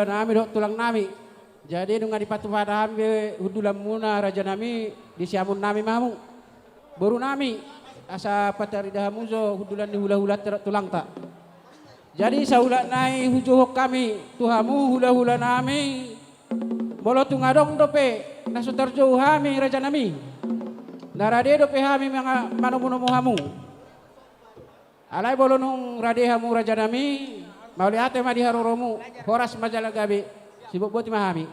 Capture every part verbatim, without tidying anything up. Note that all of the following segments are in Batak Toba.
nami dohot tulang nami. Jadi nunga dipatupa hami be hundulanmuna raja nami, di siamun nami ma hamu. Boru nami, asa patarida hamu jo hundulan ni hulahulanta dohot tulangta. Jadi saulak nai hujouhon hami tu hamu hulahula nami. Molo tung adong dope na so tarjou hami raja nami, na rade dope hami manga-, manomunomu hamu. Alai molo nunga rade hamu raja nami, mauliate ma di haroromu, horas ma jala gabe, sibotboti ma hami.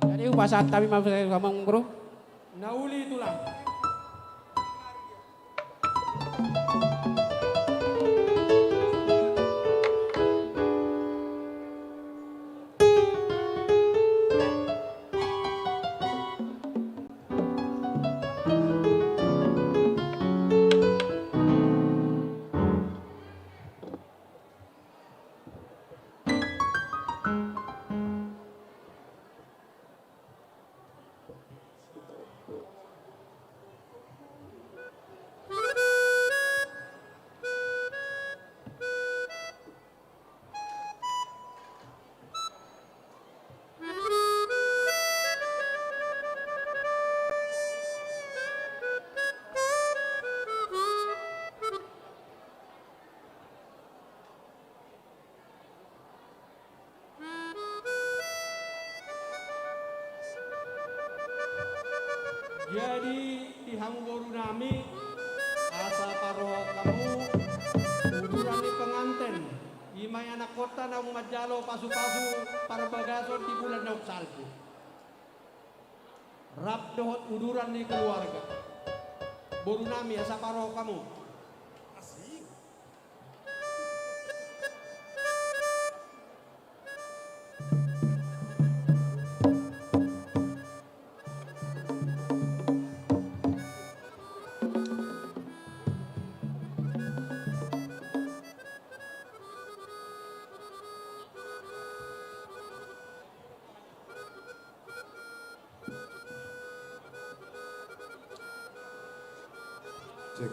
Jadi hupasahat hami ma tu hamu, bro. Na uli tulang. Jadi, di hamu boru nami, asa parohon hamu uduran ni penganten, i ma i anakkonta naung manjalo pasupasu parbagason di bulan naung salpu. Rap dohot uduran ni keluarga. Boru nami, asa parohon hamu. Asik. Cek,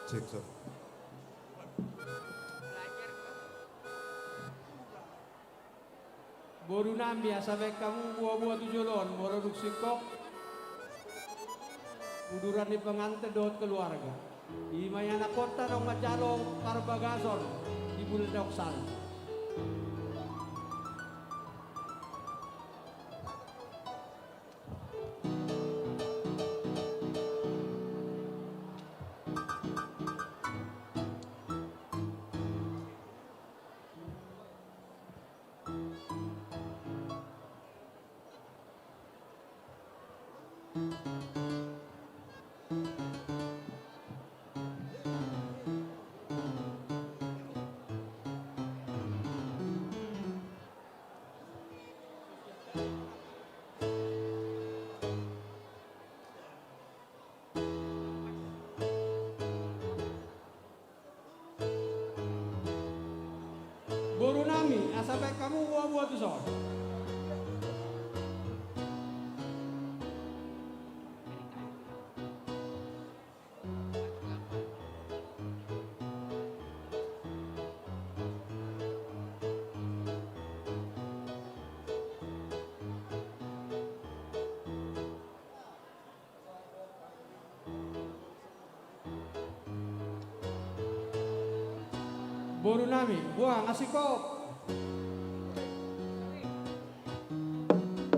cek, satu. Boru nami, asa baen hamu boaboa tu jolo on, molo dung singkop uduran ni penganten dohot keluarga. I ma i anakkonta naung manjalo parbagason di bulan naung salpu. Boru nami, asa baen hamu boaboa tu son. Boru nami, boha, nga singkop.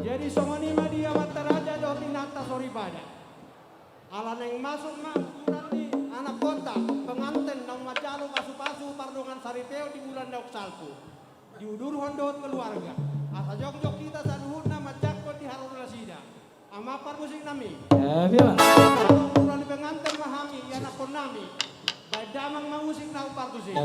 Jadi songon i ma di amanta raja dohot inanta soripada. Ala naeng masuk ma uduran ni anakkonta penganten naung manjalo pasupasu pardongan saripeon di bulan naung salpu. Diudurhon dohot keluarga. Asa jongjong hita saluhutna manjangkon di haroro nasida. Amang parmusik nami. Uduran ni penganten ma hami, ianakhon nami. Baen damang ma musik na parmusik.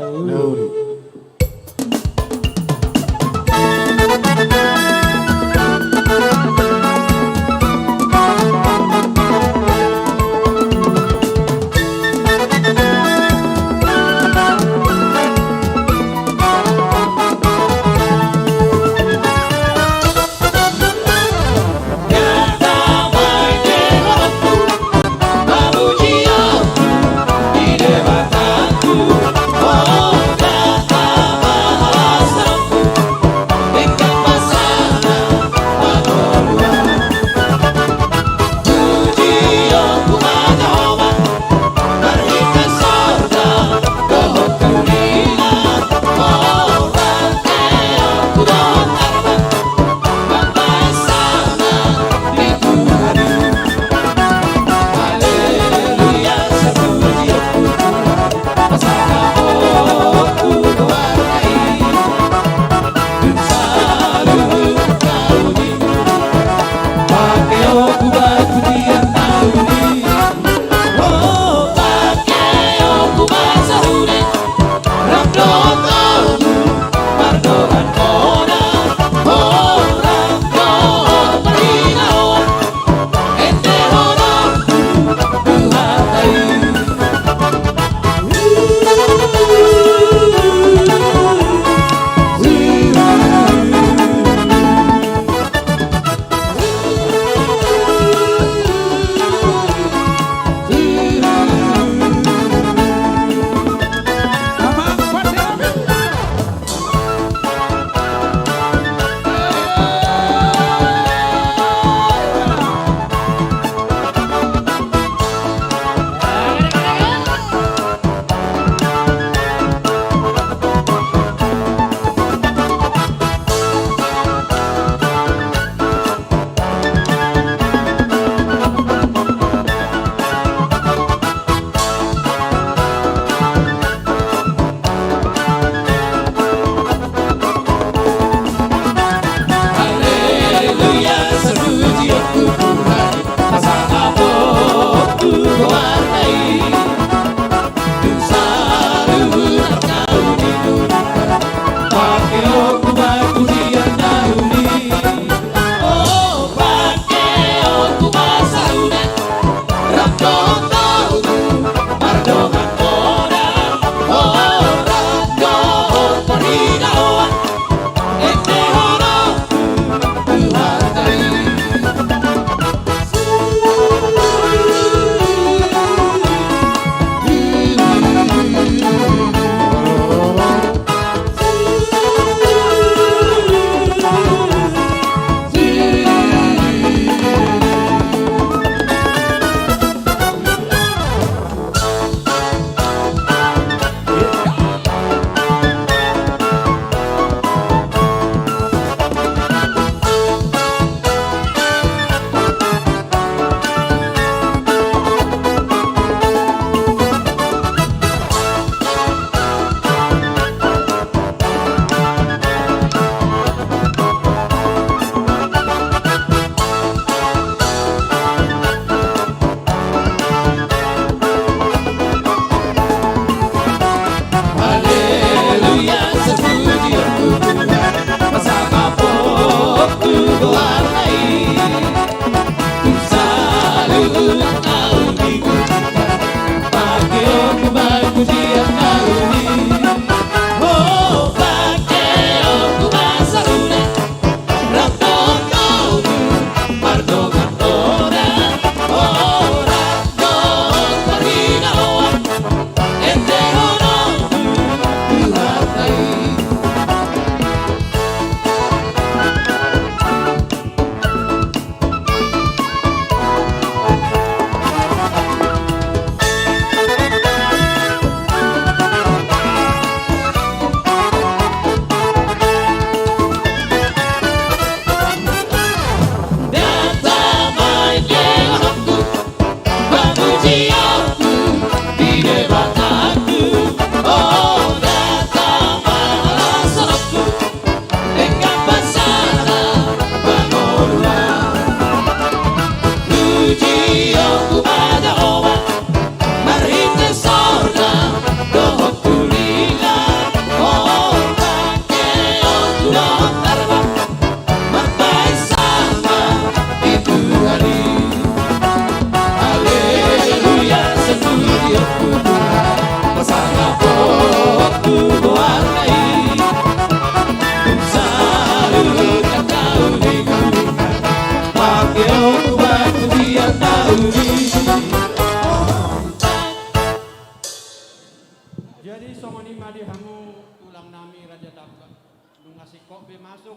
Singkop be masuk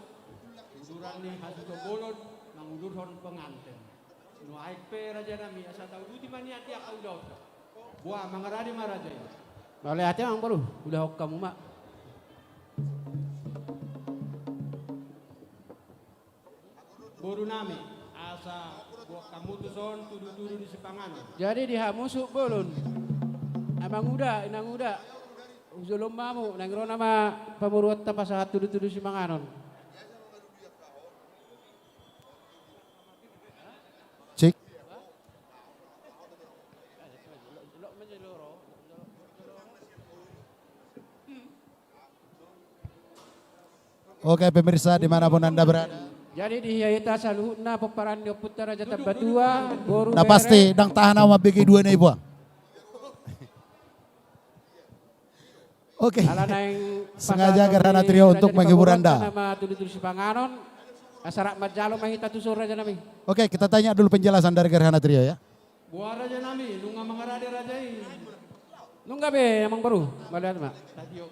uduran ni hasuhuton bolon mangudurhon penganten. Nuaeng pe raja nami, asa tauduti ma nian di angka ulaonta. Boa, mangarade ma raja i. Mauliate amang boru, ulahon hamu ma. Boru nami, asa boan hamu tuson tudutudu ni sipanganon. Jadi di hamu suhut bolon, amanguda, inanguda, hujolo ma hamu, naeng ro nama pamoruonta pasahat tudutudu sipanganon. Cik. Oke, pemirsa, di mana pun Anda berada. Jadi di hita saluhutna pomparan ni ompunta Raja Tambatua, boru, na pasti ndang tahan ahu mambege dua na i, boa. Oke. Ala naeng sengaja pasahaton Gerhana Trio untuk menghibur Anda. Nama tudutudu sipanganon, asa rap manjalo ma hita tuson raja nami. Oke, kita tanya dulu penjelasan dari Gerhana Trio ya. Boa raja nami, nunga mangarade raja i. Nunga be amang boru, mauliate ma. Tadi, Om.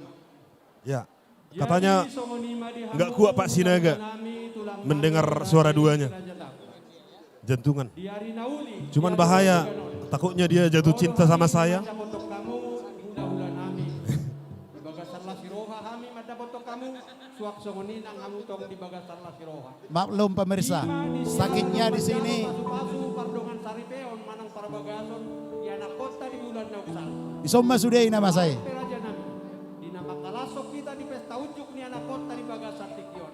Ya. Katanya nggak kuat Pak Sinaga mendengar suara duanya. Jantungan. Cuman bahaya, takutnya dia jatuh cinta sama saya. Maklum pemirsa, sakitnya di sini. Ison ma sude i na masa i. Di na mangkalashon hita di pesta unjuk ni anakhonta di bagasan tingki on,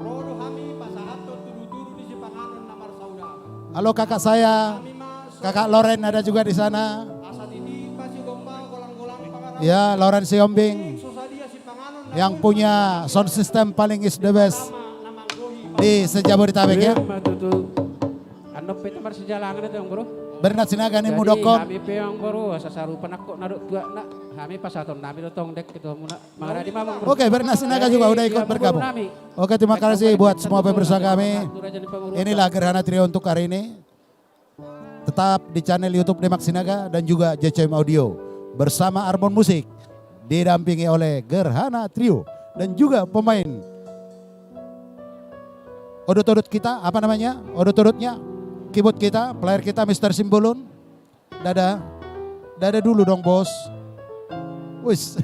ro do hami pasahathon tudutudu ni sipanganon na marsauda. Halo kakak saya, kakak Loren ada juga di sana. Asa titi pasigompa golanggolang pangarahutna. Ya, Loren Sihombing. Yang punya sound system paling is the best di se-Jabodetabek ya. Ima tutu. Annon pe hita marsijalangan ate amang boru. Bernat Sinaga ni mudokkon. Hami pe amang boru, asa sarupa nangkok na dohot tuak na. Hami pasahaton nami do tong dek tu hamuna. Mangarade ma amang boru. Oke, Bernat Sinaga juga udah ikut bergabung. Oke, terima kasih buat semua pemirsa kami. Inilah Gerhana Trio untuk hari ini. Tetap di channel YouTube Demak Sinaga dan juga J C M Audio bersama Arbon Musik, didampingi oleh Gerhana Trio dan juga pemain odot-odot kita, apa namanya? Odot-odotnya, keyboard kita, player kita, Mister Simbolon. Dada, dada dulu dong, Bos. Wis.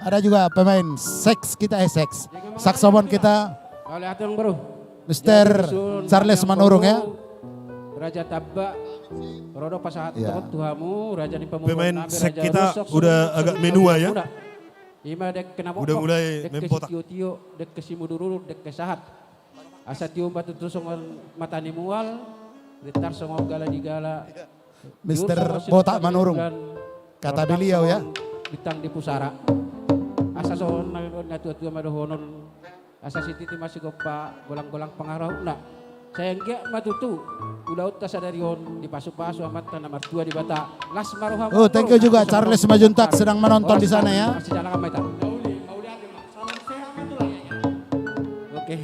Ada juga pemain sax kita, eh, sax. Saxophone kita. Mister Charles Manurung ya. Raja Tamba, ro do pasahathon tu hamu, raja ni pamoruon nami, raja Rusak, raja Rusak, raja Rusak. Pemain sax kita udah agak menua ya. Ima dek kena bokok, udah mulai main potak. Dek kesitio-tio, dek kesimudur-udur, dek kesahat. Asa tio ma tutu songon mata ni mual, getar songon gala di gala. Mister Botak Manurung. Kata beliau ya. Bintang di pusara. Asa songon na, na tua-tua ma dohonon. Asa sititi ma sigompa golanggolang pangarahutna. Sai anggiat ma tutu ulaonta sadari on dipasupasu Amanta na martua Debata. Las ma roha. Oh, thank you juga Charles Simanjuntak sedang menonton di sana ya. Marsijalangan ma hita. Oke.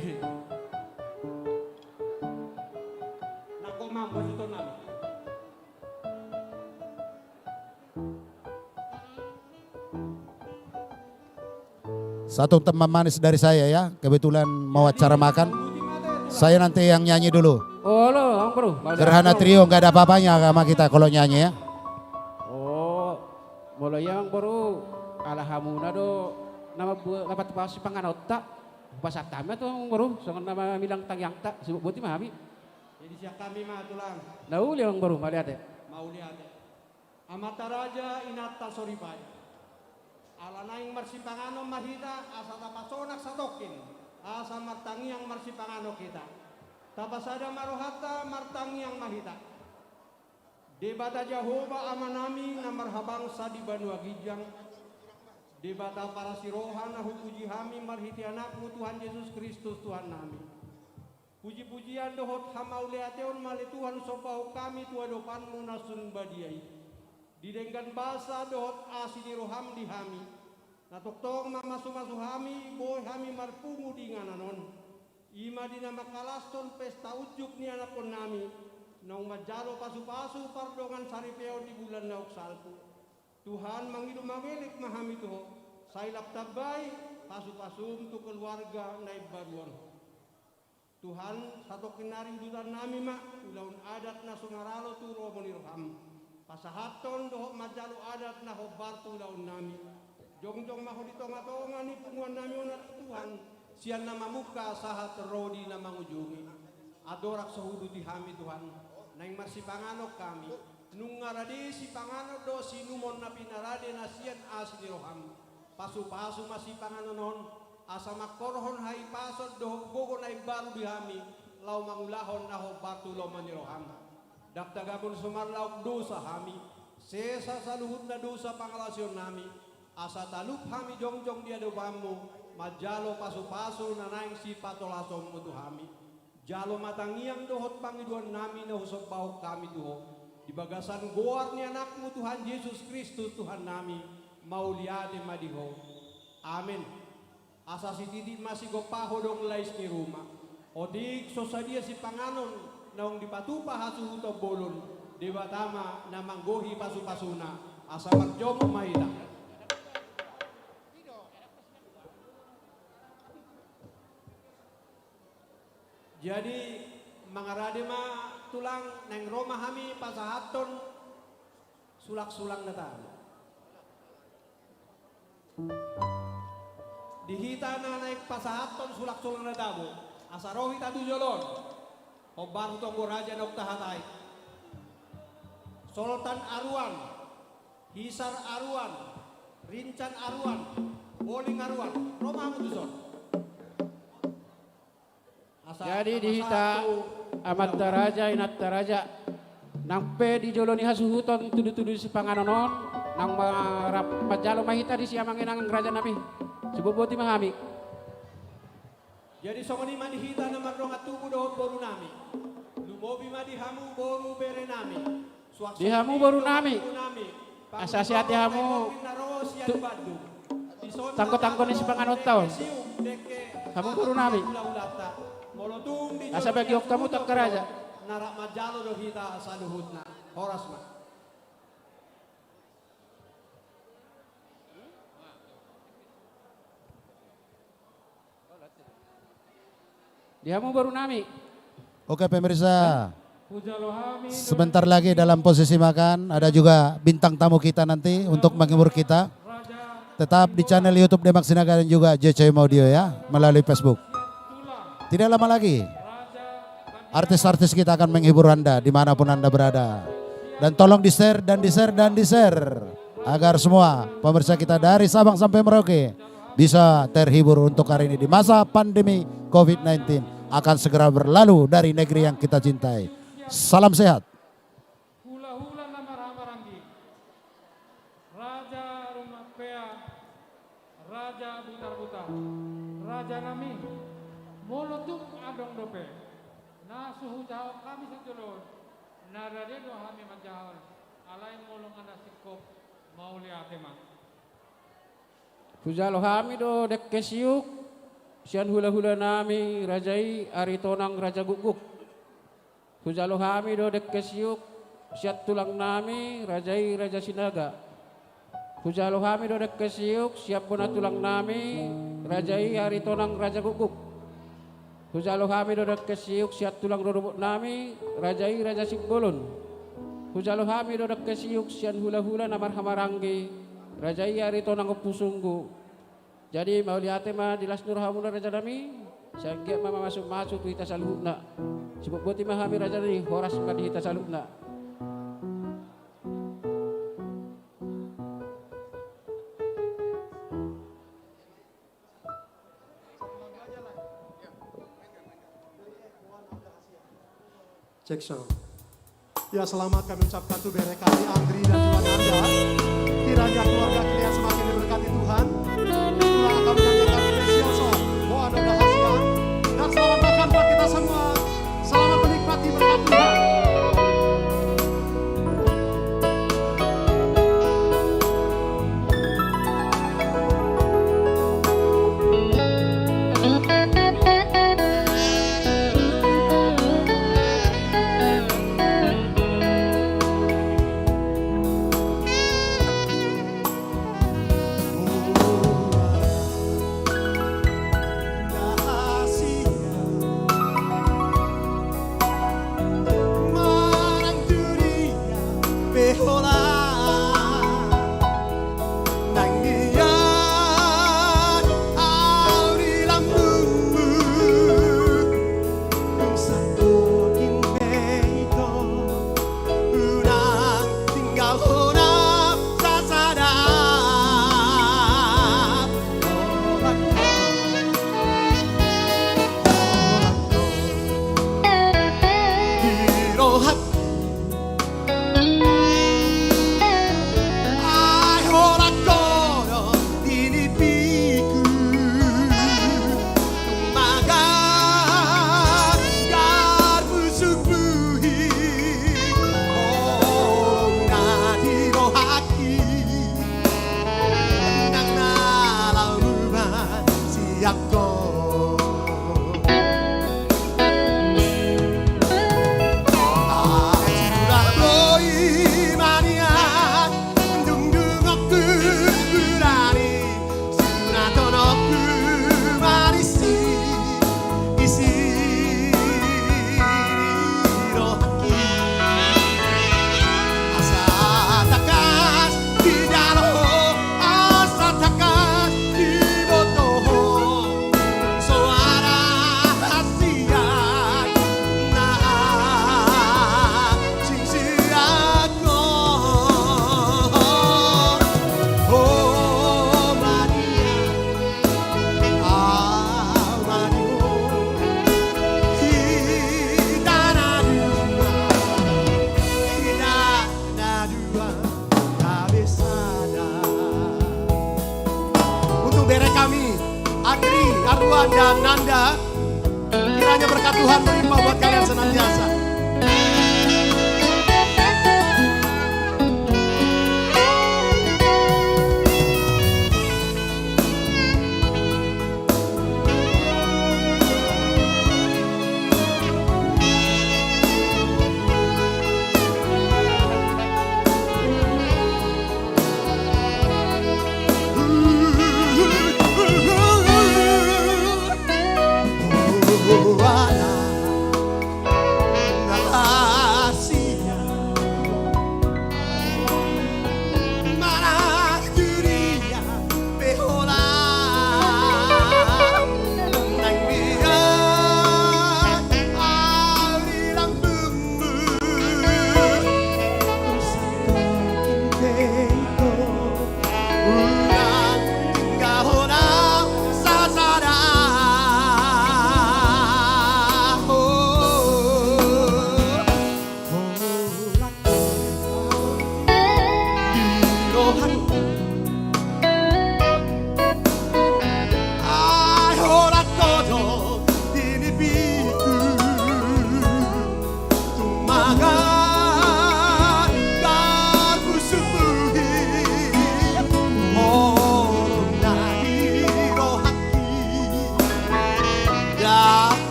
Satu teman manis dari saya ya, kebetulan mau acara makan. Saya nanti yang nyanyi dulu. Olo, amang boru. Gerhana Trio, nggak ada apa-apanya sama kita kalau nyanyi ya. Oh, molo i amang boru, ala hamuna do nama bu-, dapat pasi panganonta. Pasahat hami ma tu amang boru, songon na mamilang tangiangta, sibuk boti ma hami. Jadi sian hami ma tulang. Na uli amang boru, mauliate. Mauliate. Amanta raja, inanta soripada. Ala naeng marsipanganon ma hita, asa tapasonang satongkin, asa martangiang marsipanganon hita. Tapasada ma rohanta, martangiang ma hita. Debata Jahowa Amanami na marhabangsa di banua ginjang, Debata parasi roha na hupuji hami marhite Anakmu Tuhan Jesus Kristus Tuhannami. Puji-pujian dohot hamauliateon ma ale Tuhan sombahon hami tu adopanMu na sun badia i. Didenggan basa dohot asi ni rohaM di hami, na tongtong mamasu-masu hami, boi hami marpungu di inganan on. I ma di na mangkalashon pesta unjuk ni anakhonnami, naung manjalo pasu-pasu pardongan saripeon di bulan naung salpu. Tuhan, mangido mangelek ma hami tu Ho, sai lam tambai Pasu-pasum tu keluarga na imbaru on. Tuhan, satongkin nari udutan nami ma ulaon adat na so maralo tu lomo ni roham. Pasahathon dohot manjalo adat na hombar tu ulaon nami. Jongjong ma Ho di tonga-tonga ni punguan nami on, Tuhan, sian na mamungka sahat ro di na mangujungi. Andorang so huuduti hami, Tuhan, naeng marsipanganon hami. Nunga rade sipanganon dohot siinumon na pinarade na sian asi ni roham. Pasu-pasu ma sipanganon on, asa mangkorhon hahipason dohot gogo na imbaru di hami, laho mangulahon na hombar tu lomo ni roham. Ndang tagamon so marlaok dosa hami, sesa saluhutna dosa pangalaosion nami, asa talup hami jongjong di adopanmu, manjalo pasu-pasu na naeng sipatolasonmu tu hami. Jalo ma tangiang dohot pangidoan nami na husombahon hami tu Ho, di bagasan goar ni Anakmu Tuhan Jesus Kristus Tuhan nami, mauliate ma di Ho. Amen. Asa sititi ma sigompa ho dong lais ni ruma. Otik so sadia sipanganon naung dipatupa hasuhuton bolon, Debata ma na manggohi pasu-pasuna. Asa marjomu ma hita. Jadi, mangarade ma tulang, naeng ro ma hami pasahathon sulang-sulang na tabo. Di hita na naeng pasahathon sulang-sulang na tabo, asa ro hita tu jolo on. Hombar tu tonggo raja naung tahatai. Soltan Aruan, Hisar Aruan, Rincan Aruan, Boling Aruan, ro ma hamu tu son. Jadi di hita, amanta raja, inanta raja, nang pe di jolo ni hasuhuton tudu-tudu sipanganon on, nang ma-, rap-, manjalo ma hita di si amang inang raja nami. Sibotboti ma hami. Jadi songon i ma di hita na mardongan tubu dohot boru nami. Lumobi ma di hamu boru bere nami. Di hamu boru nami. Asa sehat hamu tu tanggo-tanggo ni sipanganonta on. Hamu boru nami. Asa bagihon hamu tu angka raja. Horas ma. Di hamu boru nami. Oke, pemirsa. Sebentar lagi dalam posisi makan, ada juga bintang tamu kita nanti untuk menghibur kita. Tetap di channel YouTube Demak Sinaga dan juga J C M Audio ya, melalui Facebook. Tidak lama lagi, artis-artis kita akan menghibur Anda dimanapun Anda berada. Dan tolong di-share, dan di-share, dan di-share. Agar semua pemirsa kita dari Sabang sampai Merauke bisa terhibur untuk hari ini di masa pandemi covid sembilan belas akan segera berlalu dari negeri yang kita cintai. Salam sehat. Hulahula na marhahamaranggi, Raja Rumampea, Raja Butarbutar, raja nami, molo tung adong dope na so hujahahon hami sijolon, na rade do hami manjahahon, alai molo nga na singkop, mauliate ma. Hujalo hami do dengke siuk sian hulahula nami, raja i Aritonang Raja Gukguk. Hujalo hami do dengke siuk sian tulang nami, raja i Raja Sinaga. Hujalo hami do dengke siuk sian bona tulang nami, raja i Aritonang Raja Gukguk. Hujalo hami do dengke siuk sian tulang rorobot nami, raja i Raja Simbolon. Hujalo hami do dengke siuk sian hulahula na marhahamaranggi, raja i Aritonang Ompu Sunggu. Jadi, mauliate ma di las ni rohamuna raja nami, sai anggiat ma mamasu-masu tu hita saluhutna. Sibotboti ma hami raja nami, horas ma di hita saluhutna. Cek sound. Ya, selamat kami ucapkan tu bere kami Andri dan Tuan Anda. Kiranya keluarga kalian semakin diberkati Tuhan. Tuhan akan menyanyikan spesial song. Mau ada rahasia. Dan selamat makan buat kita semua. Selamat menikmati berkat Tuhan.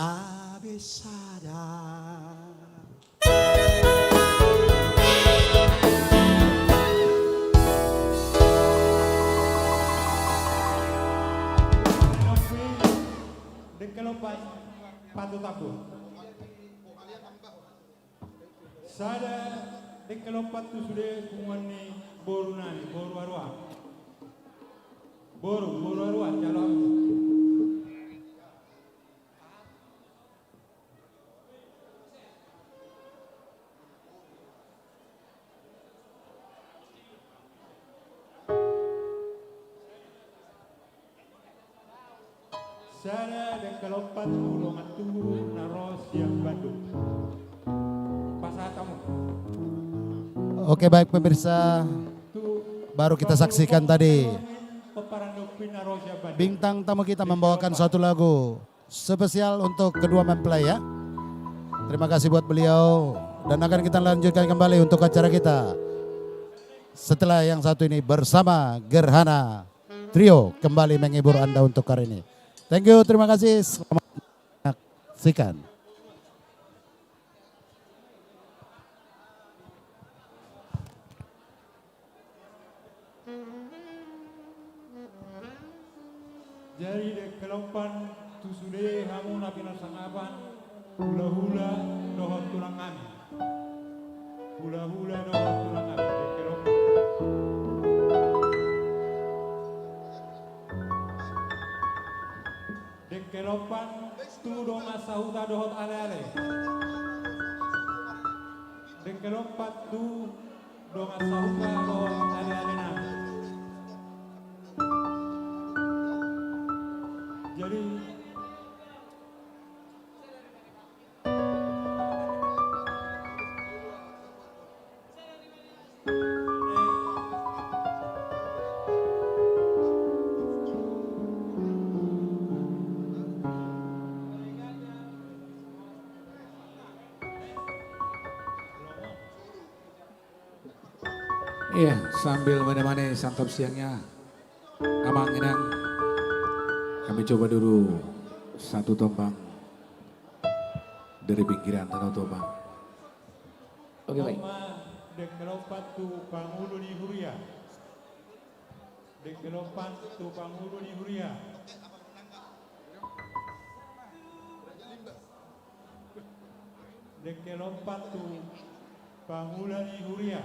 Abesada. Dengke lompan, patu tabu. Sada dengke lompan tu sude punguan ni boru nami, boru Arua. Boru, boru Arua, jalo. Sada dengke lompan tu dongan tubu na ro sian Bandung. Pasahat hamu. Oke, baik pemirsa, baru kita saksikan tadi bintang tamu kita membawakan satu lagu spesial untuk kedua mempelai, ya. Terima kasih buat beliau. Dan akan kita lanjutkan kembali untuk acara kita setelah yang satu ini bersama Gerhana Trio kembali menghibur Anda untuk hari ini. Thank you, terima kasih. Selamat menyaksikan. Jadi dengke lompan tu sude hamu na pinasangapan, hulahula dohot tulang nami. Hulahula dohot tulang nami, dengke lompan. Dengke lompan tu dongan sahuta dohot aleale. Dengke lompan tu dongan sahuta dohot aleale nami. Jadi, Iya, sambil menemani santap siangnya, Amang Inang, kami coba dulu satu tombang dari pinggiran Danau Toba. Oke, baik. Dengke lompan tu pangulu ni huria. Dengke lompan tu pangulu ni huria. Dengke lompan tu pangula ni huria.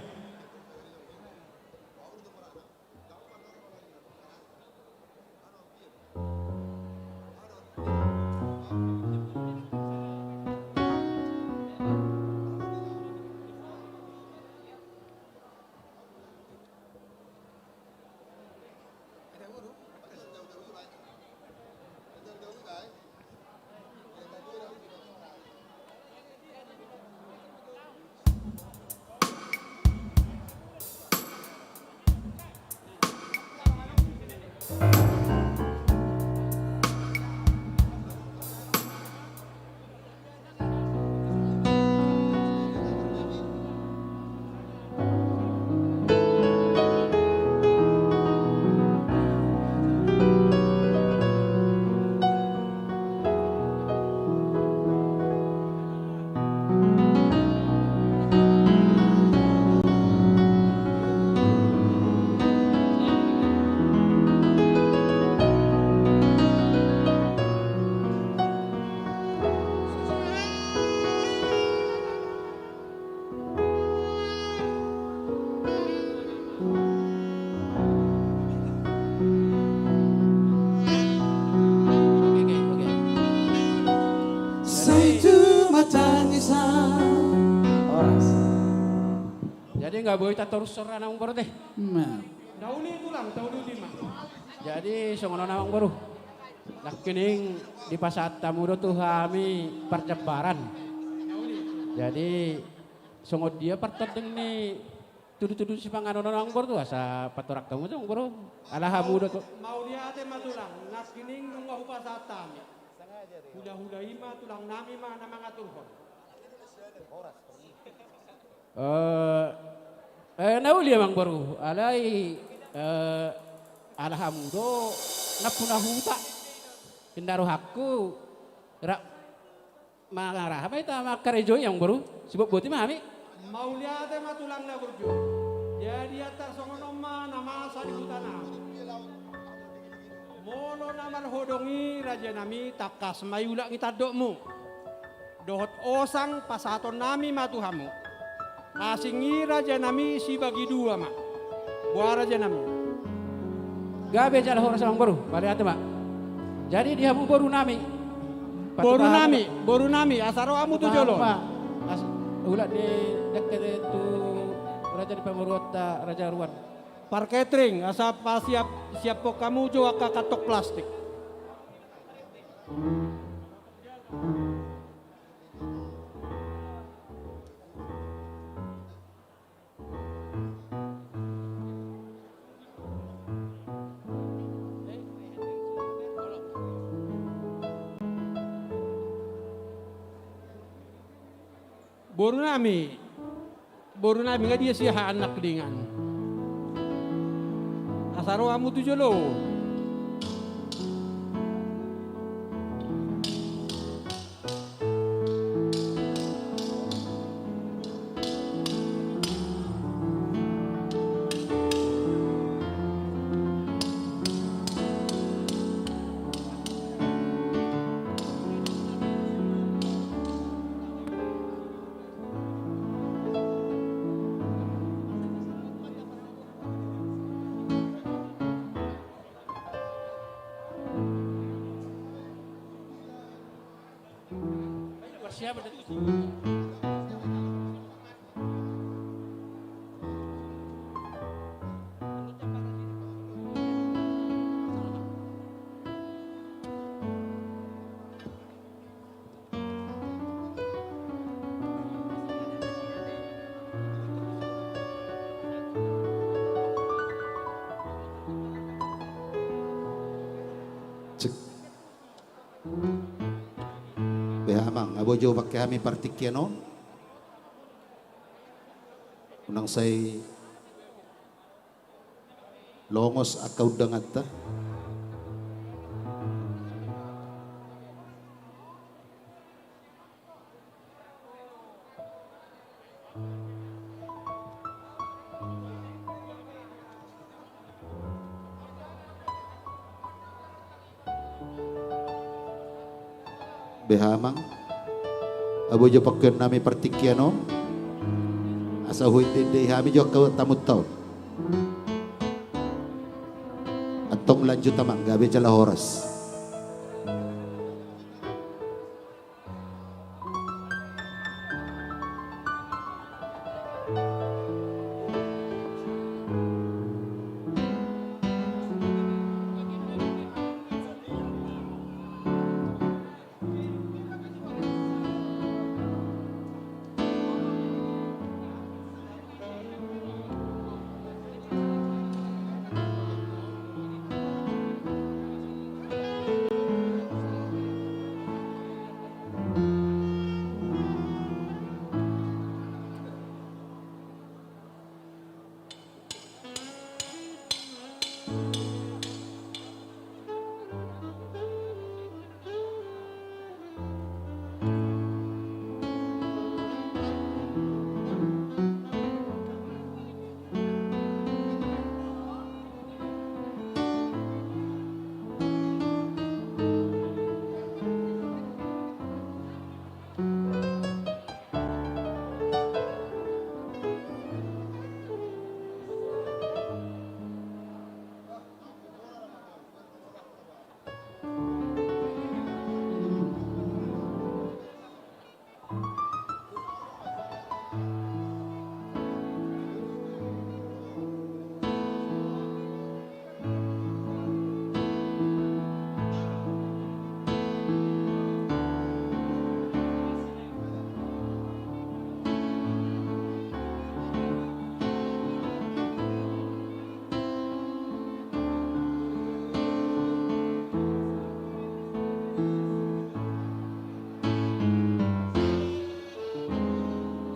Sai tu ma tangisan. Horas. Jadi nunga boi tatorus sora na, Amang Boru, te? Nah. Tauli tulang, tauli lima. Jadi songon on, Amang Boru. Nangkining dipasahat hamu do tu hami parjambaran. Jadi songon dia partonding ni tudutudu sipanganon on, Amang Boru, tu asa patorang hamu tu, Amang Boru. Ala hamu do tu. Mauliate ma tulang, nangkining nunga hupasahat hami. Hulahula i ma tulang nami ma na mangaturhon. Eh, eh, na uli, Amang Boru, alai, eh, ala hamu do nampuna huta. Inda rohangku, ra-, Mangaraha ma hita mangkarejoi, amang boru. Sibotboti ma hami. Mauliate ma tulang na burju. Jadi antar songon on ma na masa di huta nami. Molo na marhodong i, raja nami, tangkas ma iulak ni tandokmu. Dohot osang pasahaton nami ma tu hamu. Asing i, raja nami, sibagi dua ma. Boha, raja nami? Gabe jala horas, amang boru, mauliate ma. Jadi di hamu boru nami. Boru nami, boru nami, asa ro hamu tu jolo. As-, ulak ni dengke tu raja ni pamoruonta, Raja Ruan. Parketring, asa pasiap, siaphon hamu jo angka kantong plastik. Boru nami, boru nami, nga dia siahaan nangkiningan? Asa ro hamu tu jolo. Cek. Beha amang, abo jo pake hami partingkian on. Unang sai longos angka undanganta. Beha amang, abo jo pangkeon nami partingkian on, asa huendendei hami jo angka tamunta on. Antong lanjut amang, gabe jala horas.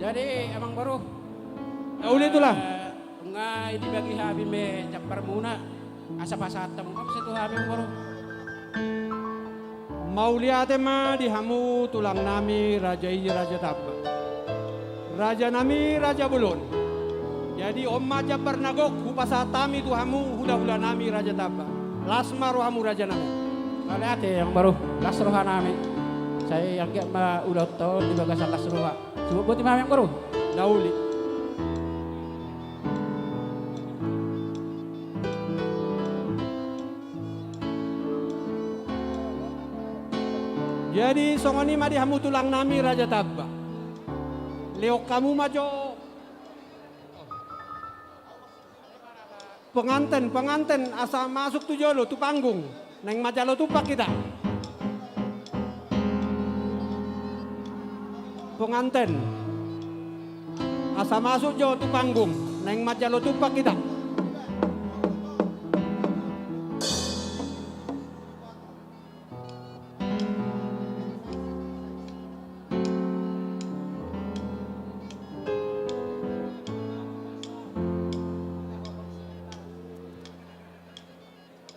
Jadi, amang boru. Na uli tulang. Eh, nga dibagi hami ma jambarmuna. Asa pasahat hamu ma muse tu hami, amang boru. Mauliate ma di hamu tulang nami raja i, Raja Tamba. Raja nami, raja bolon. Jadi on ma jambar na gok hupasahat hami tu hamu hulahula nami Raja Tamba. Las ma rohamu raja nami. Mauliate amang boru, las roha nami. Sai anggiat ma ulaonta on di bagasan las roha. Suhut boti ma amang boru. Na uli. Jadi songon i ma di hamu tulang nami Raja Tamba. Lehon hamu ma jo penganten, penganten asa masuk tu jolo tu panggung. Naeng manjalo tumpak hita. Penganten asa masuk jo tu panggung. Naeng manjalo tumpak hita.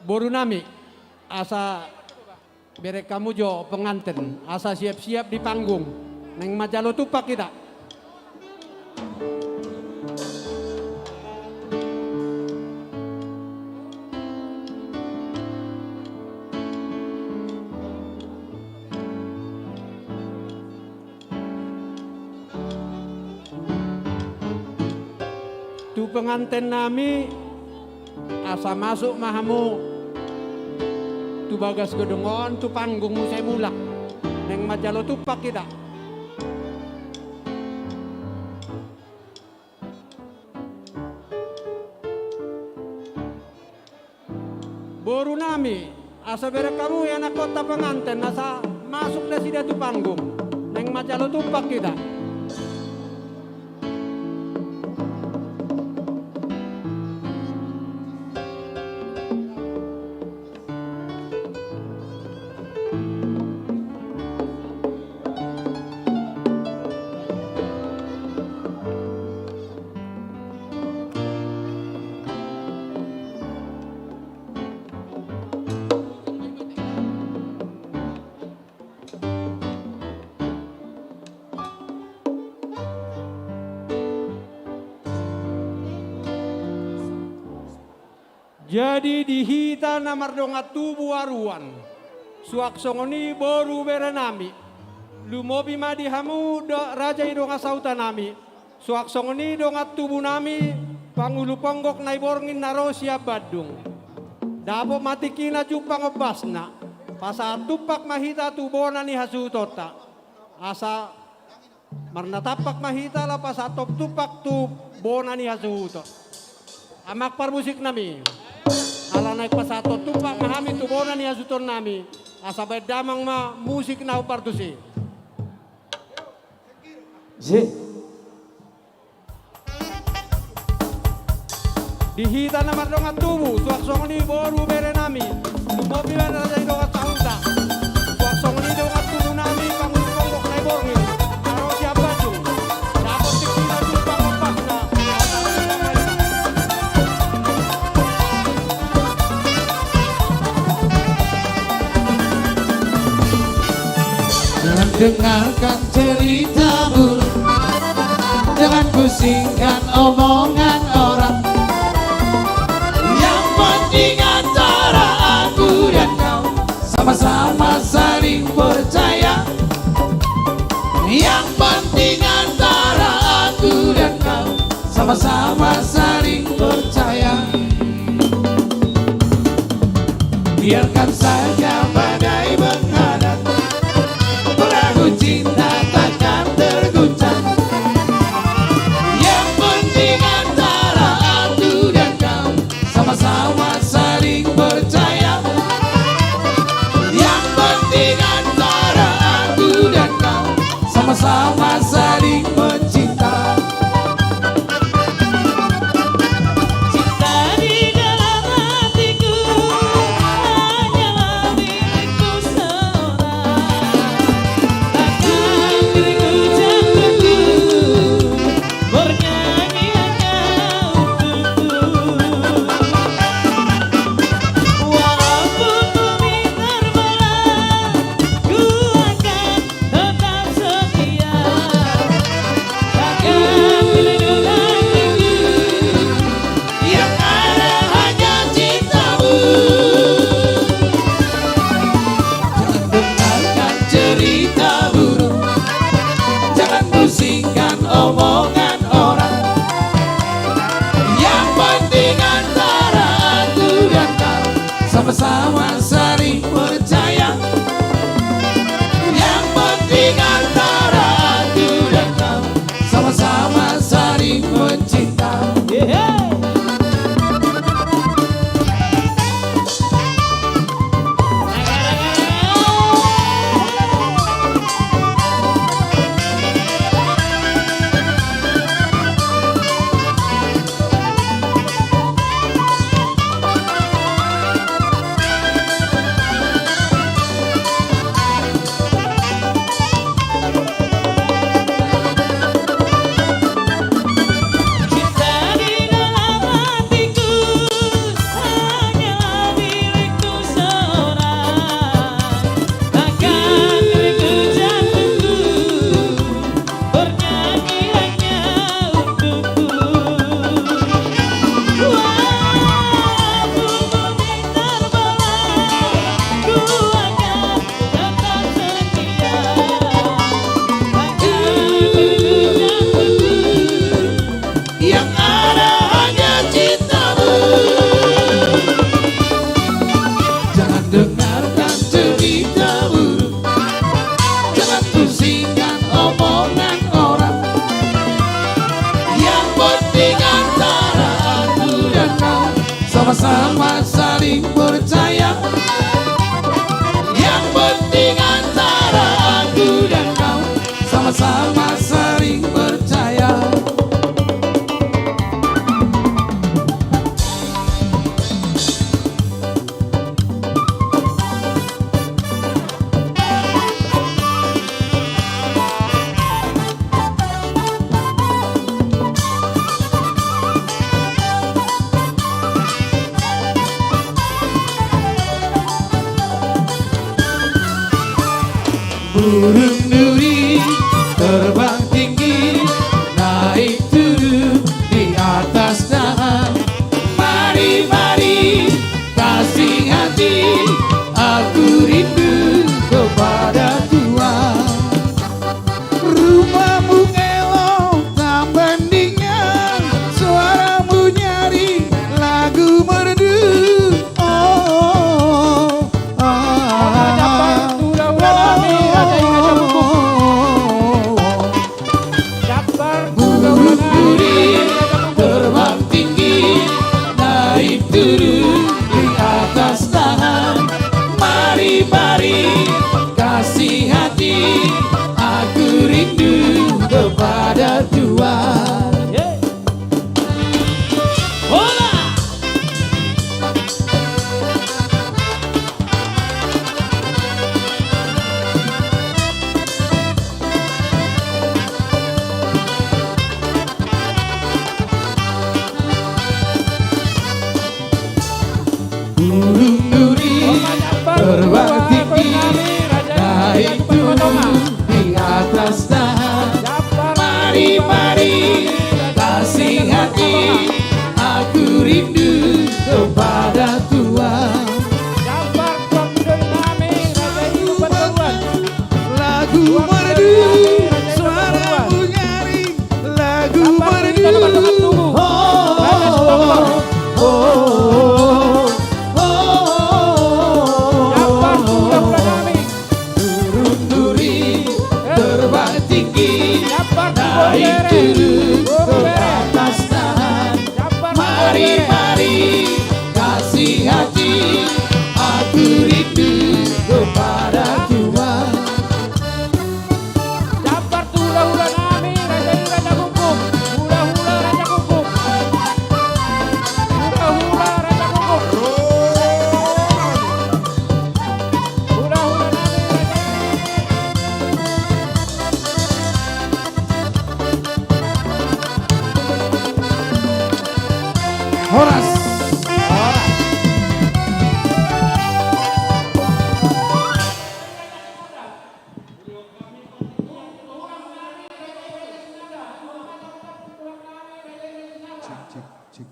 Boru nami, asa bereng hamu jo penganten asa siap-siap di panggung. Naeng manjalo tumpak hita. Tu penganten nami, asa masuk ma hamu tu bagas gedung on, tu panggung muse mulak. Naeng manjalo tumpak hita. Boru nami, asa bereng hamu ianakhonta penganten asa masuk nasida tu panggung. Naeng manjalo tumpak hita. Jadi di hita na mardongan tubu aruan, suang songon i boru bere nami, lumobi ma di hamu do-, raja i dongan sahuta nami, suang songon i dongan tubu nami, pangulu ponggok na i borngin na ro sian Bandung. Dapot ma tingkina jumpang ombasna, pasahat tumpak ma hita tu bona ni hasuhutonta. Asa marnatampak ma hita laho pasahat tumpak tu bona ni hasuhuton. Amang parmusik nami, ala naeng pasahat tumpak ma hami tu bona ni hasuhuton nami, asa baen damang ma musik na hombar tusi. Di hita na mardongan tubu, suang songon i boru bere nami, lumobi ma raja i dongan sahuta. Suang songon i dongan tubu nami, pangulu ponggok na i borngin na ro sian Bandung. Dapot tingkina jumpang ombasna. Jangan dengarkan cerita burung, jangan pusingkan omongan orang. Yang penting antara aku dan kau sama-sama saling percaya. Yang penting antara aku dan kau sama-sama saling percaya. Biarkan saja badai menghadang, perahu cinta takkan terguncang. Yang penting antara aku dan kau sama-sama saling percaya. Yang penting antara aku dan kau sama-sama saling mencinta. Cinta di dalam hatiku hanyalah milikku seorang. Takkan diriku jauh bernyanyi hanya untukku. Walaupun bumi terbelah, Omongan orang. Yang penting antara aku dan kau sama-sama saling percaya. Yang penting antara aku dan kau sama-sama saling percaya. Burung nuri terbang tinggi, naik turun di atas dahan. Mari, mari, kasih hati, aku rindu kepada Tuhan. Rumahmu elok tambandingan, suaramu nyaring, lagu merdu. Oh, oh, oh, oh. Burung nuri terbang tinggi, naik turun di atas dahan. Mari, mari, kasih hati, aku rindu kepada Tuhan. Hola! Burung nuri terbang tinggi, naik turun di atas dahan. Mari, mari, kasih hati, aku rindu kepada Tuhan. Lagu merdu, suaramu nyaring, lagu merdu. Oh, oh, oh, oh. Burung nuri terbang tinggi, naik turun ke atas dahan. Mari, mari, kasih hati, aku rindu kepada Tuhan. Dampar tu hula-hula nami, raja i, raja gugum. Hula-hula, raja gugum. Hula-hula, raja gugum. Hula-hula nami, raja i. Horas. Cik, cik, cik.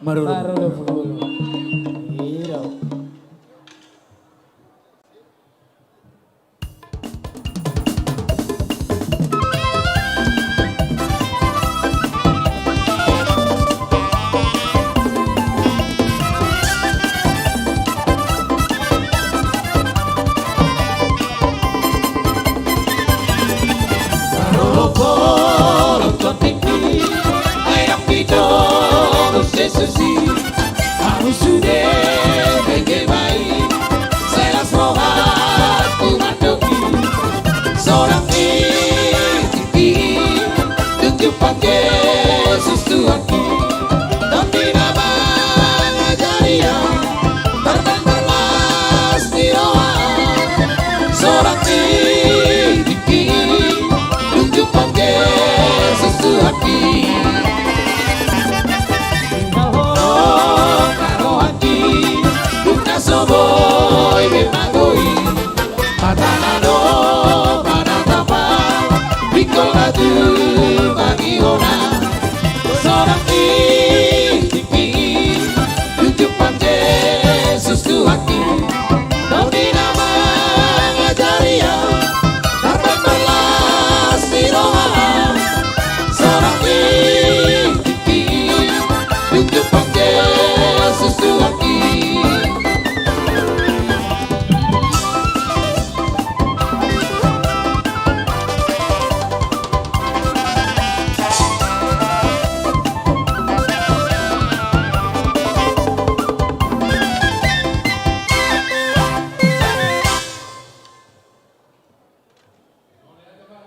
Marurung. Marurung. Iro. Ahu sude bege bai, selas rohangku mandok i. Sonang i tingki i, dung jumpang Jesus Tuhanki. Tondi na mangajari ahu, tarbaen las ni roha. Sonang i tingki i, dung jumpang Jesus Tuhanki. Tinggal ho na rohangki, dung na so boi be magoi. Hatana do panatapan, ingkon na tumangihon ahu. Sonang i tingki i, dung jumpang Jesus Tuhanki. Tondi na mangajari ahu, tarbaen las ni roha. Sonang i tingki i, dung jumpang Jesus Tuhanki.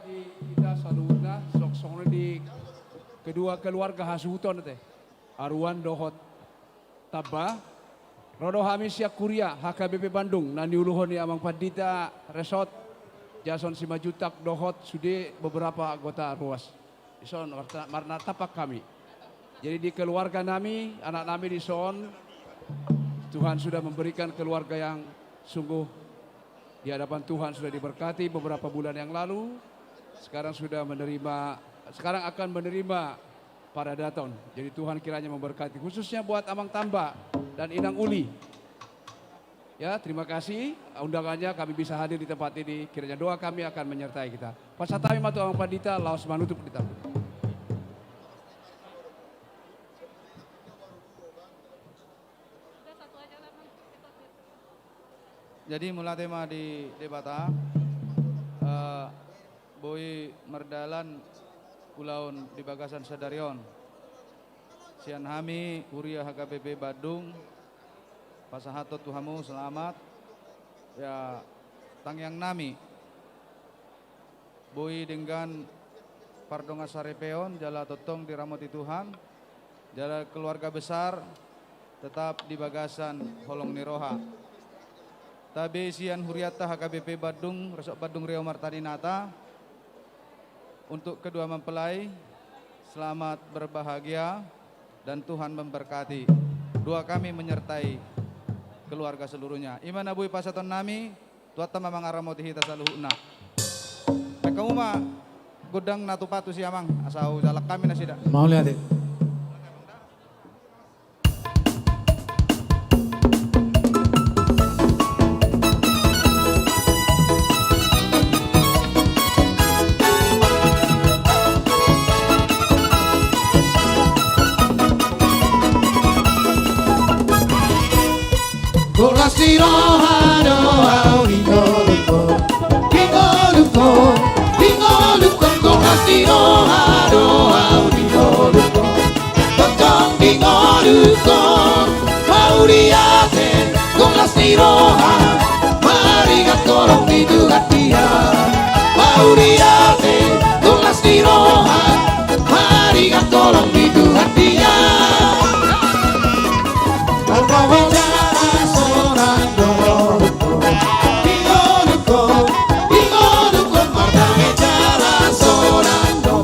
Di hita saluhutna, songon i di kedua keluarga hasuhuton te, Aruan dohot Tamba. Ro do hami sian Kuria H K B P Bandung na niuluhon ni Amang Pandita Resort Jason Simanjuntak dohot sude beberapa anggota ruas. Dison marta-, marnatapak hami. Jadi di keluarga nami, anak nami dison, Tuhan sudah memberikan keluarga yang sungguh di hadapan Tuhan, sudah diberkati beberapa bulan yang lalu. Sekarang sudah menerima, sekarang akan menerima paradaton. Jadi Tuhan kiranya memberkati, khususnya buat Amang Tamba dan Inang Uli. Ya, terima kasih undangannya kami bisa hadir di tempat ini. Kiranya doa kami akan menyertai kita. Pasahat hami ma tu Amang Pandita, laos manutup hita. Jadi mauliate ma di Debata, eh, boi mardalan ulaon di bagasan sadari on. Sian hami Kuria H K B P Bandung, pasahathon tu hamu selamat. Ya, tangiang nami, boi denggan pardongansaripeon jala tongtong diramoti Tuhan, jala keluarga besar tetap di bagasan holong ni roha. Tabe sian hurianta H K B P Bandung, Resort Bandung Riau Marta Dinata, untuk kedua mempelai, selamat berbahagia dan Tuhan memberkati. Doa kami menyertai keluarga seluruhnya. I ma na boi pasahaton nami, Tuhanta ma mangaramoti hita saluhutna. Baen hamu ma gondang na tupa tusi, Amang, asa hujalang hami nasida. Mauliate. Gok las ni roha do ahu di ngolungkon, di ngolungkon, di ngolungkon. Gok las ni roha do ahu di ngolungkon, tongtong di ngolungkon. Mauliate, gok las ni roha, maringot holong di Tuhan dia. Mauliate, gok las ni roha, maringot holong di Tuhan dia. Mardame jala sonang do, di ngolungkon, di ngolungkon, mardame jala sonang do.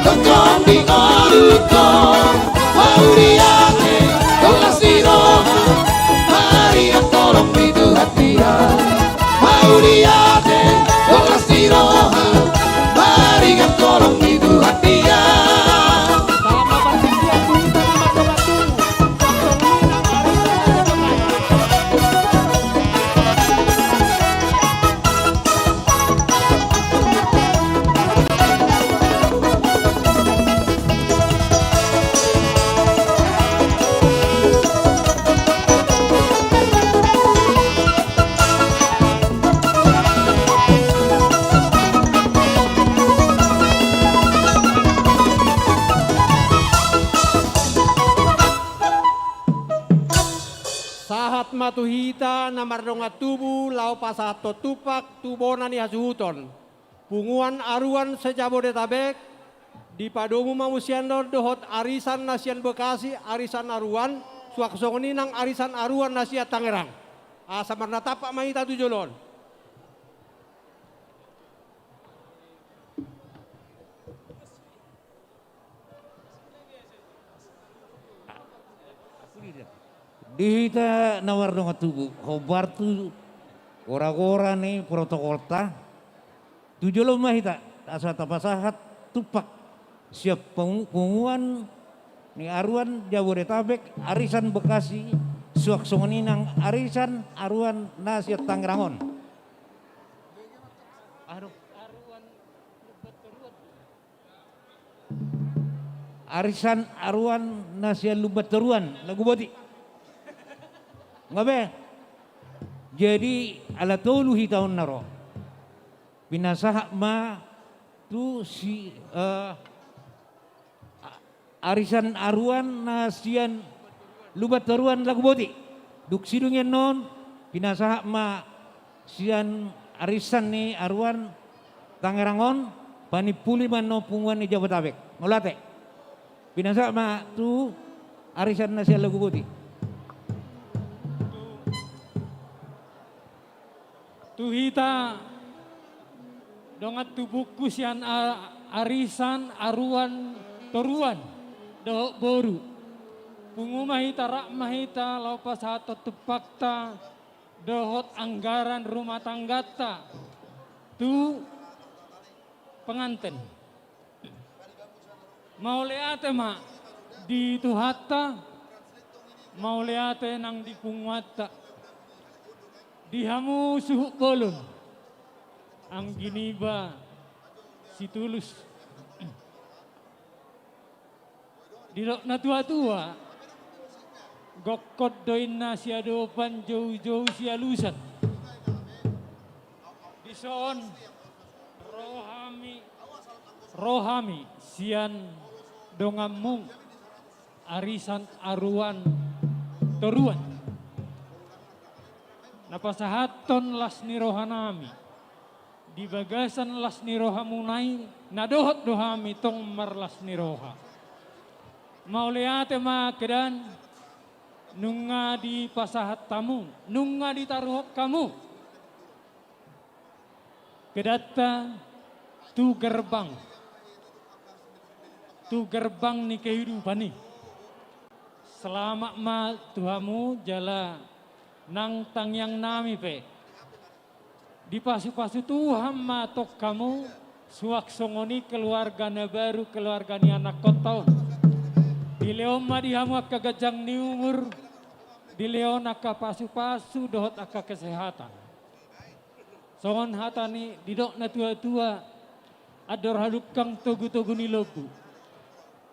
Tongtong di ngolungkon, mauliate, gok las ni roha, Sahat ma tu hita na mardongan tubu laho pasahathon tumpak tu bona ni hasuhuton. Punguan Aruan se-Jabodetabek, dipadomu ma muse annon dohot arisan na sian Bekasi, arisan Aruan, suang songon i nang arisan Aruan na sian Tangerang. Asa marnatampak ma hita tu jolo on. Di hita na mardongan tubu, hombar tu gora-gora ni protokolta, tu jolo ma hita, asa tapasahat tumpak sian pungu-, punguan ni Aruan Jabodetabek, arisan Bekasi, suang songon i nang arisan Aruan na sian Tangerang on. Aduh. Arisan Aruan na sian Lumban Toruan, Laguboti. Nga be. Jadi, ala tolu hita on na ro. Pinasahat ma tu si, eh, a-, arisan Aruan na sian Lumban Toruan, Laguboti. Dung sidung i annon, pinasahat ma sian arisan ni Aruan Tangerang on, panimpuli ma annon punguan ni Jabodetabek. Mauliate. Pinasahat ma tu arisan na sian Laguboti. Tu hita dongan tubungku sian a-, arisan Aruan Toruan dohot boru. Pungu ma hita, rap ma hita, laho pasahathon tumpakta dohot anggaran rumah tanggata tu penganten. Mauliate ma di Tuhanta, mauliate nang di punguanta, di hamu suhut bolon, anggi niba Situlus. Didok na tua-tua, gokkon do inna siadopan, joujou sialusan. Dison ro hami, ro hami sian donganmu, arisan Aruan Toruan, na pasahathon las ni rohanami. Di bagasan las ni rohamuna i, na dohot do hami tong marlas ni roha. Mauliate ma kedan, nunga dipasahat hamu, nunga ditaruhon hamu kedanta tu gerbang, tu gerbang ni kehidupan i. Selamat ma tu hamu, jala nang tangiangnami pe, dipasu-pasu Tuhan ma tong hamu, suang songon i keluarga na baru, keluarga ni anakkonta on. Dilehon ma di hamu angka ganjang ni umur, dilehon angka pasu-pasu dohot angka kesehatan. Songon hata ni didok na tua-tua, andor hadungka togu-togu ni lombu.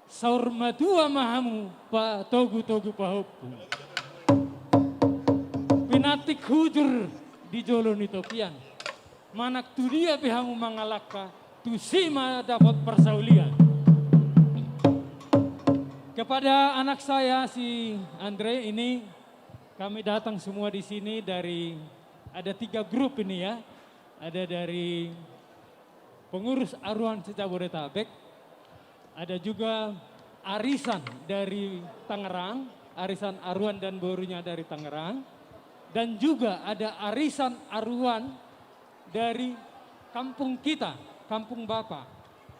Saur matua ma hamu patogu-togu pahompu. Pinantik hujur di jolo ni topian. Manang tu dia pe hamu mangalangka, tusi ma dapot parsaulian. Kepada anak saya si Andre ini, kami datang semua di sini dari, ada tiga grup ini ya. Ada dari pengurus Aruan se-Jabodetabek, ada juga arisan dari Tangerang, arisan Aruan dan borunya dari Tangerang, dan juga ada arisan Aruan dari kampung kita, kampung Bapak,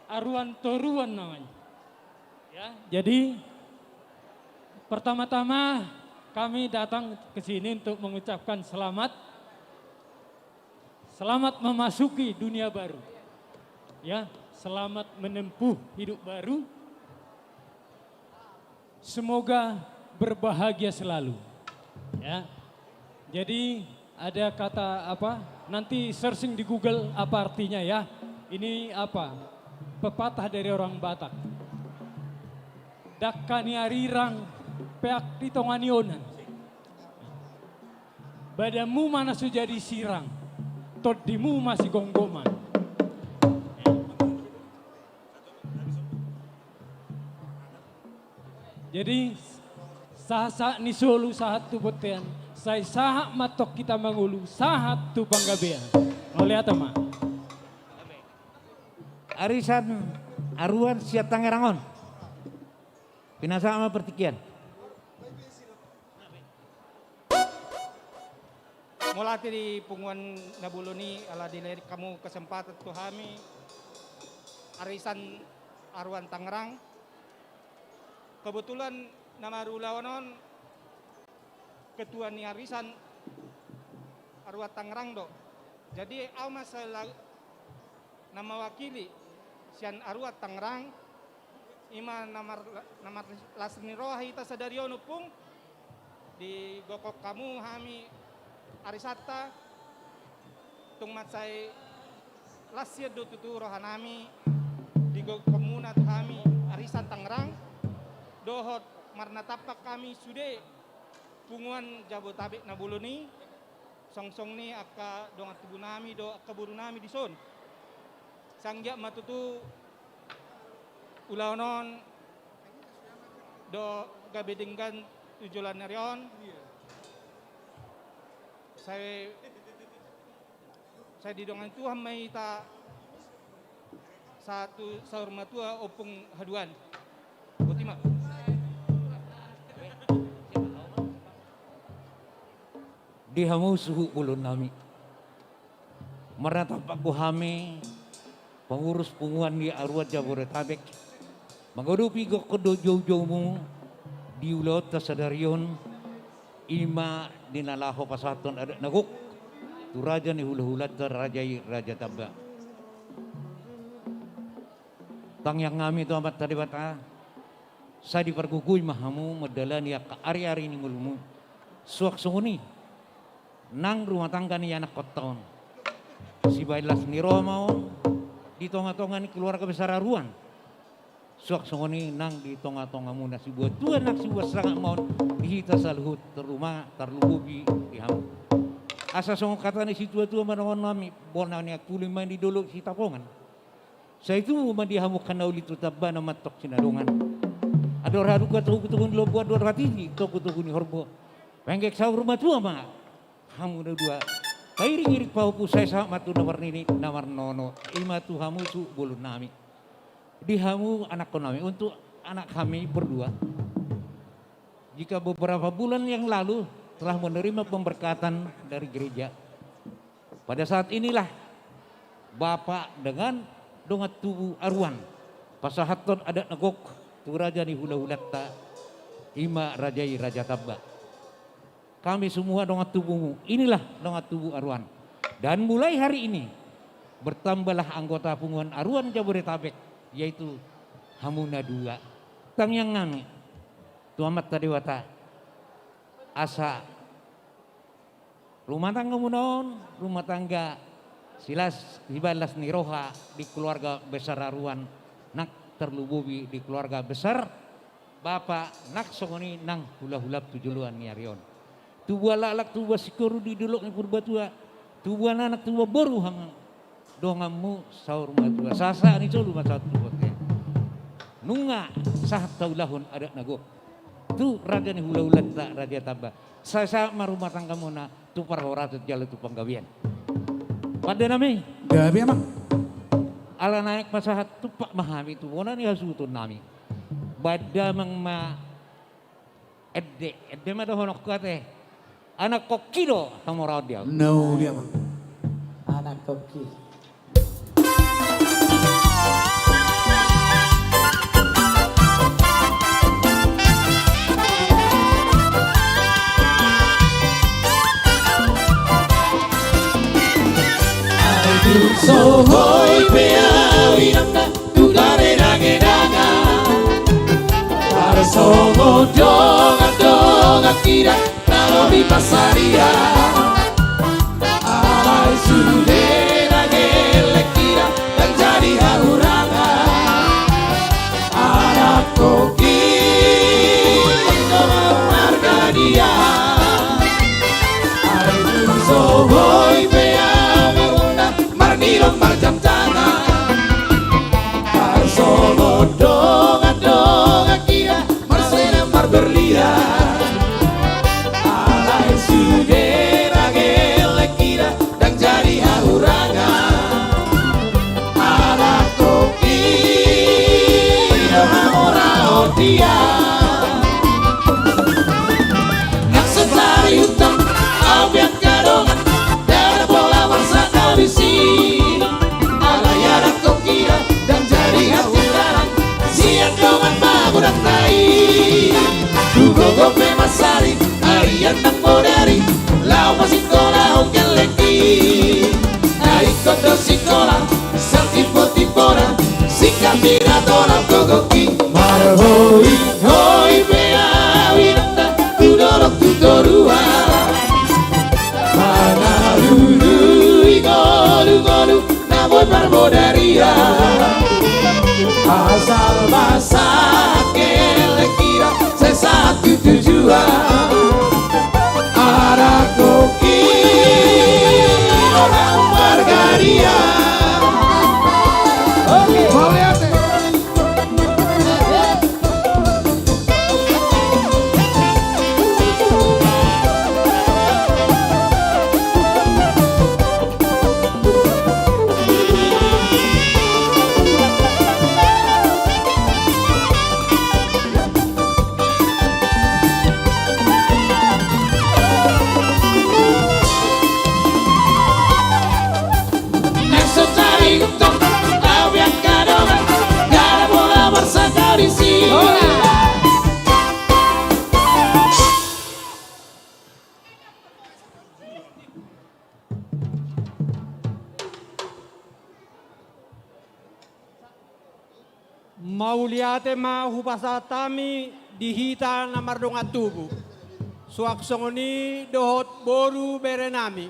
Aruan Toruan namanya. Ya, jadi pertama-tama kami datang ke sini untuk mengucapkan selamat. Selamat memasuki dunia baru. Ya, selamat menempuh hidup baru. Semoga berbahagia selalu. Ya. Jadi ada kata apa? Nanti searching di Google apa artinya ya. Ini apa? Pepatah dari orang Batak. Dangka ni arirang, peak di tonga ni onan. Badanmu ma na so jadi sirang, tondimu ma sigomgoman. Jadi, sahat-sahat ni solu sahat tu bontean, Sai sahat ma antong hita mangolu, sahat tu panggabean. Mauliate ma. Arisan aruan sian Tangerang on. Pinasahat ma partingkian. Mauliate di punguan na bolon i ala dilehon hamu kesempatan tu hami arisan aruan Tangerang. Kebetulan na marulaon on ketua ni arisan aruan Tangerang do. Jadi au ma selaku na mewakili sian aruan Tangerang, i ma na mar-, na marlas ni roha hita sadari on, Ompung. Digokhon hamu hami arisanta, tung mansai las hian do tutu rohanami, digokhon hamuna tu hami arisan Tangerang, dohot marnatampak hami sude punguan Jabodetabek na bolon i, songon i angka dongan tubunami dohot angka borunami dison. Sai anggiat ma tutu ulaon on do gabe denggan tu joloan ni ari on. Sai, sai didongani Tuhan ma hita sahat tu saur matua, Ompung haduan. Boti ma. Di hamu suhut bolonnami, marnatampak do hami pengurus punguan ni aruan Jabodetabek mangadopi gokhon dohot joujoumu di ulaonta sadari on, i ma di na laho pasahathon adat na gok tu raja ni hulahulanta, raja i Raja Tamba. Tangiangnami tu Amanta Debata, sai dipargogoi ma hamu mandalani angka ariari ni ngolumu. Suang songon i nang rumah tangga ni anakkonta on, sibahen las ni roha ma on di tongatonga ni keluarga besar aruan. Suang songon i nang di tongatongamuna sibuat tua nang sibuat sangap ma on di hita saluhut, terutama tarlumobi di hamu. Asa songon hata ni situatua ma dohononnami, bona ni angkuling ma i di dolok Sitapongan. Sai tubu ma di hamu angka na uli tu tambana ma antong sinadongan. Andor halumpang togutogu ni lombu, andor hatiti togutogu ni horbo. Penggeng saur matua ma hamu na dua. Pairingiring pahompu, sai sahat ma tu na marnini na marnono, i ma tu hamu suhut bolonnami. Di hamu anakkonnami, untuk anak kami berdua, jika beberapa bulan yang lalu telah menerima pemberkatan dari gereja. Pada saat inilah Bapak dengan dongan tubu aruan pasahathon adat na gok tu raja ni hulahulanta, i ma raja i Raja Tamba. Kami semua dongan tubumu, inilah dongan tubu aruan. Dan mulai hari ini bertambahlah anggota punguan aruan Jabodetabek, yaitu hamu na dua. Tangiangnami tu Amanta Debata, asa rumah tanggamuna on rumah tangga silas, sibahen las ni roha di keluarga besar aruan, nang terlumobi di keluarga besar Bapak, nang songon i nang hulahulam tu joloan ni ari on. Tubuan laklak, tubuan singkoru di dolok ni Purbatua, tubuan anak, tubuan boru, hamu donganmu saur matua. Sahat ni solu ma sahat tu bontean. Nunga sahat taulahon adat na gok tu raja ni hulahulanta Raja Tamba. Sai sahat ma rumah tanggamuna tu parhorasan jala tu panggabean. Pandenami. Gabe ma. Ala naeng pasahat, tumpak ma hami tu bona ni hasuhutonnami. Baen damang ma ende, ende ma dohononku ate. Anakkon ki do hamoraon di au. Nau dia ma. Anakkon ki. Ai dung so boi pe au inangna tu daredang edanga, tarsongon dongan-dongan kida na lobi pansarian. Alai sude na gelleng kida ndang jadi hahurangan. Anakkon ki, dongan marga dia. Ai dung so boi pe au marunda, marnilon marjamjangan, tarsongon dongan-dongan kida marsenang marberlian. Alai si Asal masa kelek kira sesatu tujuan. Anak koki orang margaria. Oke, mau lihat nih. Mauliate ma hupasahat hami di hita na mardongan tubu. Suang songon i dohot boru berenami.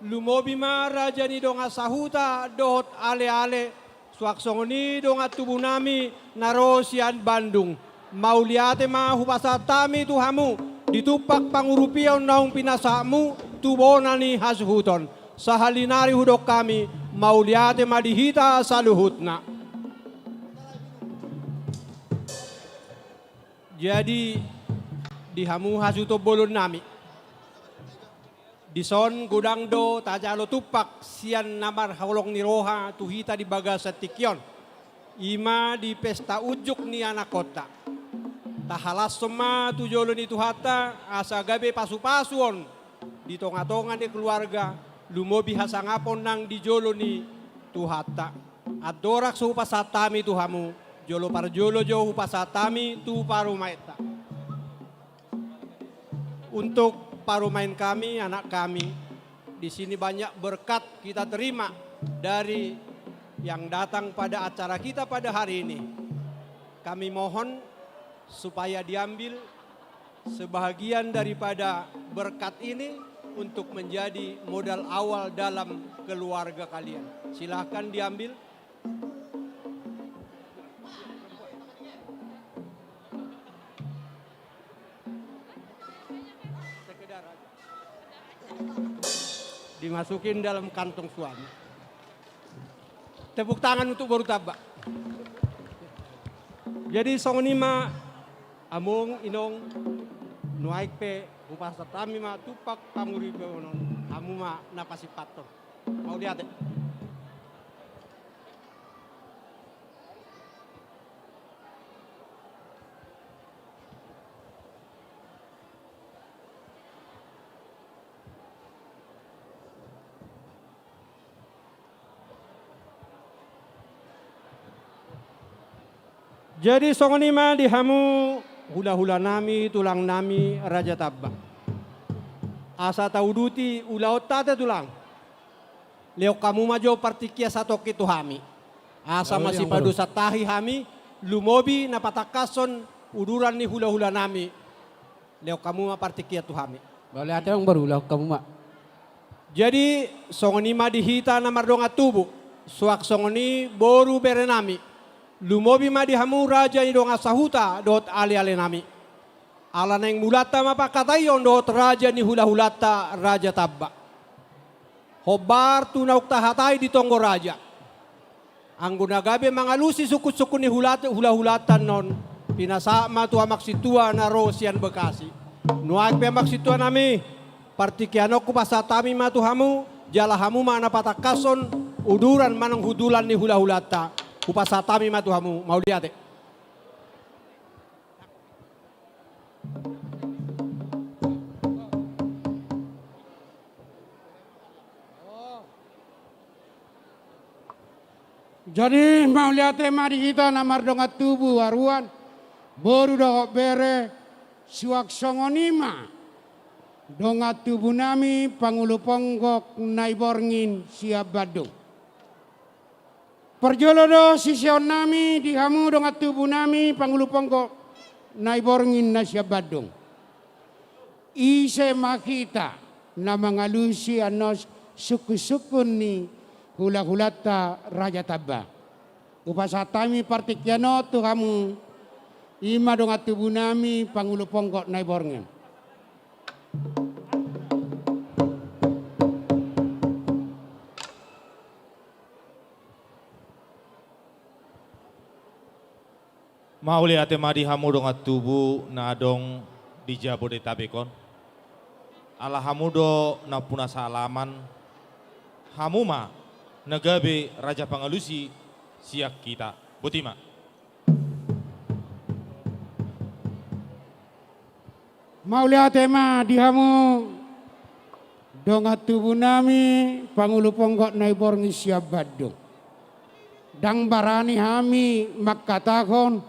Lumobi ma raja ni dongan sahuta dohot aleale. Suang songon i dongan tubunami na ro sian Bandung. Mauliate ma hupasahat hami tu hamu di tumpak pangurupion naung pinasahatmu tu bona ni hasuhuton. Sahali nari hudok hami, mauliate ma di hita saluhutna. Jadi, di hamu hasuhuton bolonnami, dison godang do tajalo tumpak sian na marholong ni roha tu hita di bagasan tingki on. I ma di pesta unjuk ni anakhonta. Tahalashon ma tu jolo ni Tuhanta, asa gabe pasupasu on di tongatonga ni keluarga, lumobi hasangapon nang di jolo ni Tuhanta. Andorang so hupasahat hami tu hamu, jolo parjolo jo hupasahat hami tu parumaenta. Untuk parumaen kami, anak kami, di sini banyak berkat kita terima dari yang datang pada acara kita pada hari ini. Kami mohon supaya diambil sebahagian daripada berkat ini untuk menjadi modal awal dalam keluarga kalian. Silahkan diambil. Dimasukin dalam kantong suami. Tepuk tangan untuk boru Tamba. Jadi songon i ma among inong, nuaeng pe hupasahat hami ma tumpak pangurupion on, hamu ma na pasipathon. Mauliate. Jadi songon i ma di hamu hulahulanami, tulangnami, Raja Tamba. Asa tauduti ulaonta, tulang. Lehon hamu ma jo partingkian satongkin tu hami. Asa masipadosan tahi hami, lumobi na patangkashon uduran ni hulahulanami. Lehon hamu ma partingkian tu hami. Mauliate, amang boru, lehon hamu ma. Jadi, songon i ma di hita na mardongan tubu, suang songon i boru berenami. Lumobi ma di hamu raja ni dongan sahuta dohot alealenami. Ala naeng mulanta ma pangkataion dohot raja ni hulahulanta, Raja Tamba. Hombar tu naung tahatai di tonggo raja. Anggo na gabe mangalusi sungkunsungkun ni hulat-, hulahulanta annon, pinasahat ma tu amang sintua na ro sian Bekasi. Nuaeng pe amang sintuanami, partingkian on hupasahat hami ma tu hamu, jala hamu ma na patangkashon uduran manang hundulan ni hulahulanta. Hupasahat hami ma tu hamu, mauliate. Jadi, mauliate ma di hita na mardongan tubu aruan, boru dohot bere, suang songon i ma dongan tubunami Pangulu Ponggok Naiborngin sian Bandung. Parjolo do siseonnami di hamu dongan tubunami Pangulu Ponggok Naiborngin na sian Bandung. Ise ma hita na mangalusi annon sungkunsungkun ni hulahulanta Raja Tamba. Hupasahat hami partingkian on tu hamu, i ma dongan tubunami pangulu ponggot Naiborngin. Mauliate ma di hamu dongan tubu na adong di Jabodetabek on. Ala hamu do nampuna saalaman, hamu ma na gabe raja pangalusi sian hita. Boti ma. Mauliate ma di hamu dongan tubunami pangulu ponggot Naiborngin sian Bandung. Ndang barani hami mangkatahon,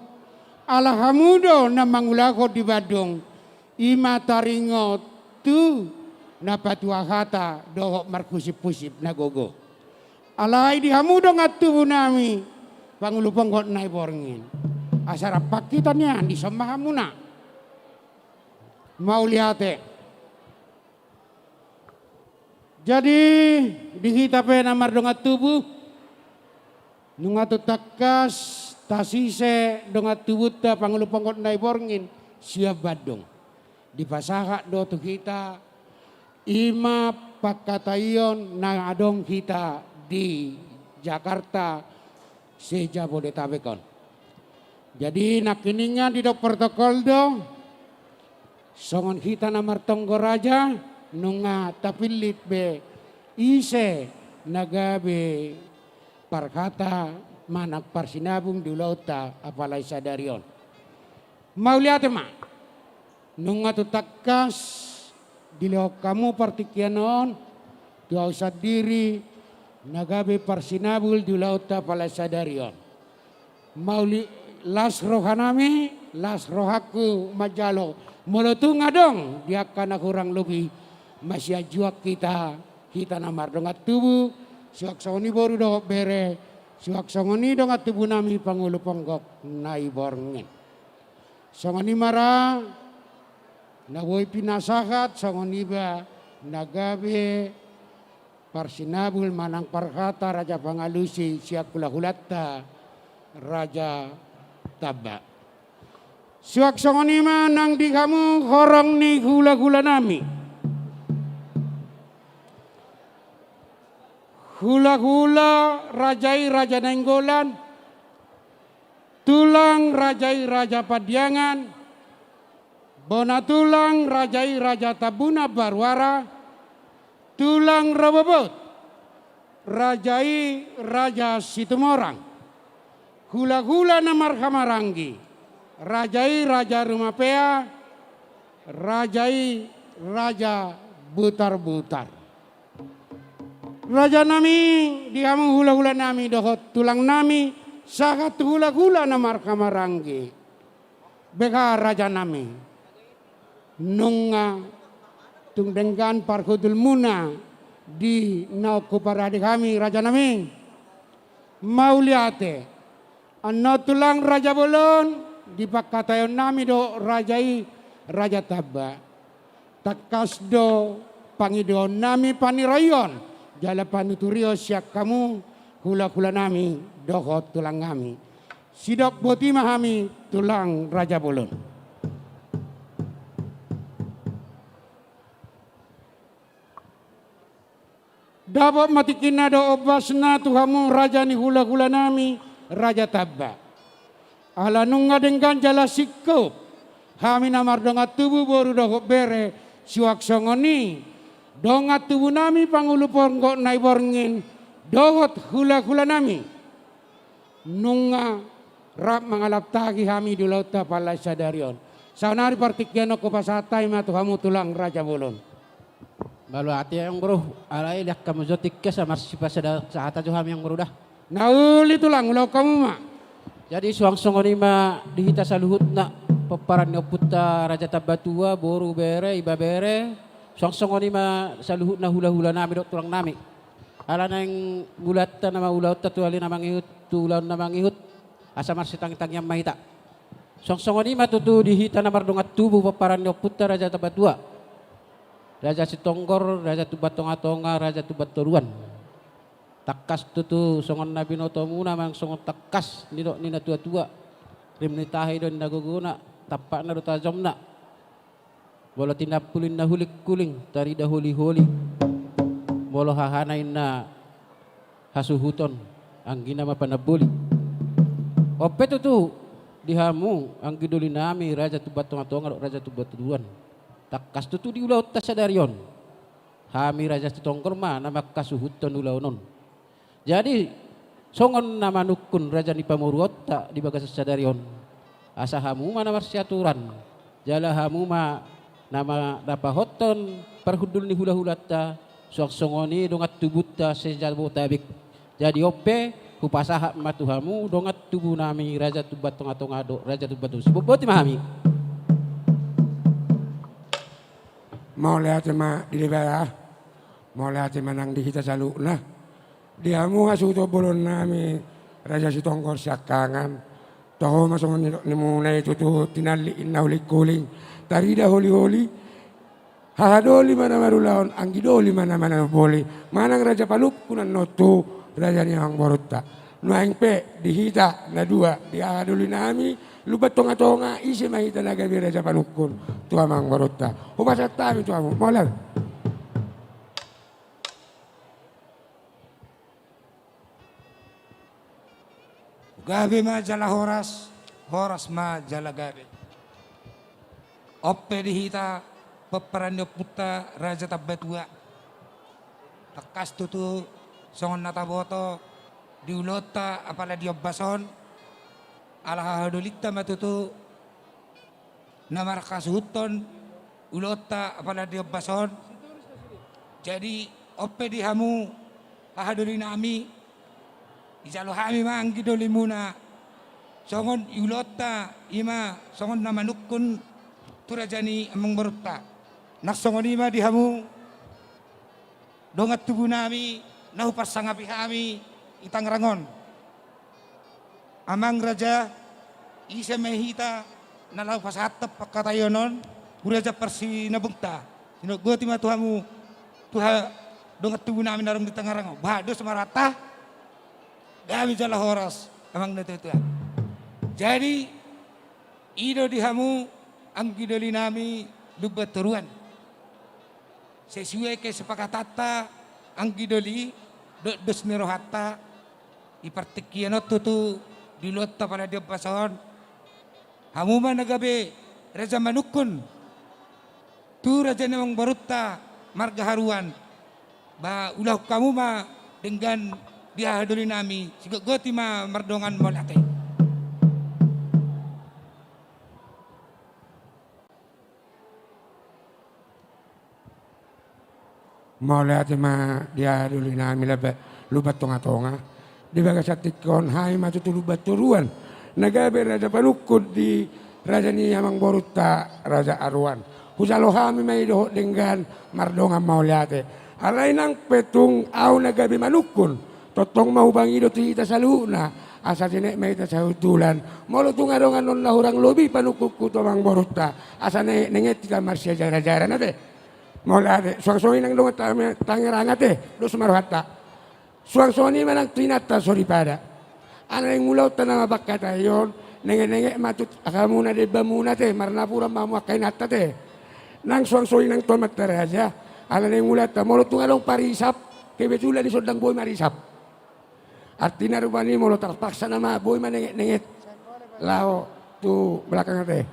ala hamu do na mangulahon di Bandung, i ma taringot tu na patua hata dohot marhusip-husip na gogo. Alai di hamu dongan tubunami pangulu ponggot Naiborngin, asa rap hita nian dison ma hamuna. Mauliate. Jadi, di hita pe na mardongan tubu, nunga tung tangkas tasise dongan tubunta pangulu ponggot Naiborngin sian Bandung. Dipasahat do tu hita, i ma pangkataion na adong hita di Jakarta, se-Jabodetabek on. Jadi, nangkiningan didok protokol do, songon hita na martonggo raja, nunga tapillit be ise na gabe parhata manang parsinabung di ulaonta apala sadari on. Mauliate ma. Nunga tung tangkas dilehon hamu partingkian on tu ahu sandiri na gabe parsinabul di ulaonta apala sadari on. Mauli-, las rohanami, las rohangku manjalo, molo tung adong di angka na hurang lobi, masianjuan hita, hita na mardongan tubu, suang songon i boru dohot bere, suang songon i dongan tubunami pangulu ponggot Naiborngin. Songon i ma ra na boi pinasahat, songon iba na gabe parsinabul manang parhata raja pangalusi sian hulahulanta Raja Tamba. Suang songon i ma nang di hamu horong ni hulahulanami. Hulahula raja i Raja Nainggolan, tulang raja i Raja Pandiangan, bona tulang raja i Raja Tambunan Baruara, tulang rorobot raja i Raja Situmorang, hulahula na marhahamaranggi, raja i Raja Rumapea, raja i Raja Butarbutar. Rajanami, di hamu hulahulanami dohot tulangnami, sahat tu hulahula na marhahamaranggi. Beha rajanami, nunga tung denggan parhundulmuna di naung huparade hami rajanami. Mauliate. Annon tulang raja bolon, di pangkataionnami do raja i Raja Tamba. Tangkas do pangidoonnami paniraion jala panuturion sian hamu hulahulanami dohot tulangnami. Sidok boti ma hami tulang raja bolon. Dapot ma tingkina dohot ombasna tu hamu raja ni hulahulanami Raja Tamba. Ala nunga denggan jala singkop hami na mardongan tubu boru dohot bere, suang songon i dongan tubunami pangulu ponggot Naiborngin dohot hulahulanami. Nunga rap mangalap tagi hami di ulaonta apala sadari on. Saonari partingkian on hupasahat hami ma tu hamu tulang raja bolon. Mauliate amang boru, alai lean hamu jo tingki asa marsipasada sahata jo hami amang boru da. Na uli tulang, ulahon hamu ma. Jadi suang songon i ma di hita saluhutna pomparan ni ompunta Raja Tambatua, boru, bere, ibebere, suang songon i ma saluhutna hulahulanami dohot tulangnami. Ala naeng mulaanta nama ulaonta tu ale na mangihut, tu ulaon na mangihut, asa marsitangitangian ma hita. Suang songon i ma tutu di hita na mardongan tubu pomparan ni ompunta Raja Tambatua, Raja Sitonggor, Raja Tuban Tongatonga, Raja Tuban Toruan. Tangkas tutu songon na binotomuna, manang songon tangkas nidok ni na tuatua. Rim ni tahi do inna gogona, tampakna do tajomna. Molo tinampul inna hulingkuling, tarida holiholi. Molo hahana inna hasuhuton, anggina ma panamboli. On pe tutu di hamu anggi dolinami, Raja Tumbatongatonga dohot Raja Tumbatoruan. Tangkas tutu di ulaonta sadari on, hami Raja Sitonggor ma na manghasuhuthon ulaon on. Jadi, songon na manungkun raja ni pamoruonta di bagasan sadari on, asa hamu ma na marsiaturan, jala hamu ma na ma-, na pahothon parhundul ni hulahulanta, suang songon i dongan tubunta se-Jabodetabek. Jadi on pe, hupasahat ma tu hamu dongan tubunami Raja Tumbatongatonga dohot Raja Tumbatoruan. Sibotboti ma hami. Mauliate ma di Debata, mauliate ma nang di hita saluhutna. Di hamu hasuhuton bolonnami Raja Sitonggor siangkangan. Toho ma songon nidok nimuna i tutu, tinallik inna hulingkuling, tarida holiholi. Hahadoli ma na marulaon, anggi doli ma na manamboli. Manang raja panungkun annon tu raja ni amangborunta. Nuaeng pe di hita na dua, di hahadolinami Lumban Tongatonga, ise ma hita na gabe raja panungkun tu amangborunta. Hupasahat hami tu hamu. Mauliate. Gabe ma jala horas, horas ma jala gabe. On pe di hita pomparan ni ompunta Raja Tambatua. Tangkas tutu songon na taboto di ulaonta apala di ombas on, ala hahadolinta ma tutu na manghasuhuthon ulaonta apala di ombas on. Jadi, on pe di hamu hahadolinami, dijalo hami ma anggi dolimuna, songon i ulaonta, i ma songon na manungkun tu raja ni amangborunta. Nang songon i ma di hamu dongan tubunami na huparsangapi hami di Tangerang on. Amang raja, ise ma hita na laho pasahathon pangkataion on tu raja parsinabungta. Sinogoti ma tu hamu, tu ha-, dongan tubunami na adong di Tangerang on. Boha do so marhata? Gabe jala horas, amang na tuatua. Jadi, i do di hamu anggi dolinami Lumban Toruan. Sesuai kesepakatanta anggi doli dohot dos ni rohanta, di partingkian on tutu di ulaonta apala di ombas on, hamu ma na gabe raja manungkun tu raja ni amangborunta marga Haruan. Ba ulahon hamu ma denggan di hahadolinami, sigotgoti ma mardongan, mauliate. Mauliate ma di hahadolinami Lumban, Lumban Tongatonga. Di bagasan tingki on hami ma tutu Lumban Toruan na gabe raja panungkun di raja ni amangborunta Raja Haruan. Hujalo hami ma i dohot denggan mardongan mauliate. Alai nang pe tung ahu na gabe manungkun, tongtong ma hupangido tu hita saluhutna, asa jenek ma hita sahuntulan. Molo tung adong annon na hurang lobi panungkunku tu amangborunta, asa ne-, nenget hita marsiajarajara, ate. Mauliate, suang songon i nang dongan Tame-, Tangerang, ate, dos ma rohanta. Suang songon i ma nang tu inanta soripada. Ala naeng ulaonta nama pangkataion, nengetnenget ma tu hamu na dembamuna, ate, marnapuran ma hamu angka inanta, ate. Nang suang songon i nang tu amanta raja, ala naeng ulaonta, molo tung adong parisap, kebetulan i sondang boi marisap. Artina rupani molo tarpaksa nama boi ma nengetnenget laho tu belakang, ate.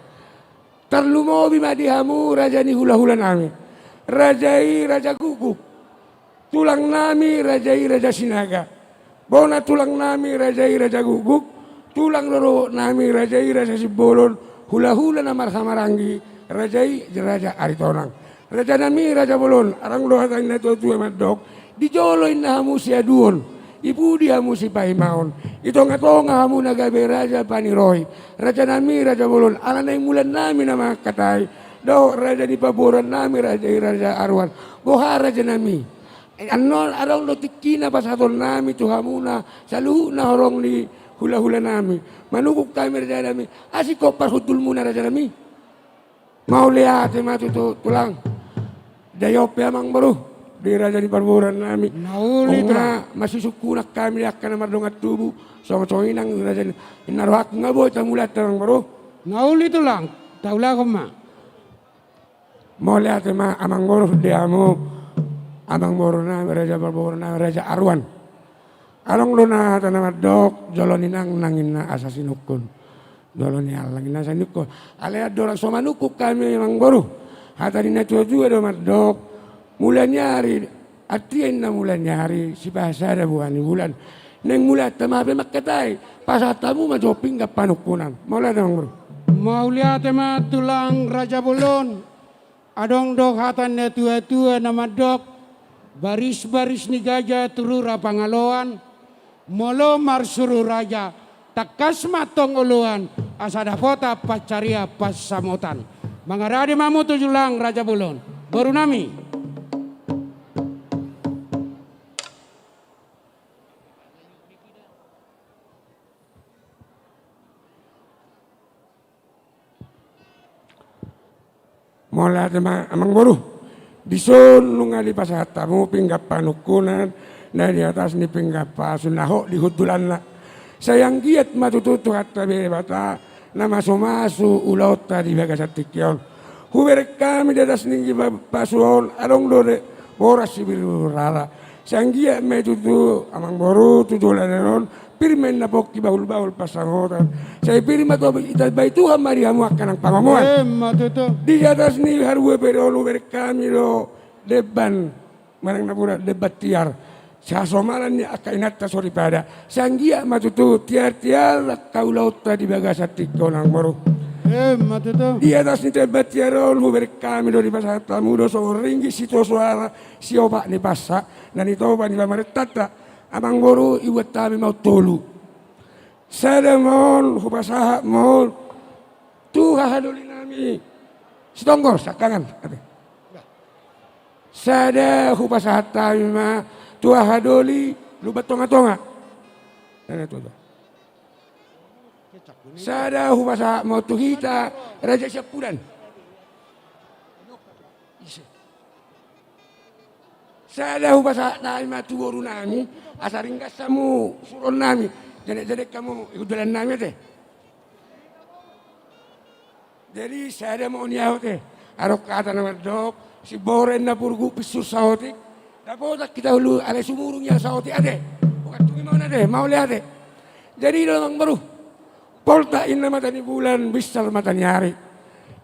Tarlumobi ma di hamu raja ni hulahulanami. Raja i Raja Guguk. Tulangnami raja i Raja Sinaga. Bona tulangnami raja i Raja Guguk. Tulang rorobotnami raja i Raja Simbolon. Hulahula na marhahamaranggi raja i Raja Aritonang. Rajanami Raja Bolon, adong do hata ni na tuatua mandok, di jolo inna hamu siaduon, di pudi hamu sipaimaon, di tongatonga hamu na gabe raja paniroi. Rajanami Raja Bolon, ala naeng mulannami na mangkatai, dohot raja ni pamoruonnami raja i Raja Haruan. Boha rajanami? Annon adong do tingkina pasahatonnami tu hamuna saluhutna horong ni hulahulanami. Manungkun hami rajanami, asi ho parhundulmuna rajanami. Mauliate ma tutu tulang. Jai on pe amangboru. Di raja ni parboruon nami. Na uli, Tulang. Masisungkunan hami di angka na mardongan tubu, songon songon i nang raja ni, inna rohangku, nga boi tamulai, Amangboru. Na uli, Tulang, taulahon ma. Mauliate ma, Amangboru, di hamu, Amangboru nami, raja parboruon nami, Raja Aruan. Adong do na hata na mandok, jolo ni nangnang inna asa sinungkun. Jolo ni allang inna asa sinungkun. Alai andorang so manungkun hami, Amangboru, hata ni na tuatua do mandok, mula ni ari, artia inna mula ni ari, sipahasada boha ni bulan. Naeng mulaanta ma hape mangkatai, pasahat hamu ma jo pinggan panungkunan. Mauliate, Amangboru. Mauliate ma, Tulang Raja Bolon. Adong do hata ni na tuatua na mandok, barisbaris ni gaja tu rura pangaloan, molo marsuru raja, tangkas ma antong oloan, asa dapotan pansarian pansamotan. Mangarade ma hamu tu Tulang Raja Bolon, boru nami. Mauliate ma, Amangboru. Dison nunga dipasahat hamu pinggan panungkunan na di atas ni pinggan pasu na hot di hundulanna. Sai anggiat ma tutu Tuhanta Debata na masumasu ulaonta di bagasan tingki on. Hubereng hami di atas ni pinggan pasu on, adong do boras sibirurara. Sai anggiat ma i tutu, Amangboru, tu joloan on, pir ma inna pongki, bahulbahul pansamotan. Sai pir ma tong ditambai Tuhan ma di hamu angka nang pangomoan. Emma tutu. Di atas ni harue pe do on hubereng hami do demban, manang na pura demban tiar, sihasomalan ni angka inanta soripada. Sai anggiat ma tutu tiartiar angka ulaonta di bagasan tingki on, Amangboru. Emma tutu. Di atas ni demban tiar on hubereng hami do, dipasahat hamu do songon ringgit sitio soara, siopat ni pansa na nitopa ni pamarentanta. Amangboru, ibuat hami ma on tolu. Sada ma on hupasahat ma on tu hahadoli nami Sitonggor siangkangan. Sada hupasahat hami ma tu hahadoli Lumban Tongatonga. Sada hupasahat ma on tu hita Raja Siampudan. Sada hupasahat hami ma tu boru nami, asa ringgas hamu suruon nami, janek-janek hamu i hundulan nami, ate. Jadi sada ma on i, ate. Adong hata na mandok, simboro inna purguk, pinsul saotik, dapotan hita ulu alai sumurung ia saotik, ate. Bukan tungi ma on, ate, mauliate. Jadi i do, Amangboru. Poltak inna mata ni bulan, binsar mata ni ari.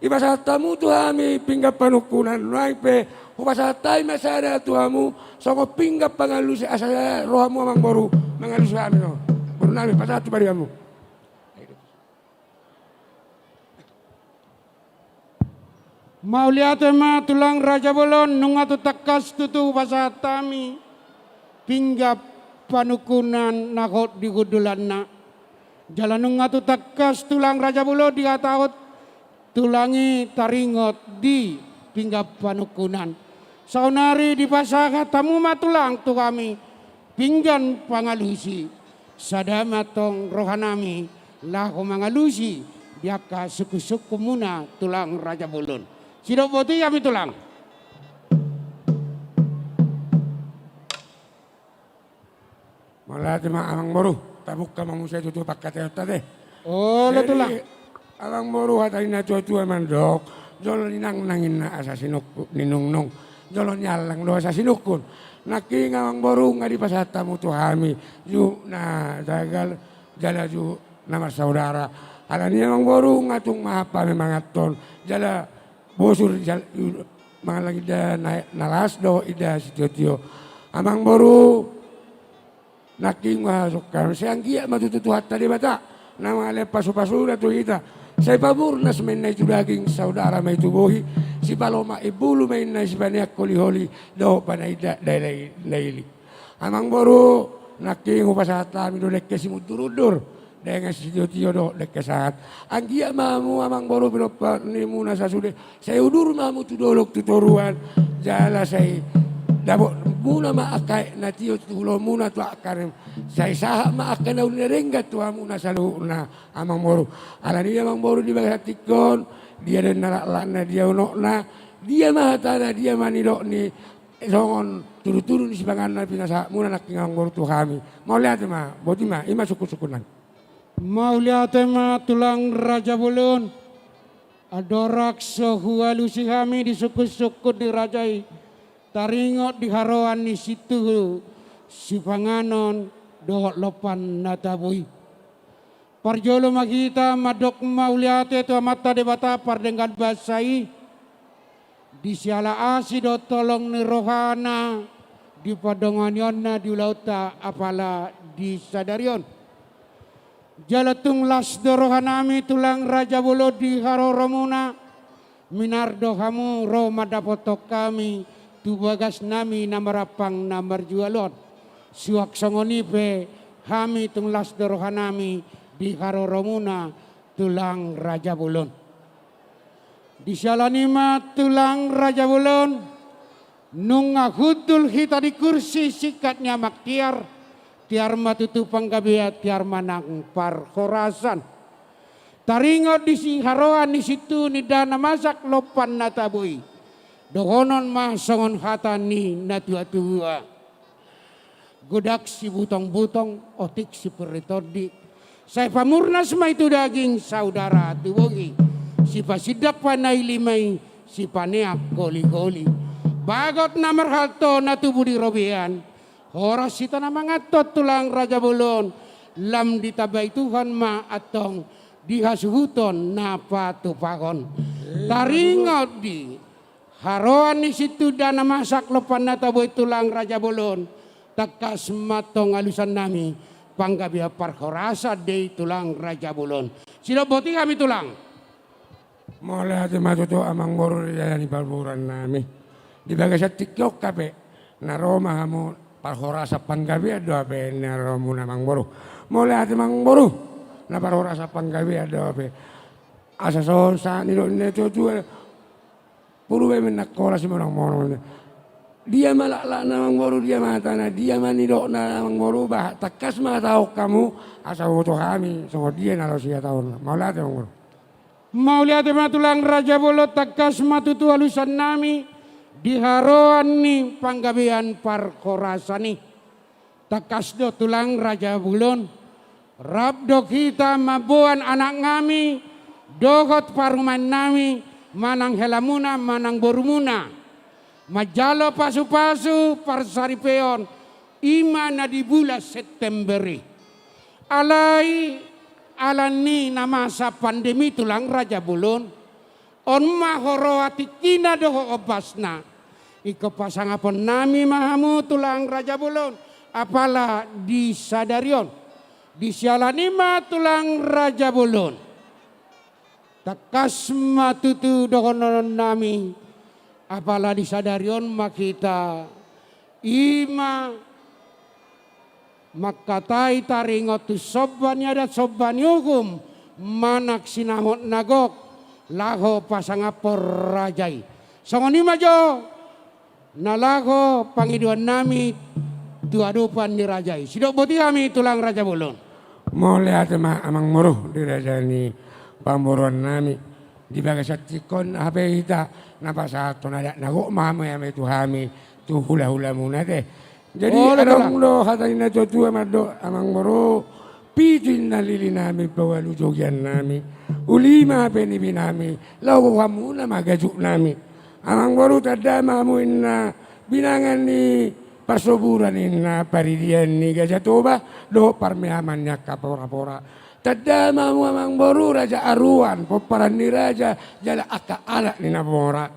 Dipasahat hamu tu hami pinggan panungkunan, nuaeng pe hupasahat hami ma sada tu hamu songon pinggan pangalusi, asa ro hamu, Amangboru, mangalusi hami, no. Boru nami, pasahat tu parianmu. Mauliate ma, Tulang Raja Bolon, nunga tung tangkas tutu hupasahat hami pinggan panungkunan na hot di hundulanna. Jala nunga tung tangkas, Tulang Raja Bolon, dihatahon tulang i taringot di pinggan panungkunan. Saonari dipasahat hamu ma, Tulang, tu hami pinggan pangalusi. Sada ma antong roha nami laho mangalusi di angka sungkunsungkunmuna, Tulang Raja Bolon. Sidok boti hami, Tulang. Mauliate ma, Amangboru, tabuka ma muse tutu pangkataionta, ate. Olo, Tulang. Jadi, Amangboru, hata ni na tuatua mandok, jolo ni nangnang inna asa sinungkun, ninungnung, jolo ni allang do asa sinungkun. Nangkin, Amangboru, nunga dipasahat hamu tu hami juhut na jagal jala juhut na marsaudara. Alani i, Amangboru, nunga tung mahap hami manganhon jala bosur jal-, mangallang indahan na las dohot indahan sitiotio. Amangboru, nangkin nunga hasungkun hami, sai anggiat ma tutu Tuhanta Debata na mangalehon pasupasuna tu hita. Sai pamurnas ma inna i tu daging, saudara ma i tu bohi, sipalomak imbulu ma inna i, sipaneang holiholi dohot panaindahan dailai-, daili. Amangboru, nangkin hupasahat hami do dengke simundurundur, dengke sitiotio dohot dengke sahat. Anggiat ma hamu, Amangboru, pinomparnimuna sasude, sai udur ma hamu tu dolok tu toruan, jala sai dapotmuna ma angka aek na tio tu ulaonmuna tu angka ari. Sai sahat ma angka na uli na denggan tu hamuna saluhutna, Amangboru. Alani i, Amangboru, di bagasan tingki on, dia do na laklakna, dia unokna, dia ma hatana, dia ma nidokni, songon tudu-tudu ni sipanganon na pinasahatmuna nangkin amangboru tu hami. Mauliate ma, boti ma, i ma sungkun-sungkunnami. Mauliate ma tulang raja bolon. Andorang so hualusi hami di sungkun-sungkun ni raja i, taringot di haroan ni sintuhu sipanganon dohot lompan na tabo i. Parjolo ma hita mandok mauliate tu Amanta Debata pardenggan basa i, di siala asi dohot holong ni rohana, di pandonganionna di ulaonta apala di sadari on. Jala tung las do rohanami tulang raja bolon di haroromuna, minar do hamu ro mandapothon hami tu bagasnami na marampang na marjual on. Suang songon i pe hami tung las do rohanami di haroromuna tulang raja bolon. Di siala ni i ma tulang raja bolon, nunga hundul hita di kursi singkat ni amang tiar, tiar ma tutu panggabean, tiar ma nang parhorasan. Taringot di si haroan ni sintuhu ni dana masak lompan na tabo i, dohonon ma songon hata ni na tua-tua. Godang sibutong-butong, otik sipirri tondi. Sai pamurnas ma i tu daging, saudara tu bohi. Sipasindak panaili ma i, sipaneang holi-holi. Bagot na marhalto na tubu di robean, horas hita na manganhon tulang raja bolon. Lam ditambai Tuhan ma antong di hasuhuton na patupahon. Taringot di haroan ni sintuhu dana masak lompan na tabo i tulang raja bolon, tangkas ma antong alusannami panggabean parhorasan do i tulang raja bolon. Sidok boti hami tulang. Mauliate ma tutu amangboru di raja ni parboruannami. Di bagasan tingki on hape na ro ma hamu parhorasan panggabean do hape na ro muna amangboru. Mauliate amangboru, na parhorasan panggabean do hape. Asa songon sahat ni dok ni na tua-tua. Purba i ma na horas i monang-monang. Dia ma laklakna amangboru, dia ma hatana, dia ma nidokna amangboru, bah, tangkas ma hatahon hamu, asa huboto hami songon dia na laos ihatahonna. Mauliate amangboru. Mauliate ma tulang raja bolon, tangkas ma tutu alusannami di haroan ni panggabean parhorasan i. Tangkas do tulang raja bolon, rap do hita mamboan anaknami dohot parumaennami, manang helamuna manang borumuna, manjalo pasu-pasu parsaripeon, i ma na di bulan September i. Alai ala ni na masa pandemi tulang raja bolon, on ma huroha tingkina dohot ombasna. Ingkon pasangaponnami ma hamu tulang raja bolon apala di sadari on. Di siala ni i ma tulang raja bolon, tangkas ma tutu dohononnami apala di sadari on ma hita, i ma mangkatai taringot tu somba ni adat somba ni uhum manang sinamot na gok laho pasangaphon raja i. Songon i ma jo na laho pangidoannami tu adopan ni raja i. Sidok boti hami tulang raja bolon. Mauliate ma amangboru di raja ni parboruannami. Di bagasan tingki on hape hita na pasahathon adat na gok ma hamu i tu hami tu hula-hulamuna te. Jadi adong do hata ni na tua-tua mandok amangboru, pitu inna lilinami paualu jogiannami, uli ma hape nipinami laho gokhonmuna ma gajutnami. Amangboru, tanda ma hamu inna binangan ni parsoburan inna paridian ni Gajah Toba dohot parmeaman ni angka pora-pora. Tanda ma hamu amangboru raja aruan, pomparan ni raja jala angka anak ni na mora.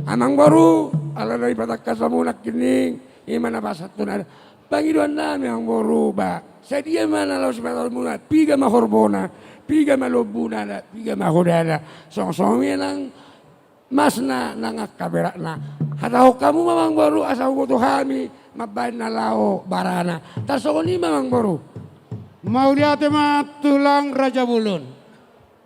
Amangboru, ala na dipatangkas hamu nangkining, i ma na pasahathon adat. Pangidoannami amangboru, bah, sadia ma na laos patahonmuna, piga ma horbona, piga ma lombuna, piga ma hodana. Songon-songon i nang masna nang angka beratna. Hatahon hamu ma amangboru asa huboto hami mambahen na laho barana. Tarsongon i ma amangboru. Mauliate ma tulang raja bolon.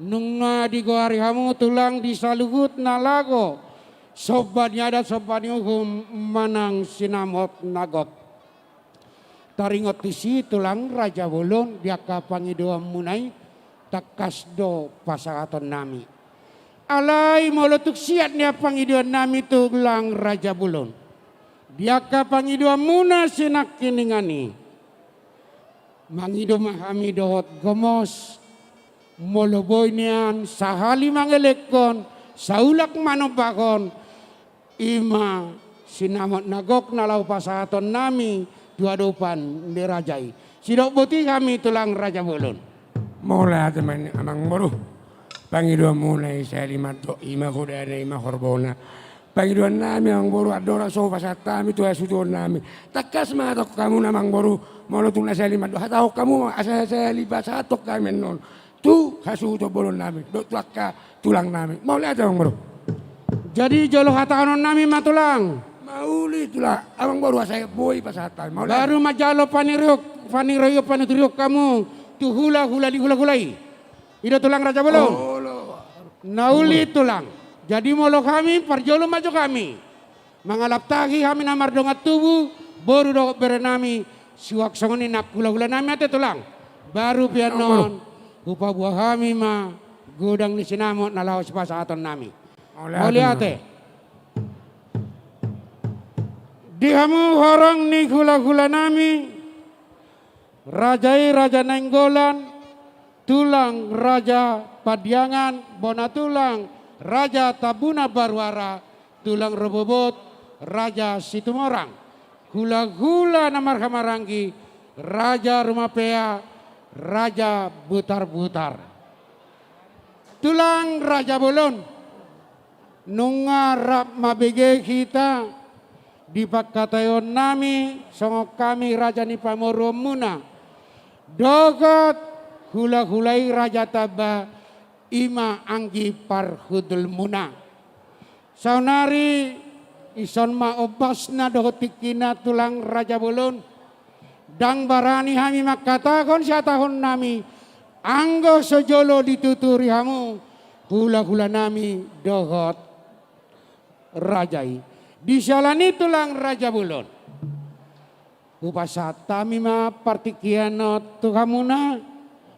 Nunga digoari hamu tulang di saluhut na laho somba ni adat somba ni uhum manang sinamot na gok. Taringot tusi tulang raja bolon di angka pangidoanmuna i, tangkas do pasahatonnami. Alai molo tung siat nian pangidoannami tulang raja bolon, Di angka pangidoanmuna sinangkiningan i, mangido ma hami dohot gomos, molo boi nian sahali mangelekhon, saulak manombahon, i ma sinamot na gok na laho pasahatonnami tu adopan ni raja i. Sidok boti hami tulang raja bolon. Mauliate ma amangboru. Pangidoanmuna i sahali mandok, i ma godana, i ma horbona. Pangidoannami amangboru, andorang so hupasahat hami tu hasuhutonnami, tangkas ma hatahon hamu amangboru. Molo tung na sahali mandok, hatahon hamu ma asa sahali pasahathon hami annon tu hasuhuton bolonnami dohot tu angka tulangnami. Mauliate amangboru. Jadi jolo hatahononnami ma tulang. Mauli tulang, amangboru, asa boi pasahat hami. Mauliate. Baru manjalo panirihon, panirihon, panuturihon hamu tu hulahula ni hulahula i. I do tulang raja bolon. Olo. Na uli tulang. Jadi molo hami parjolo ma jo hami mangalap tahi, hami na mardongan tubu, boru dohot berenami, suang songon i nang hulahulanami ate tulang. Baru pe annon hupaboa hami ma godang ni sinamot na laho sipasahatonnami. Mauliate. Mauliate. Di hamu horong ni hulahulanami, raja i Raja Nainggolan, tulang Raja Pandiangan, bona tulang Raja Tambunan Baruara, tulang rorobot Raja Situmorang, hulahula na marhahamaranggi, Raja Rumapea, Raja Butarbutar. Tulang raja bolon, nunga rap mambege hita di pangkataionnami songon hami raja ni pamoruonmuna dohot hulahula i Raja Tamba, i ma anggi parhundulmuna. Saonari, dison ma ombasna dohot tingkina tulang raja bolon. Ndang barani hami mangkatahon sihatahonnami anggo so jolo dituturi hamu hulahulanami dohot raja i. Di siala ni i tulang raja bolon, hupasahat hami ma partingkian on tu hamuna,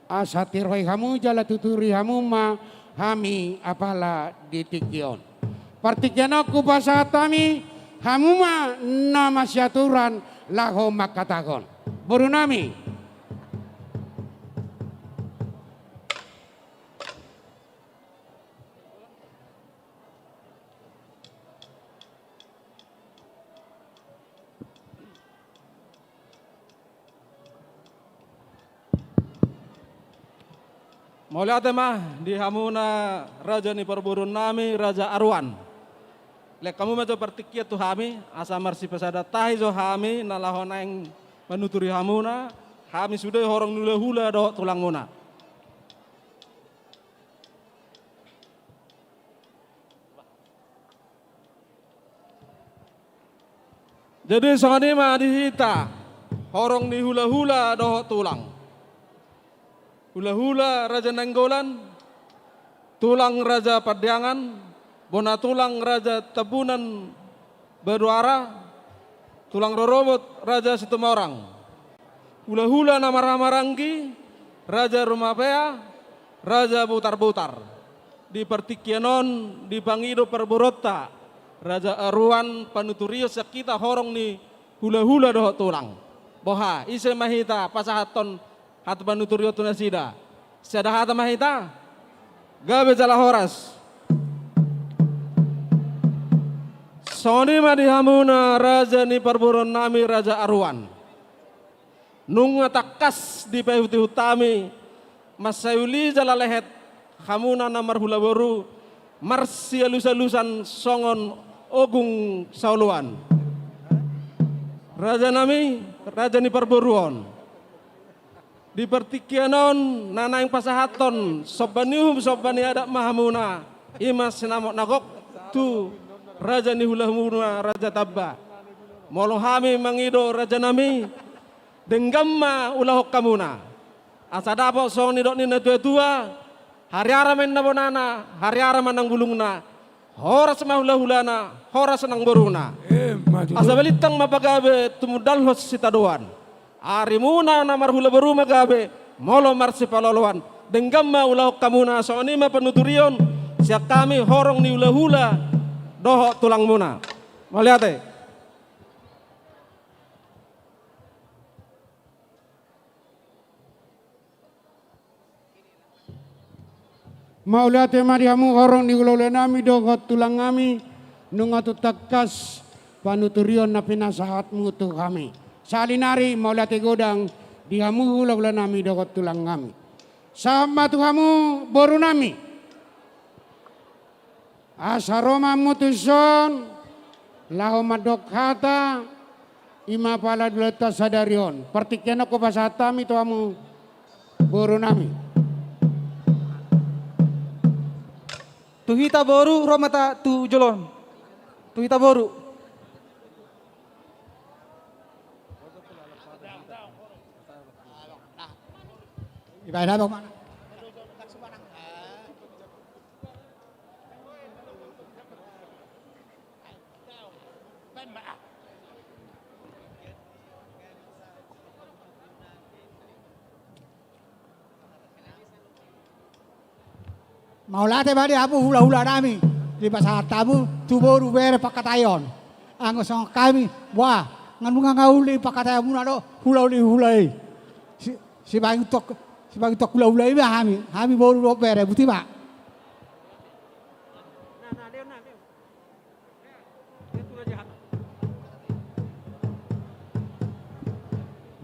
asa tirohi hamu jala tuturi hamu ma hami apala di tingki on. Partingkian on hupasahat hami, hamu ma na masiaturan laho mangkatahon. Borunami. Mauliate ma di hamuna raja ni parboruonnami, Raja Aruan. Lehon hamu ma jo partingkian tu hami, asa marsipasahat tahi jo hami na laho naeng manuturi hamuna, hami sude horong ni hulahula dohot tulangmuna. Jadi songon i ma di hita horong ni hulahula dohot tulang. Hulahula Raja Nainggolan, tulang Raja Pandiangan, bona tulang Raja Tambunan Baruara, tulang rorobot Raja Situmorang. Hulahula na marhahamaranggi, Raja Rumapea, Raja Butarbutar. Di partingkian on dipangido parboruonta Raja Aruan panuturion sian hita horong ni hulahula dohot tulang. Boha, ise ma hita pasahathon hata panuturion tu nasida? Sada hata ma hita? Gabe jala horas. Songon i ma di hamuna raja ni parboruonnami, Raja Aruan. Nunga tangkas dipaihutihut hami mansai uli jala lehet hamuna na marhula boru, marsialusalusan songon ogung saoloan. Rajanami, raja ni parboruon. Di partingkian on na naeng pasahathon somba ni uhum somba ni adat ma hamuna, i ma sinamot na gok tu raja ni hulahula, Raja Tamba. Molo hami mangido, rajanami, denggan ma ulahon hamuna. Asa dapot songon nidok ni natuatua, hariara ma inna bonana, hariara ma nang bulungna, horas ma hulahulana, horas nang boruna. Emma tutu. Asa balintang ma pagabe tumundalhon sitadoan. Arimuna na marhula boru ma gabe, molo marsipaloloan. Denggan ma ulahon hamuna, songon i ma panuturion sian hami horong ni hulahula dohot tulangmuna. Mauliate. Mauliate ma di hamu horong ni hulahula nami dohot tulang nami, nunga tung tangkas panuturion na pinasahatmu tu hami. Sahali nari mauliate godang di hamu hulahula nami dohot tulang nami. Sahat ma tu hamu boru nami. Asa ro ma hamu tuson, laho mandok hata, i ma pala di ulaonta sadari on. Partingkian on hupasahat hami tu hamu boru nami. Tu hita boru, ro ma hita tu jolo on. Tu hita boru. Ibaen abang mana? Mauliate ma di hamu hulahula nami, dipasahat hamu tu boru bere pangkataion. Anggo songon hami, wah, nga nunga nga uli pangkataion muna do, hula uli hula i. Si, simangitok, simangitok hulahula i ma hami, hami boru dohot bere, boti ma.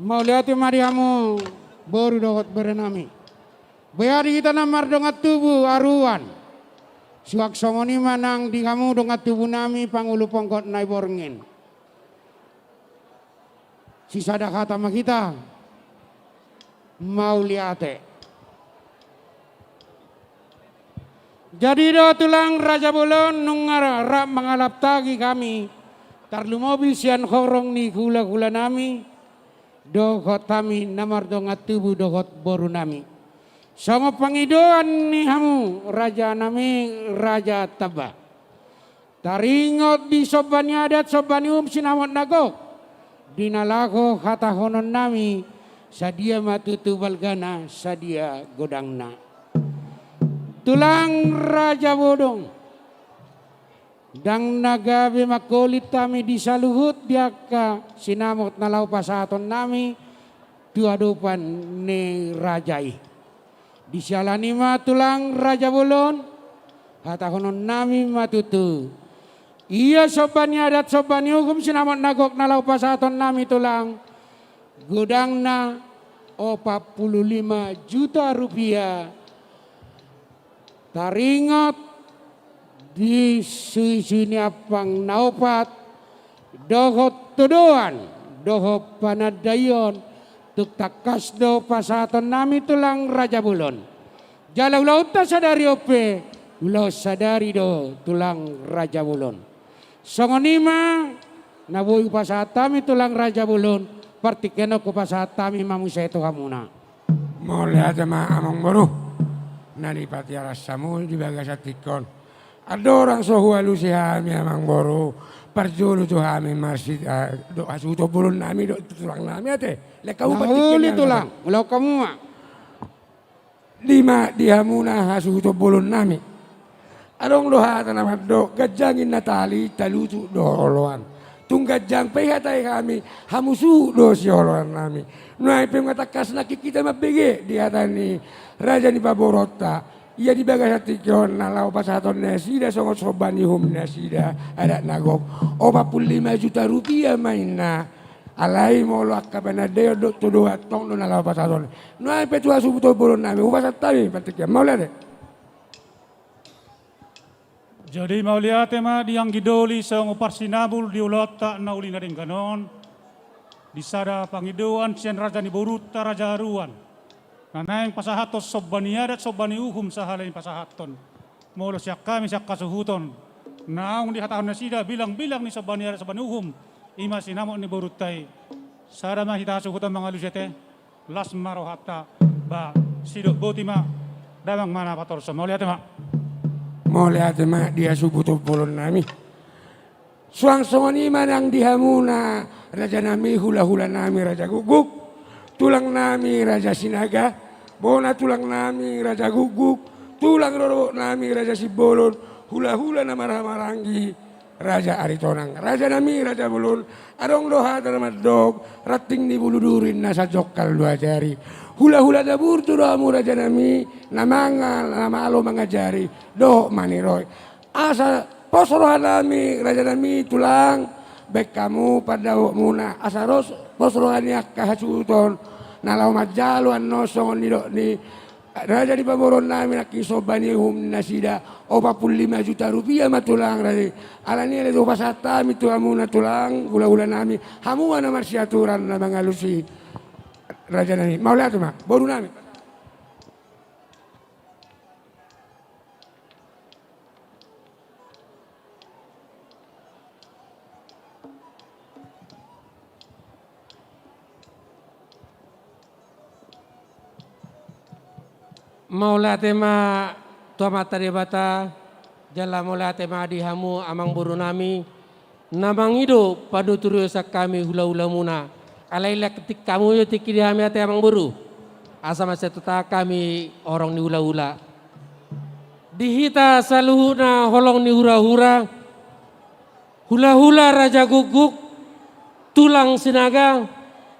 Mauliate ma di hamu boru dohot bere nami. Boha di hita na mardongan tubu aruan. Suang songon i ma nang di hamu dongan tubu nami pangulu ponggot Naiborngin. Sisada hata ma hita. Mauliate. Jadi do tulang raja bolon nunga rap mangalap tagi hami. Tarlumobi sian horong ni hulahula nami. Dohot hami na mardongan tubu dohot boru nami. Songon pangidoan ni hamu raja nami raja tamba. Taringot di somba ni adat, somba ni uhum, sinamot na gok. Di na laho hatahonon nami, sadia ma tutu balgana, sadia godangna. Tulang raja bolon. Ndang na gabe mangkolit hami di saluhut di angka sinamot na laho pasahaton nami, tu adopan ni raja i. Disiala ni i ma tulang raja bolon, hatahonon nami ma tutu. Ia somba ni adat somba ni uhum sinamot na gok na laho pasahaton nami tulang. Godangna opat pulu lima juta rupiah. Taringot di suisui ni ampang na opat, dohot todoan, dohot panandaion, tung tangkas do pasahaton nami tulang raja bolon. Jala ulaonta sadari on pe, ulaon sadari do tulang raja bolon. Songon i ma, na boi hupasahat hami tulang raja bolon, partingkian on hupasahat hami ma muse tu hamuna. Mauliate ma amang boru. Na dipatiaras hamu di bagasan tingki on. Andorang so hualusi hami amang boru. Parjolo tu hami marsi, ah, do, hasuhuton bolon nami do, tulang nami ate. Lek hamu partingkian uli tulang, ulaon hamu ma. Di ma di hamuna hasuhuton bolon nami. Adong do hata na mandok, ganjang ninna tali, talutuk do oloan. Tung ganjang pe ihatai hami, hamu suhut do sioloan nami. Nuaeng pe nga tangkas nangkin hita mambege di hata ni raja ni paboruonta. Ia di bagasan tingki on na laho pasahaton nasida songon somba ni uhum nasida adat na gok. Opat pulu lima juta rupiah ma inna. Alai molo angka panandaion dohot todoan tong do na laho pasahaton. Nuaeng pe tu hasuhuton bolon nami hupasahat hami partingkian. Mauliate. Jadi mauliate ma di anggi doli songon parsinabul di ulaonta na uli na denggan on. Di sada pangidoan sian raja ni borunta raja aruan. Na naeng pasahathon somba ni adat somba ni uhum sahala ni pasahathon. Molo sian hami sian hasuhuton. Naung dihatahon nasida bilang-bilang ni somba ni adat somba ni uhum. I ma sinamot ni borunta i. Sada ma hita hasuhuton mangalusi ate. Las ma rohanta, ba, sidok boti ma, damang ma na patorus on. Mauliate ma. Mauliate ma di hasuhuton bolon nami. Suang songon i ma nang di hamuna, raja nami, hula-hula nami, raja gukguk, tulang nami, raja Sinaga, bona tulang nami, raja gukguk, tulang rorobot nami, raja Simbolon, hula-hula na marhaha maranggi, Raja Aritonang, raja nami, raja bolon, adong do hata na mandok, ranting ni bulu duri na sajongkal dua jari. Hulahula na burju do hamu rajanami, na mangal, na malo mangajari dohot maniroi. Asa pos rohanami rajanami tulang, baen hamu pandapotonmuna. Asa ro pos roha ni angka hasuhuton na laho manjalo annon songon nidok ni raja ni pamoruonnami nangkin somba ni uhum ni nasida opat pulu lima juta rupiah ma tulang raja. Alani i ale tu pasahat hami tu hamuna tulang hulahulanami, hamu ma na marsiaturan na mangalusi rajanami. Mauliate ma borunami. Mauliate ma tu Amanta Debata, jala mauliate ma di hamu amangborunami na mangido panuturion sian hami hulahulamuna. Alai lak tingki hamu jo tingki di hami ate amangboru. Asa mansai tutu hami horong ni hulahula. Di hita saluhutna holong ni hurahura, hulahula Raja Gukguk, tulang Sinaga,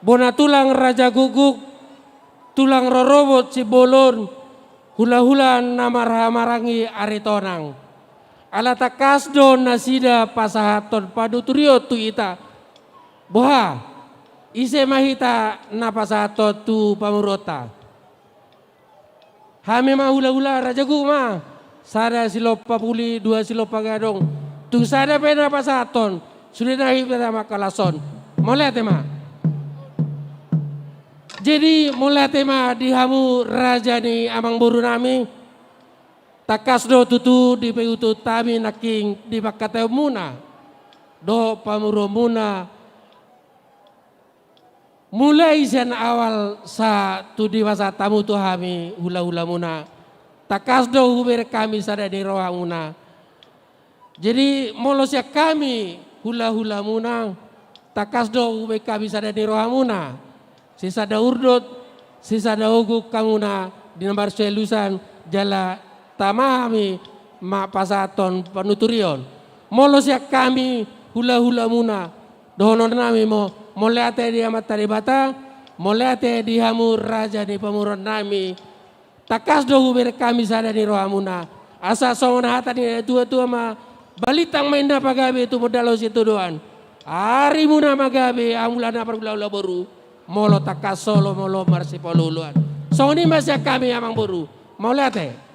bona tulang Raja Gukguk, tulang rorobot Simbolon, hulahula na marhahamaranggi Aritonang. Ala tangkas do nasida pasahathon panuturion tu hita. Boha, ise ma hita na pasahathon tu pamoruonta? Hami ma hulahula Raja Gukguk ma, sada silompa puli, dua silompa gadong. Tung sada pe na pasahathon, sude na hita mangkalashon. Mauliate ma. Jadi mauliate ma di hamu raja ni amangborunami. Tangkas do tutu dipaihut hami nangkin di pangkataionmuna dohot pamoruonmuna. Mulai sian awal sahat tu dipasahat hamu tu hami hulahulamuna, tangkas do hubereng hami sada ni rohamuna. Jadi molo sian hami hulahulamuna, tangkas do hubereng hami sada ni rohamuna. Sisada urdot, sisada ogung hamuna di na marsialusan, jala tama hami ma pasahathon panuturion. Molo sian hami hulahulamuna, dohononnami ma, mauliate di Amanta Debata, mauliate di hamu raja ni pamoruonnami. Tangkas do hubereng hami sada ni rohamuna. Asa songon hata ni natuatua ma, balintang ma inna pagabe tumundalhon sitadoan. Arimuna ma gabe, hamu na parhulahula boru, molo tangkas olo, molo marsipaolooloan. Songon i ma sian hami amangboru. Mauliate.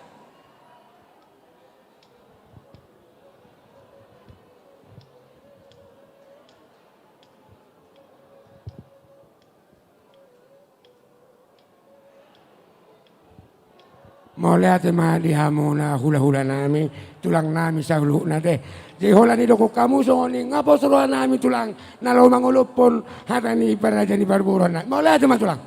Mauliate ma di hamuna hulahulanami, tulangnami saluhutna ate. Jadi holan didokkon hamu songon i, nga pos rohanami tulang na laho mangolophon hata ni raja ni parboruonnami. Mauliate ma tulang.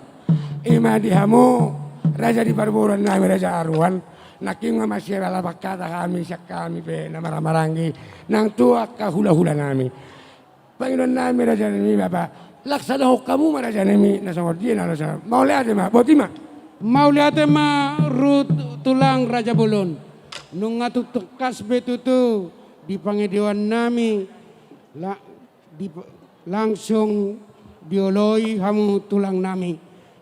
I ma di hamu raja ni parboruonnami, Raja Aruan. Nangkin nga masiala pangkata hami sian hami pe na marhahamaranggi nang tu angka hulahulanami. Pangidoannami rajanami bapa, laksanaon hamu ma rajanami na songon dia na laksana. Mauliate ma, botima. Mauliate ma ro tulang Raja Bolon. Nunga tung tangkas be tutu di pangidoannami, la-, di, langsung dioloi hamu tulangnami.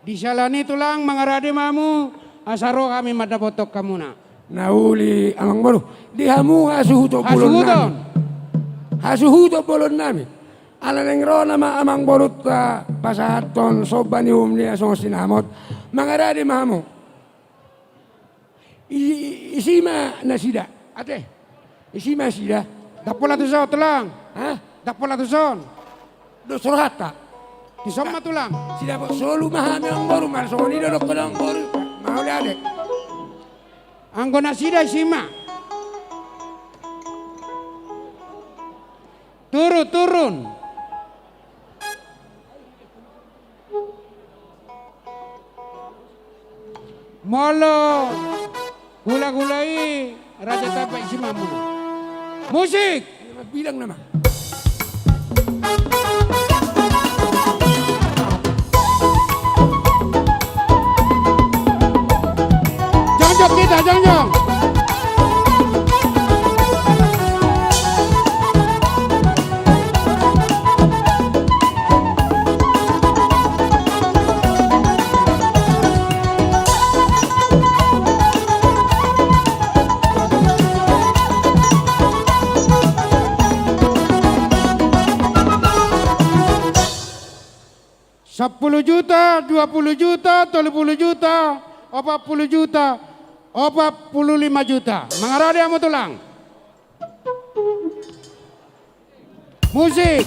Di siala ni tulang, mangarade ma hamu, asa ro hami mandapothon hamuna. Na uli amangboru, di hamu hasuhuton bolonnami. Hasuhuton. Hasuhuton bolonnami. Ala naeng ro nama amangborunta pasahathon somba ni uhum ni na songon sinamot. Mangarade ma hamu. I-, i-, isi ma nasida. Ate. Isi ma nasida. Ndang pola tuson, tulang. Ha? Ndang pola tuson. Dos rohanta. Tuson ma tulang. Sidapot solu ma hami amangboru, molo songon i do dohonon amangboru. Mauliate. Anggo nasida isi ma. Turun, turun. Molo hulahula i, Raja Tampak, isi ma hamu. Musik. Bilang nama. Jongjong hita, jongjong. Sampulu juta, dua pulu juta, tolu pulu juta, opat pulu juta, opat pulu lima juta. Mangarade hamu tulang. Musik.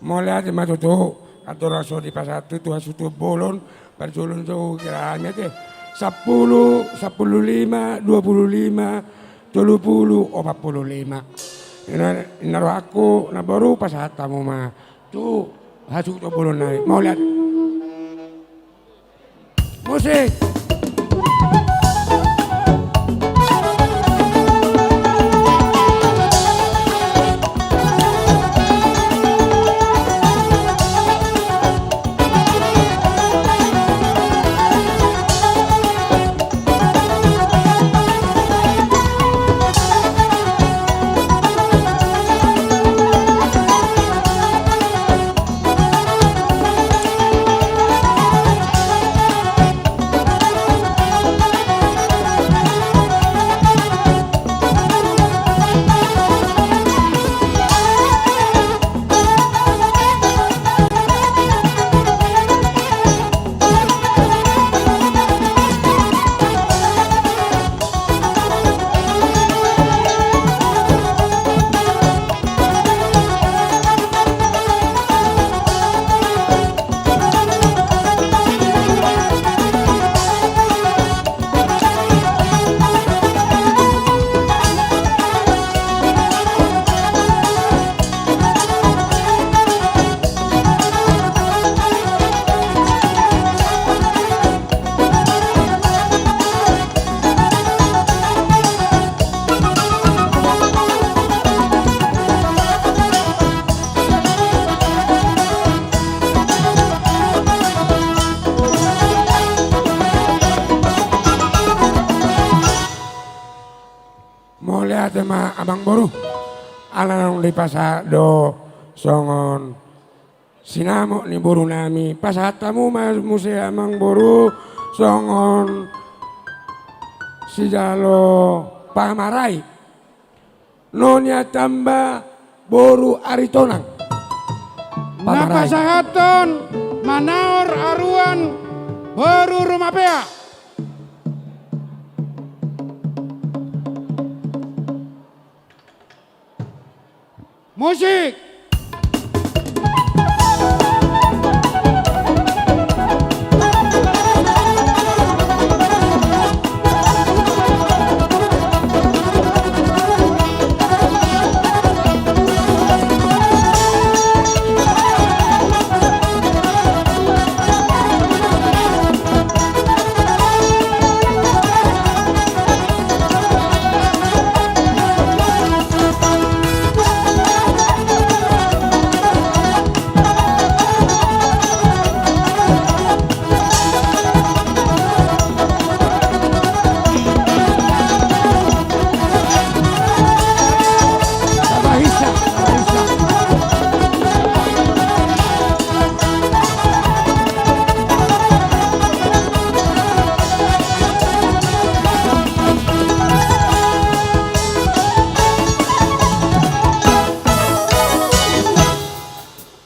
Mauliate ma tutu, andorang so dipasahat tutu hasuhuton bolon, parjolo nunga hurang hami ate. Sampulu, sampulu lima, dua pulu lima, tolu pulu, opat pulu lima. Ina, ina rohangku, namboru, pasahat hamu ma tu hasuhuton bolon nai. Mauliate. Musik. Mauliate ma amangboru. Ala naung dipasahat do songon sinamot ni boru nami, pasahat hamu ma muse amangboru songon sijalo pamarai. Nonia Tamba boru Aritonang. Na pasahathon Manaor Aruan boru Rumapea. Musik.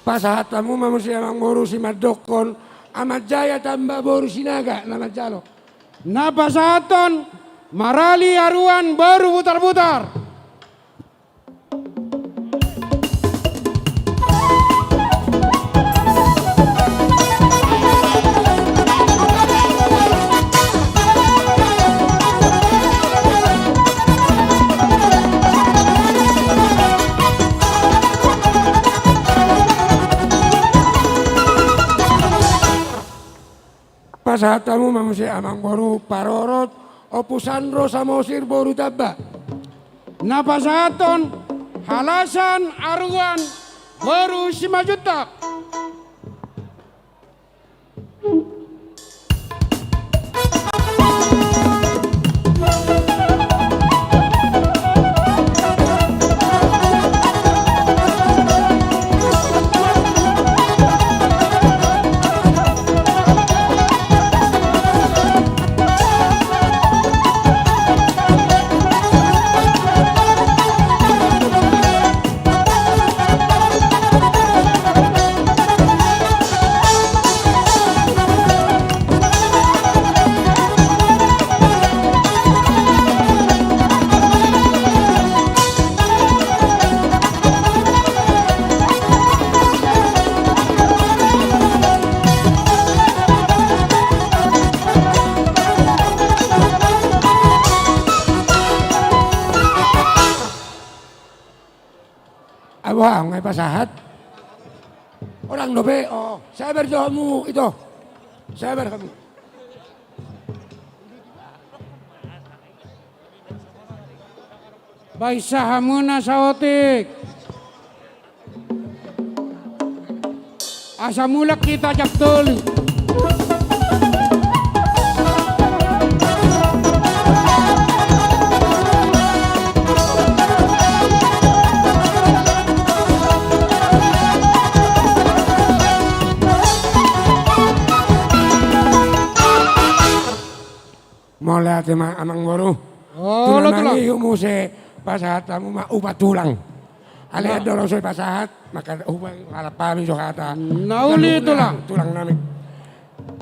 Pasahat hamu ma muse amangboru simandokkon Amanjaya Tamba boru Sinaga na manjalo. Na pasahathon Marali Aruan boru Butarbutar. Pasahat hamu ma muse amangboru parorot Ompu Sandro Samosir boru Tamba. Na pasahathon Halasan Aruan boru Simanjuntak. Wah, ngai pasahat. Orang dope, oh, sabar jo hamu ito. Sabar hamu. Baen sa hamuna saotik. Asa mulak hita jam tolu. Mauliate ma amangboru. Olo tulang. Tulang nami, muse pasahat hamu ma upa tulang. Alai andorang so dipasahat, maka upa halap hami jo hata. Na uli tulang. Tulang nami.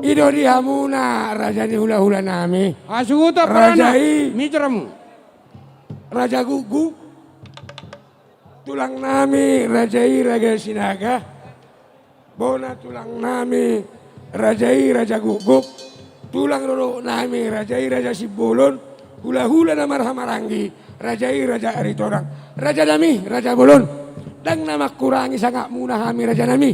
I do di hamuna raja ni hulahula nami. Hasuhuton, raja i. Mijor hamu. Raja Guguk. Tulang nami raja i Raja Sinaga. Bona tulang nami raja i Raja Guguk. Tulang dohot nami raja i Raja Simbolon. Hulahula na marhahamaranggi raja i Raja Aritonang. Raja nami, raja bolon. Ndang na mangkurangi sangapmuna hami raja nami.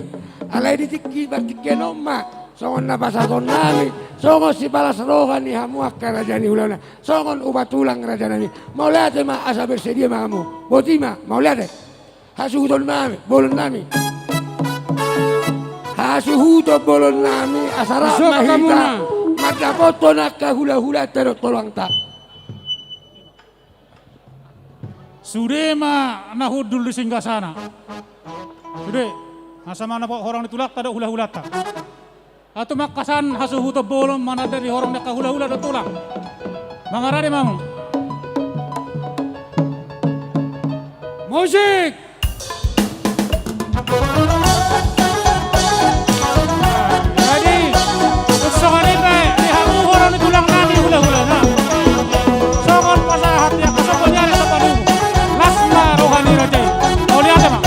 Alai di tingki partingkian on ma songon na pasahaton nami, songon sipalas roha ni hamu angka raja ni hulahula. Songon upa tulang raja nami. Mauliate ma, asa bersedia ma hamu. Boti ma, mauliate. Hasuhuton nami, bolon nami. Hasuhuton bolon nami, asa rap ma hita mandapothon angka hulahulanta dohot tulangta. Sude ma na hundul di singgasana. Sude, asa mandapothon horong ni tulangta dohot hulahulanta. Atu mangkasan hasuhuton bolon mananda di horong ni angka hulahula dohot tulang. Mangarade ma hamu. Musik. Jadi, songon i pe di hamu horong ni tulang nami hulahula na. Songon pasahat ni angka sopo ni ari sopo ni ubu. Las ma roha ni raja i. Mauliate ma.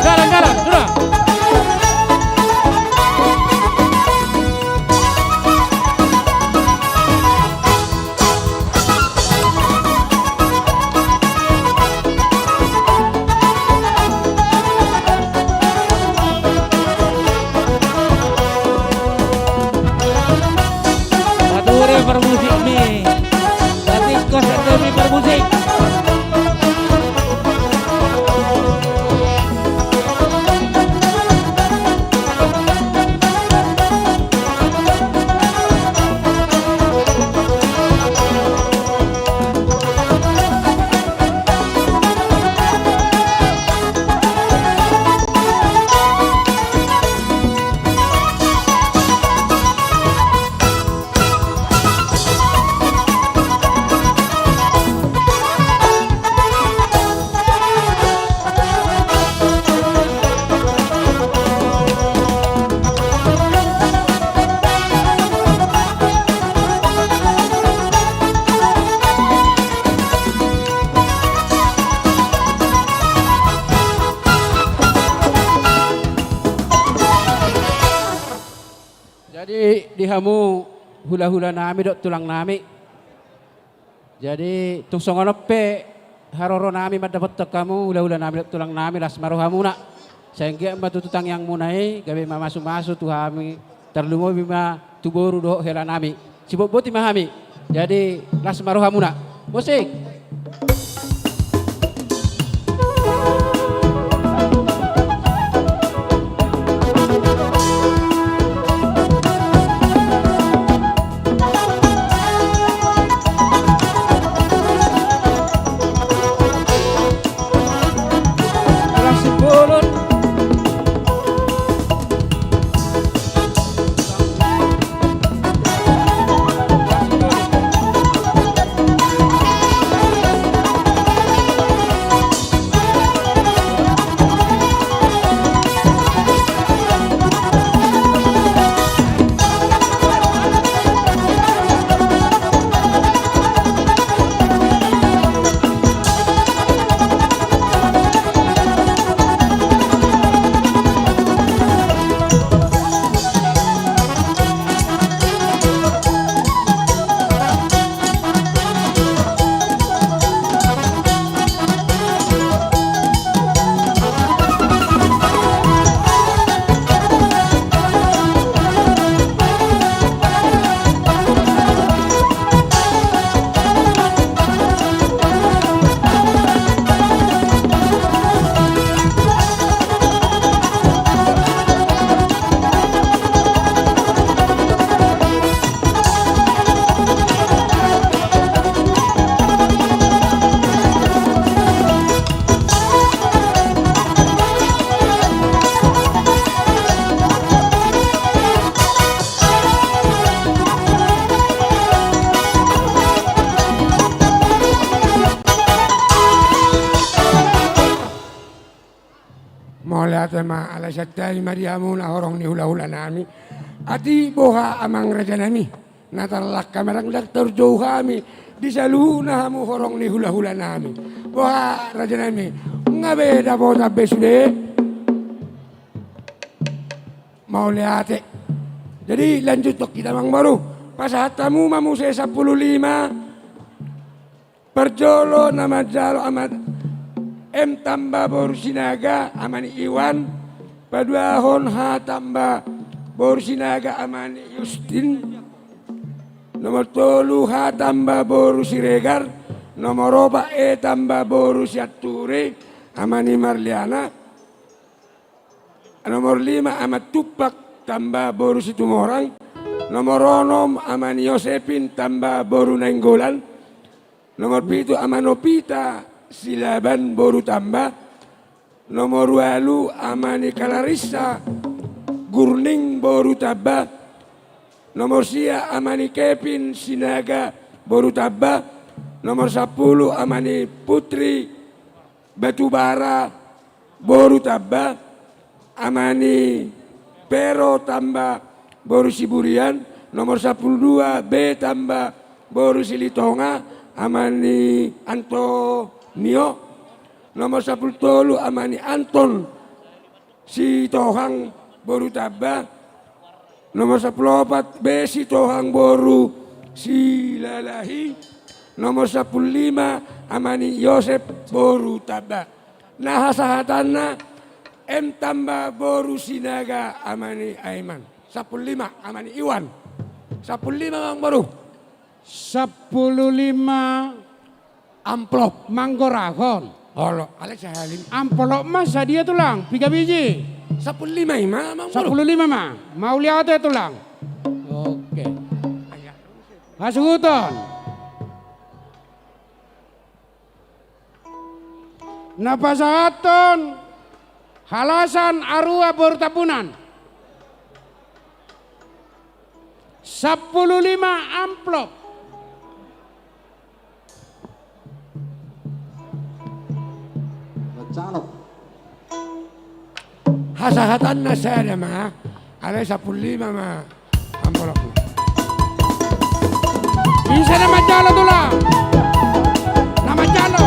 Jalan, jalan, sudah. Batur i parmusik ni. Batik kos ate mi parmusik. Jadi di hamu hulahula nami dohot tulang nami. Jadi tung songon on pe haroro nami mandapothon hamu hulahula nami dohot tulang nami, las ma rohamuna. Sai anggiat ma tutu tangiangmuna i gabe mamasumasu tu hami, tarlumobi ma tu boru dohot hela nami. Sibotboti ma hami. Jadi las ma rohamuna. Musik. Tema alai santabi ma di hamu na horong ni hula-hula nami. Atik boha amang raja nami, na tarlangka ma ndang tarjou hami di saluhutna hamu horong ni hula-hula nami. Boha raja nami, nga be dapotan be sude? Mauliate. Jadi lanjuthon hita amang boru. Pasahat hamu ma muse sampulu lima. Parjolo na manjalo ama M tamba boru Sinaga, ama ni Iwan. Paduahon H tamba boru Sinaga, ama ni Justin. Nomor tolu H tamba boru Siregar. Nomor opat E tamba boru Sianturi, ama ni Marliana. Nomor lima ama Tumpak tamba boru Situmorang. Nomor onom ama ni Yosepin tamba boru Nainggolan. Nomor pitu ama Nopita Silaban boru tamba. Nomor ualu ama ni Kalarissa Gurning boru tamba. Nomor sia ama ni Kevin Sinaga boru tamba. Nomor sampulu ama ni Putri Batubara boru tamba, ama ni Pero tamba boru Siburian. Nomor sampulu dua B tamba boru Silitonga, ama ni Antonio. Nomor sampulu tolu ama ni Anton Sitohang boru tamba. Nomor sampulu opat B Sitohang boru Silalahi. Nomor sampulu lima ama ni Yosep boru tamba. Na hasahatanna M tamba boru Sinaga, ama ni Aiman. Sampulu lima ama ni Iwan. Sampulu lima amang boru. Sampulu lima amplop. Manggorahon. Olo, alai sahalim. Amplop ma sadia tulang, piga biji? Sampulu lima i ma amang boru. Sampulu lima ma. Mauliate tulang. Oke. Hasuhuton. Na pasahathon Halasan Arua boru Tambunan. Sampulu lima amplop. Calok. Hasahatanna sada ma, alai sampulu lima ma amplop. Ise na manjalo tulang? Na manjalo.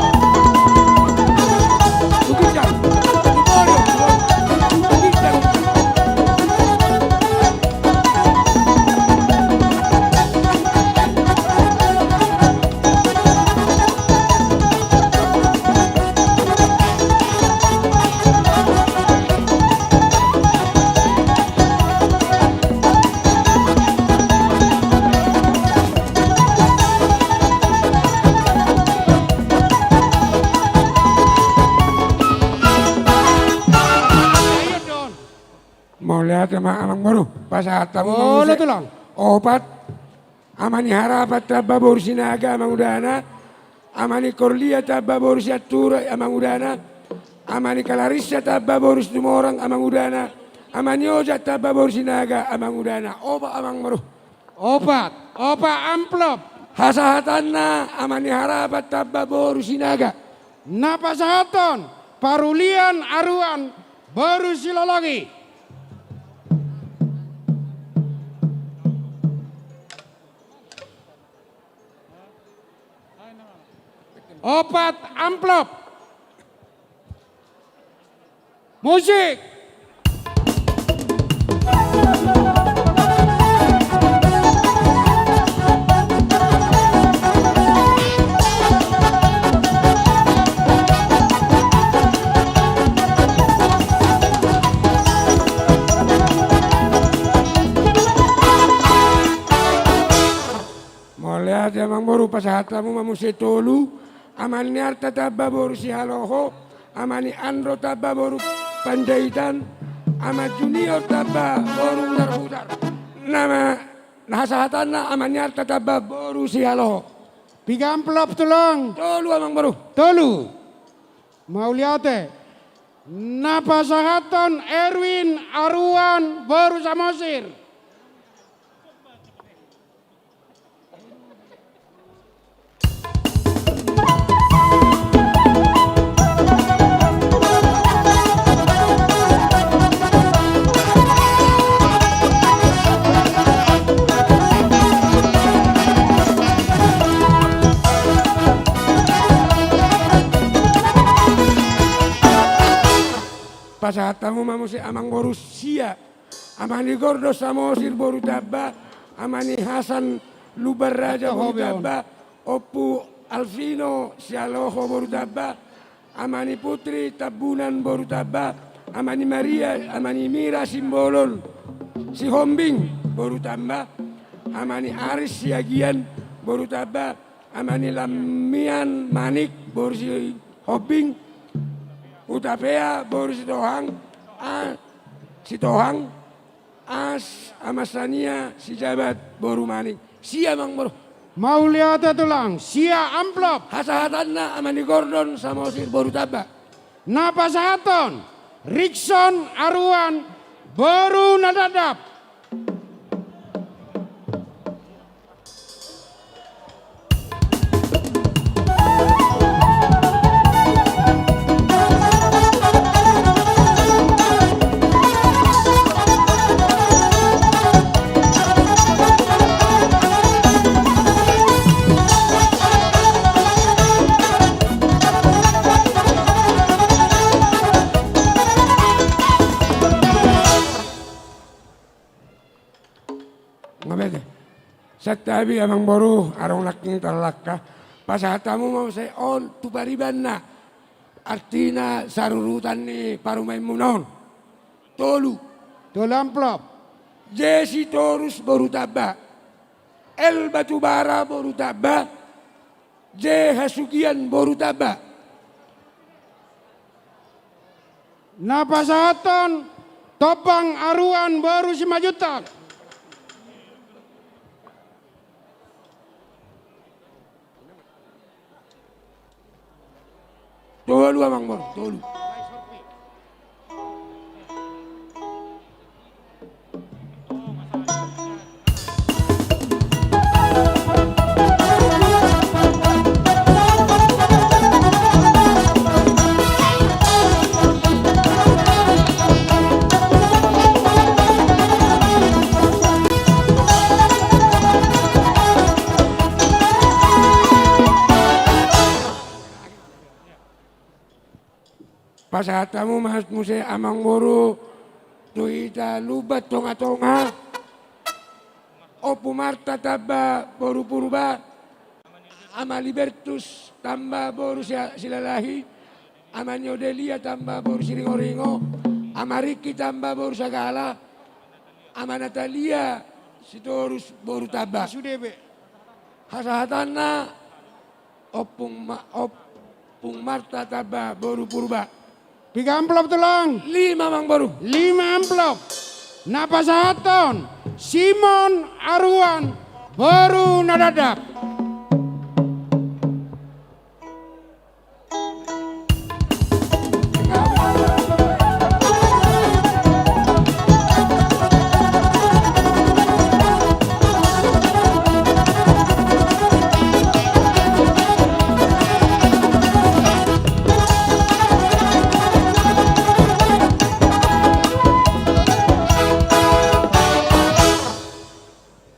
Tukijan. Tukijan. Mauliate ma amang boru, pasahat hamu ma muse. Olo tulang. Opat. Ama ni Harapan tamba boru Sinaga, amang udana. Ama ni Korlia tamba boru Sianturi, amang udana. Ama ni Kalarissa tamba boru Situmorang, amang udana. Ama ni Ojak tamba boru Sinaga, amang udana. Opat amang boru. Opat, opat amplop. Hasahatanna ama ni Harapan tamba boru Sinaga. Na pasahathon Parulian Aruan boru Silologi. Opat amplop. Musik. Mauliate amang boru, pasahat hamu ma muse tolu. Ama ni Arta tamba boru Sihaloho, ama ni Andro tamba boru Panjaitan, ama Junior tamba boru Utar-utar. Na ma, na hasahatanna ama ni Arta tamba boru Sihaloho. Piga amplop tulang? Tolu amang boru. Tolu. Mauliate. Na pasahathon Erwin Aruan boru Samosir. Pasahat hamu ma muse amangboru sia, Ama ni Gordon Samosir boru Tamba, Ama ni Hasan Lumban Raja boru Tamba, Ompu Alvino Sialoho boru Tamba, Ama ni Putri Tambunan boru Tamba, Ama ni Maria, Ama ni Mira Simbolon Sihombing boru Tamba, Ama ni Aris Siagian boru Tamba, Ama ni Lamian Manik boru Sihombing, Hutapea boru Sitohang, a, Sitohang, As, Ama Sania Sijabat boru Manik. Sia amangboru. Mauliate tulang, sia amplop. Hasahatanna Ama ni Gordon Samosir boru Tamba. Na pasahathon, Rikson Aruan boru Nadapdap. Nga bete. Santabi amangboru, adong nangkin tarlangka. Pasahat hamu ma muse on tu paribanna. Artina sarurutan ni parumaenmuna on. Tolu. Tolu amplop. J Sitorus boru Tamba. L Batubara boru Tamba. J Hasugian boru Tamba. Na pasahathon, Tombang Aruan boru Simanjuntak. Tolu amangboru, tolu. Pasahat hamu ma muse amangboru tu hita Lumban Tongatonga, Ompu Marta Tamba boru Purba, Ama Libertus Tamba boru Sia-, Silalahi, Ama ni Odelia Tamba boru Siringoringo, Ama Riki Tamba boru Sagala, Ama Natalia Sitorus boru Tamba. Sude be. Hasahatanna Ompung Ma-, Ompung Marta Tamba boru Purba. Piga amplop tulang? Lima amangboru. Lima amplop. Na pasahathon Simon Aruan boru Nadapdap.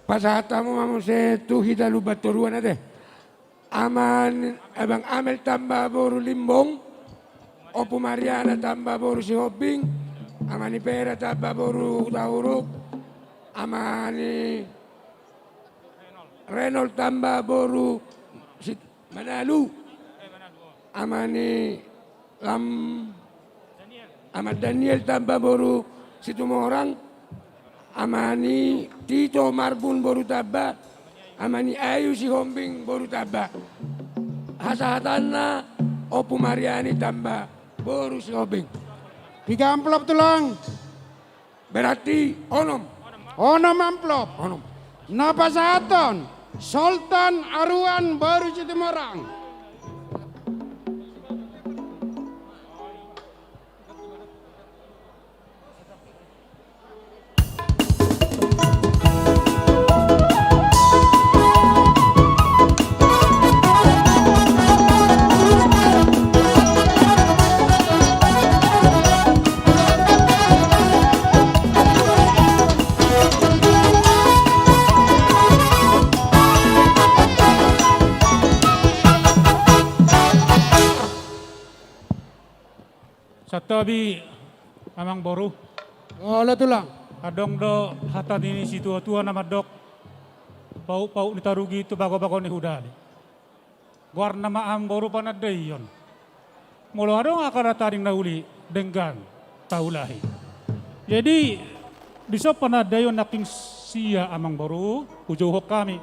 Pasahat hamu ma muse tu hita Lumban Toruan ate. Ama ni Abang Amel Tamba boru Limbong, Ompu Mariana Tamba boru Sihombing, Ama ni Pera Tamba boru Hutauruk, Ama ni Renol Tamba boru Sit-, Manalu, Ama ni Lam-, Ama Daniel Tamba boru Situmorang, Ama ni Tito Marbun boru Tamba, Ama ni Ayu Sihombing boru Tamba. Hasahatanna Ompu Mariani Tamba boru Sihombing. Piga amplop tulang? Berarti onom. Onom amplop. Onom. Na pasahathon Soltan Aruan boru Situmorang. Santabi Amangboru. Olo, Tulang. Adong do hata ni situatua na mandok, pauk-pauk ni tarugi tu bago-bago ni hudali. Goarna ma, Amangboru, panandaion. Molo adong angka na tading na uli, denggan taulahi. Jadi, dison panandaion nangkin sia, Amangboru, hujouhon hami.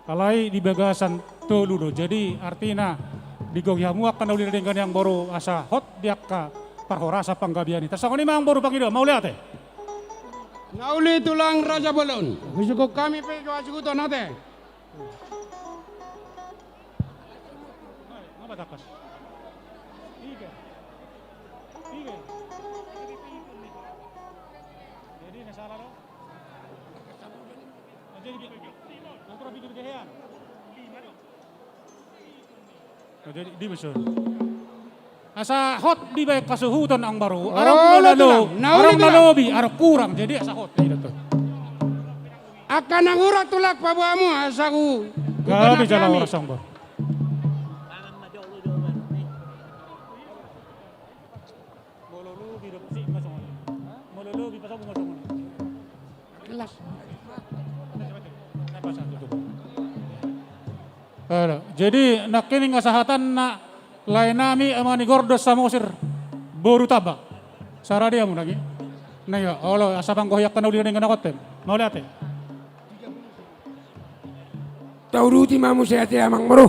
Alai di bagasan tolu do. Jadi, artina, digohi hamu angka na uli na denggan i, Amangboru, asa hot di angka parhorasan panggabean i. Tarsongon i ma, Amangboru, pangidoan. Mauliate. Na uli, Tulang Raja Bolon. Hujouhon hami pe tu hasuhuton, ate. Asa hot dibaen hasuhuton, Amangboru. Adong na lobi, adong kurang, jadi asa hot. Angka na hurang, Tulang, paboa hamu asa hu- Gabe jala horas, Amangboru. Molo lobi do, si, ma songon i. Molo lobi, pasabu ma songon i. Jelas. Jadi, nangkining asa hata ni laenami, Ama ni Gordos Samosir, boru Tamba. Saradia hamu nangkin. Na ia, olo, asa panggohi angka na uli na denggan na kontem. Mauliate. Tauduti ma muse, ate, Amangboru.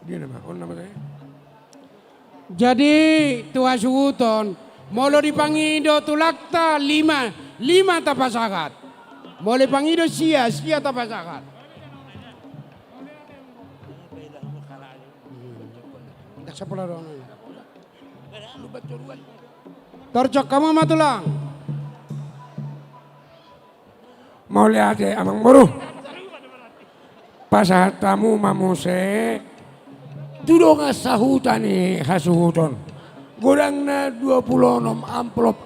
Dia nama, on nama saya. Jadi, tu hasuhuton, molo dipangido tulangta lima, lima tapasahat. Molo dipangido sia, sia tapasahat. Ndak sapola do. Torjok hamu ma, Tulang. Mauliate, Amangboru. Pasahat hamu ma muse tu dongan sahuta ni hasuhuton. Godangna dua pulu onom amplop,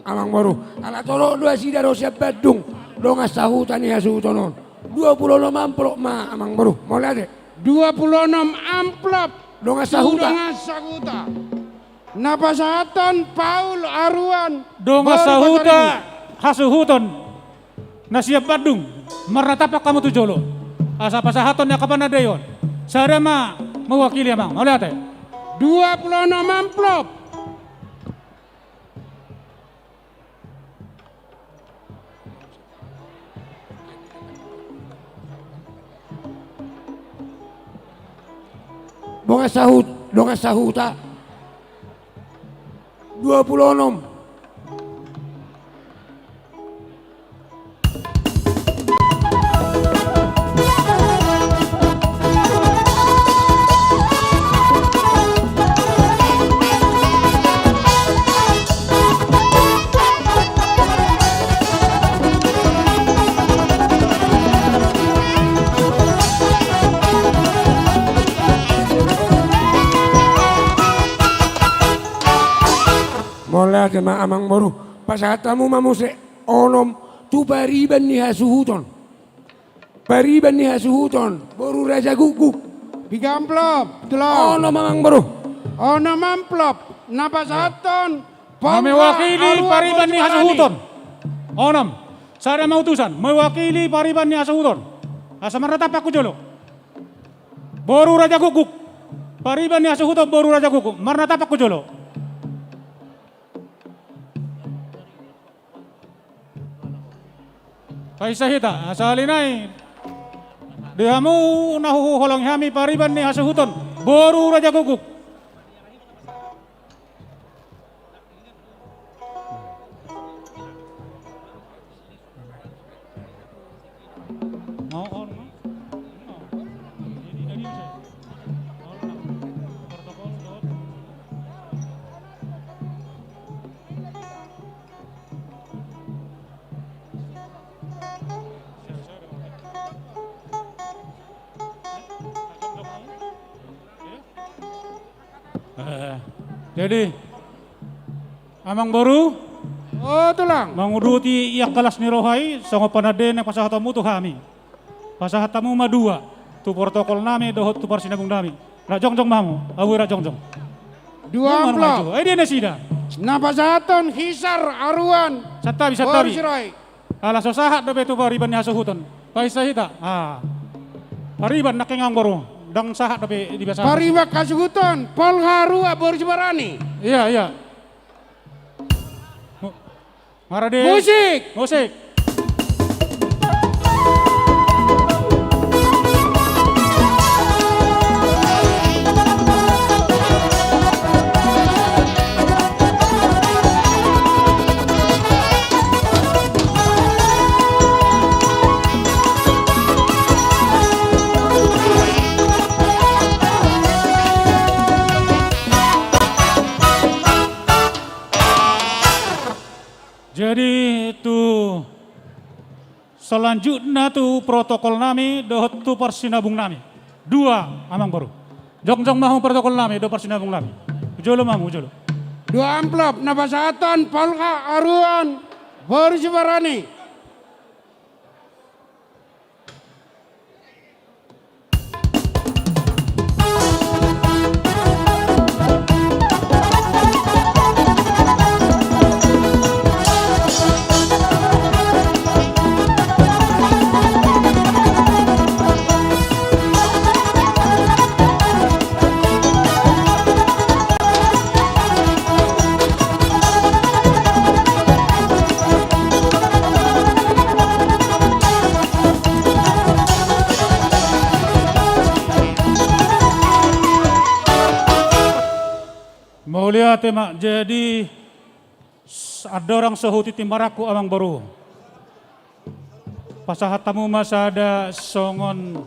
Amangboru. Ala torop do nasida ro sian Bandung, dongan sahuta ni hasuhuton on. Dua pulu onom amplop ma, Amangboru. Mauliate. Dua pulu onom amplop. Dongan sahuta. Dongan sahuta. Na pasahathon Paul Aruan. Dongan sahuta hasuhuton na sian Bandung, marnatampak hamu tu jolo. Asa pasahathon ni angka panandaion. Sada ma mewakili, Amang. Mauliate. Dua pulu onom amplop. Dongan sahut, dongan sahuta. Dua pulu onom. Mauliate ma, Amangboru. Pasahat hamu ma muse onom tu pariban ni hasuhuton. Pariban ni hasuhuton, boru Raja Gukguk. Piga amplop, Tulang? Onom, Amangboru. Onom amplop na pasahathon. Na mewakili pariban ni hasuhuton. Onom. Sada ma utusan, mewakili pariban ni hasuhuton. Asa marnatampak tu jolo. Boru Raja Gukguk. Pariban ni hasuhuton, boru Raja Gukguk. Marnatampak tu jolo. Paisa hita, asa ali nai. Di hamu na huhaholongi hami pariban ni hasuhuton, boru Raja Gukguk. Eh, jadi, Amangboru. O, Tulang. Manguduti ia angka las ni roha i, songon panandaion na pasahatonmu tu hami. Pasahat hamu ma dua, tu protokol nami dohot tu parsinabung nami. Rap jongjong ma hamu, ahu rap jongjong. Dua amplop. Eh, dia nasida. Na pasahathon Hisar Aruan. Santabi, santabi. Boru Sirait. Ala so sahat dope tu pariban ni hasuhuton. Paisa hita. Ah. Pariban nangkin, amang boru. Ndang sahat dope dipasahat. Pariban hasuhuton. Polha Aruan boru Sibarani. Iya, iya. Mu-, Marade. Musik. Musik. Jadi tu selanjutna tu protokol nami dohot tu parsinabung nami. Dua, amang boru. Jongjong ma hamu protokol nami dohot parsinabung nami. Jolo ma hamu, jolo. Dua amplop na pasahathon Polha Aruan boru Sibarani. Mauliate ma. Jadi, s-, andorang so hutiti marangkup, amang boru, pasahat hamu ma sada songon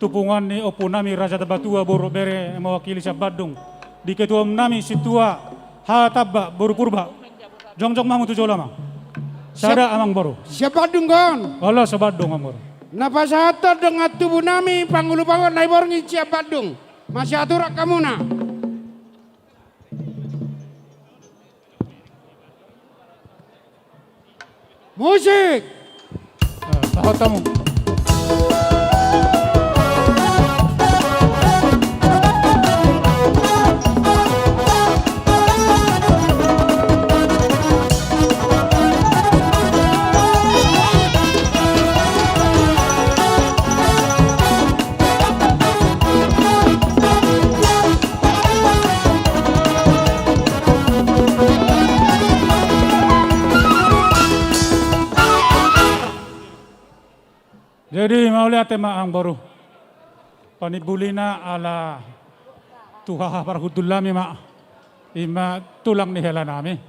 tupungan ni ompu nami Raja Tabatua boru bere mewakili sian Bandung, di ketua nami Sintua Hatamba boru Purba. Jongjong ma hamu tu jolo, amang. Sada, amang boru. Sian Bandung, on? Olo, sian Bandung, amang boru. Na pasahathon dongan tubu nami, pangulu panggot Naiborngin sian Bandung. Masiatur hamuna. Musik. Eh, sahat hamu. Jadi, mauliate ma, amang boru. Panimbulina ala tu haha parhundul nami ma. I ma tulang ni hela nami.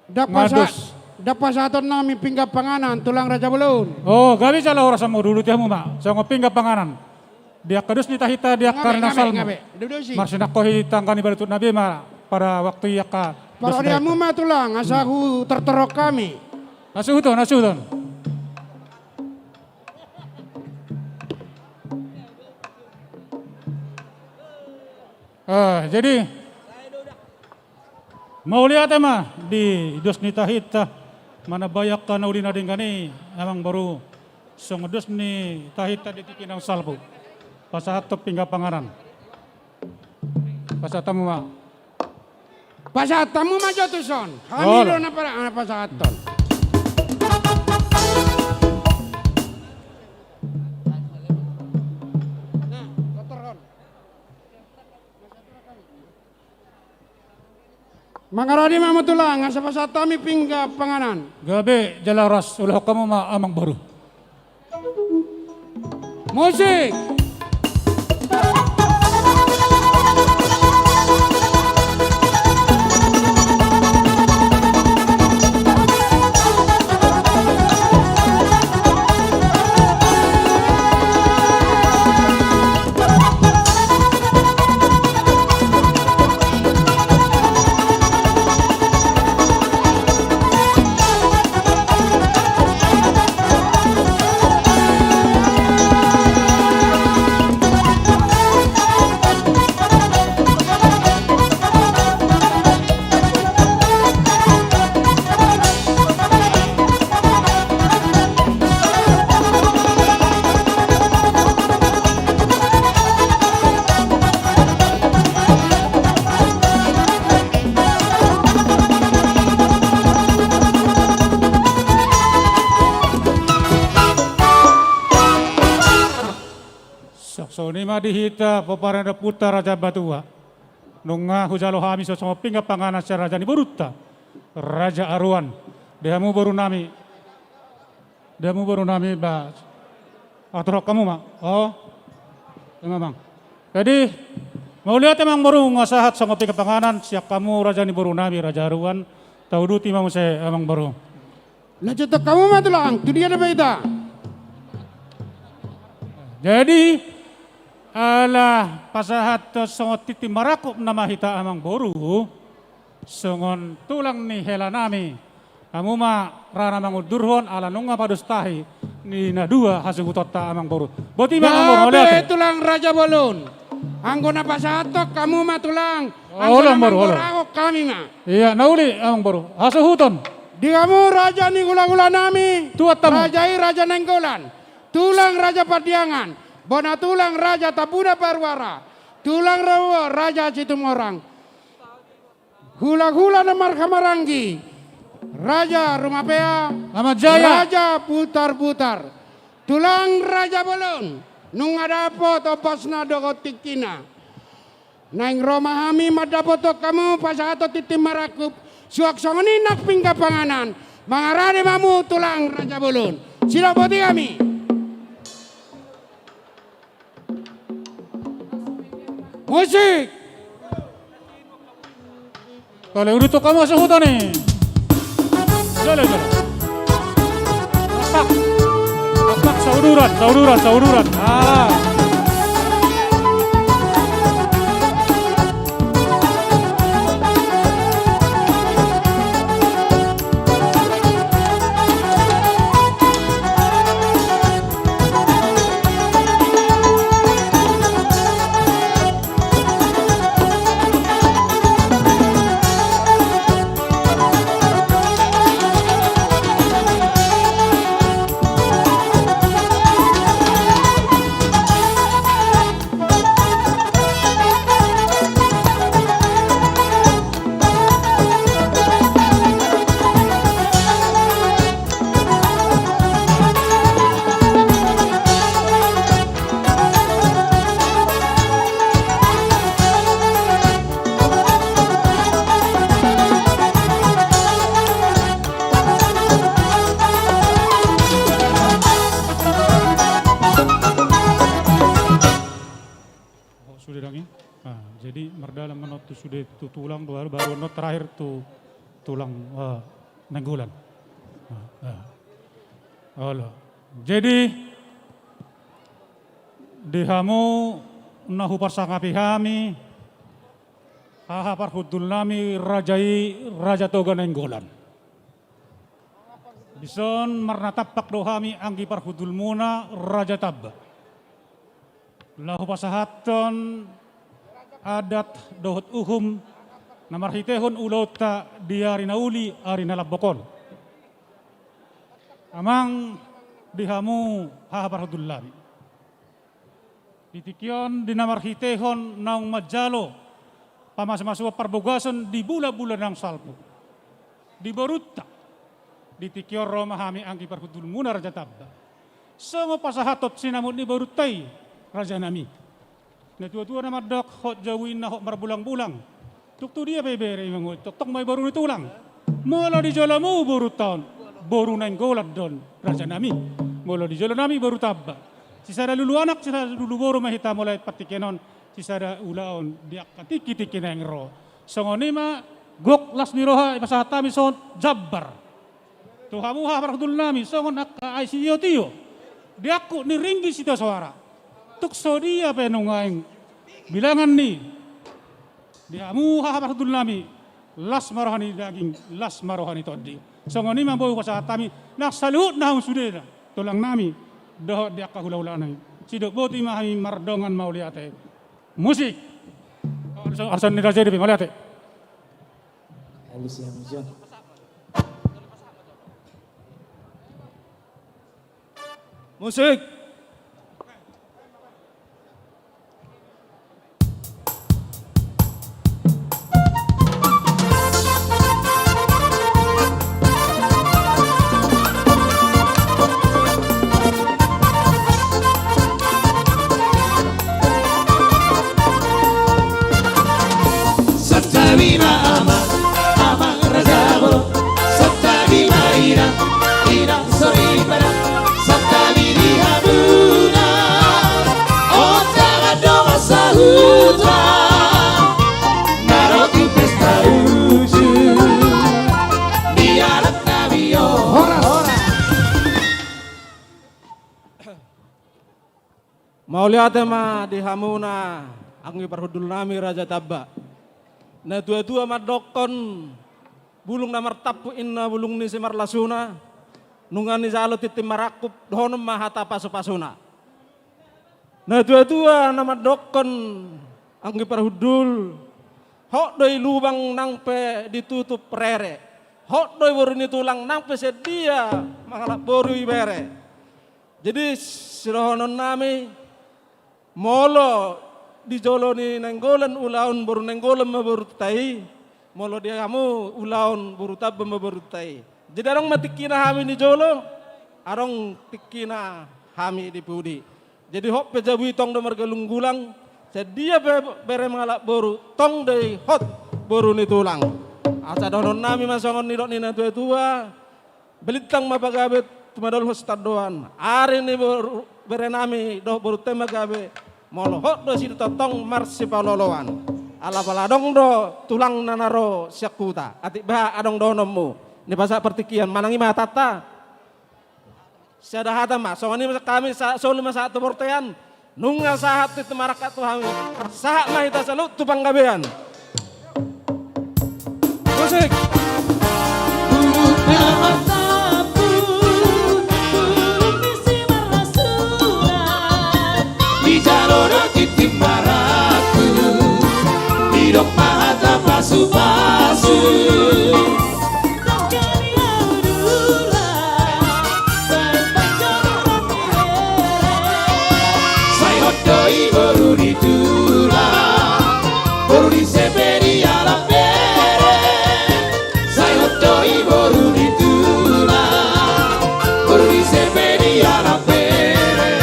Ndang pasa-, ndang pasahaton nami pinggan panganan, tulang Raja Bolon. Oh, gabe jala horas hamu, diuduti hamu ma. Songon pinggan panganan. Di angka dos ni tahinta di angka na salpu. Marsinangkon hita angka na balintut nami ma pada waktu i angka dos ni tahinta. Parrohahon hamu ma, tulang, asa hutortor hami. Hasuhuton, hasuhuton. Ah, jadi, mauliate ma di dos ni tahinta, manambai angka na uli na denggan i, amang boru, songon dos ni tahinta di tingki na salpu. Pasahathon pinggan panganan. Pasahat hamu ma. Pasahat hamu ma jo tuson. Hami do na pa-, na pasahathon. Mangaradi ma hamu, tulang, asa pasahat hami pinggan panganan. Gabe jala horas, ulahon hamu ma, amang boru. Musik. Songon i ma di hita pomparan ni ompunta Raja Batua. Nunga hujalo hami songon pinggan panganan sian raja ni borunta, Raja Aruan. Di hamu borunami, di hamu borunami, ba, atur hamu ma. O, ima amang. Jadi, mauliate amang boru, nunga sahat songon pinggan panganan sian hamu raja ni borunami, Raja Aruan. Tauduti ma muse amang boru. Lanjuthon hamu ma tulang, tu dia dope hita? Jadi, ala pasahathon songon tintin marangkup nama hita amang boru, songon tulang ni helanami, hamu ma ra na mangundurhon, ala nunga padustahi ni na dua hasuhutonta amang boru. Boti ma amang boru, mauliate. Tulang Raja Bolon. Anggo na pasahathon hamu ma tulang. Olo, anggo na amang boru, olo. Manggorahon hami ma. Ia, na uli amang boru. Hasuhuton. Di hamu raja ni hulahulanami. Tuat hamu. Raja i Raja Nainggolan. Tulang Raja Pandiangan. Bona tulang Raja Tambuna Paruara. Tulang Rawo Raja Situmorang. Hulahula na marhahamaranggi, Raja Rumapea, Raja Butarbutar, tulang Raja Bolon, nunga dapot ombasna dohot tingkina. Naeng ro ma hami mandapothon hamu pasahathon tintin marangkup, suang songon i nang pinggan panganan, mangarade ma hamu tulang Raja Bolon. Sidok boti hami. Musik. Kalo uduthon hamu hasuhuton i. Jolo, jolo. Apak. Apak, sauduran, sauduran, sauduran. Ah. Oh, sude dang i. Nah, jadi mardalan ma on tu sude tu tulang, baru, baru on terakhir tu tulang, eh, Nainggolan. Nah, nah. Olo. Jadi, di hamu na huparsangapi hami, haha parhundulnami raja i, Raja Toga Nainggolan. Dison marnatampak do hami anggi parhundulmuna Raja Tamba. Laho pasahathon adat dohot uhum na marhitehon ulaonta di ari na uli, ari na lambok on. Amang, di hamu haha parhundulnami. Di tingki on di na marhitehon naung manjalo pamasumasuon parbagason di bulabula naung salpu. Di borunta. Di tingki on ro ma hami anggi parhundulmuna Raja Tamba. Songon pasahathon sinamot ni borunta i, rajanami. Natuatua na mandok hot jabu inna hot marbulangbulang. Tung tu dia pe bere i mangoit, tongtong ma i boru ni tulang. Molo di jolomu borunta on, boru Nainggolan do on, rajanami. Molo di jolonami boru Tamba. Sisada lulu anak, sisada lulu boru ma hita mulai partingkian on, sisada ulaon di angka tingkitingki naeng ro. Songon i ma gok las ni roha i pasahat hami songon jambar. Tu hamu haha parhundulnami, songon angka ai sitiotio. Di angkup ni ringgit sitio soara. Tung so dia pe nuaeng bilangan ni. Di hamu haha parhundulnami, las ma roha ni daging, las ma roha ni tondi. Songon i ma boi hupasahat hami, nang saluhutna hamu sudena, tulangnami, dohot di angka hulahulanami. Sidok boti ma hami mardongan mauliate. Musik. Arson, arson ni raja i dope, mauliate. Alus ya, Jon. Musik. Mauliate ma di hamuna anggi parhundul nami Raja Tamba. Natuatua mandokkon, bulung na martampuk inna bulung ni simarlasuna, nunga nijalo tintin marangkup, dohonon ma hata pasupasuna. Natuatua na mandokkon, anggi parhundul, hot do i lubang nang pe ditutup rere, hot do i boru ni tulang nang pe sian dia mangalap boru ibere. Jadi, sidohonon nami, molo di jolo ni Nainggolan ulaon boru Nainggolan ma borunta i, molo di hamu ulaon boru Tamba ma borunta i. Jadi adong ma tingkina hami di jolo, adong tingkina hami di pudi. Jadi hot pe jabu i tong do margalunggulang, sian dia pe bere mangalap boru, tong do i hot boru ni tulang. Asa dohonon nami ma songon nidok ni natuatua, balintang ma pagabe, tumadolhon sitandoan. Ari ni boru, bere nami dohot borunta i ma gabe, molo hot do i sitongtong marsipaolooloan. Ala pala adong do tulangna na ro sian huta, atik bahat adong dohononmu. Ni pasahat partingkian, manang i ma hatanta. Sada hata ma, songon i ma hami sa-, solu ma sahat tu bortean. Nunga sahat tintin marangkup tu hami, sahat ma hita saluhut tu panggabean. Musik. Bulung na martampuk, bulung ni simarlasuna. Dijalo do tintin marangkup, didok ma hata pasupasu. Sai hot do i boru ni tulang, boru ni sepe dialap bere. Sai hot do i boru ni tulang, boru ni sepe dialap bere.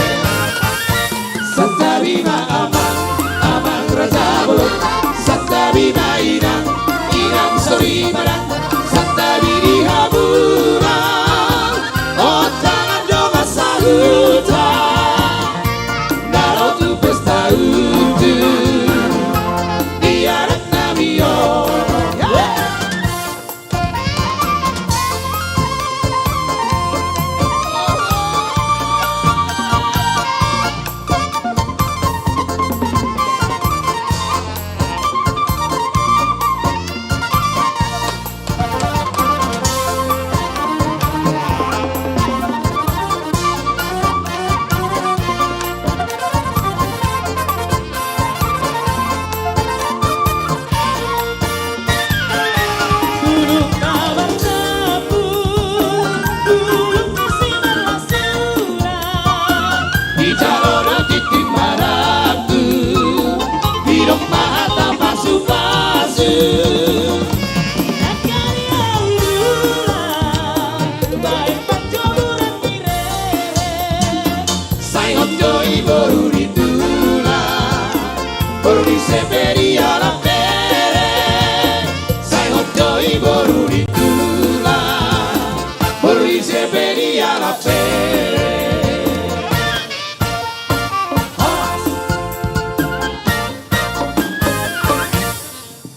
Santabi ma amang, amang raja bolon. Santabi ma inang, inang soripada. Santabi di hamuna, ontangan dongan sahuta, na ro tu pesta utu di adat nami on. Dijalo do tintin marangkup, didok ma hata pasupasu. Sai hot do i boru ni tulang, boru ni sepe dialap bere. Sai hot do i boru ni tulang, boru ni sepe dialap bere.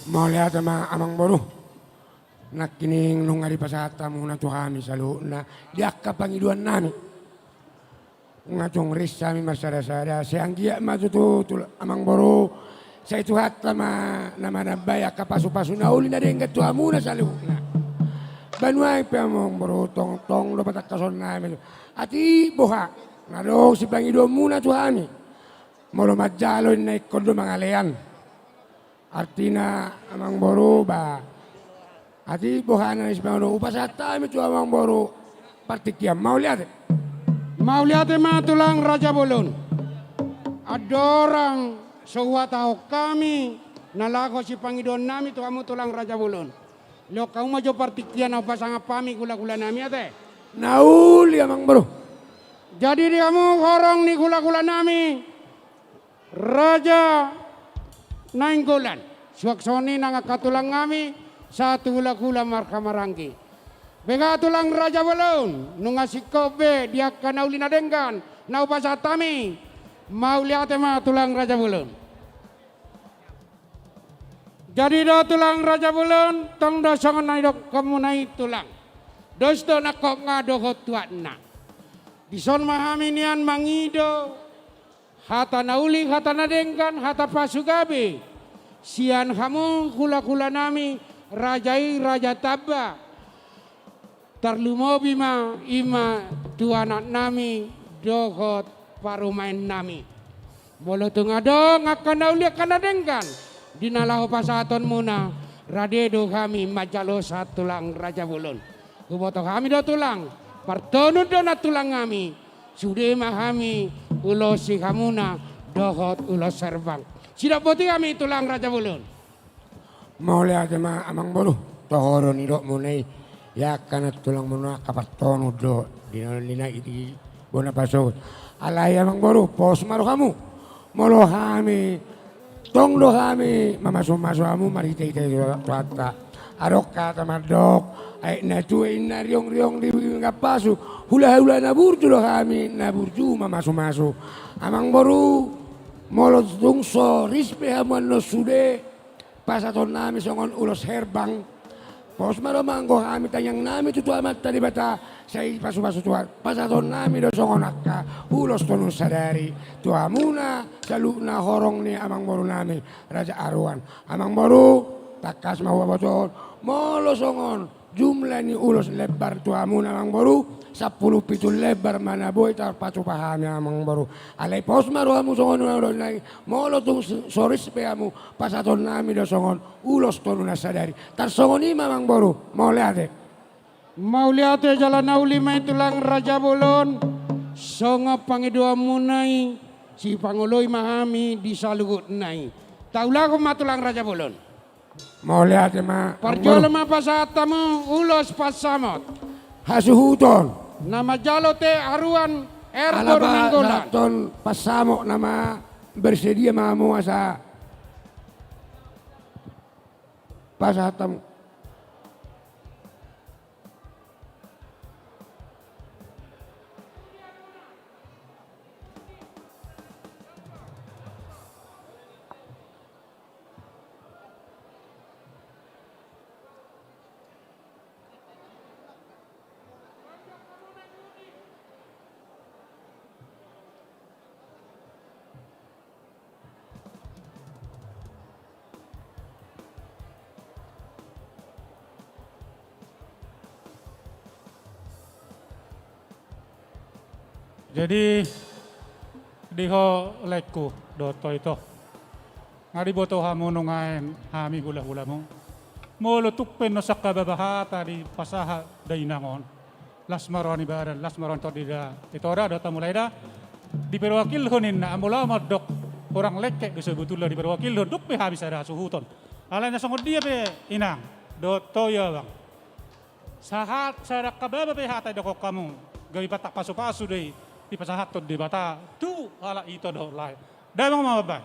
Mauliate ma amang boru. Nangkining nunga dipasahat hamuna tu hami saluhutna di angka pangidoan nami. Nga tung ris hami marsadasada, sai anggiat ma tutu, tulang amang boru, sai Tuhanta ma na manambai angka pasupasu na uli na denggan tu hamuna saluhutna. Banuaeng pe amang boru, tongtong do patangkason nami. Atik boha na adong sipangidoanmuna tu hami, molo manjalo inna ingkon do mangalean. Artina amang boru ba, atik boha na sipangidoan, hupasahat hami tu amang boru partingkian. Mauliate. Mauliate ma tulang raja bolon. Andorang so huhatahon hami na laho sipangidoan nami tu hamu tulang raja bolon, lehon hamu ma jo partingkian na hupasangap hami hulahula nami, ate. Na uli amang boru. Jadi di hamu horong ni hulahula nami, Raja Nainggolan. Suang songon i nang angka tulang nami sahat tu hulahula marhahamaranggi. Bega tulang raja bolon, nunga singkop be di angka na uli na denggan na hupasahat hami. Mauliate ma tulang raja bolon. Jadi do tulang raja bolon, tong do songon na nidok hamuna i tulang. Dos do nangkok nga dohot tuatna. Dison ma hami nian mangido Hata na uli, hata na denggan, hata pasugabe sian hamu hulahulanami, raja i Raja Tamba. Tarlumobi ma i ma tu anaknami dohot parumaennami. Molo tung adong angka na uli, angka na denggan di na laho pasahatonmuna, rade do hami manjalosa, tulang raja bolon. Huboto hami do, tulang, partonun do nantulang hami. Sude ma hami ulosi hamuna dohot ulos herbang. Sidok boti hami, tulang raja bolon. Mauliate ma, amangboru, toho do nidokmuna i. Ia angka nantulangmuna, angka partonun do di na, di na, di bona pasogot. Alai, amangboru, pos ma rohamu. Molo hami, tong do hami mamasumasu hamu marhitehite Tuhanta. Adong hata mandok, aek na tua ninna riongriong di pinggan pasu, hulahula na burju do hami na burju mamasumasu. Amangboru, molo tung so ris pe hamu annon sude, pasahatonnami songon ulos herbang. Pos ma roha manggo hami tangiangnami tu, tu Amanta Debata, sai pasupasu Tuhan. Pasahatonnami do songon angka ulos tonu sadari tu hamuna saluhutna horong ni amangborunami Raja Aruan. Amangboru, tangkas ma hubotohon, molo songon jumlah ni ulos lembar tu hamuna, amangboru, sampulu pitu lembar ma na boi tarpatupa hami, amangboru. Alai pos ma rohamu songon na ro nai, molo tung so ris pe hamu, pasahatonnami do songon ulos tonu na sadari. Tarsongon i ma, amangboru. Mauliate. Mauliate jala na uli ma i, tulang raja bolon. Songon pangidoanmuna i, sipangoloi ma hami di saluhutna i. Taulahon ma, tulang raja bolon. Mauliate ma. Parjolo ma pasahat hamu ulos pansamot hasuhuton. Na manjalo te Aruan R. Boru Nainggolan. Alap ma pansamot nama, bersedia ma hamu asa pasahat hamu. Jadi, di ho laengku dohot ho ito, nga diboto hamu nuaeng hami hulahulamu? Molo tung pe annon sangkababa hata dipasahat dainang on, las ma roha ni badan, las ma roha ni tondi da, ito da, dohot hamu lae da. Diperwakilhon ninna, amang laho mandok, orang lengket do sebetulna diperwakilhon, dung pe hami sada hasuhuton. Alai na songon dia pe inang dohot ho i abang, sahat sada angka baba pe hata didok hamu, gabe patang pasupasu do i dipasahathon Debata tu halak ito dohot lae. Damang ma baba.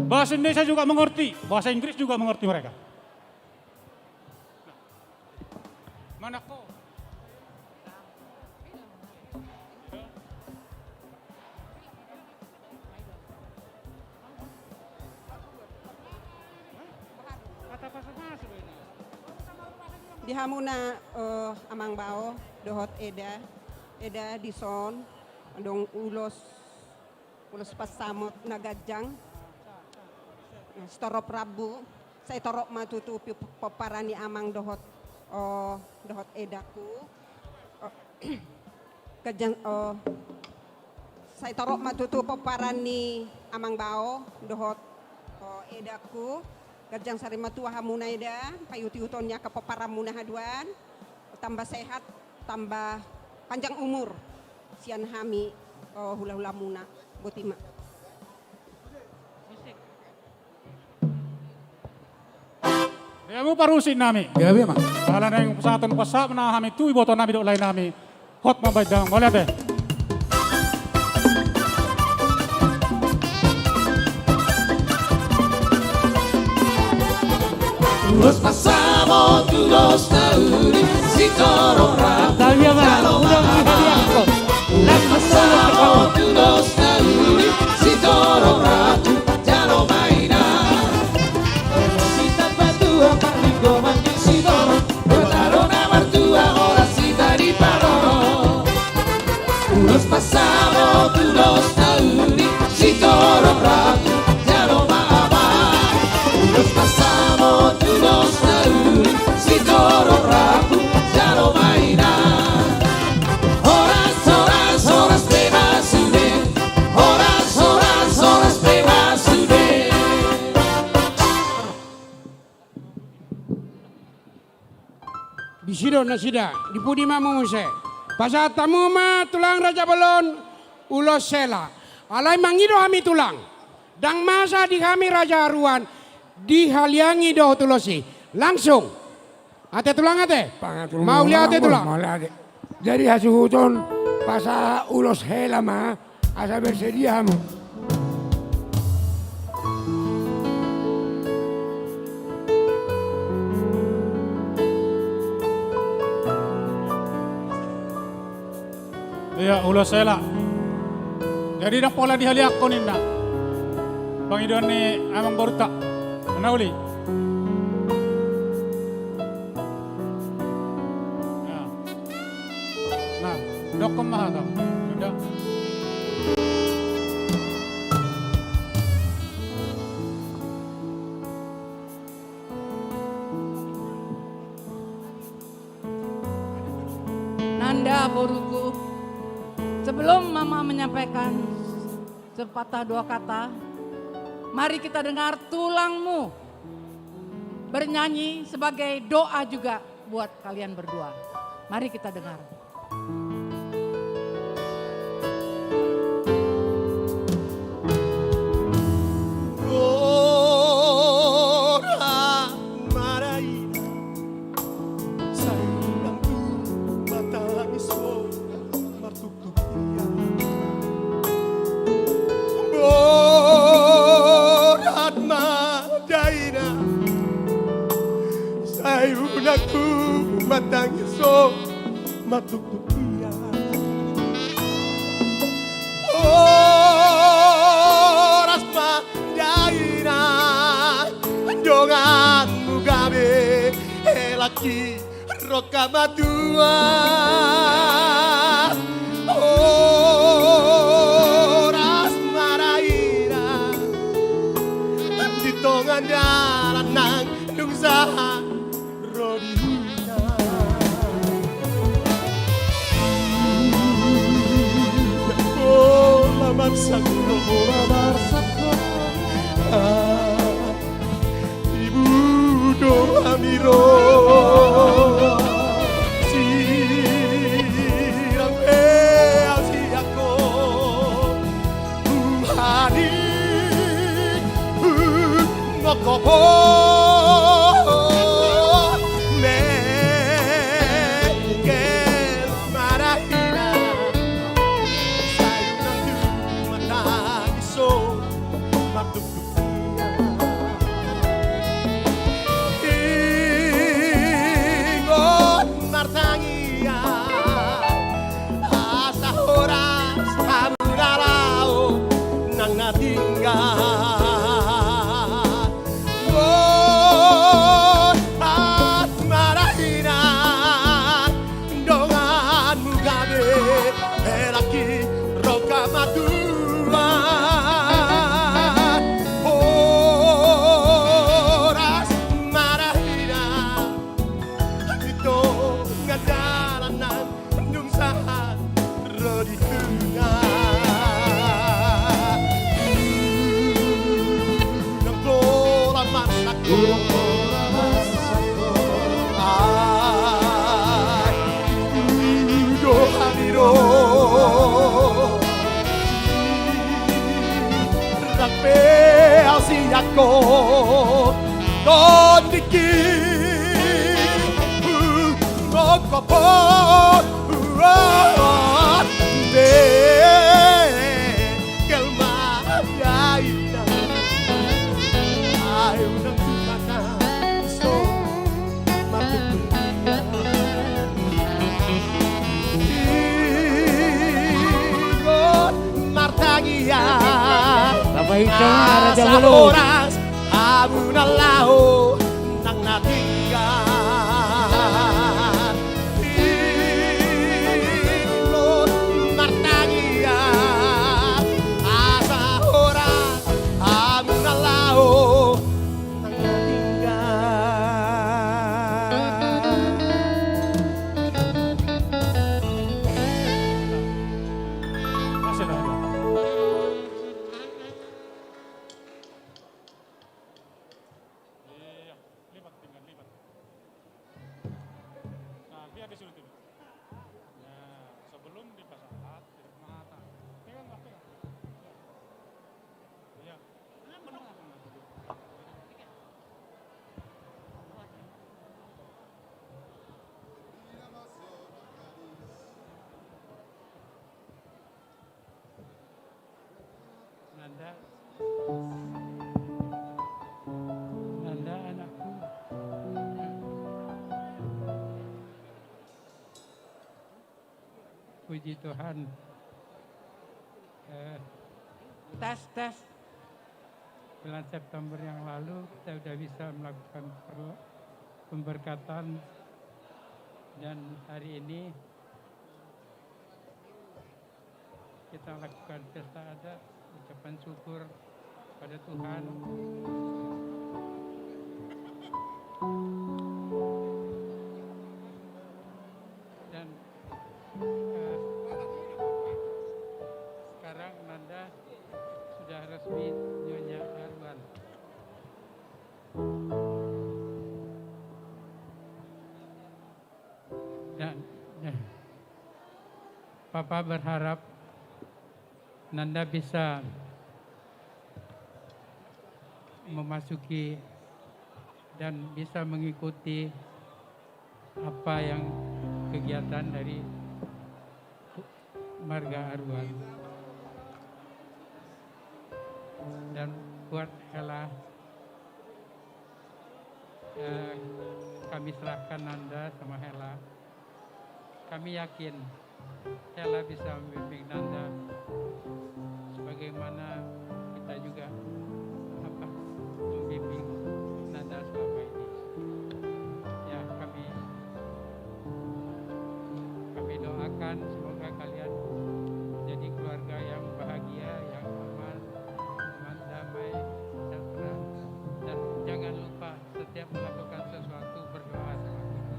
Bahasa Indonesia juga mengerti, bahasa Inggris juga mengerti mereka. Manang ho. Di hamuna, eh, amang bao dohot eda, eda dison adong ulos, ulos pansamot na ganjang. Sitorop rambu, sai torop ma tutu pi-, pomparan ni amang dohot, o, dohot edaku. O, ganjang, o, sai torop ma tutu pomparan ni amang bao dohot, o, edaku. Ganjang sari matua hamuna eda, paihut-ihuton ni angka pomparanmuna haduan. Tamba sehat, tamba panjang umur sian hami, o, hulahulamuna. Boti ma. Di hamu parhusik nami. Gabe ma. Ala naeng pasahaton pansamot ma hami tu iboto nami dohot lae nami. Hot ma baen damang, mauliate. Ulos pansamot, ulos na uli, sitorop rambu, jalo ma inang. Ulos pansamot, ulos na uli, sitorop rambu, jalo ma inang. Sitamba tua parlinggoman ni siborok, buat ari na martua holan sitadi parorot. Ulos pansamot, ulos na uli, sitorop do nasida, di pudi ma muse. Pasahat hamu ma tulang Raja Bolon, ulos hela. Alai mangido hami tulang. Ndang masa di hami Raja Aruan, dihaliangi dohot ulos i. Langsung. Ate tulang ate. Mauliate tulang. Mauliate. Jadi hasuhuton pasahat ulos hela ma. Asa bersedia hamu. Ia, ulos hela. Jadi ndang pola dihaliangkon ninna. Pangidoan ni amangborunta. Na uli. Nah, dokkon ma hata. Sudah. Nanda, boruku, sebelum Mama menyampaikan sepatah dua kata, mari kita dengar tulangmu bernyanyi sebagai doa juga buat kalian berdua. Mari kita dengar. Ora maraina, sai unang tu matangis ho martuktuk. Borat ma daina, sai unang tu matangis ho martuktuk ia. Horas ma daina, donganmu gabe helangki rongkap matua. Horas ma daina, di tonga dalan nang dung sahat ro di huta. Pola marsak, pola marsak. Ibu do hami ro. Sirang pe au siak ho. Tuhan i mokop ho. Mengkel ma daina, sai unang tu matangis ho martuktuk. Ingot martangiang, asa horas hamu na laho nang na tinggal. Horas ma daina, donganmu gabe helangki rongkap matua. Horas ma daina, di tonga dalan nang dung sahat ro di huta. Nang pola marsak ho. Ai, ibu do hami ro. Sirang pe au siak ho. Tondingki mokop ho. Mengkel ma daina, sai unang tu matangis ho martuktuk. Ingot martangiang, asa horas hamu na laho nang na tinggal. Ingot martangiang, asa horas hamu na laho nang na tinggal. Lipat, tinggal lipat. Nah, Nanda, anakku. Puji Tuhan. Eh, tes, tes. Bulan September yang lalu kita sudah bisa melakukan per-, pemberkatan, dan hari ini kita lakukan pesta adat, ucapan syukur pada Tuhan. Dan, eh, sekarang Nanda sudah resmi Nyonya Aruan. Dan, dan Papa berharap Nanda bisa memasuki dan bisa mengikuti apa yang kegiatan dari marga Aruan. Dan buat Hela, eh, kami serahkan Nanda sama Hela. Kami yakin Hela bisa membimbing Nanda sebagaimana kita juga, apa, membimbing Nanda selama ini. Ya, kami, kami doakan semoga kalian jadi keluarga yang bahagia, yang aman, aman, damai, sejahtera, dan jangan lupa setiap melakukan sesuatu, berdoa sama Tuhan.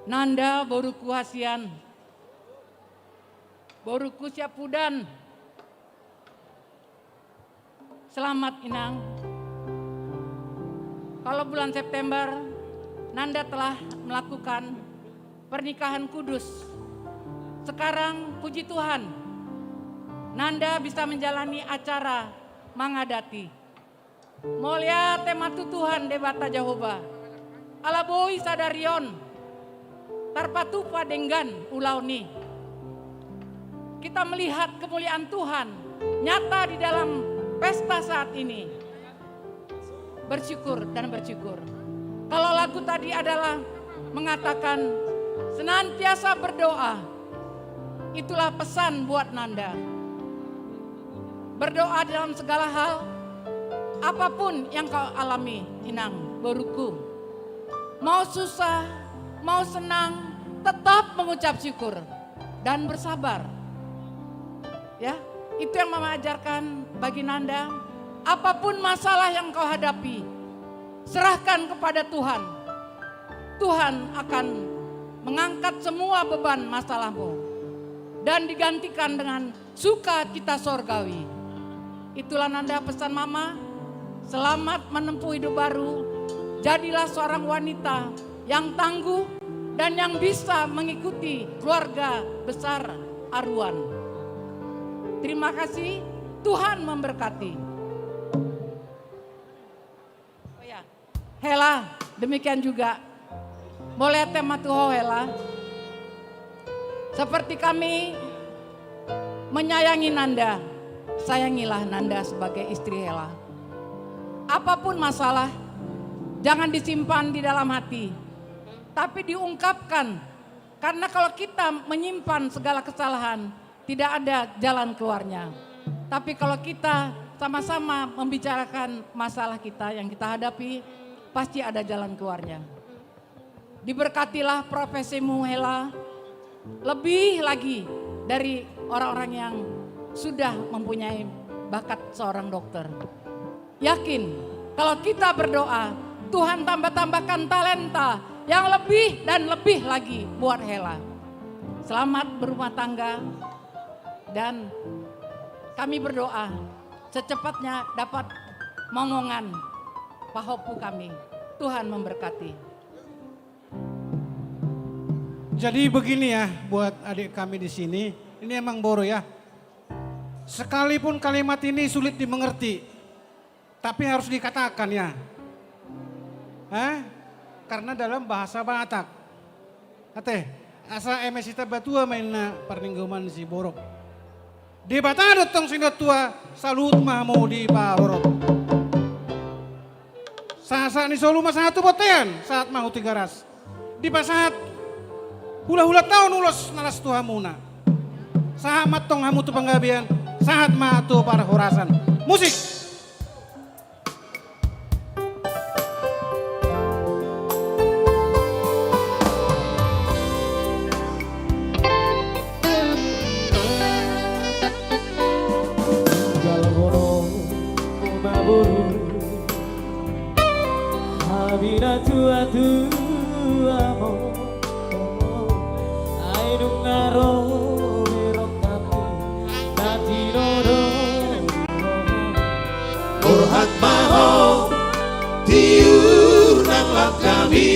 Nanda, boruku hasian, boruku siapudan. Selamat, Inang. Kalau bulan September, Nanda telah melakukan pernikahan kudus. Sekarang, puji Tuhan, Nanda bisa menjalani acara mangadati. Mauliate ma tu Tuhan Debata Jahowa. Ala boi sadari on tarpatupa denggan ulaon i. Kita melihat kemuliaan Tuhan nyata di dalam pesta saat ini. Bersyukur dan bersyukur. Kalau lagu tadi adalah mengatakan senantiasa berdoa, itulah pesan buat Nanda. Berdoa dalam segala hal, apapun yang kau alami, Inang, boruku. Mau susah, mau senang, tetap mengucap syukur dan bersabar. Ya, itu yang Mama ajarkan bagi Nanda. Apapun masalah yang kau hadapi, serahkan kepada Tuhan. Tuhan akan mengangkat semua beban masalahmu dan digantikan dengan sukacita sorgawi. Itulah Nanda pesan Mama. Selamat menempuh hidup baru. Jadilah seorang wanita yang tangguh dan yang bisa mengikuti keluarga besar Aruan. Terima kasih, Tuhan memberkati. Oh ya, Hela, demikian juga. Mauliate ma tu ho, Hela. Seperti kami menyayangi Nanda, sayangilah Nanda sebagai istri Hela. Apapun masalah, jangan disimpan di dalam hati, tapi diungkapkan. Karena kalau kita menyimpan segala kesalahan, tidak ada jalan keluarnya. Tapi kalau kita sama-sama membicarakan masalah kita yang kita hadapi, pasti ada jalan keluarnya. Diberkatilah profesimu, Hela, lebih lagi dari orang-orang yang sudah mempunyai bakat seorang dokter. Yakin, kalau kita berdoa, Tuhan tambah-tambahkan talenta yang lebih dan lebih lagi buat Hela. Selamat berumah tangga, dan kami berdoa secepatnya dapat mongongan pahompu kami. Tuhan memberkati. Jadi begini ya, buat adik kami di sini, ini emang boru ya. Sekalipun kalimat ini sulit dimengerti, tapi harus dikatakan ya. Hah? Karena dalam bahasa Batak. Ate, Asa eme sitambatua ma inna parninggoman ni siborok. Debata do tong sintua, saluhut ma hamu diparorot. Sahat-sahat ni solu ma sahat tu bontean, sahat ma hu Tigaras. Dipasahat hulahulanta on ulos na las tu hamuna. Sahat ma tong hamu tu panggabean, sahat ma tu parhorasan. Musik. Gal boru ma boru, hami na tuatua mo. Ai nunga ro berok hami na tinodo. Borhat ma ho tiur nang lam hami,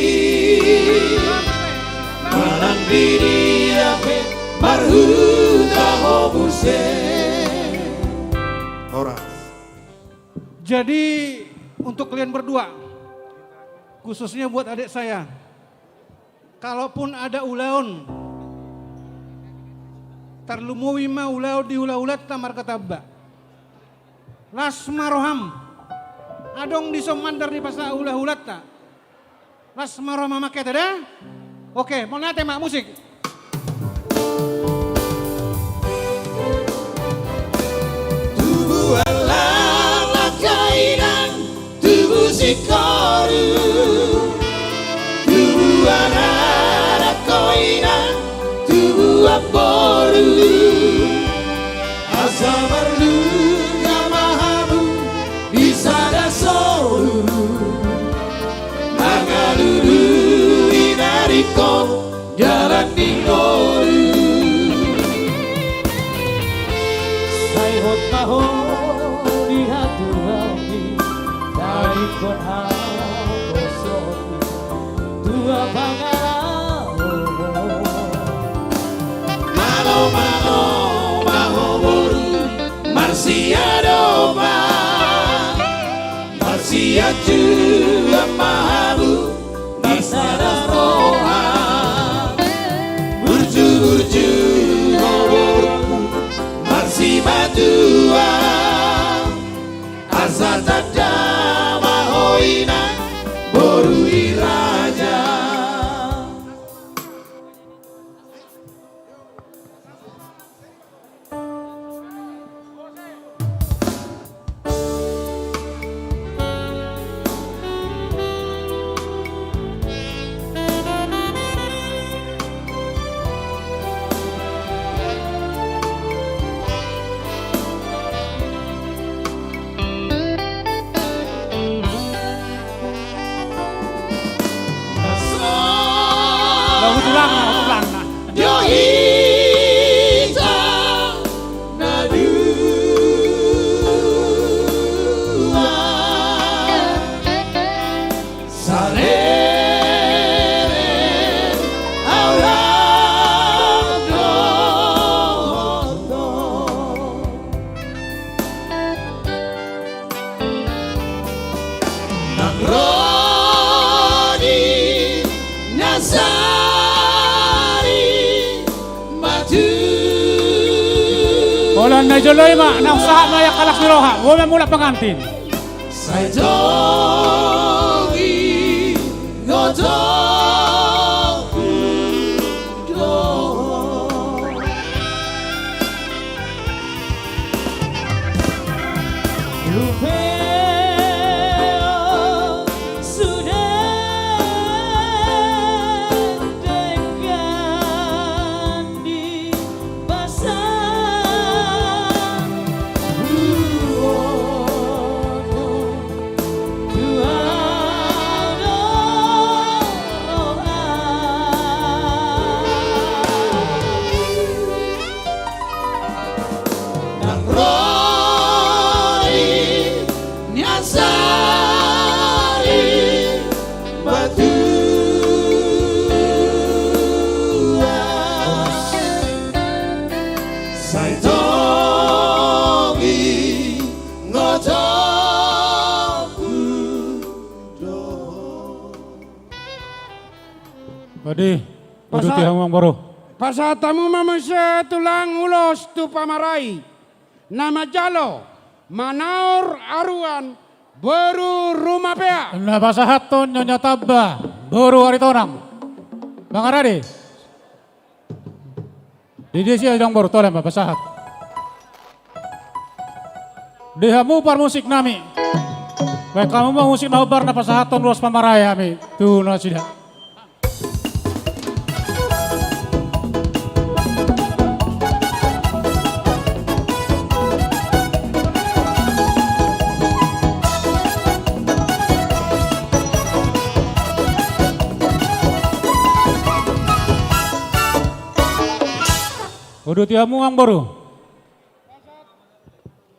manang di dia pe marhuta ho muse. Horas. Jadi, untuk kalian berdua, khususnya buat adik saya, kalaupun ada ulaon, tarlumobi ma ulaon di hulahulanta marga Tamba. Las ma roham. Adong dison mandar dipasahat hulahulanta. Las ma roham, amang, hita da. Oke, mauliate ma, musik. Tubuan laklak ho inang, tubu singkoru. Tubuan anak ho inang, tubuan boru. Asa marlunga ma hamu di sada solu, mangalului na ringkot dalan ni ngolu. Sai hot ma ho di hatuaon i, na ringkot haposoon i, tua pangalaho. Malo, malo ma ho boru, marsiadopan, marsianjuan ma hamu di sada roha. Burju-burju ho boru, marsimatua. Asa tanda ma ho inang, boru ni raja. Nah, hutulangna, hutulangna. Di hita na dua. Saleleng au rap dohot ho. Nang ro di na sari ma tutu. Holan na jolo i ma, naung sahat ma i angka las ni roha, boi ma mulak pengantin. Sai tong i, tong i do. Lupe o sude denggan di Sai tong i, tong i do. Ode, Uduti hamu amang boru. Pasahat hamu ma muse tulang ulos tu pamarai na manjalo Manaor Aruan boru Rumapea. Na pasahathon Nyonya Tamba boru Aritonang. Mangarade. Di dia sia amang boru, tole ma pasahat. Di hamu parmusik nami. Baen hamu ma musik na hombar na pasahathon ulos pamarai hami tu nasida. Uduti hamu amang boru.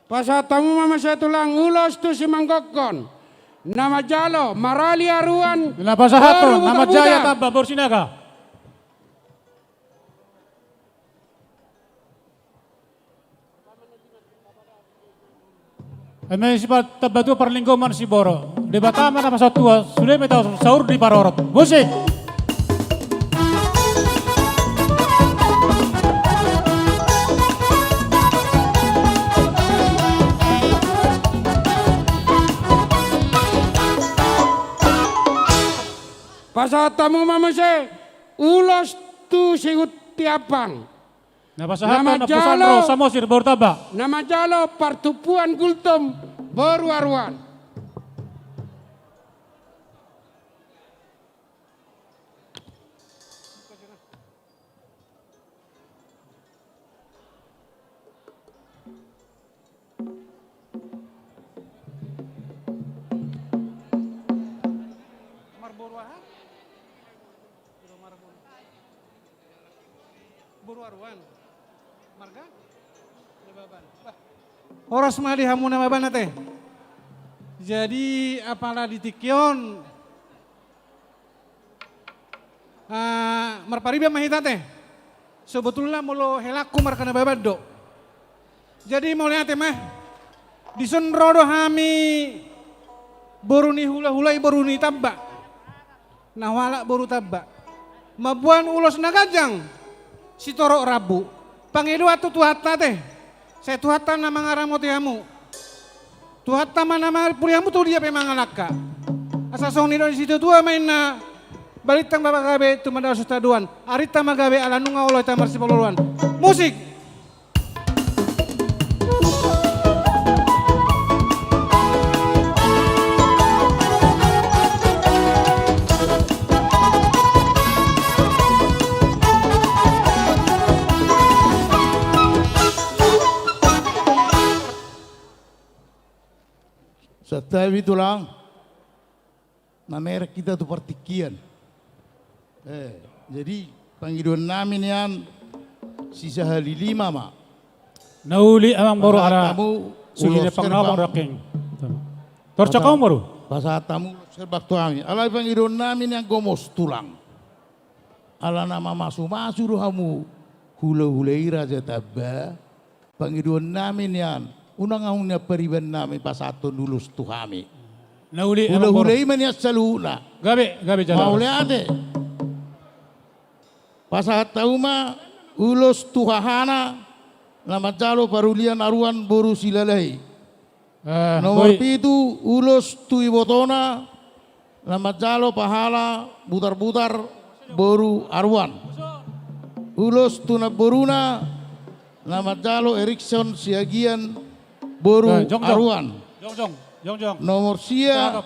Pasahat hamu ma muse tulang ulos tu simanggokhon na manjalo Marali Aruan. Na pasahathon boru na manjaya Butarbutar. Tamba boru Sinaga. Eme sipat Tambatua parlinggoman siboro. Debata ma na pasaut tua, sude ma tau saur diparorot. Musik. Pasahat hamu ma muse ulos tu Sihuti Ampang. Na pasahathon na manjalo Samosir boru Tamba. Na manjalo Partumpuan Gultom boru Aruan. Marboru aha? Boru Aruan. Marga? Nababan. Bah. Horas ma di hamu Nababan ate. Jadi apala di tingki on, ah, marpariban ma hita ate. Sebetulna molo helangku marga Nababan do. Jadi mauliate ma. Dison ro do hami boru ni hulahula i boru ni Tamba. Na hualap boru Tamba. Mamboan ulos na ganjang. Sitorop rambu. Pangidoan tu Tuhanta ate. Sai Tuhanta na mangaramoti hamu. Tuhanta ma na marpudi hamu tu dia pe mangalangka. Asa songon nidok ni situatua ma inna. Balintang ma gabe tumandangkon sitadoan. Arinta ma gabe ala nunga olo hita marsipaolooloan. Musik. Santabi tulang. Mamereng hita tu partingkian. Eh, jadi pangidoan nami nian sisahali lima ma. Na uli amang boru ala sugina pangawa raking. Torcok amang boru. Pasahat hamu ulos herbang tu hami. Alai pangidoan nami nian gomos tulang. Ala na mamasumasu do hamu hulahula i Raja Tamba. Pangidoan nami nian, unang hamu nian pariban nami pasahathon ulos tu hami. Na uli amang boru. Hulahula i ma nian saluhutna. Gabe, gabe jala. Mauliate. Pasahat hamu ma ulos tu hahana na manjalo Parulian Aruan boru Silalahi. Eh, nomor boi. Pitu, ulos tu ibotona, na manjalo pahala Butarbutar boru Aruan. Ulos tu namboruna, na manjalo Erikson Siagian boru Aruan. Eh, jongjong. Jongjong, jongjong. Nomor sia, cakep.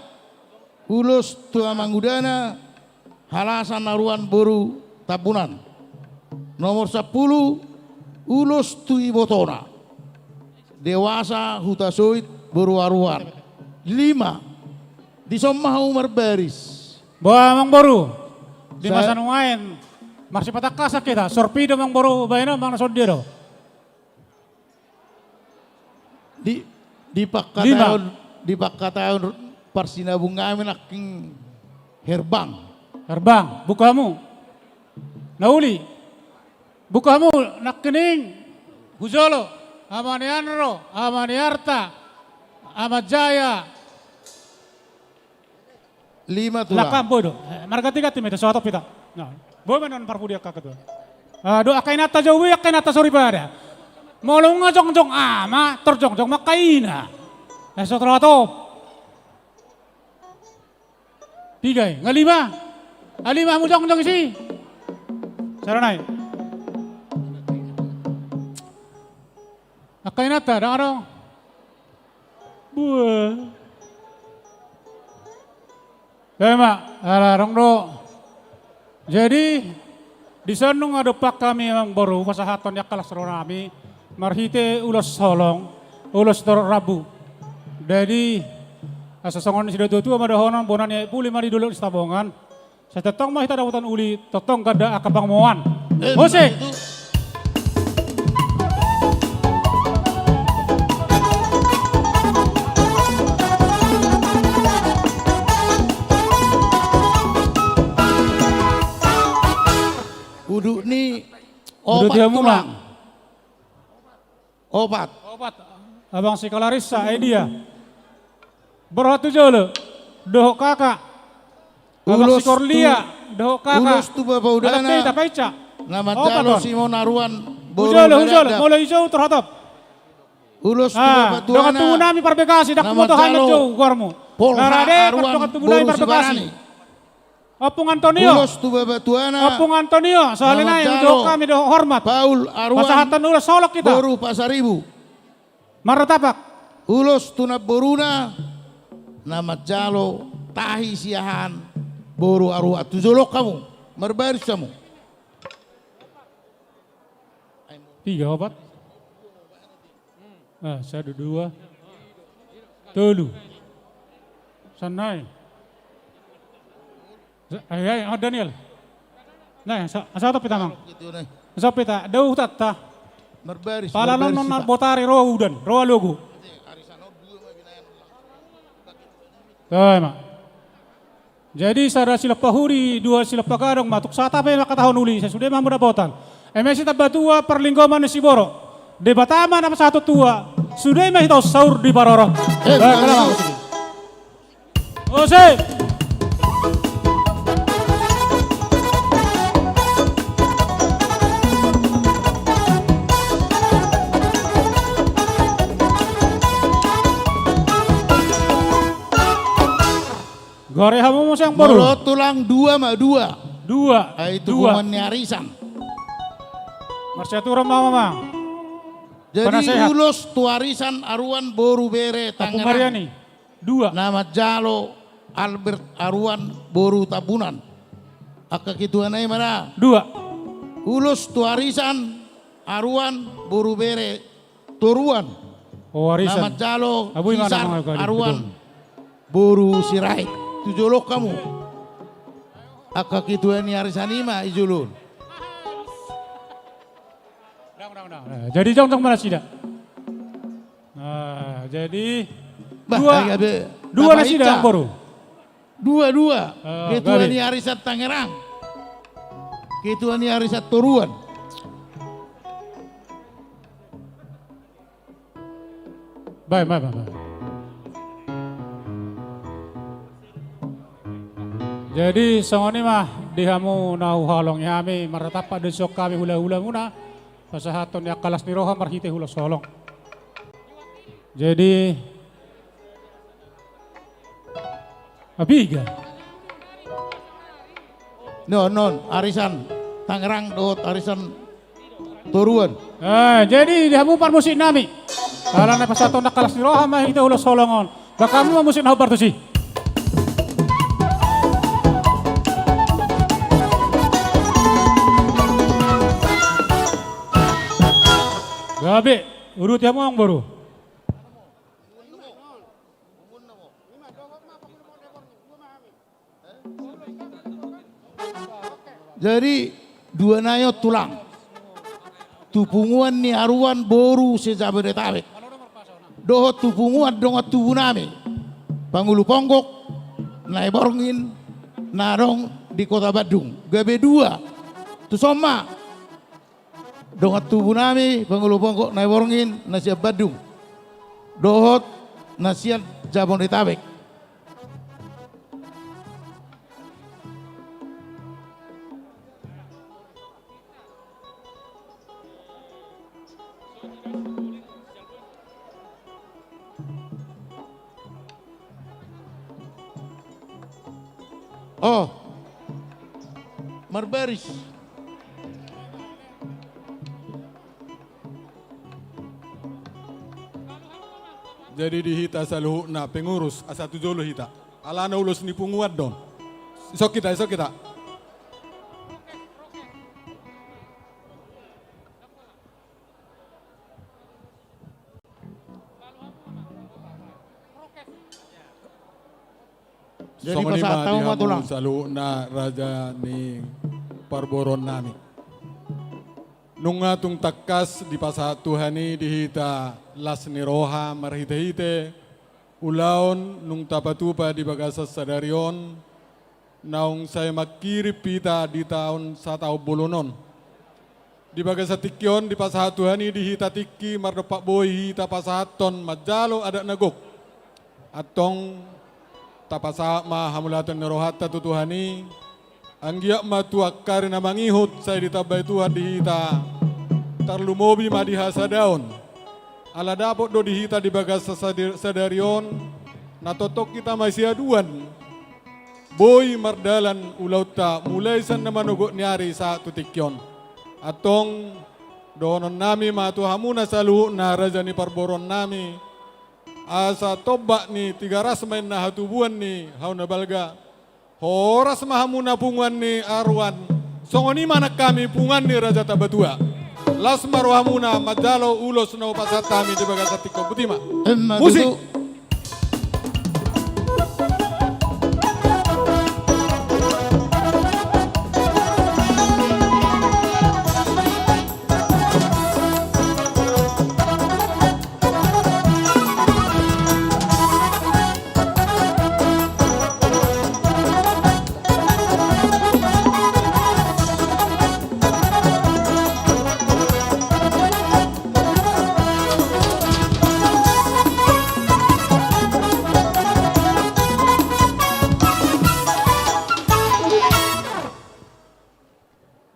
Ulos tu amangudana, Halasan Aruan boru Tambunan. Nomor sampulu, ulos tu ibotona. Dewasa Hutasoit boru Aruan. Lima. Dison ma hamu marbaris. Boha amang boru. Di masa nuaeng. Marsipatangkasan hita. Sorpido amang boru bahenon manang na songon dia do. Di, di pangkataion, di pangkataion parsinabung nami nangkin herbang. Herbang, buka hamu. Na uli. Buka hamu nangkining hujolo. Ama ni Anro, Ama ni Arta, Ama Jaya. Lima tulang. Lakam bodo. Eh, marganti-ganti ma hita, so hatop hita. Nah. Boi ma non parpudi angka ketua. Ah, do angka inanta jou i, angka inanta soripada. Molo nunga jongjong ama, tor jongjong ma angka ina. Eh, so tolap. Piga i, nga lima. Nga lima hamu jongjong disi. Sada nai. Angka inanta, ndang adong. Buah. Ema, ala adong do. Jadi, dison nunga dompak hami amangboru pasahathon ni angka las ni roha nami marhite ulos holong, ulos torop rambu. Jadi, asa songon ni sida tuatua ma dohonon, bona ni aek puli ma di dolok ni Sitabongan. Sai tongtong ma hita dapotan uli, tongtong ganda angka pangomoan. Eh, muse. Betul. Udut ni, udut opat ni hamuna tulang. Opat. Opat. Abang si Kalarissa, eh, dia. Borhat tu jolo. Dohot kakak. Abang si Korlia. Dohot kakak. Ulos tu bapaudana. Abang Peta Paica. Nama jalo Simon Aruan. Hujolo, hujolo. Molo ijou torhotop. Ulos tu bapatuana. Dongan tubu nami parbegasi, ndang huboto hami jolo goarmu. Polha Aruan. Dongan tubu nami parbegasi. Ompung Antonio. Ulos tu bapatuana. Ompung Antonio, sahali nai, ujung hami do hormat. Paul Aruan. Pasahathon ulos holong hita. Boru Pasaribu. Marratapak. Ulos tu namboruna. Nama jalo tahi siahaan boru Aruan. Tu jolo hamu. Marbaris hamu. Piga, opat? Ah, sada, dua, tolu. Sanai. Sa-, ai, ai, ah, Daniel. Nah, sa-, sa-, satu pita, Mang. Gitu, nah. Sa-, pita, dau tata. Marbaris, pala marbaris, non, non, Pak. Botari, ro udan, ro alogo. Tama. Jadi, sada silop pahuri, dua silop pagadong, ma tung sata pe mangkatahon uli, sai sude ma hamu dapotan. Eme sitambatua parlinggoman ni siborok. Debata ma na pasahathon tua, sude ma hita on saur diparorot. Eh, baik, betul. Ose! Gare hamu muse, amangboru. Molo tulang dua ma, dua. Dua. Ai, dua. Tupungan ni arisan. Marsiaturan ma, Amang. Jadi, penasehat. Ulos tu arisan Aruan boru bere Tangerang. Mariani. Dua. Nama jalo Albert Aruan boru Tambunan. Angka ketuana i ma da. Dua. Ulos tu arisan Aruan boru bere Toruan. Oh, arisan. Nama jalo Abu Imana Kisar Aruan. Betul. Boru Sirait. Tu jolo hamu. Angka ketua ni arisan i ma i jolo. Dang, dang, dang. Nah, jadi jongjong ma nasida. Nah, jadi bah, dua, dua nasida, boru. Dua, dua. Oh, ketua ni arisan Tangerang. Ketua ni arisan Toruan. Baik, baik, baik, baik. Jadi, songon i ma di hamu na huhaholongi hami, marratapak do dison hami hulahulamuna, pasahathon ni angka las ni roha marhite ulos holong. Jadi, Apiga? Non, non, arisan Tangerang dohot arisan Toruan. Eh, jadi di hamu parmusik nami. Ala na pasahaton angka las ni roha ma hita ulos holong on. Bahen hamu ma musik na hombar tusi. Gabe, uduti hamu amangboru. Jadi, dua nai on tulang. Tu punguan ni Aruan boru se-Jabodetabek. Dohot tu punguan dongan tubu nami. Pangulu ponggok, Naiborngin, na adong di Kota Bandung. Gabe dua. Tuson ma. Dongan tubu nami, pangulu ponggok Naiborngin, na sian Bandung. Dohot, na sian Jabodetabek. Oh. Marbaris. Jadi di hita saluhutna pengurus, asa tu jolo hita. Alana ulos ni punguan do on. Isok hita, isok hita. Jadi songon i ma pasahat di hamu ma, Tulang, saluhutna raja ni parboruon nami. Nunga tung tangkas dipasahat Tuhan i di hita las ni roha marhitehite ulaon naung tapatupa di bagasan sadari on, naung sai manghirim hita di taon sataon bolon on. Di bagasan tingki on dipasahat Tuhan i di hita tingki mardompak boi hita pasahathon manjalo adat na gok. Antong tapasahat ma hamauliateon ni rohanta tu Tuhan i. Anggiat ma tu angka ari na mangihut sai ditambai Tuhan di hita, tarlumobi ma di hasadaon. Ala dapot do di hita di bagasan sadari on, na tongtong hita masiaduan boi mardalan ulaonta mulai sian na manogot ni ari sahat tu tingki on. Antong dohonon nami ma tu hamuna saluhutna raja ni parboruon nami, asa tombak ni Tigaras ma inna hatubuan ni hau na balga, horas ma hamuna punguan ni aruan. Songon i ma nang hami punguan ni Raja Tambatua. Las ma rohamuna manjalo ulos na hupasahat hami di bagasan tingki on. Boti ma. Emma tutu. Musik.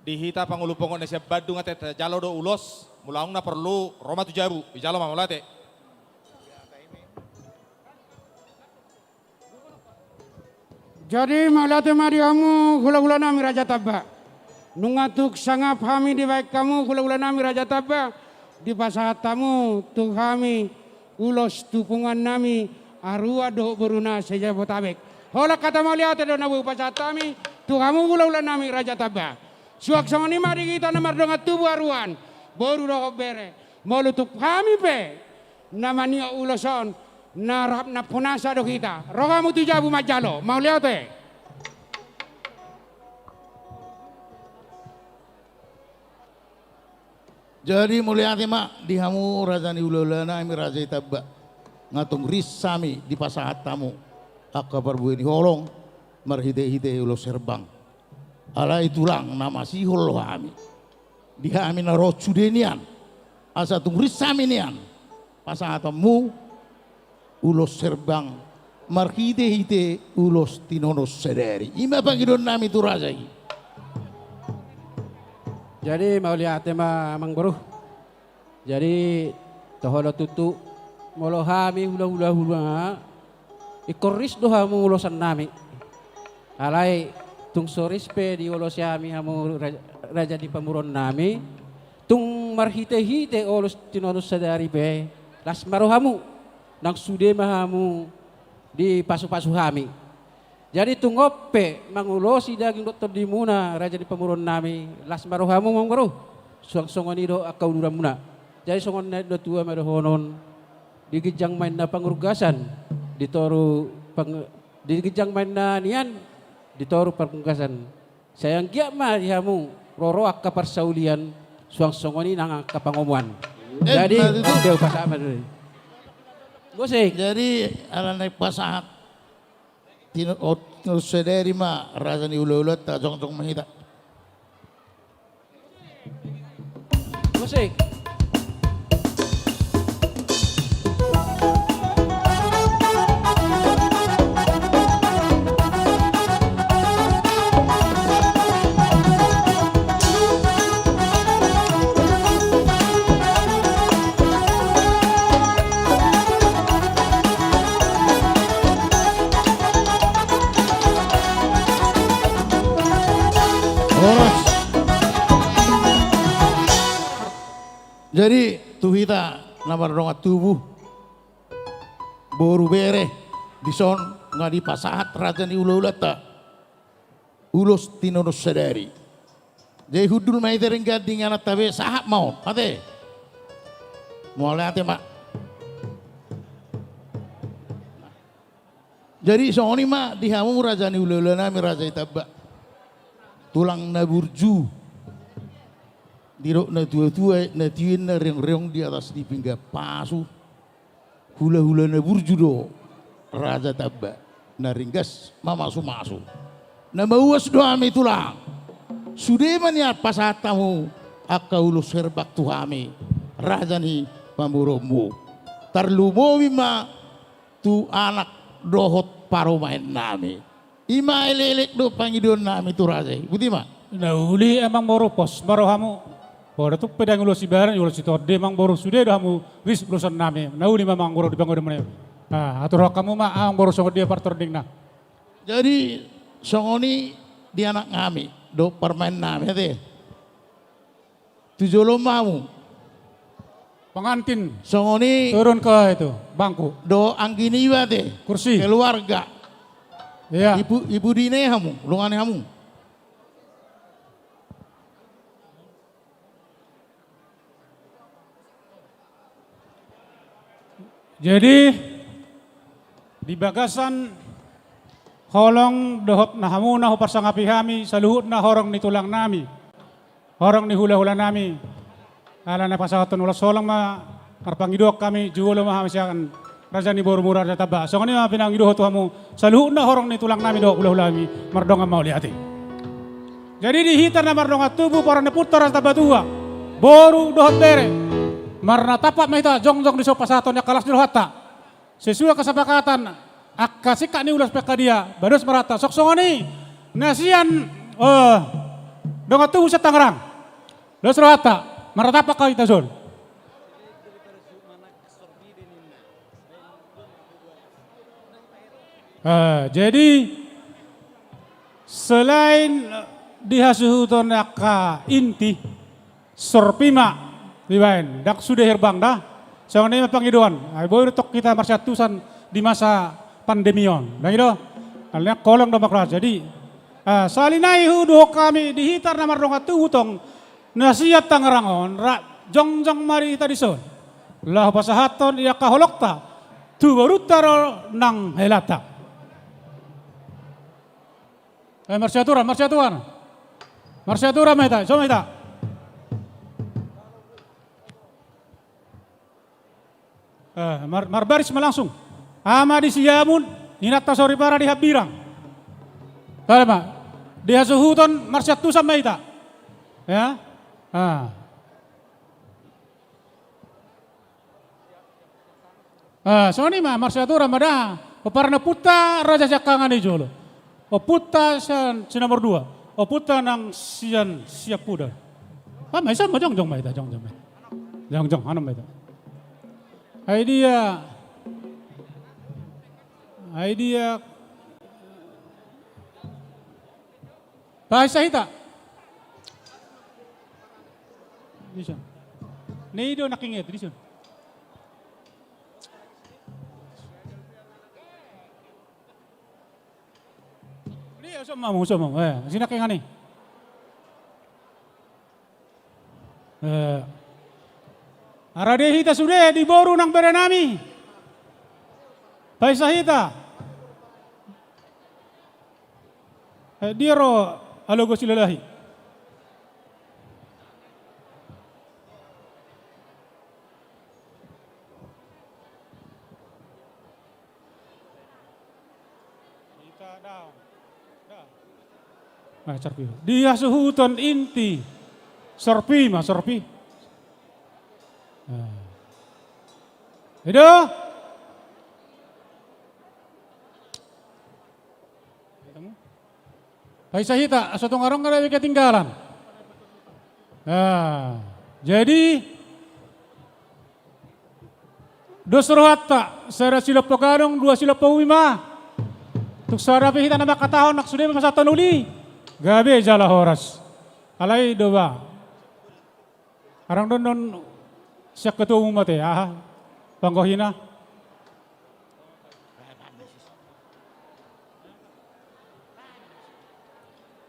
Di hita pangulu pongot na sian Bandung ate, tajalo do ulos, molo adong na porlu ro ma tu jabu, dijalo ma mauliate. Jadi mauliate ma di hamu hulahula nami Raja Tamba. Nunga tung sangap hami dibahen hamu hulahula nami Raja Tamba, dipasahat hamu tu hami ulos tu punguan nami aruan dohot boruna se-Jabodetabek. Holan hata mauliate do na boi hupasahat hami tu hamu hulahula nami Raja Tamba. Suang songon i ma di hita na mardongan tubu aruan, boru dohot bere. Molo tung hami pe na mangido ulos on, na rap na punasa do hita. Ro hamu tu jabu manjalo, mauliate. Jadi mauliate ma di hamu raja ni hulahula nami Raja Tamba. Nunga tung ris hami dipasahat hamu angka parbue ni holong marhitehite ulos herbang. Alai tulang, na masihol do hami. Di hami na ro sude nian, asa tung ris hami nian pasahatonmu ulos herbang marhitehite ulos tinonon sadari. I ma pangidoan nami tu raja i. Jadi mauliate ma amang boru. Jadi toho do tutu, molo hami hulahula, hulahula, ingkon ris do hamu ulosan nami. Alai tung so ris pe diulosi hami hamu ra-, raja ni pamoruon nami, tung marhitehite ulos tinonon sadari pe, las ma rohamu, nang sude ma hamu dipasupasu hami. Jadi tung on pe mangulosi daging dohot tondimuna raja ni pamoruon nami, las ma rohamu amang boru. Suang songon i do angka uduranmuna. Jadi songon na nidok ni natua-tua ma dohonon, di ginjang ma inna pangurgasan, di toru pang-, di ginjang ma inna nian, di toru pangurgasan. Sai anggiat ma di hamu roro angka parsaulian, suang songon i nang angka pangomoan. Eh, jadi, nah, itu. Oke, hupasahat ma dulu. Musik. Jadi ala naeng pasahat tino-, o, tinonon sadari ma raja ni hulahulanta, jongjong ma hita. Musik. Jadi, tu hita na mardongan tubu, boru, bere, dison nga dipasahat raja ni hulahulanta ulos tinonun sadari. Jadi hundul ma hita ringgas di ingananta be, sahat ma on, ate. Mauliate ma. Jadi songon i ma di hamu raja ni hulahulanami, raja Sitamba, tulang na burju. Didok natuatua, na tio ninna riongriong di atas ni pinggan pasu. Hulahula na burju do raja Sitamba, na ringgas mamasumasu. Na mauas do hami tulang. Sude ma nian pasahat hamu angka ulos herbang tu hami, raja ni pamoruonmu. Tarlumobi ma tu anak dohot parumaennami. I ma elek-elek dohot pangidoannami tu raja i. Boti ma. Na uli amangboru, pos ma rohamu. Poda tung pe dang ulos sibahen, ulos sitonde amangboru, sude do hamu ris ulosannami. Na uli ma amangboru di pangidoannami. Ah, aturhon hamu ma amangboru songon dia partordingna. Jadi songon i di anaknami dohot parumaennami, ate. Tu jolo ma hamu. Pengantin. Songon i. Turun ke itu, bangku. Dohot anggi niba, ate. Kursi. Keluarga. Iya. Ibu, ibu, di ni hamu, dongan ni hamu. Jadi, di bagasan holong dohot na hamu na huparsangapi hami, saluhutna horong ni tulangnami, horong ni hulahulanami, ala na pasahathon ulos holong ma marpangidoan hami, jumolo ma hami sian raja ni borumuna, raja Sitamba. Songon i ma pinangidohon tu hamu saluhutna horong ni tulangnami dohot hulahulanami, mardongan mauliate. Jadi di hita na mardongan tubu, parumaen ni ompunta raja Tambatua, boru dohot bere, marnatampak ma hita jongjong dison pasahathon ni angka las ni rohanta. Sesuai kesepakatan angka singkat ni ulos pe, angka dia, bados ma rohanta. Songon i na sian, eh, dongan tubu sian Tangerang. Dos rohanta, marnatampak hita dison. Eh, jadi, selain, eh, di hasuhuton angka inti, sorpi ma dibaen, ndang sude herbang da. Songon i ma pangidoan. Ai boi do tong hita marsiantusan di masa pandemi on. Ndang i do? Alana holong do amang raja. Jadi, eh, sahali nai hudokhon hami di hita na mardongan tubu tong, na sian Tangerang on, ra jongjong ma di hita dison laho pasahathon angka holongta tu borunta dohot nang helanta. Eh, marsiaturan, marsiaturan. Marsiaturan ma hita, dison ma hita. Eh, mar-, marbaris ma langsung. Ama di Siamun, inanta soripada di Hambirang. Tole ma. Di hasuhuton marsiantusan ma hita. Ya. Ah. Ah, songon i ma, marsiaturan ma da. Pomparan ni ompunta raja siangkangan i jolo. Ompunta sian si nomor dua. Ompunta nang sian Siampudan. Ah, ma ison ma, jongjong ma hita, jongjong ma. Jongjong, anon ma hita. Ai dia. Ai dia. Paisa hita. Dison. Ni do nangkin i, dison. Ni, usom ma, usom ma. Eh, sini nangkin i. Eh, rade hita sude di boru nang berenami. Paisa hita. Eh, dia ro Alogo Silalahi. Ah, sorpi. Di hasuhuton inti. Sorpi ma, sorpi. Ah. Edo. Paisa hita, asa tung adong na gabe ketinggalan. Nah, jadi, dos rohanta, sada silompa gadong, dua silompa ubi ma. Tung sada pe hita na mangkatahon, nang sude ma pasahaton uli. Gabe jala horas. Alai do ba. Adong do annon Sian ketua umum ate, aha panggohina.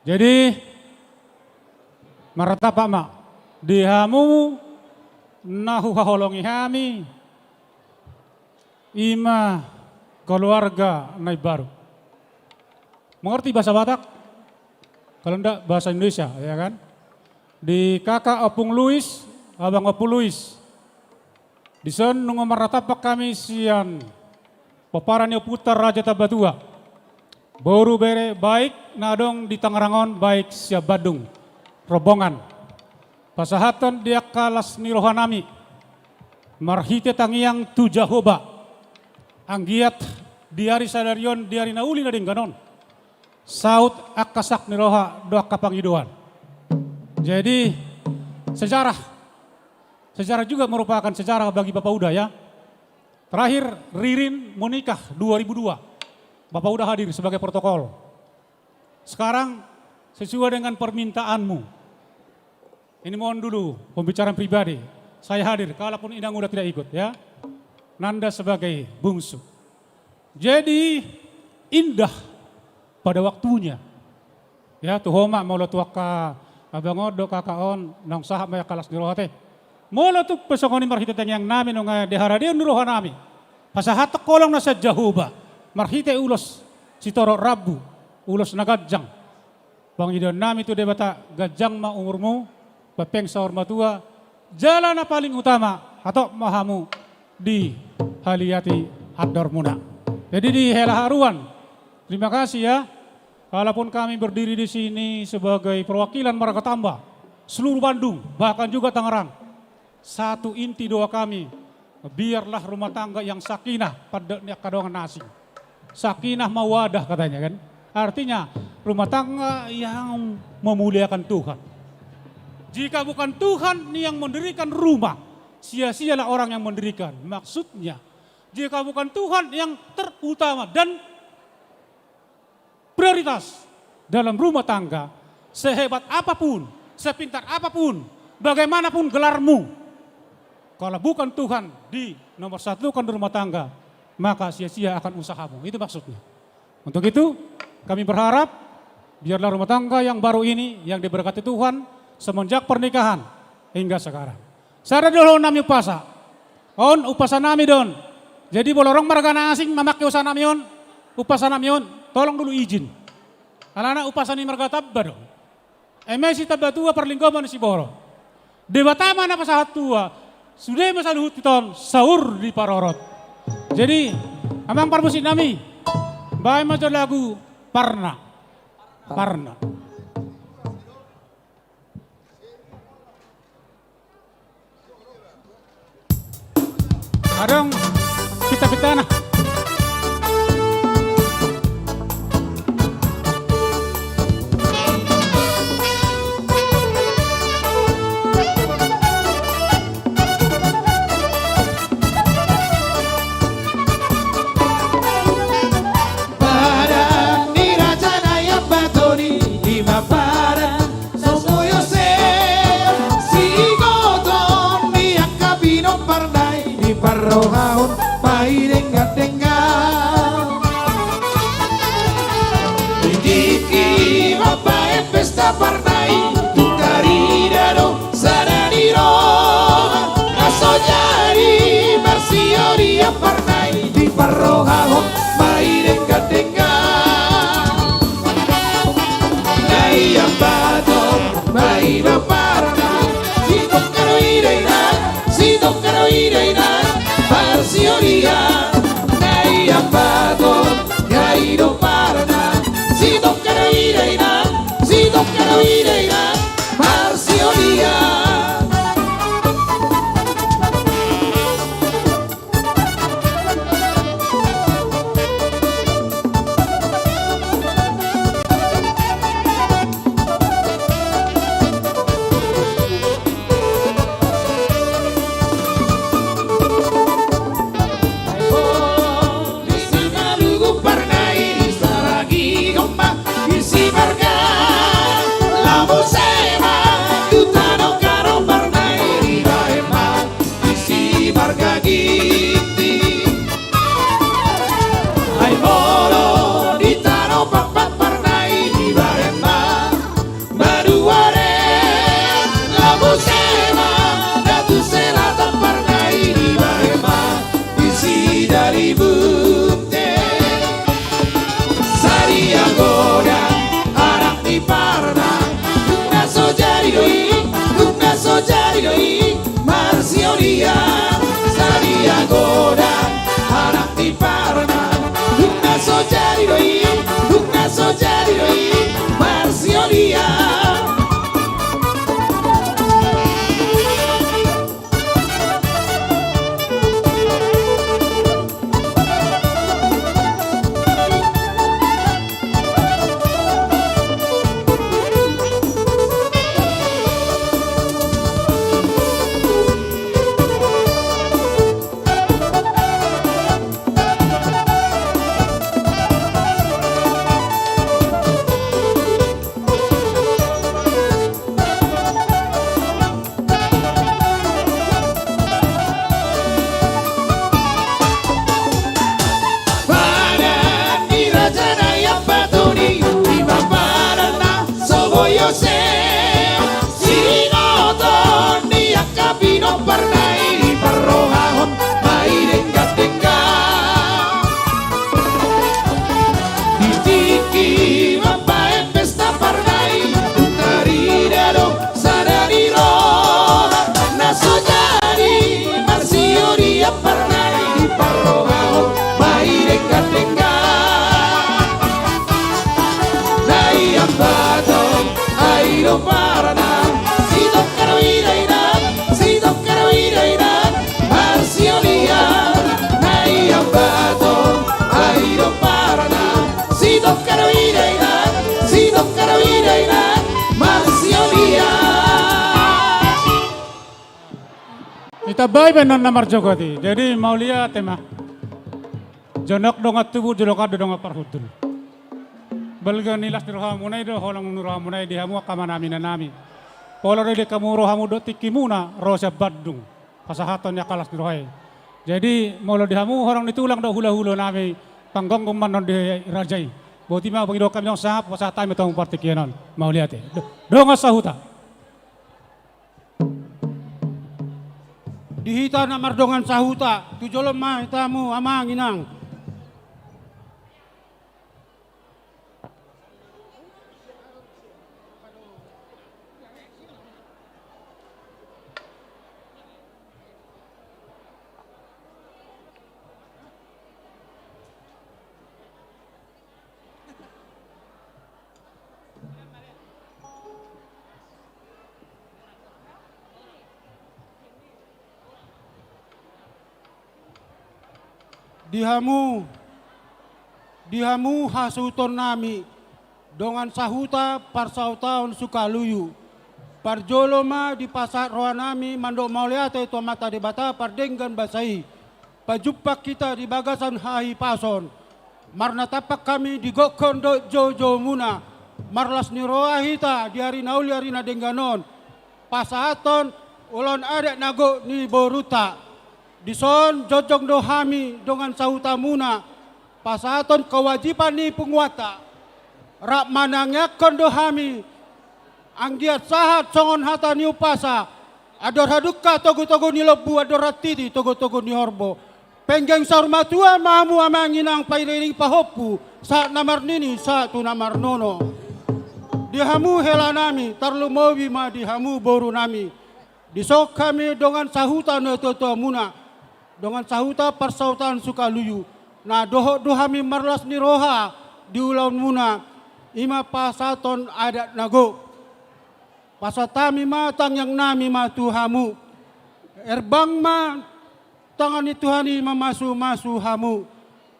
Jadi martapak ma di hamu na huhaholongi hami, ima keluarga na imbaru. Mengerti bahasa Batak? Kalau ndak, bahasa Indonesia, ya kan? Di kakak Ompung Luis, abang Ompung Luis. Dison nunga martapak hami sian pomparan ni ompunta Raja Tambatua, boru bere baik na adong di Tangerang on, baik sian Bandung, rombongan. Pasahathon di angka las ni rohanami marhite tangiang tu Jahowa, anggiat di ari sadari on, di ari na uli na denggan on, saut angka sak ni roha dohot angka pangidoan. Jadi sejarah, sejarah juga merupakan sejarah bagi Bapak Uda, ya. Terakhir Ririn menikah dua ribu dua, Bapak Uda hadir sebagai protokol. Sekarang sesuai dengan permintaanmu, ini mohon dulu pembicaraan pribadi, saya hadir, kalaupun Inang Uda tidak ikut, ya. Nanda sebagai bungsu. Jadi indah pada waktunya. Ya, tu ho ma, molo tu angka abang on dohot kakak on, naung sahat ma i angka las ni roha ate. Molo tung pe songon i marhite tangiangnami nunga diharadeon ni rohanami, pasahathon holong na sian Jahowa marhite ulos sitorop rambu, ulos na ganjang. Pangidoannami tu Debata, ganjang ma umurmu, pempeng saur matua, jala na paling utama, hatop ma hamu dihaliati andormuna. Jadi di hela haruan, terima kasih, ya. Kalaupun kami berdiri di sini sebagai perwakilan marga Tamba seluruh Bandung, bahkan juga Tangerang, satu inti doa kami, biarlah rumah tangga yang sakinah, pandok ni angka dongan na asing. Sakinah mawadah katanya, kan? Artinya rumah tangga yang memuliakan Tuhan. Jika bukan Tuhan yang mendirikan rumah, sia-sialah orang yang mendirikan. Maksudnya, jika bukan Tuhan yang terutama dan prioritas dalam rumah tangga, sehebat apapun, sepintar apapun, bagaimanapun gelarmu, kalau bukan Tuhan di nomor satukan di rumah tangga, maka sia-sia akan usahamu. Itu maksudnya. Untuk itu, kami berharap biarlah rumah tangga yang baru ini yang diberkati Tuhan semenjak pernikahan hingga sekarang. Sada do dohononnami umpasa. On umpasanami do on. Jadi molo adong marga na asing mamangke umpasanami on, umpasanami on, tolong dulu izin. Alana umpasa ni marga Tamba do. Eme si Tambatua parlinggoman ni siborok. Debata ma na pasahat tua, sude ma saluhut hita on saur diparorot. Jadi, amang parmusiknami, baen ma jo lagu Parna. Parna. Adong pita-pitana. Padan ni raja na i ambaton i, i ma padan so muyu se. Sigoton ni angka pinompar na i, diparrohahon ma i denggan-denggan. Di tingki mambaen pesta Parna i, tung tarida do sada ni roha na so jadi marsiolian Parna i, diparrohahon ma i denggan-denggan. Na i ambaton ma i do Parna, sitongka do i da inang, sitongka do i da inang marsiolian. Na i ambaton ma i do Parna, sitongka do i da inang, sitongka do i da inang marsiolian. Boyo se, sinoton ni angka pinompar nai, parrohahon ma i denggan-denggan. Di tingki mambaen pesta parnai, tarida do sada ni roha na so jadi marsiolian parnai, parrohahon ma i denggan-denggan. Nai ambaton, ai do parna, sitongka do i dainang, sitongka do i dainang, marsiolian. Nai ambaton, ai do parna, sitongka do i dainang, sitongka do i dainang, marsiolian. Ditambai baenon na marjogot i. Jadi mauliate ma. Jonok dongan tubu, jolokan do dongan parhundul. Balga ni las ni rohamuna i do holong ni rohamuna i di hamu angka amanami, inanami. Pola do didok hamu rohamu dohot tingkimuna ro sian Bandung pasahathon ni angka las ni roha i. Jadi molo di hamu horong ni tulang dohot hulahulonami, panggomgom ma annon di raja i. Boti ma, boti do hami dongan sahapu, pasahat hami tu hamu partingkian on. Mauliate. Do-, dongan sahuta. Di hita na mardongan sahuta, tu jolo ma hita hamu amang inang. Di hamu, di hamu hasuhutonnami, dongan sahuta parsahutaon Sukaluyu. Parjolo ma dipasahat rohanami mandok mauliate tu Amanta Debata pardenggan basa i. Pajumpang hita di bagasan hahipason. Marnatampak hami di gokhon dohot joujoumuna. Marlas ni roha hita di ari na uli, ari na denggan on, pasahathon ulaon adat na gok ni borunta. Dison jongjong do hami dongan sahutamuna pasahathon kewajiban ni punguanta. Rap manangianghon do hami anggiat sahat songon hata ni umpasa: Andor hadungka togutogu ni lombu, andor hatiti togutogu ni horbo. Penggeng saur matua ma hamu amang inang, pairingiring pahompu, sahat na marnini sahat tu na marnono. Di hamu helanami, tarlumobi ma di hamu borunami. Dison hami dongan sahuta natuatuamuna, dongan sahuta parsahutaon Sukaluyu, na dohot do hami marlas ni roha di ulaonmuna, i ma pasahathon adat na gok. Pasahat hami ma tangiangnami ma tu hamu. Herbang ma tangan ni Tuhan i mamasumasu hamu.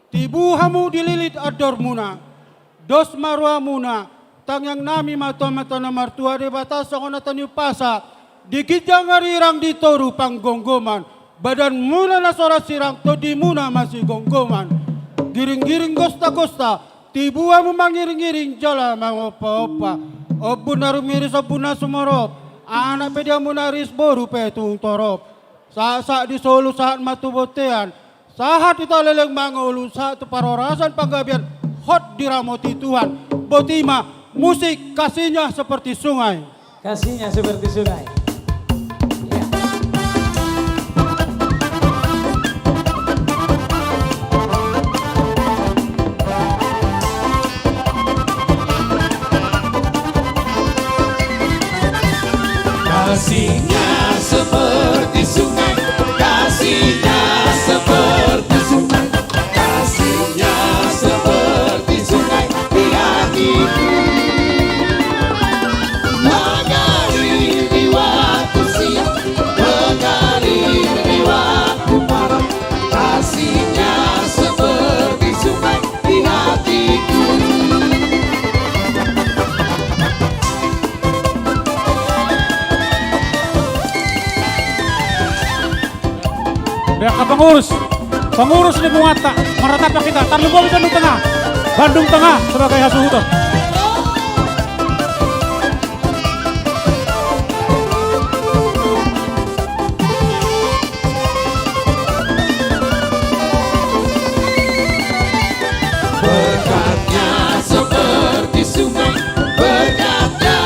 Tibu hamu dililit andormuna. Dos ma rohamuna. Tangiangnami ma tu Amanta na martua Debata songon hata ni umpasa: Di ginjang arirang, di toru panggomgoman, badanmuna na so ra sirang, tondimuna masigomgoman. Giringgiring gostagosta, tibu hamu mangiringiring jala mangompaompa. Ombun na rumiris, ombun na sumorop, anak pe di hamu na ris, boru pe tung torop. Sahat, sahat di solu, sahat ma tu bontean, sahat hita leleng mangolu, sahat tu parhorasan panggabean, hot diramoti Tuhan. Boti ma, musik Kasihnya Seperti Sungai. Kasihnya seperti sungai. Ya. Kasihnya seperti sungai, kasihnya seperti sungai, kasihnya seperti sungai di hatiku. Mengalir di waktu siang, mengalir di waktu malam, kasihnya seperti sungai di hatiku. Angka pengurus, pengurus ni punguanta, marnatampak hita, tarlumobi Bandung Tengah, Bandung Tengah sebagai hasuhuton. Berkatnya seperti sungai, berkatnya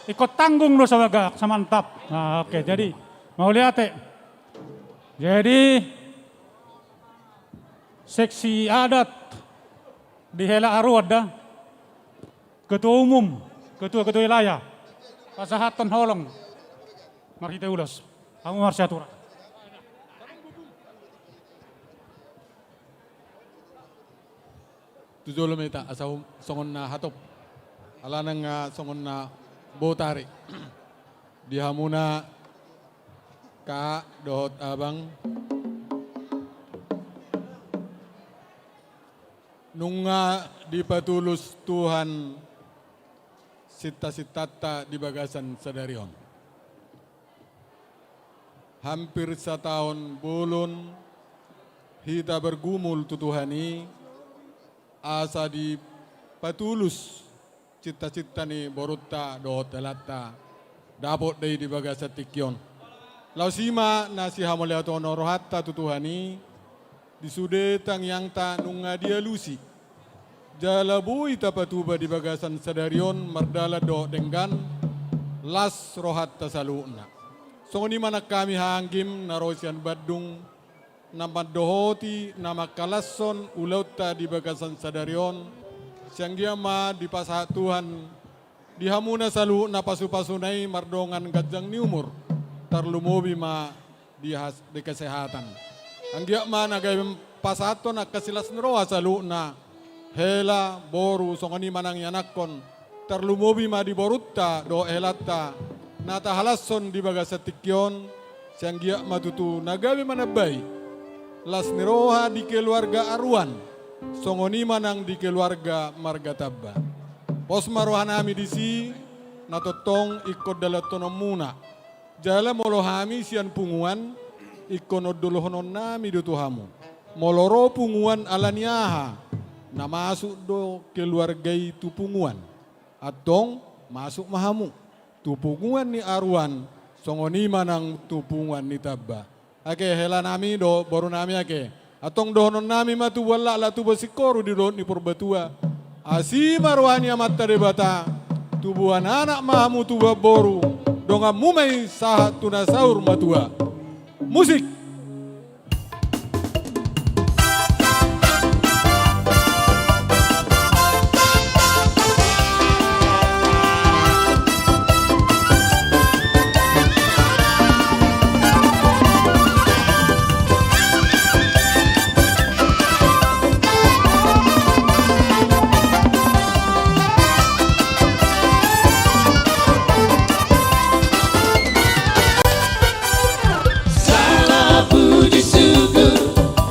Ingkon tanggung do sabagak, samantap. Nah, oke, jadi mauliate. Jadi seksi adat di Hela Aruan da, ketua umum, ketua-ketua wilayah, pasahathon holong marhite ulos. Hamu marsiatura. Tu jolo ma hita asa hum-, songon na hatop. Alana nga songon na botari. Di hamuna ka dohot abang. Nunga dipatulus Tuhan sinta-sintanta di bagasan sadari on. Hampir sataon bolon hita bergumul tu Tuhan i, asa dipatulus cinta-cinta ni borunta dohot helanta, dapot do i di bagasan tingki on. Laos i ma na sihamauliateon rohanta tu Tuhan i, di sude tangiangta nunga dialusi. Jala boi tapatupa di bagasan sadari on mardalan dohot denggan, las rohanta saluhutna. Songon i ma nang hami haha anggim na ro sian Bandung, na mandohoti, na mangkalashon ulaonta di bagasan sadari on, sai anggiat ma dipasahat Tuhan di hamuna saluhutna pasu-pasuna i mardongan ganjang ni umur, tarlumobi ma di has-, di kesehatan. Anggiat ma na gabe pasahathon angka silas ni roha saluhutna, hela, boru, songon i ma nang ianakhon, tarlumobi ma di borunta dohot helanta, na tahalashon di bagasan tingki on, sai anggiat ma tutu na gabe manambai las ni roha di keluarga Aruan, songon i ma nang di keluarga marga Tamba. Pos ma rohanami disi, na tongtong ingkon dalanhononmuna. Jala molo hami sian punguan, ingkon ondolohononnami do tu hamu. Molo ro punguan ala ni aha, na masuk do keluarga i tu punguan. Antong masuk ma hamu tu punguan ni Aruan, songon i ma nang tu punguan ni Tamba. Ake helanami dohot borunami ake. Antong dohononnami ma tubuan laklak, tubuan singkoru di dolok ni Purbatua. Asi ma roha ni Amanta Debata, tubuan anak ma hamu, tubuan boru, donganmu ma i sahat tu na saur matua. Musik. Segala puji syukur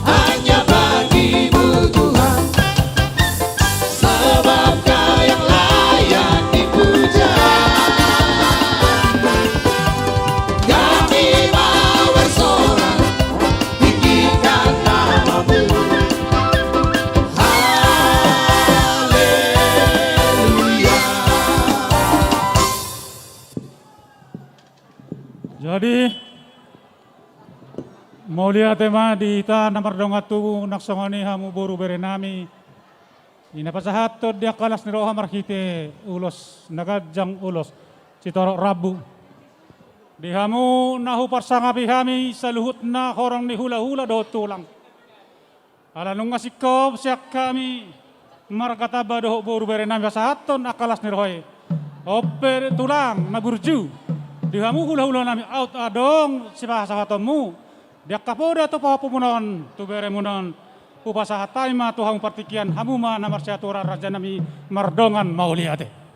hanya bagi-Mu Tuhan, sebab Kau yang layak dipuja. Kami mau bersorak, tinggikan nama-Mu. Haleluya. Jadi, mauliate ma di hita na mardongan tubu, nang songon i hamu boru berenami. I na pasahathon di angka las ni roha marhite ulos, na ganjang ulos, sitorop rambu. Di hamu na huparsangapi hami saluhutna horong ni hula-hula dohot tulang. Ala nunga singkop sian hami marga Tamba dohot boru berenami pasahathon angka las ni roha i. On pe tulang na burju, di hamu hula-hulanami, aut adong sipasahatonmu di angka poda tu pahompumun on, tu beremun on, hupasahat hami ma tu hamu partingkian, hamu ma na marsiatura, rajanami, mardongan mauliate.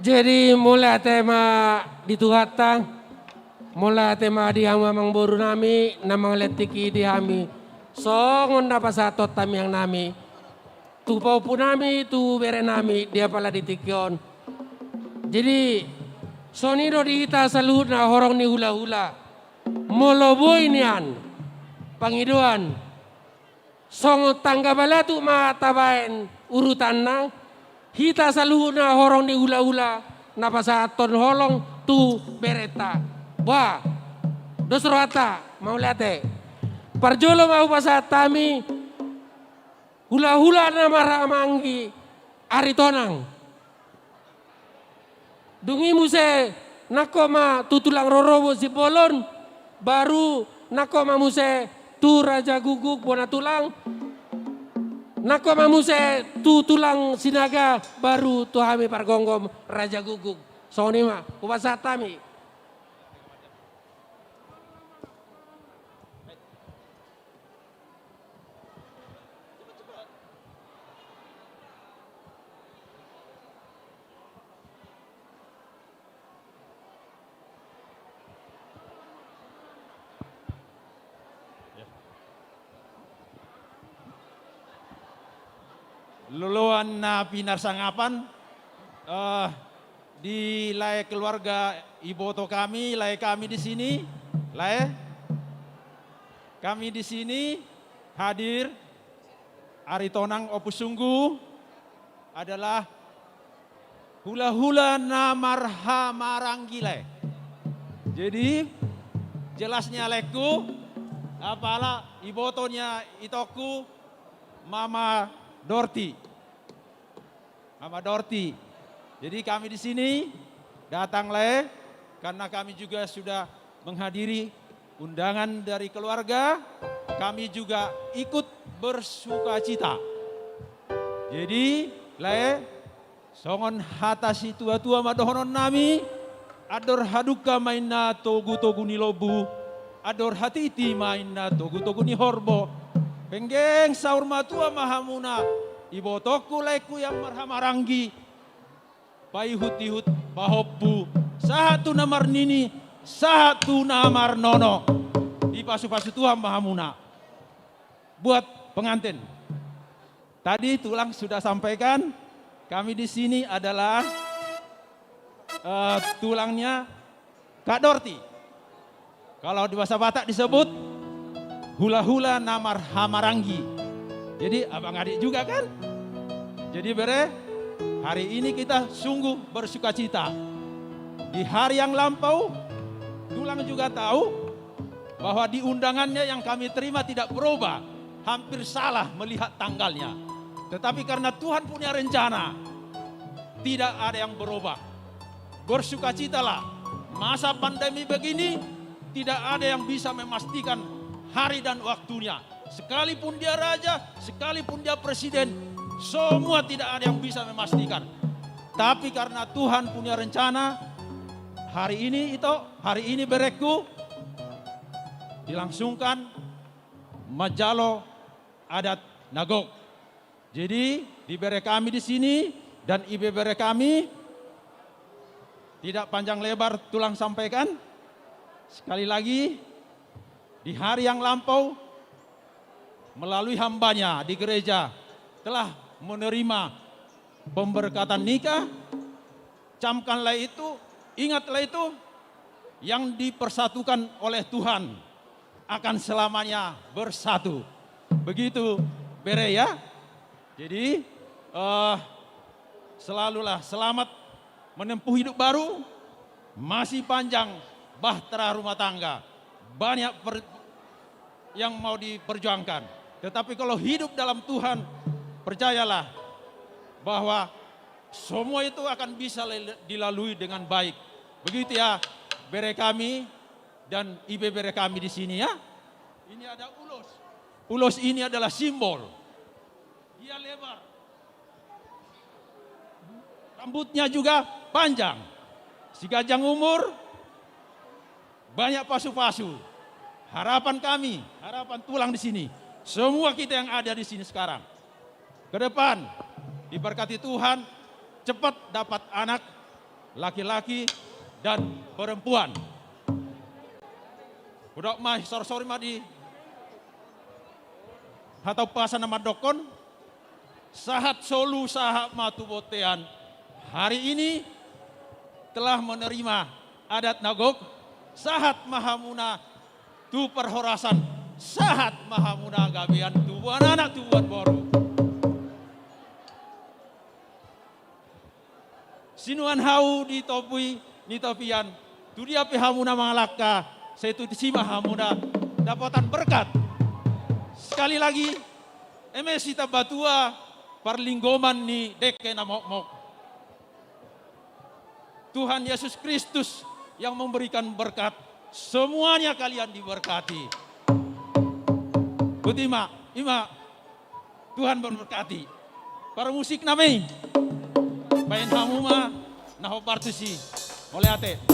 Jadi, mauliate ma di Tuhanta, mauliate ma di hamu amangboru nami, na mangalehon tingki di hami, Songon na pasahathon tamiang nami tu pahompu nami, tu bere nami di apala di tingki on. Jadi, songon i do di hita saluhutna horong ni hula-hula. Molo boi nian pangidoan, songon tangga balatuk ma tabaen urutanna, hita saluhutna horong ni hula-hula na pasahathon holong tu berenta. Bah, dos rohanta, mauliate. Parjolo ma hupasahat hami hula-hula na marhahamaranggi Aritonang. Dung i muse nangkok ma tu tulang rorobot Simbolon, baru nangkok ma muse tu Raja Guguk bona tulang, nangkok ma muse tu tulang Sinaga, baru tu hami pargomgom Raja Guguk. Songon i ma hupasahat hami. Loloan na pinarsangapan, eh, di lae keluarga iboto kami, lae kami di sini, lae kami di sini hadir, Aritonang Ompu Sunggu adalah hula-hula na marhahamaranggi, lae. Jadi, jelas ni laengku, apala iboto ni itongku, Mama Dorti. Mama Dorti. Jadi kami di sini datang, lae, karena kami juga sudah menghadiri undangan dari keluarga, kami juga ikut bersukacita. Jadi, lae, songon hata situa-tua ma dohonon nami, andor hadungka ma inna togu-togu ni lombu, andor hatiti ma inna togu-togu ni horbo. Penggeng saur matua ma hamuna, ibotongku, laengku yang marhahamaranggi, paihut-ihut, pahompu, sahat tu na marnini, sahat tu na marnono. Dipasu-pasu Tuhan ma hamuna. Buat pengantin. Tadi tulang sudah sampaikan, kami di sini adalah, eh, tulangnya Kak Dorti. Kalau di bahasa Batak disebut hula-hula na marhahamaranggi. Jadi abang adik juga kan? Jadi bere, hari ini kita sungguh bersukacita. Di hari yang lampau, tulang juga tahu bahwa di undangannya yang kami terima tidak berubah. Hampir salah melihat tanggalnya. Tetapi karena Tuhan punya rencana, tidak ada yang berubah. Bersukacitalah. Masa pandemi begini, tidak ada yang bisa memastikan hari dan waktunya. Sekalipun dia raja, sekalipun dia presiden, semua tidak ada yang bisa memastikan. Tapi karena Tuhan punya rencana, hari ini, Ito, hari ini, berengku, dilangsungkan manjalo adat na gok. Jadi, di bere kami di sini dan ibebere kami, tidak panjang lebar tulang sampaikan. Sekali lagi, di hari yang lampau, melalui hambanya di gereja, telah menerima pemberkatan nikah. Camkanlah itu, ingatlah itu, yang dipersatukan oleh Tuhan akan selamanya bersatu. Begitu, bere, ya. Jadi, eh, selalulah selamat menempuh hidup baru, masih panjang bahtera rumah tangga, banyak per-, yang mau diperjuangkan. Tetapi kalau hidup dalam Tuhan, percayalah bahwa semua itu akan bisa le-, dilalui dengan baik. Begitu ya, bere kami dan ibebere kami di sini ya. Ini ada ulos. Ulos ini adalah simbol. Dia lebar. Rambutnya juga panjang. Si ganjang umur, banyak pasu-pasu. Harapan kami, harapan tulang di sini, semua kita yang ada di sini sekarang, ke depan diberkati Tuhan, cepat dapat anak laki-laki dan perempuan. Hudok ma, sor-sori ma di. Hata umpasa na mandokkon, sahat solu sahat ma tu bontean. Hari ini telah menerima adat na gok, sahat ma hamuna tu parhorasan, sahat ma hamuna gabean tubuan anak tubuan boru. Sinuan hau di topi ni topian, tu dia pe hamuna mangalangka, sai tusi ma hamuna dapotan berkat. Sekali lagi, eme sitambatua parlinggoman ni dengke na mokmok. Tuhan Yesus Kristus yang memberikan berkat, semuanya kalian diberkati. Boti ma, ima. Tuhan memberkati. Parmusik nami. Baen hamu ma na hombar tusi. Mauliate.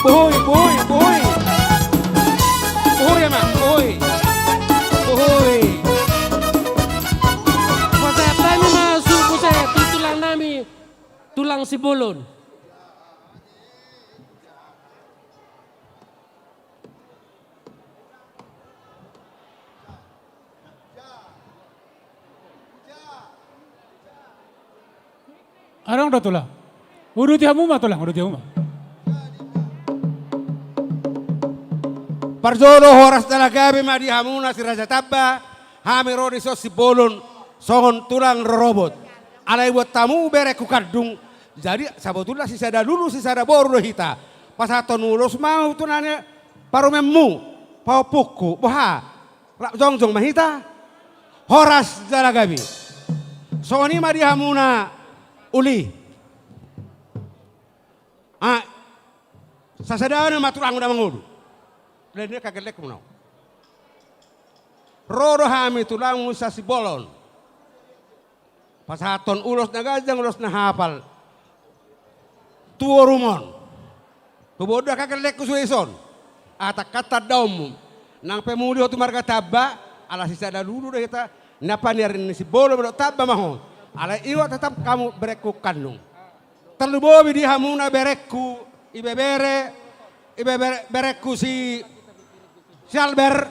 Puhui, puhui, puhui. Puhui, Ama, puhui. Puhui. Pasahat nami ma suhut muse tu tulang nami, tulang Simbolon. Adong do tulang? Uduti hamu ma tulang, uduti hamu ma. Parjolo horas jala gabe ma di hamuna si Raja Tamba, hami ro dison Simbolon songon tulang rorobot. Alai buat hamu berengku kandung, jadi sabotulna sisada lulu sisada boru do hita. Pasahathon ulos ma tu na ni parumaenmu, pahompungku, boha? Rap jongjong ma hita. Horas jala gabe. Songon i ma di hamuna uli. Ah, sasadana ma tulangmu na mangolu. Lain dia kagelek muna. Ro do hami tulangmu sa Simbolon. Pasahathon ulos na ganjang, ulos na hapal. Tu borumon. Huboan do angka gellengku sude dison. Asa tangkas tandaonmu. Nang pe muli ho tu marga Tamba, ala sisada lulu do hita, na paniaran ni Simbolon dohot Tamba ma ho. Alai iwa tetap hamu berengku kandung. Tarlumobi di hamuna berengku, ibebere, ibebere, berengku si, si Albert,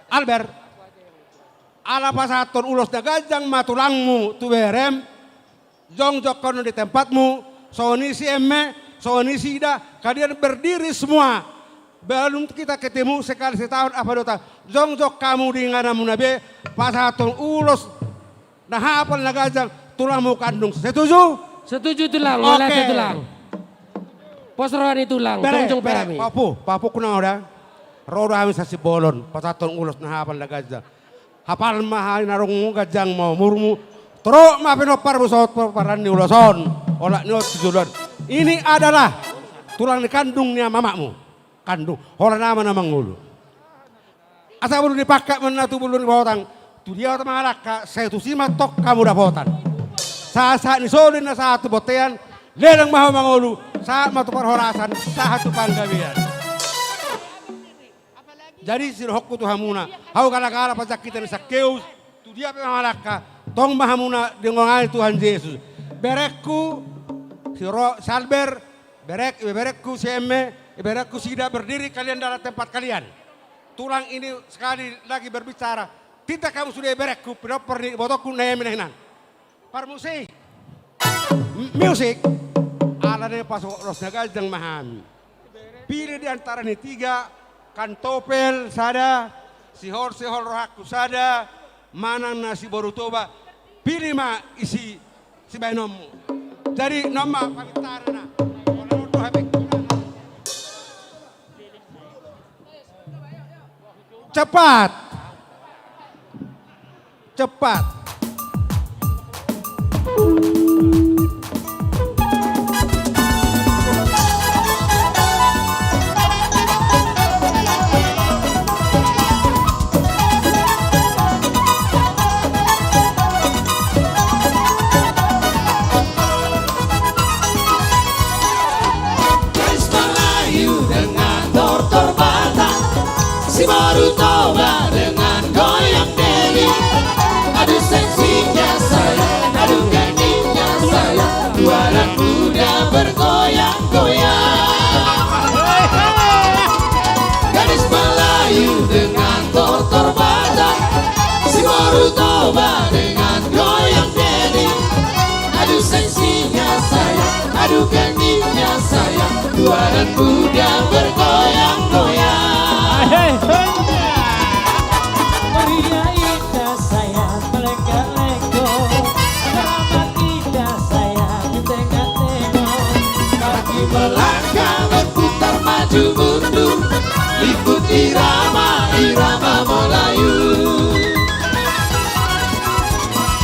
Albert. Ala pasahathon ulos na ganjang ma tulangmu tu berem, jongjong hamu di tempatmu, songon i si eme, songon i si ida, kalian berdiri semua. Belum kita ketemu sekali setahun apa dua tahun. Jongjong hamu di ingananmuna be, pasahathon ulos na hapal na ganjang, tulangmu kandung. Setuju? Setuju, tulang. Oke. Mauliate, tulang. Pos roha ni tulang. Bere, jongjong be bere, hami. Papu, papu kuna oda. Ro do hami sa Simbolon, pasahathon ulos na hapal na ganjang. Hapal ma harinarungmu, ganjang ma umurmu. Torop ma pinomparmu saut pomparan ni ulos on. Olat ni on tu joloan. Ini adalah tulang ni kandung ni amakmu. Kandung. Holan ama na mangolu. Asa bulu ni pangkat ma na tu bulu ni botang. Tu dia hita mangalangka, sai tusi ma antong hamu dapotan. Sahat-sahat ni solu na sahat tu bontean, leleng ma hamu mangolu, sahat ma tu parhorasan, sahat tu panggabean. Jadi sidohononku tu hamuna, hau gala-gala panjangkitan ni Sakeus, tu dia pe mangalangka, tong ma hamuna dengongani Tuhan Jesus. Berengku, si Ro-, si Albert, bereng, berengku si eme, berengku si ida, berdiri kalian dalam tempat kalian. Tulang ini sekali lagi berbicara, titah hamu sude berengku, pinompar ni ibotongku na eme na hinan. Parmusik. M-, musik. Ala ni pasohot ulos na ganjang ma hami. Pilih di antara ni tiga, Kantopel sada, Sihol-sihol rohangku sada, manang na si Boru Toba. Pilih ma isi sibaenonmu. Jadi, nama pamintarna. Cepat. Cepat. Coba dengan goyang diri. Aduh seksinya sayang, aduh gendingnya sayang, tua dan muda bergoyang-goyang. Hei, hei. Pria indah sayang, melenggak-lenggok. Tanaman indah sayang, di tengah-tengah. Kaki melangkah berputar maju mundur, ikut irama, irama Melayu.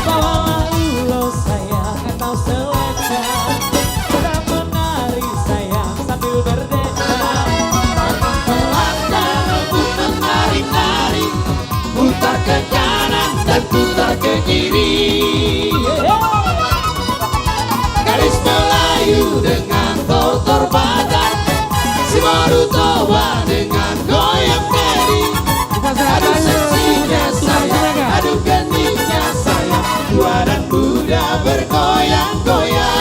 Bawalah ulos sayang atau selendang, sedang menari sayang sambil berdendang. Melangkah rebut menari-nari, putar ke kanan dan putar ke kiri. Gadis Melayu dengan tortor Batak, si Boru Toba dengan goyang diri. Aduh seksinya sayang, aduh gendingnya sayang, tua dan muda bergoyang-goyang.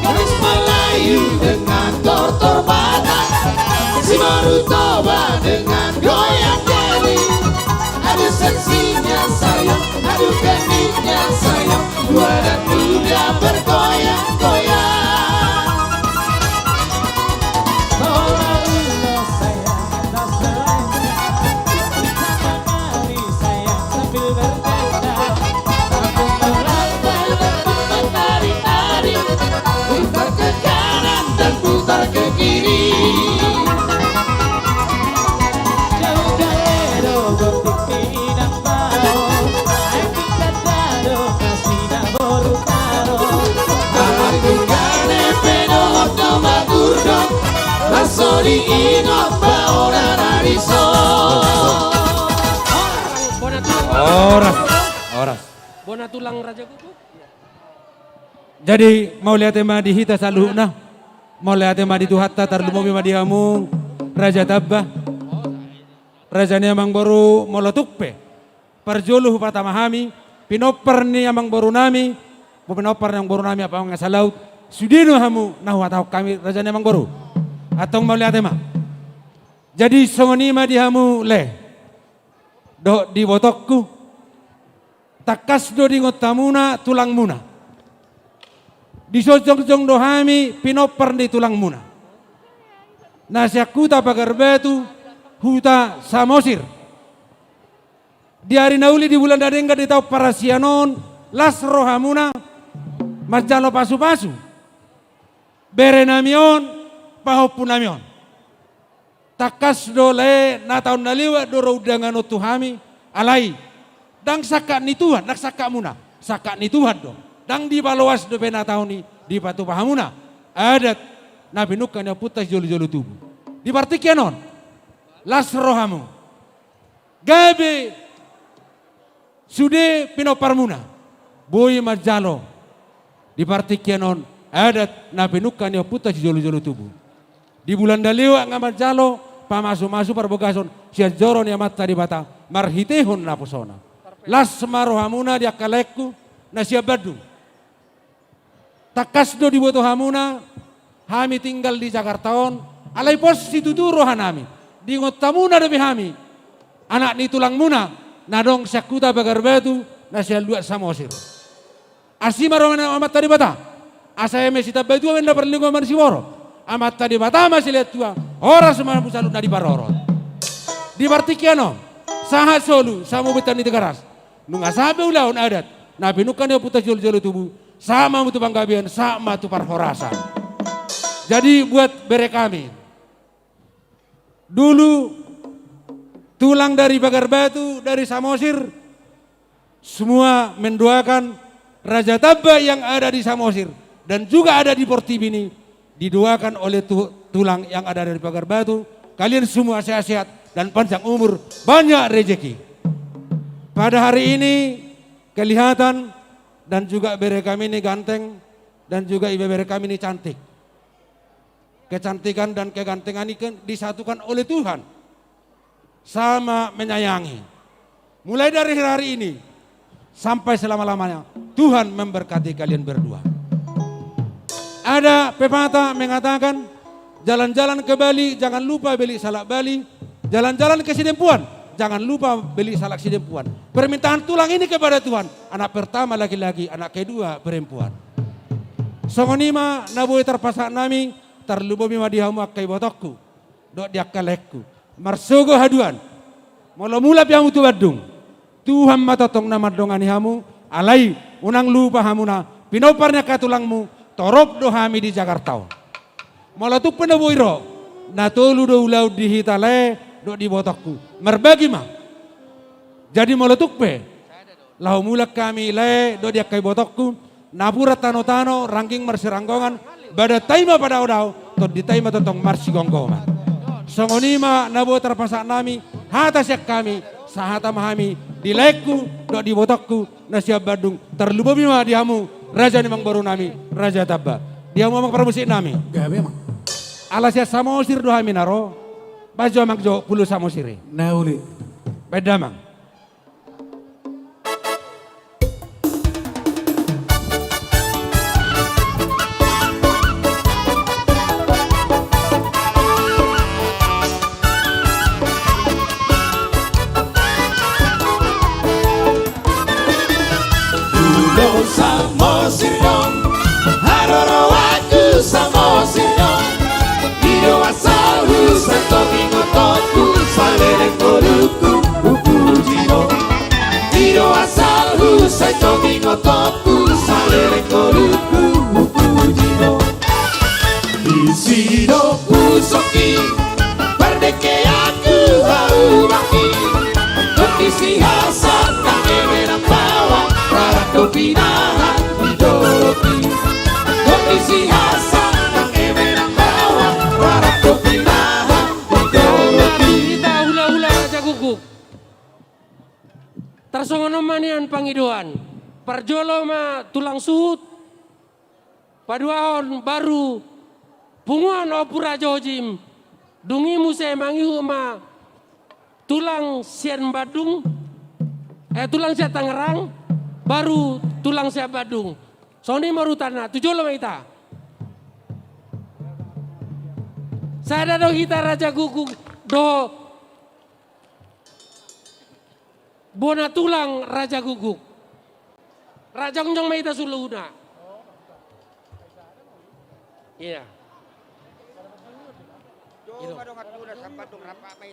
Gadis Melayu dengan tortor Batak, si Boru Toba dengan goyang diri. Aduh seksinya sayang, aduh gendingnya sayang, tua dan muda bergoyang-goyang. Bawalah ulos sayang atau selendang, tanaman indah sayang sambil berdendang. Aku melangkah rebut menari-nari, putar ke kanan dan putar ke kiri. Jauh gale do bortik ni inang bao, aek inda do na sinaboru taro. Aek inda ne pe dohot do magurdot, na so diingot baoa na dison. Bona tulang. Horas, horas. Bona tulang raja guguk. Jadi, mauliate ma di hita saluhutna. Mauliate ma di Tuhanta, tarlumobi ma di hamu raja tamba. Raja ni amangboru, molo tung pe parjolo hupartama hami, pinompar ni amangborunami, pinompar ni amangborunami Amang Salaut, sude do hamu na huhatahon hami, raja ni amangboru. Antong mauliate ma. Jadi songon i ma di hamu lae dohot di ibotongku. Tangkas do diingot hamuna tulangmuna. Dison jongjong do hami pinompar ni tulangmuna na sian huta Pagar Batu, huta Samosir. Di ari na uli, di bulan na denggan, di taon parasian on, las rohamuna manjalo pasupasu berenami on, pahompunami on. Tangkas do lae, na taon na lewat do ro undangan on tu hami, alai ndang sangkap ni Tuhan, ndang sangkapmuna, sangkap ni Tuhan do. Ndang dipaloas dope na taon i dipatupa hamuna adat na pinungka ni ompunta sijolojolo tubu. Di partingkian on, las rohamu, gabe sude pinomparmuna boi manjalo di partingkian on adat na pinungka ni ompunta sijolojolo tubu. Di bulan na lewat nga manjalo pamasumasu parbagason sian joro ni Amanta Debata marhitehon naposona. Las ma rohamuna di angka laengku na sian Bandung. Tangkas do diboto hamuna hami tinggal di Jakarta on, alai pos situtu rohanami, diingot hamuna dope hami, anak ni tulangmuna na adong sian huta Pagar Batu na sian luat Samosir. Asi ma roha ni Amanta Debata, asa eme sitambatua ma inna parlinggoman ni siborok, Amanta Debata ma silehon tua, horas ma hamu saluhutna diparorot. Di partingkian on, sahat solu, sahat ma tu huta ni Tigaras. Nunga sahat be ulaon adat na pinungka ni ompunta sijolojolo tubu, sahat ma hamu tu panggabean, sahat ma tu parhorasan. Jadi buat bere kami, dulu tulang dari Pagar Batu, dari Samosir, semua mendoakan raja tamba yang ada di Samosir dan juga ada di portibi ini didoakan oleh tu-, tulang yang ada dari Pagar Batu. Kalian semua sehat-sehat dan panjang umur, banyak rezeki. Pada hari ini kelihatan dan juga bere kami ini ganteng dan juga ibebere kami ini cantik. Kecantikan dan kegantengan ini kan disatukan oleh Tuhan. Sama menyayangi. Mulai dari hari ini sampai selama-lamanya, Tuhan memberkati kalian berdua. Ada pepatah mengatakan, jalan-jalan ke Bali, jangan lupa beli salak Bali. Jalan-jalan ke Sidempuan, jangan lupa beli salak Sidempuan. Permintaan tulang ini kepada Tuhan, anak pertama laki-laki, anak kedua perempuan. Songon i ma na boi tarpasahat nami, tarlumobi ma di hamu angka ibotongku dohot di angka laengku. Marsogo haduan. Molo mulak pe hamu tu Bandung, Tuhan ma tongtong na mandongani hamu. Alai unang lupa hamuna pinompar ni angka tulangmu, torop do hami di Jakarta on. Molo tung pe na boi ro, na tolu do ulaon di hita lae dohot di ibotongku. Marbagi ma. Jadi molo tung pe laho mulak hami lae dohot di angka ibotongku, napuran tanotano, rangging marsiranggongan, badan ta i ma padaodao, tondi ta i ma tongtong marsigomgoman. Songon i ma na boi tarpasahat nami, hata sian hami, sahata ma hami di laengku dohot di ibotongku na sian Bandung, tarlumobi ma di hamu raja ni amangboru nami, Raja Tamba. Di hamu amang parmusik nami. Gabe, Amang. Ala sian Samosir do hami na ro, bahen jo, Amang, jo pulo Samosir i. Na uli. Bahen da, Amang. Pulo Samosir do, haroroanku Samosir do. I do asalhu, sai topi ngototku, saleleng ngolungku, hupuji do. I do asalhu, sai topi ngototku, saleleng ngolungku, hupuji do. Disi do husongki, pardengkeanku hau bangki. Dok disi hasa nang eme nang baoa, rarang do pinahan di dolok i. Dok disi hasa nang eme nang baoa, rarang do pinahan di dolok i. Hita hulahula Raja Guguk. Tarsongon on ma nian pangidoan. Parjolo ma tulang suhut, paduahon baru punguan Ompu Raja Ojim, dung i muse mangihut ma tulang sian Bandung, eh, tulang sian Tangerang, baru tulang sian Bandung. Songon i ma urutanna, tu jolo ma hita. Sada do hita Raja Guguk dohot bona tulang Raja Guguk. Raja jongjong ma hita saluhutna. Iya.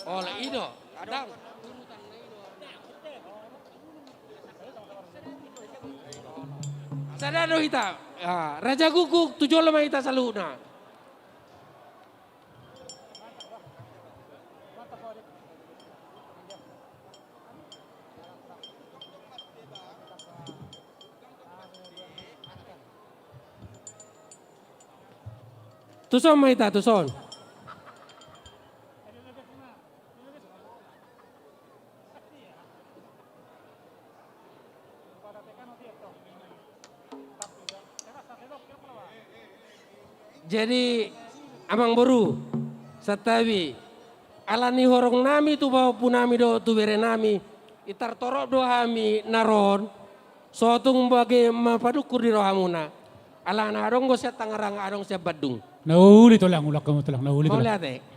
Olo, i do. Dang. Sada do hita. Ah, Raja Guguk, tu jolo ma hita saluhutna. Tuson ma hita, tuson. Jadi, amangboru, santabi, ala ni horong nami tu pahompu nami dohot tu bere nami, i tartorop do hami na ro on, so tung bage ma padungkur di rohamuna. Alana adong do sian Tangerang, adong sian Bandung. Na uli tulang, ulakkon ma tulang, na uli tulang. Mauliate.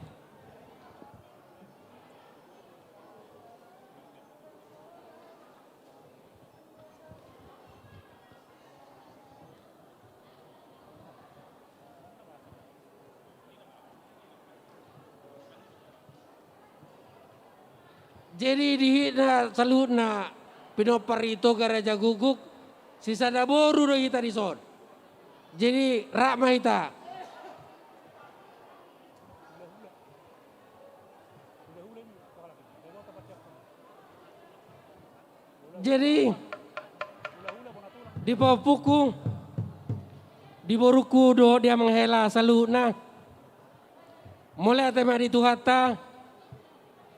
Jadi di hita saluhutna pinompar ni Toga Raja Guguk, sisada boru do hita dison. Jadi rap ma hita. Jadi di pahompuku, di boruku dohot di amang hela saluhutna, mauliate ma di Tuhanta,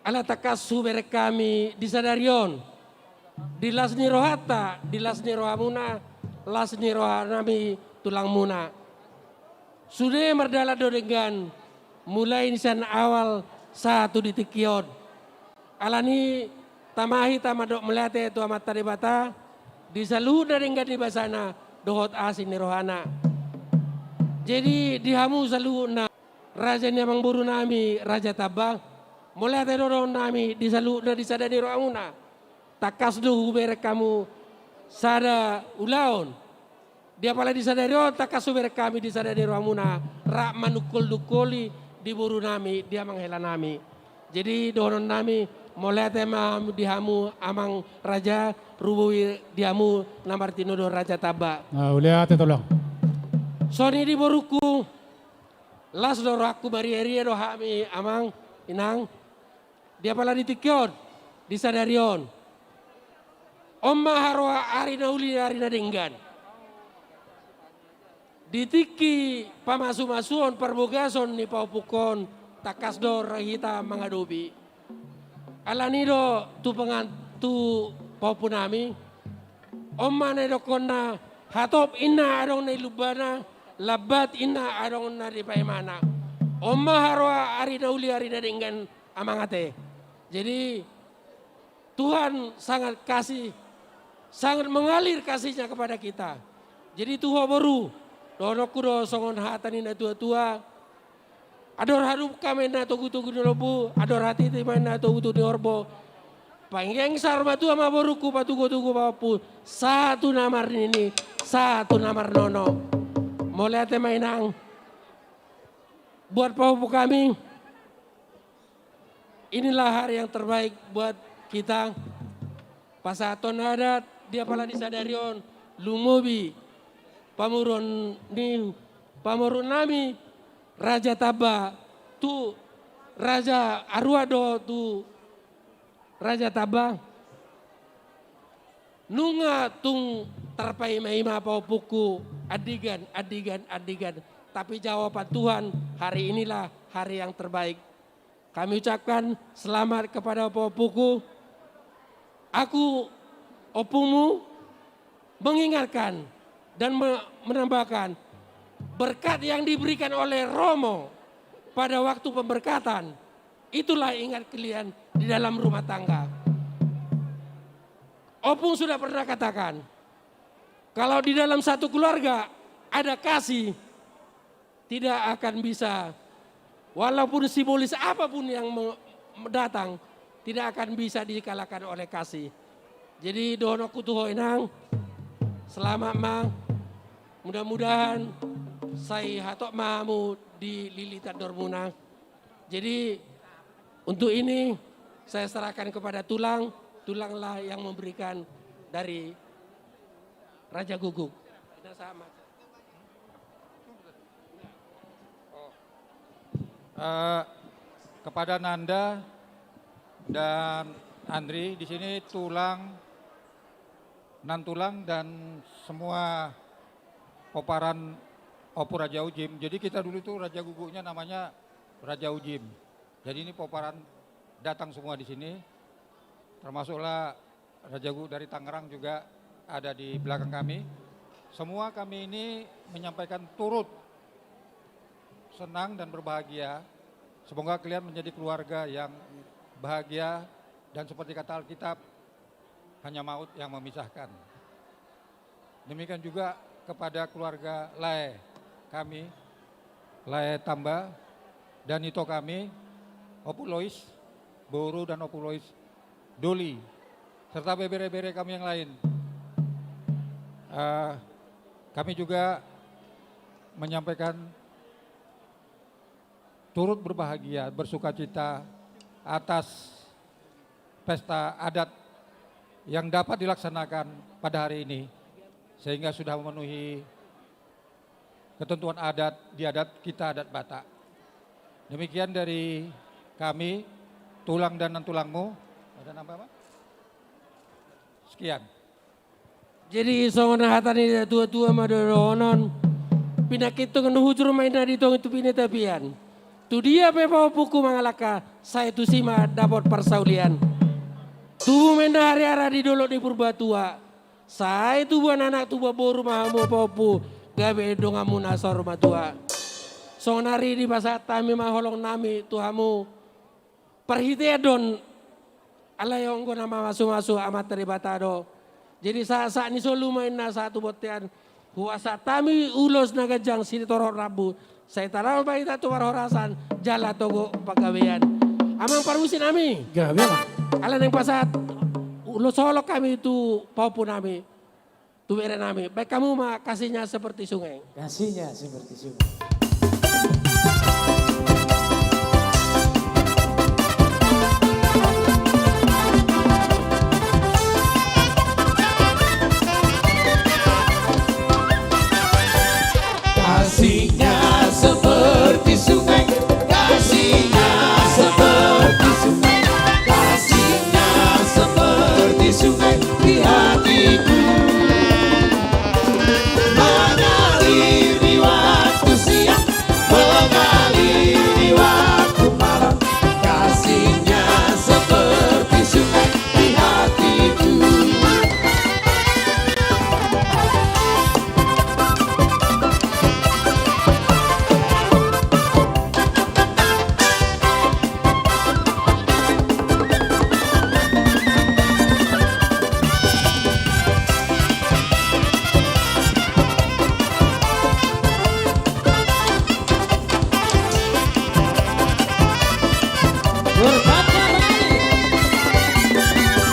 ala tangkas hubereng hami di sadari on, di las ni rohanta, di las ni rohamuna, las ni roha nami tulangmuna. Sude mardalan do denggan, mulai sian awal sahat tu di tingki on. Alani tama hita mandok mauliate tu Amanta Debata, di saluhutna denggan ni basana, dohot asi ni rohana. Jadi di hamu saluhutna, raja ni amangboru nami, Raja Tamba, mauliate do dohonon nami di saluhutna di sada ni rohamuna. Tangkas do hubereng hamu sada ulaon. Di apala di sadari on, tangkas hubereng hami di sada ni rohamuna, rap manungkol-nungkoli di boru nami, di amang hela nami. Jadi, dohonon nami, mauliate ma di hamu amang raja, rubowi di hamu na martinodohon Raja Tamba. Nah, mauliate tulang. Songon i di borungku, las do rohangku, maria-ria do hami amang, inang. Di apala di tingki on, di sadari on. On ma haroa ari na uli, ari na denggan. Di tingki pamasu-masuon parbagason ni pahompungkon, tangkas do ro hita mangadopi. Alani do tu pengan-, tu pahompu nami, on ma na didokkonna, hatop inna adong na di lumbana, lambat inna adong na di paimana. On ma haroa ari na uli, ari na denggan, amang ate. Jadi, Tuhan sangat kasih, sangat mengalir kasihnya kepada kita. Jadi, tu ho boru, dohononku do songon hata ni na tua-tua, andor halumpang ma inna togu-togu ni lombu, andor hatiti ma inna togu-togu ni horbo. Panggiang saur matua ma borungku, patugo-tugo pahompu, sahat tu na marnini, sahat tu na marnono. Mauliate ma inang. Buat pahompu hami, inilah hari yang terbaik buat kita. Pasahaton adat di apala di sadari on, lumobi pamoruon ni pamoruon nami, Raja Tamba, tu Raja Arua do tu Raja Tamba. Nunga tung tarpaima-ima pahompungku, andigan, andigan, andigan. Tapi jawaban Tuhan, hari inilah hari yang terbaik. Kami ucapkan selamat kepada pahompungku. Aku, ompungmu, mengingatkan dan me-, menambahkan, berkat yang diberikan oleh Romo pada waktu pemberkatan, itulah ingat kalian di dalam rumah tangga. Ompung sudah pernah katakan, kalau di dalam satu keluarga ada kasih, tidak akan bisa, walaupun sibolis apapun yang me-, datang, tidak akan bisa dikalahkan oleh kasih. Jadi, dohononku tu ho inang, selamat ma, mudah-mudahan sai hatop ma hamu di lilitan dohormuna. Jadi, untuk ini saya serahkan kepada tulang, tulanglah yang memberikan dari Raja Guguk. Sama. Eh, kepada Nanda dan Andri, di sini tulang, nantulang dan semua pomparan Ompu Raja Ujim. Jadi kita dulu tuh Raja Guguknya namanya Raja Ujim. Jadi ini pomparan datang semua di sini, termasuklah Raja Guguk dari Tangerang juga ada di belakang kami. Semua kami ini menyampaikan turut senang dan berbahagia. Semoga kalian menjadi keluarga yang bahagia dan seperti kata Alkitab, hanya maut yang memisahkan. Demikian juga kepada keluarga lae kami, lae Tamba, dan ito kami, Ompu Lois, boru dan Ompu Lois, Doli, serta bebere-bere kami yang lain. Eh, kami juga menyampaikan turut berbahagia, bersukacita atas pesta adat yang dapat dilaksanakan pada hari ini, sehingga sudah memenuhi ketentuan adat di adat kita, adat Batak. Demikian dari kami, tulang dan nantulangmu. Ada nambah, Pak? Sekian. Jadi songon hata ni tua-tua ma dohonon, pinangkitong na hujur ma inna di tonga ni tapian. Tu dia pe pahompungku mangalangka, sai tusi ma dapot parsaulian. Tubu ma inna hariara di dolok ni Purbatua. Sai tubuan anak tubuan boru ma hamu pahompu, gabe donganmuna saur matua. Sonari dipasahat hami ma holong nami tu hamu. Parhitean do on, alai anggo na mamasumasu Amanta Debata do. Jadi sahat-sahat ni solu ma inna sahat tu bontean. Hupasahat hami ulos na ganjang sitorop rambu. Sai tadao ma hita tu parhorasan jala togu panggabean. Amang parmusik nami. Gabe ma. Ala naeng pasahat ulos holong hami tu pahompu nami. Tu bere nami, baen hamu ma Kasihnya Seperti Sungai. Kasihnya seperti sungai. Kasihnya seperti sungai, kasihnya seperti sungai, kasihnya seperti sungai di hatiku. Mengalir di waktu siang, mengalir di waktu malam, kasihnya seperti sungai di hatiku.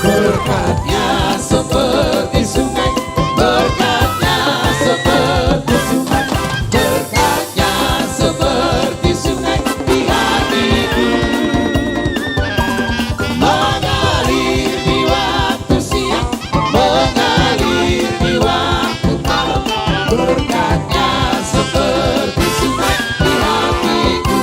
Berkatnya seperti sungai, berkatnya seperti sungai, berkatnya seperti sungai di hatiku. Mengalir di waktu siang, mengalir di waktu malam, berkatnya seperti sungai di hatiku.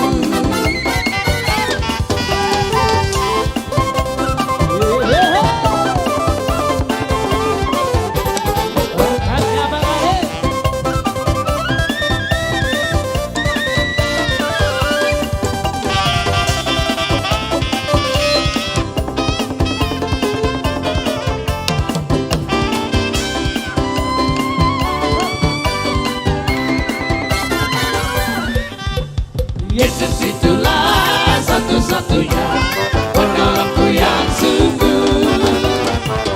Yesus itulah satu-satunya penolongku yang sungguh.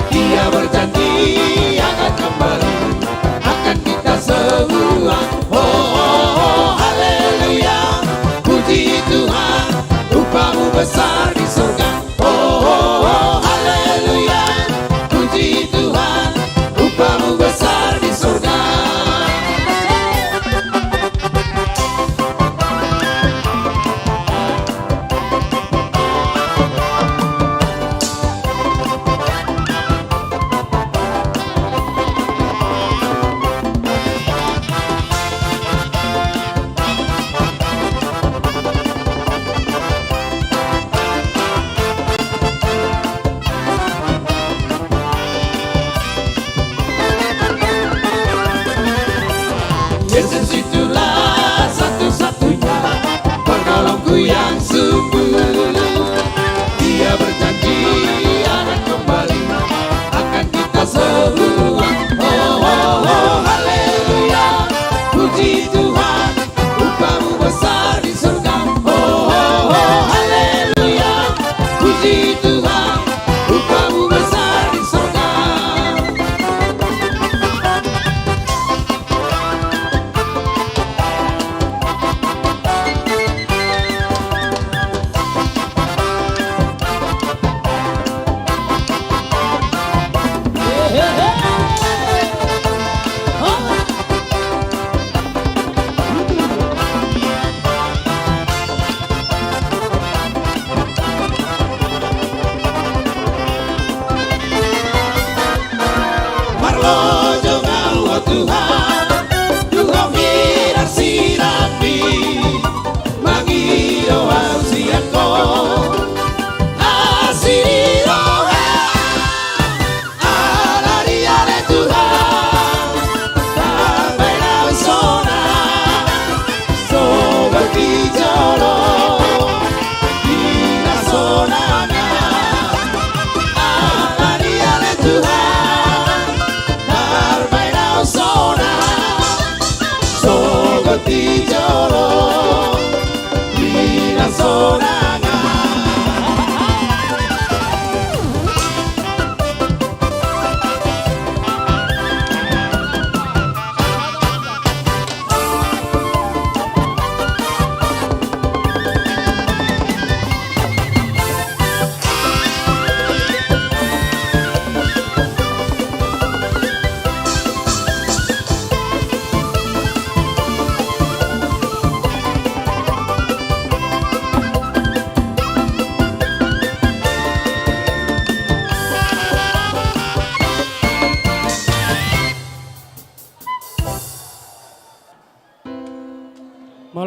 Dia berjanji akan kembali, akan kita semua. Oh, oh, oh, haleluya. Puji Tuhan, upah-Mu besar di surga. Oh, oh, oh, haleluya. Puji Tuhan, upah-Mu besar di surga. Yesus itulah satu-satunya penolongku yang sungguh. Dia berjanji akan kembali, akan kita semua. Oh, oh, oh, haleluya. Puji Tuhan, upah-Mu besar di surga. Oh, oh, oh, haleluya. Puji Tuhan, upah-Mu besar di surga. Marlojong au, o Tuhan, tu Ho pinarsilang-Mi, mangido au sian Ho asi ni roha. Alani ale Tuhan, tarbaen au sonang, sogot di jolo di na sonang. Alani ale Tuhan, tarbaen au sonang, sogot di jolo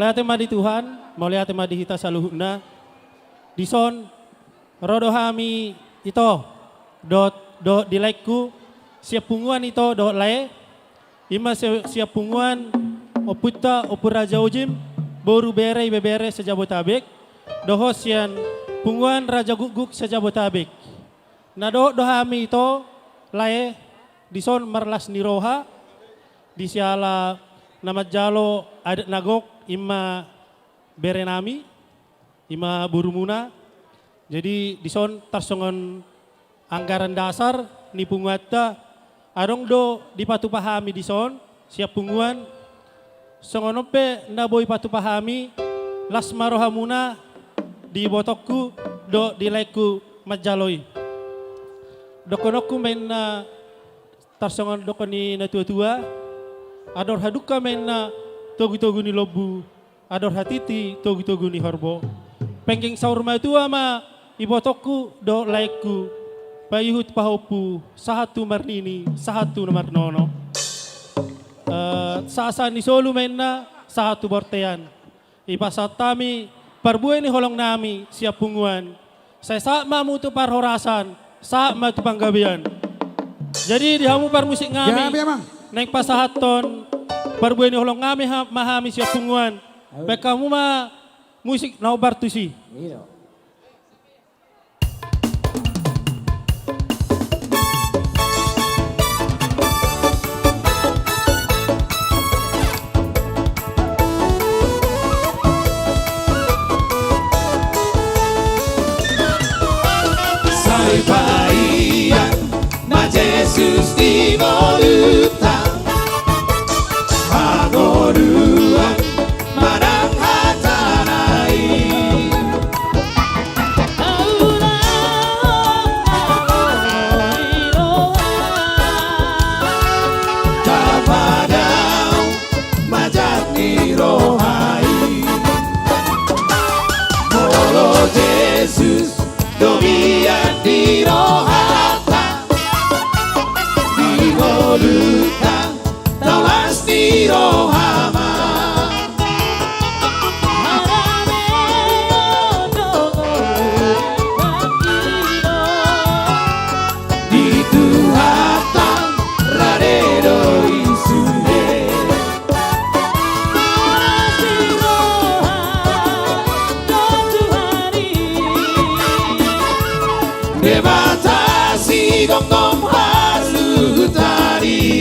Mauliate ma di Tuhan, mauliate ma di hita saluhutna. Dison, ro do hami ito, dohot, dohot di laengku, sian punguan ito dohot lae, ima si-, sian punguan ompunta, Ompu Raja Ujim, boru, bere, ibebere se-Jabotabek, dohot sian punguan Raja Gukguk se-Jabotabek. Na dohot do hami ito, lae, dison marlas ni roha, di siala na manjalo adat na gok, ima berenami, ima borumuna. Jadi dison tarsongon anggaran dasar ni punguanta, adong do dipatupa hami dison, sian punguan, songon on pe na boi patupa hami, las ma rohamuna di ibotongku dohot di laengku manjalo i. Dohononku ma inna tarsongon dohon ni na tua-tua, andor hadungka ma inna togu-togu ni lombu, andor hatiti togu-togu ni horbo. Penggeng saur matua ma ibotongku dohot laengku, paihut pahompu, sahat tu marnini, sahat tu na marnono. Eh, sahat-sahat ni solu ma inna, sahat tu bontean. Dipasahat hami parbue ni holongnami sian punguan. Sai sahat ma hamu tu parhorasan, sahat ma tu panggabean. Jadi di hamu parmusiknami, gabe, Amang, naeng pasahathon parbue ni holongnami ha-, ma hami sian punguan. Ayo. Baen hamu ma musik na hombar tusi. Iya. Sai paihut ma Jesus di ngolunta, hangoluan manang hatana i. Tapadao ma jat ni roha i. Molo Jesus do mian di rohanta, di ngolunta tau las ni roha ma. Di Tuhanta rade do i sude. Debata sigomgom haluhutan i.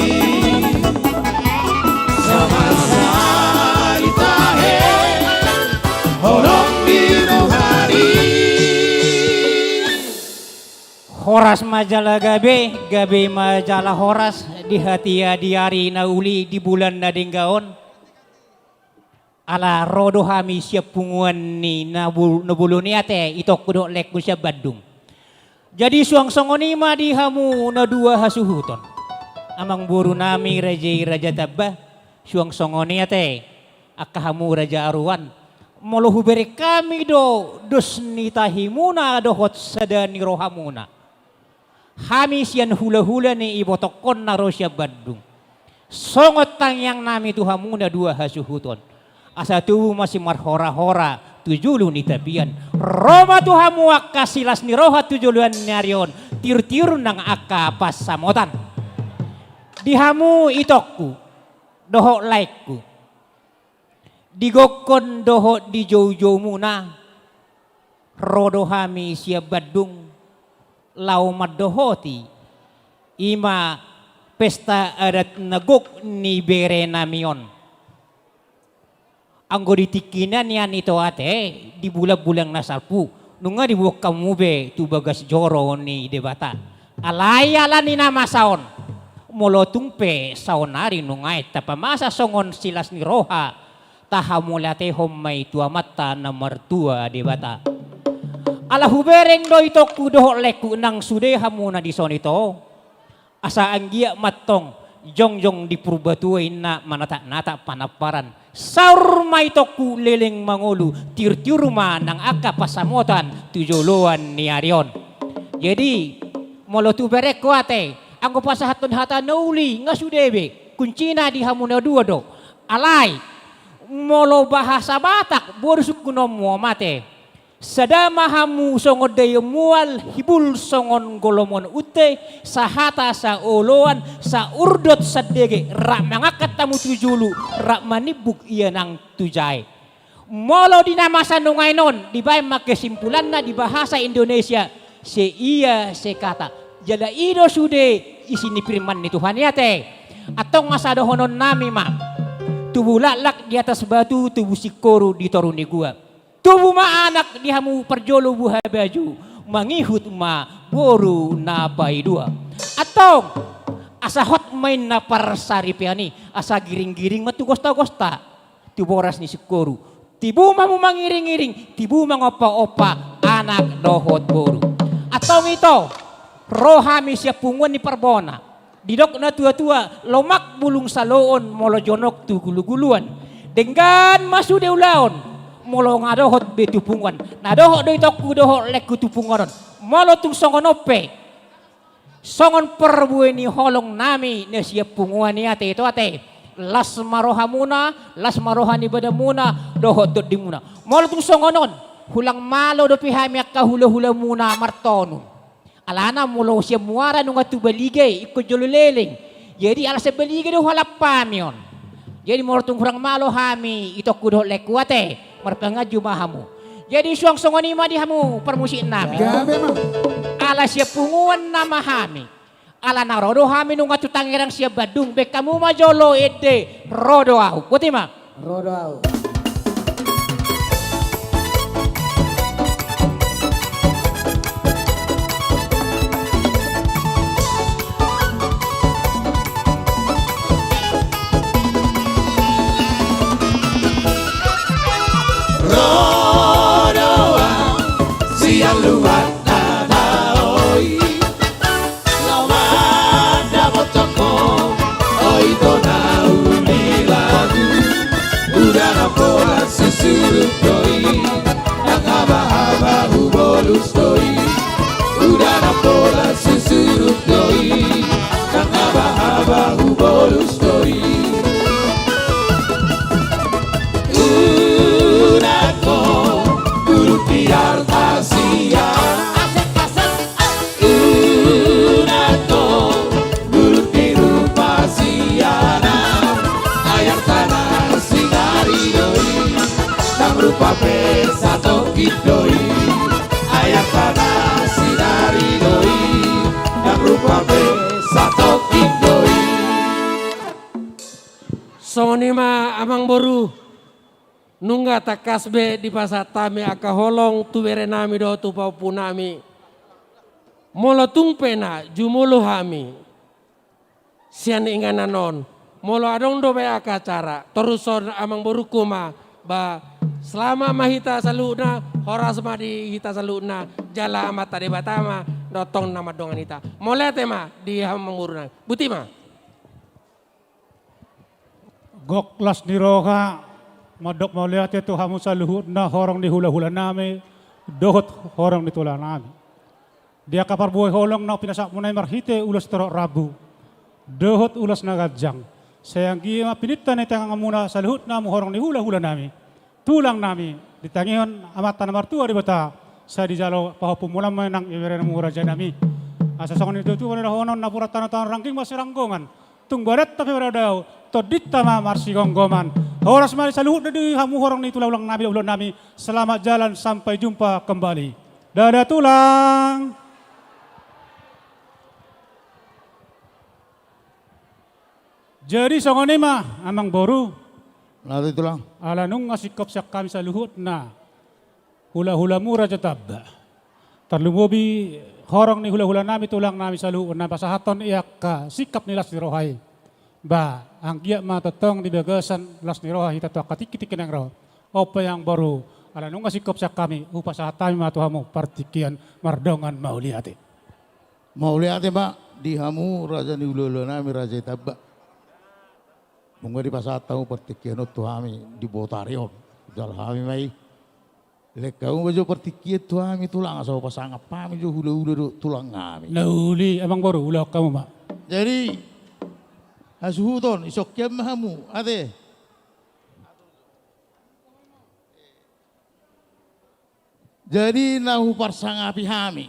Sama-sama i tahe holong di roha i. Horas ma jala gabe, gabe ma jala horas di hatiha di ari na uli di bulan na denggan on. Ala ro do hami sian punguan ni na bo-, na bolon i ate, itongku dohot laengku sian Bandung. Jadi suang songon i ma di hamu na dua hasuhuton. Amangborunami raja i Raja Tamba, suang songon i ate, angka hamu raja aruan. Molo hubereng hami do dos ni tahimuna dohot sada ni rohamuna. Hami sian hulahula ni ibotongkon na ro sian Bandung. Songon tangiangnami tu hamu na dua hasuhuton. Asa tubu ma simarhorahora tu julu ni tapian. Ro ma tu hamu angka silas ni roha tu joloan ni ari on. Tiur-tiur nang angka pansamotan. Di hamu itongku, dohot laengku. Di gokkon dohot di joujoumuna, ro do hami sian Bandung, laho mandohoti, ima pesta adat na gok ni berenami on. Anggo di tingkina nian ito ate, di bulan-bulan na salpu, nunga diboan hamu be tu bagas joro ni Debata. Alai ala ni na masa on, molo tung pe saonari nunga i tapamasa songon silas ni roha, tahamauliatehon ma i tu Amanta na martua Debata. Ala hubereng do itongku dohot laengku nang sude hamu na dison ito. Asa anggiat ma antong jongjong di Purbatua inna manatap-natap panamparan. Saur ma itongku leleng mangolu, tiur-tiur ma nang angka pansamotan tu joloan ni ari on. Jadi, molo tu berengku ate, anggo pasahathon hata na uli, nga sude be, kuncina di hamu na dua do. Alai, Molo bahasa Batak, boru sungkunonmu, Om, ate. Sada ma hamu songon daion mual, hibul songon golomon unte, sahata saoloan, saurdot sandege, rap mangangkat hamu tu julu, rap manimbuk ia nang tu jae. Molo di na masa nuaeng on, dibaen ma kesimpulanna di bahasa Indonesia, seia sekata. Jala i do sude isi ni firman ni Tuhan i, ate. Antong asa dohononnami ma. Tubu laklak di atas batu, tubu singkoru di toru ni gua. Tubu ma anak di hamu parjolo buhabaju, mangihut ma boru na paidua. Antong, asa hot ma inna parsaripeon i, asa giring-giring ma tu gosta-gosta, tu boras ni singkoru. Tibu ma hamu mangiring-iring, tibu mangompa-ompa anak dohot boru. Antong ito, ro hami sian punguan ni Parbona. Didok na tua-tua, lomak bulung saloon molo jonok tu gulu-guluan. Denggan ma sude ulaon, molo nga dohot be tu punguan. Na dohot do itongku dohot laengku tu punguan on. Molo tung songon on pe, songon parbue ni holongnami na sian punguan i, ate, ito, ate. Las ma rohamuna, las ma roha ni badanmuna, dohot tondimuna. Molo tung songon on, hulang malo dope hami angka hula-hulamuna martonun. Alana molo sian muara nunga tu balige, ingkon jolo leleng. Jadi ala sian balige do huhalap hami on. Jadi molo tung hurang malo hami, itongku dohot laengku, ate, marpanganju ma hamu. Jadi suang songon i ma di hamu parmusiknami. Gabe ma. Ala sian punguan nama hami. Ala na ro do hami nunga tu Tangerang sian Bandung, baen hamu ma jolo ende, ro do ahu. Boti ma. Ro do ahu. Ro do ahu sian luat danau i. Laho mandapothon ho, oi, ito na huli lagu. Udan na pola susurut do i, ndang haba-haba hubolus do i. Udan na pola susurut do i, ndang haba-haba hubolus do i. Unang ho, guluk di arta sian. Unang ho, guluk di rupa sian. Ai artana sinari do i, ndang rupa pe satongkin do i. Ai artana sinari do i, ndang rupa pe satongkin do i. Songon i ma, Amangboru. Nunga tangkas be dipasahat hami angka holong tu berenami dohot tu pahompunami. Molo tung pe na jumolo hami sian inganan on, molo adong dope angka acara, torushon amangborungku ma, ba, selamat ma hita saluhutna, horas ma di hita saluhutna, jala Amanta Debata ma do tong na mandongani hita. Mauliate ma di amangborunami. Boti ma. Gok las ni roha, mandok mauliate tu hamu saluhutna horong ni hula-hulanami, dohot horong ni tulangnami. Di angka parbue holong na pinasahatmuna i marhite ulos torop rambu, dohot ulos na ganjang. Sai anggiat ma pininta na i tangianganmuna saluhutna hamu horong ni hula-hulanami. Tulangnami, ditangihon Amanta na martua Debata, sai dijalo pahompunmuna ma i nang iberenmu rajanami. Asa songon i tutu ma dohonon napuran tano-tano rangging ma siranggongan. Tung badanta pe mardaodao, tondinta ma marsigomgoman. Horas ma di saluhutna di hamu horong ni tulang-tulangnami, dohot ulaonnami. Selamat jalan, sampai jumpa kembali. Dadah tulang. Jadi songon i ma, Amangboru. Laho, tulang. Ala nunga singkop sian hami saluhutna hula-hulamu Raja Tamba. Tarlumobi horong ni hula-hulanami, tulangnami saluhutna, pasahathon i angka singkop ni las ni roha i. Ba, anggiat ma tongtong di bagasan las ni roha hita tu angka tingki-tingki naeng ro. On pe, Amangboru, ala nunga singkop sian hami, hupasahat hami ma tu hamu partingkian mardongan mauliate. Mauliate ma di hamu raja ni hula-hulanami Raja Tamba. Nunga dipasahat hamu partingkian on tu hami di botari on. Jalo hami ma i. Lehon hamu ma jo partingkian tu hami tulang, asa pasangap hami jo hula-hula dohot tulangnami. Na uli, Amangboru, ulahon hamu ma. Jadi, hasuhuton, isongkian ma hamu, ate. Jadi na huparsangapi hami,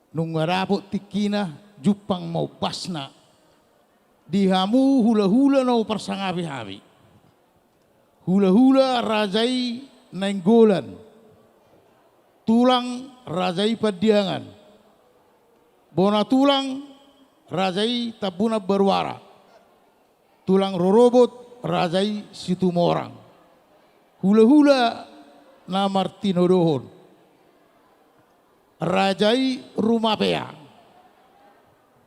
nunga dapot tingkina, jumpang ma ombasna. Di hamu hulahula na huparsangapi hami. Hulahula Raja i Nainggolan. Tulang Raja i Pandiangan. Bona tulang Raja i Tambunan Baruara. Tulang rorobot Raja i Situmorang. Hulahula na martinodohon. Raja i Rumapea.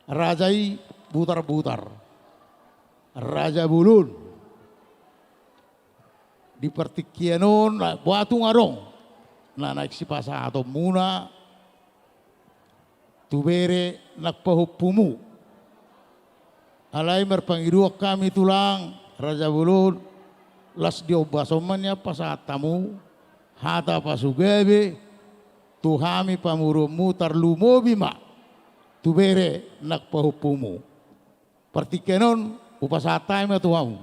Raja i Butarbutar. Raja Bolon. Di partingkian on, na, boha tung adong na naeng sipasahatonmuna tu bere nang pahompumu. Alai marpangidoan hami tulang, Raja Bolon, las di ombas on ma nian pasahat hamu hata pasugabe tu hami pamoruonmu, tarlumobi ma tu bere nang pahompumu. Partingkian on hupasahat hami ma tu hamu,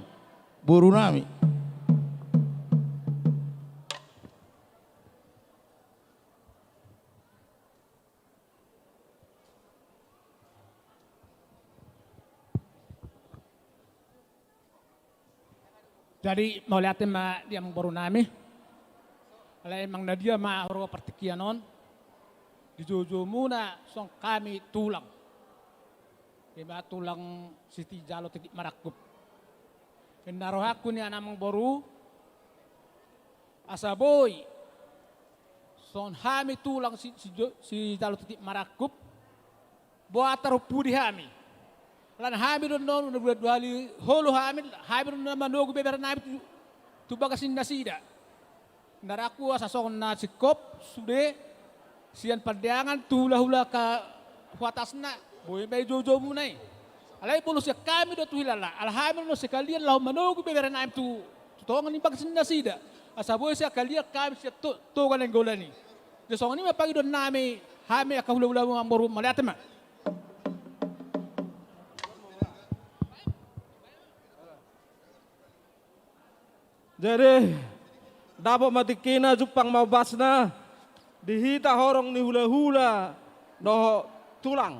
borunami. Jadi mauliate ma di amang borunami. Alai manang na dia ma huroha partingkian on, di joujoumuna songon hami tulang, ima tulang sijalo tintin marangkup. Ninna rohangku nian amang boru, asa boi songon hami tulang si, si, sijalo tintin marangkup, boha tarpudi hami. Alana hami do annon, na dua, dua hali holo hami, hami do na manogu beberenami tu, tu bagas ni nasida. Ninna rohangku asa songon na singkop sude, sian Pandiangan tu hulahula angka hu atasna, boi ma i joujoumuna i. Alai molo sian hami do tu hilala, ala hami do annon sekalian laho manogu beberenami tu, tu tonga ni bagas ni nasida. Asa boi sekalian hami sian to, Toga Nainggolan i. Jadi songon i ma pangidoannami, hami angka hulahulamu amang boru, mauliate ma. Jadi dapot ma tingkina, jumpang ma ombasna di hita horong ni hulahula dohot tulang,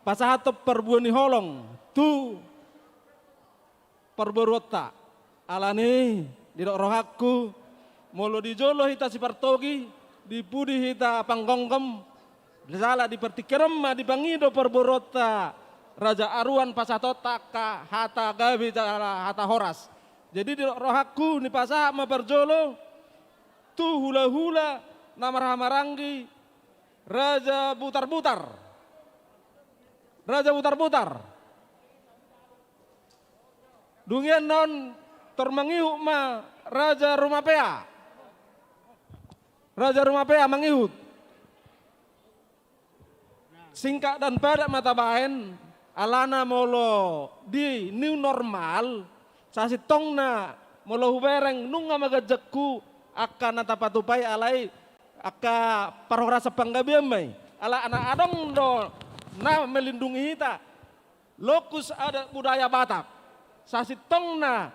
pasahathon parbue ni holong tu parboruonta. Alani i, didok rohangku, molo di jolo hita sipartogi, di pudi hita panggonggom, jala di partingkian on ma dipangido parboruonta Raja Aruan pasahatonta angka hata gabe jala hata horas. Jadi didok rohangku, nipasahat ma parjolo tu hulahula na marhahamaranggi, Raja Butarbutar. Raja Butarbutar. Dung i annon tor mangihut ma Raja Rumapea. Raja Rumapea mangihut. Singkat dan padat ma tabaen, alana molo di new normal, sasintongna molo hubereng nunga ma ganjangku angka na tapatupa i, alai angka parhorasan panggabean ma i. Ala na adong do na melindungi hita, lokus adat budaya Batak. Sasintongna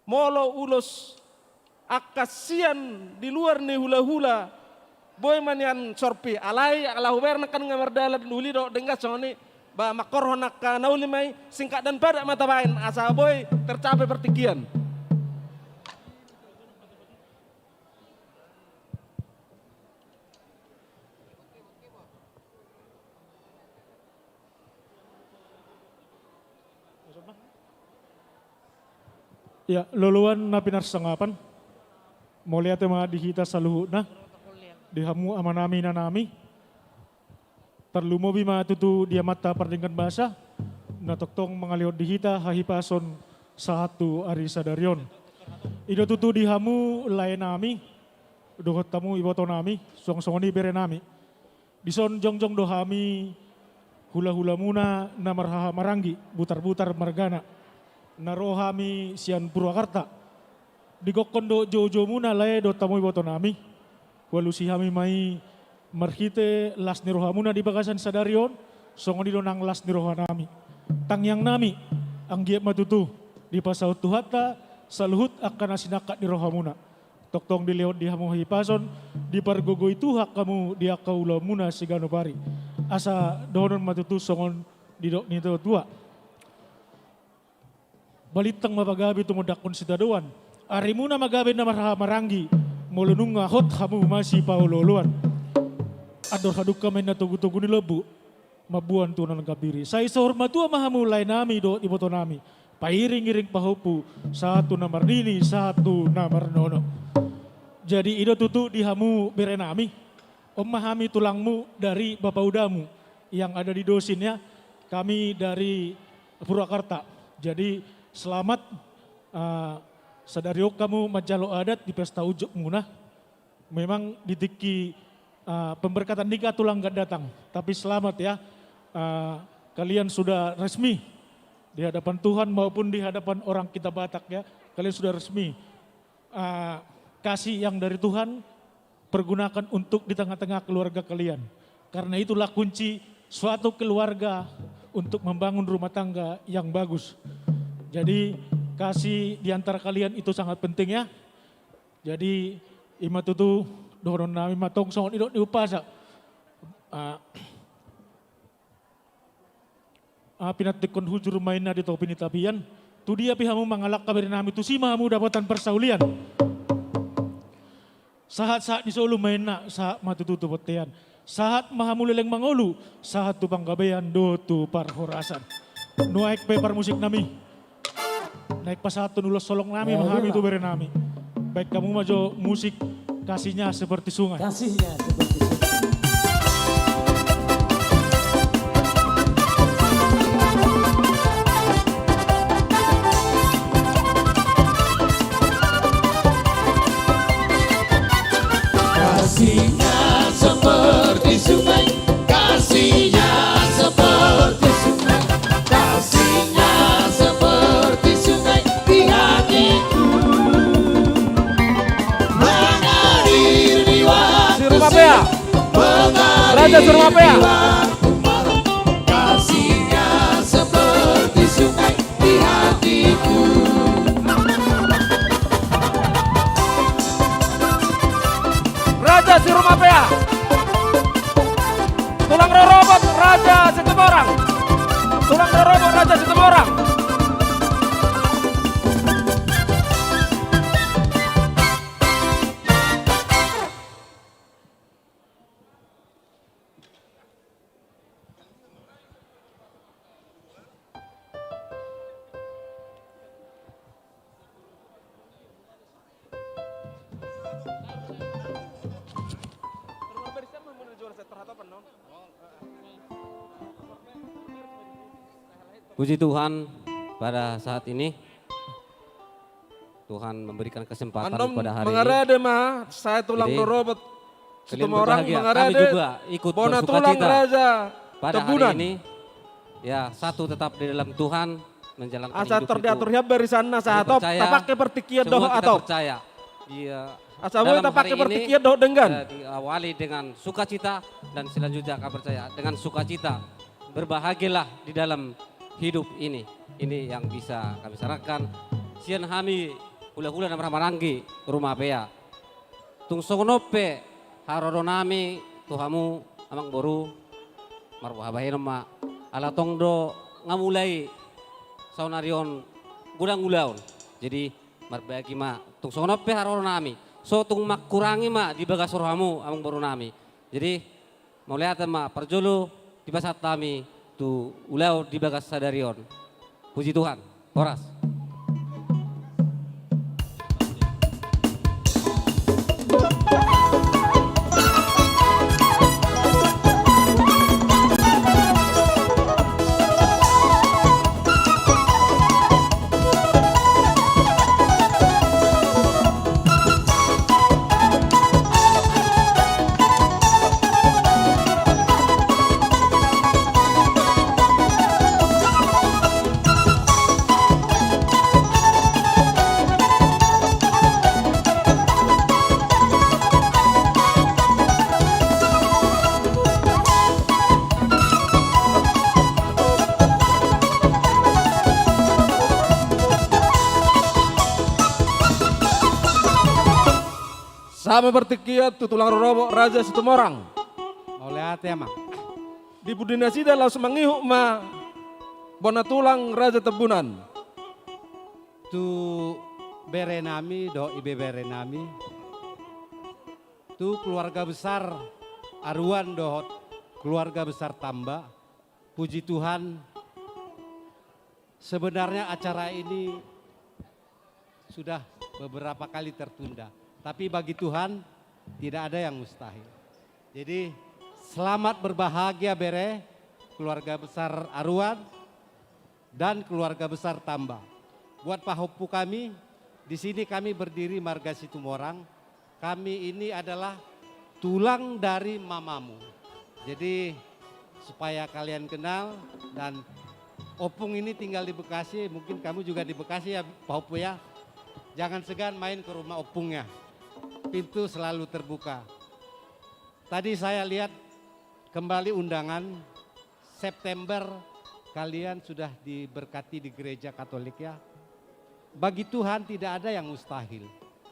molo ulos angka sian di luar ni hulahula, boi ma nian sorpi. Alai ala hubereng nangkin nga mardalan uli dohot denggan, songon i ba mangkorhon angka na uli ma i. Singkat dan padat ma tabaen asa boi tercapai partingkian. Ya, loloan na pinarsangapan. Mauliate ma di hita saluhutna, di hamu amanami, inanami. Tarlumobi ma tutu di Amanta Pardenggan Basa, na tongtong mangalehon di hita hahipason sahat tu ari sadari on. I do tutu di hamu laenami, dohot hamu ibotonami, suang songon i berenami. Dison jongjong do hami hulahulamuna na marhahamaranggi, Butarbutar margana, na ro hami sian Purwakarta. Digokhon do joujoumuna lae dohot hamu ibotonami. Hualusi hami ma i marhite las ni rohamuna di bagasan sadari on, songon i do nang las ni rohanami. Tangiangnami, anggiat ma tutu dipasaut Tuhanta saluhut angka na sinangkap ni rohamuna. Tongtong dilehon di hamu hahipason, dipargogoi Tuhan hamu di angka ulaonmuna siganup ari. Asa dohonon ma tutu songon didok ni natuatua: Balintang ma pagabe tumondangkon sitadoan, arimuna ma gabe na marhahamaranggi, molo nunga hot hamu masipaolooloan. Andor hadungka ma inna togutogu ni lombu, mamboan tu na nangkapiri. Sai saur matua ma hamu laenami dohot ibotonami, pairingiring pahompu, sahat tu na marnini, sahat tu na marnono. Jadi i do tutu di hamu berenami. On ma hami tulangmu dari bapaudamu yang ada di Dosin, ya. Kami dari Purwakarta. Jadi selamat, eh, sadari on hamu manjalo adat di pesta unjukmuna. Memang di tingki, eh, pemberkatan nikah tulang nggak datang, tapi selamat, ya. Eh, kalian sudah resmi di hadapan Tuhan maupun di hadapan orang kita Batak, ya. Kalian sudah resmi. Eh, kasih yang dari Tuhan, pergunakan untuk di tengah-tengah keluarga kalian. Karena itulah kunci suatu keluarga untuk membangun rumah tangga yang bagus. Jadi, kasih di antara kalian itu sangat penting, ya. Jadi, i ma tutu dohononnami, ma tong songon didok ni umpasa. Ah, ah, pinantikkon hujur ma inna di topi ni tapian. Tudia pe hamu mangalangka berenami, tusi ma hamu dapotan parsaulian. Sahat-sahat ni solu ma inna, sahat ma tutu tu bontean. Sahat ma hamu leleng mangolu, sahat tu panggabean dohot tu parhorasan. Nuaeng pe parmusiknami, naeng pasahathon ulos holongnami ma hami tu berenami. Baen hamu ma jo musik Kasihnya Seperti Sungai. Kasihnya seperti sungai. Kasihnya seperti sungai, kasihnya seperti sungai, kasihnya seperti sungai di hatiku. Mengalir di waktu Sirumapea. Raja Sirumapea. Kasihnya seperti sungai di hatiku. Raja Sirumapea. Tulang rorobot Raja Situmorang. Tulang rorobot Raja Situmorang. Puji Tuhan, pada saat ini Tuhan memberikan kesempatan pada hari ini. Mangarade ma, sai tulang rorobot Situmorang mangarade. Jadi, kalian berbahagia, kami juga ikut bersuka cita pada hari ini. Bona tulang Raja Tambunan. Ya, satu tetap di dalam Tuhan, menjalankan hidup itu. Asa tor diatur hian barisanna, sahatop tapangke partingkian dohot atop. Kami percaya, semua kita percaya. Iya, asa boi tapangke partingkian dohot denggan. Dalam hari ini, eh, diawali dengan sukacita, dan selanjutnya kami percaya dengan sukacita. Berbahagialah di dalam hidup ini. Ini yang bisa kami sarankan. Sian hami hulahula na marhahamaranggi Rumapea. Tung songon on pe haroro nami tu hamu amangboru, marboha bahenon ma, ala tong do nga mulai saonari on godang ulaon. Jadi marbagi ma, tung songon on pe haroro nami, so tung mangkurangi ma di bagas rohamu amangboru nami. Jadi mauliate ma parjolo dipasahat hami tu ulaon di bagas sadari on. Puji Tuhan. Horas. Sahat ma partingkian tu tulang rorobot Raja Situmorang. Mauliate, Amang. Di pudi nasida laos mangihut ma bona tulang Raja Tambunan. Tu bere nami dohot ibebere nami, tu keluarga besar Aruan dohot keluarga besar Tamba. Puji Tuhan, sebenarnya acara ini sudah beberapa kali tertunda, tapi bagi Tuhan tidak ada yang mustahil. Jadi, selamat berbahagia, bere, keluarga besar Aruan dan keluarga besar Tamba. Buat pahompu kami, di sini kami berdiri marga Situmorang. Kami ini adalah tulang dari mamamu. Jadi, supaya kalian kenal, dan Ompung ini tinggal di Bekasi, mungkin kamu juga di Bekasi ya, pahompu ya. Jangan segan main ke rumah ompungnya. Pintu selalu terbuka. Tadi saya lihat kembali undangan, September kalian sudah diberkati di gereja Katolik ya. Bagi Tuhan tidak ada yang mustahil.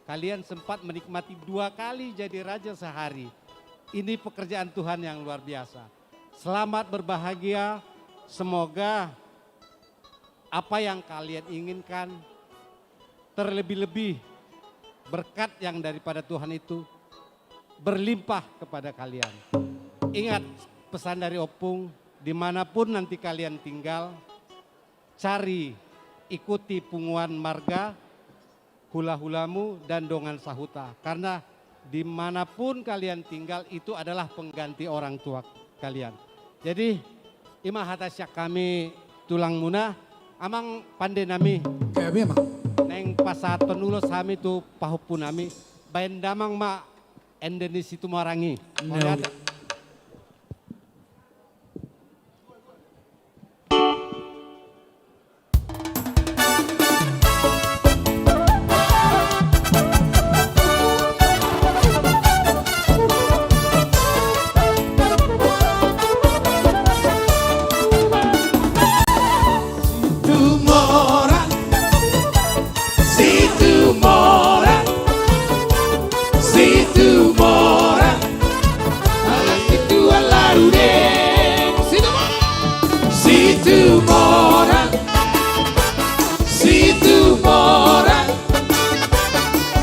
Kalian sempat menikmati dua kali jadi raja sehari. Ini pekerjaan Tuhan yang luar biasa. Selamat berbahagia. Semoga apa yang kalian inginkan, terlebih-lebih berkat yang daripada Tuhan itu, berlimpah kepada kalian. Ingat pesan dari Ompung, dimanapun nanti kalian tinggal, cari, ikuti punguan marga, hula-hulamu, dan dongan sahuta. Karena dimanapun kalian tinggal, itu adalah pengganti orang tua kalian. Jadi, ima hata sian hami tulangmuna, Amang pande nami. Gabe, Amang. Naeng pasahathon ulos hami tu pahompu nami, baen damang ma ende ni Situmorang i. Mauliate. Situmorang, Situmorang, Situmorang. Ala situ ala rudeng. Situmorang. Situmorang. Situmorang.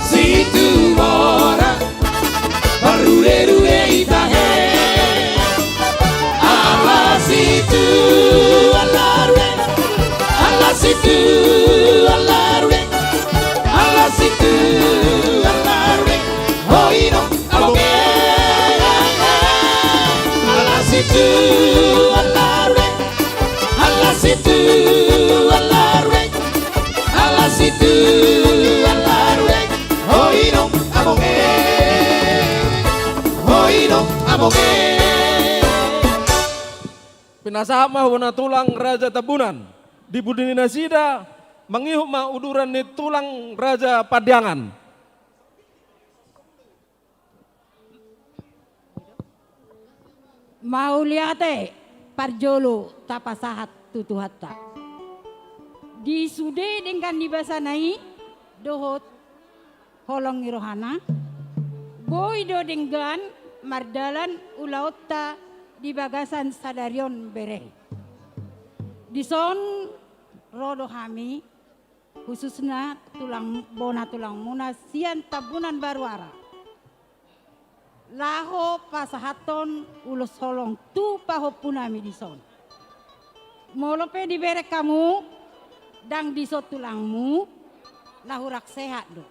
Situmorang. Marrude-rude hita he. Ala situ ala rudeng. Ala situ ala rudeng. Ala situ ala rudeng. Ho inong abonge. Ala situ ala rudeng. Ala situ ala rudeng. Ala situ ala rudeng. Ho inong abonge. Ho inong abonge. Pinasahat ma bona tulang Raja Tambunan. Di pudi ni nasida mangihut ma uduran ni tulang Raja Pandiangan. Mauliate, parjolo tapasahat tu Tuhanta. Di sude denggan ni basana i dohot holong ni rohana, boi do denggan mardalan ulaonta di bagasan sadari on, bere. Dison ro do hami, khususna tulang, bona tulangmuna sian Tambunan Baruara, laho pasahathon ulos holong tu pahompu nami dison. Molo pe dibereng hamu, ndang dison tulangmu, na hurang sehat do.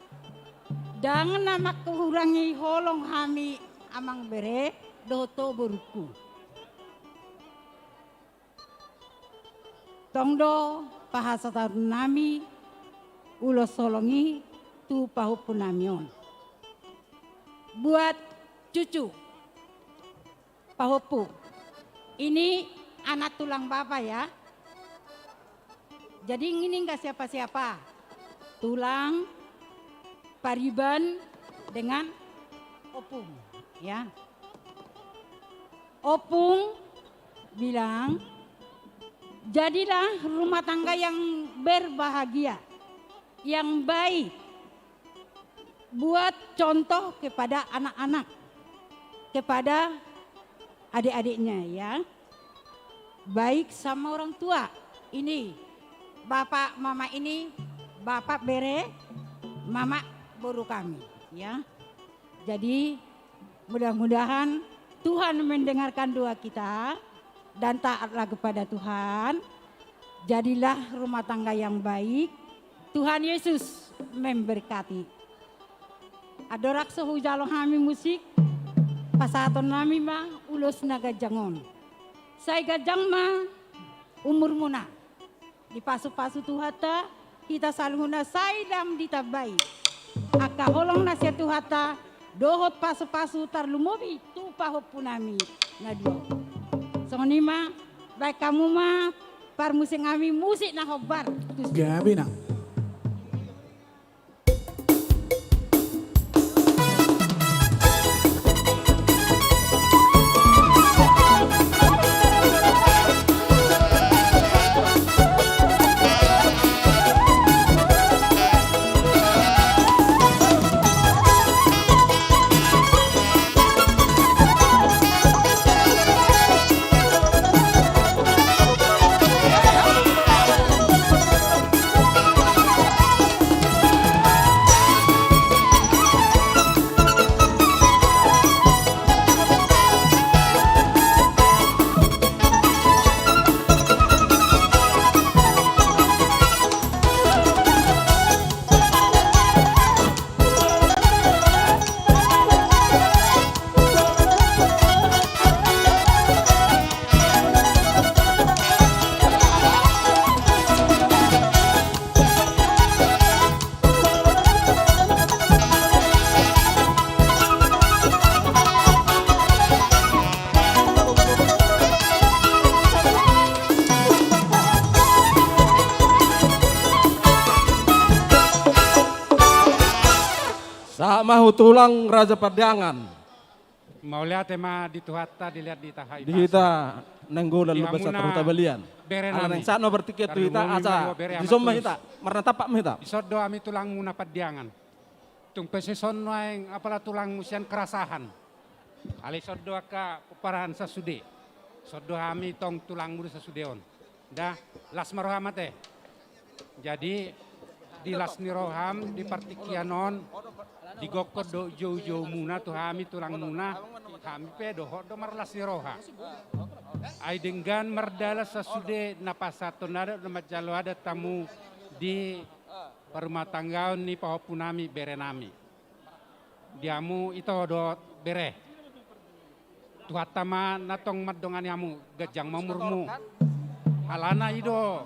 Ndang na mangkurangi holong hami, amang bere dohot ho borungku. Tong do pasahaton nami ulos holong i tu pahompu nami on. Buat cucu pahompu. Ini anak tulang bapa ya. Jadi ini nggak siapa-siapa. Tulang, pariban dengan opung, ya. Opung bilang, jadilah rumah tangga yang berbahagia, yang baik, Buat contoh kepada anak-anak, kepada adik-adiknya, ya. Baik sama orang tua. Ini bapak mama ini, bapak bere, mama boru kami, ya. Jadi, mudah-mudahan Tuhan mendengarkan doa kita dan taatlah kepada Tuhan. Jadilah rumah tangga yang baik. Tuhan Yesus memberkati. Andorang so hujalo hami musik, pasahaton nami ma ulos na ganjang on. Sai ganjang ma umurmuna. Dipasupasu Tuhanta hita saluhutna sai lam ditambai angka holong na sian Tuhanta dohot pasupasu tarlumobi tu pahompu nami na dua on. Songon i ma, baen hamu ma parmusik nami musik na hombar. Gabe na. Sahat ma tu tulang Raja Pandiangan. Mauliate ma di Tuhanta, dilehon hita hahipason. Di hita Nainggolan, di Lumban Sat, Huta Balian. Bere nami. Ala naeng sahat ma partingkian tu hita, asa dison ma hita, marnatampak ma hita. Dison do hami tulangmuna Pandiangan. Tung pe dison nuaeng apala tulangmu sian Kerasahan. Alai dison do angka pomparan sasude. Dison do hami tong tulangmu do sasude on. Da, las ma roham ate. Jadi, di las ni roham, di partingkian on, digokhon do joujoumuna tu hami tulangmuna, hami pe dohot do marlas ni roha. Ai denggan mardalan sasude na pasahathon adat, na manjalo adat hamu di parumatanggaon ni pahompu nami, bere nami. Di hamu ito dohot bere. Tuhanta ma na tong mandongani hamu, ganjang ma umurmu. Alana i do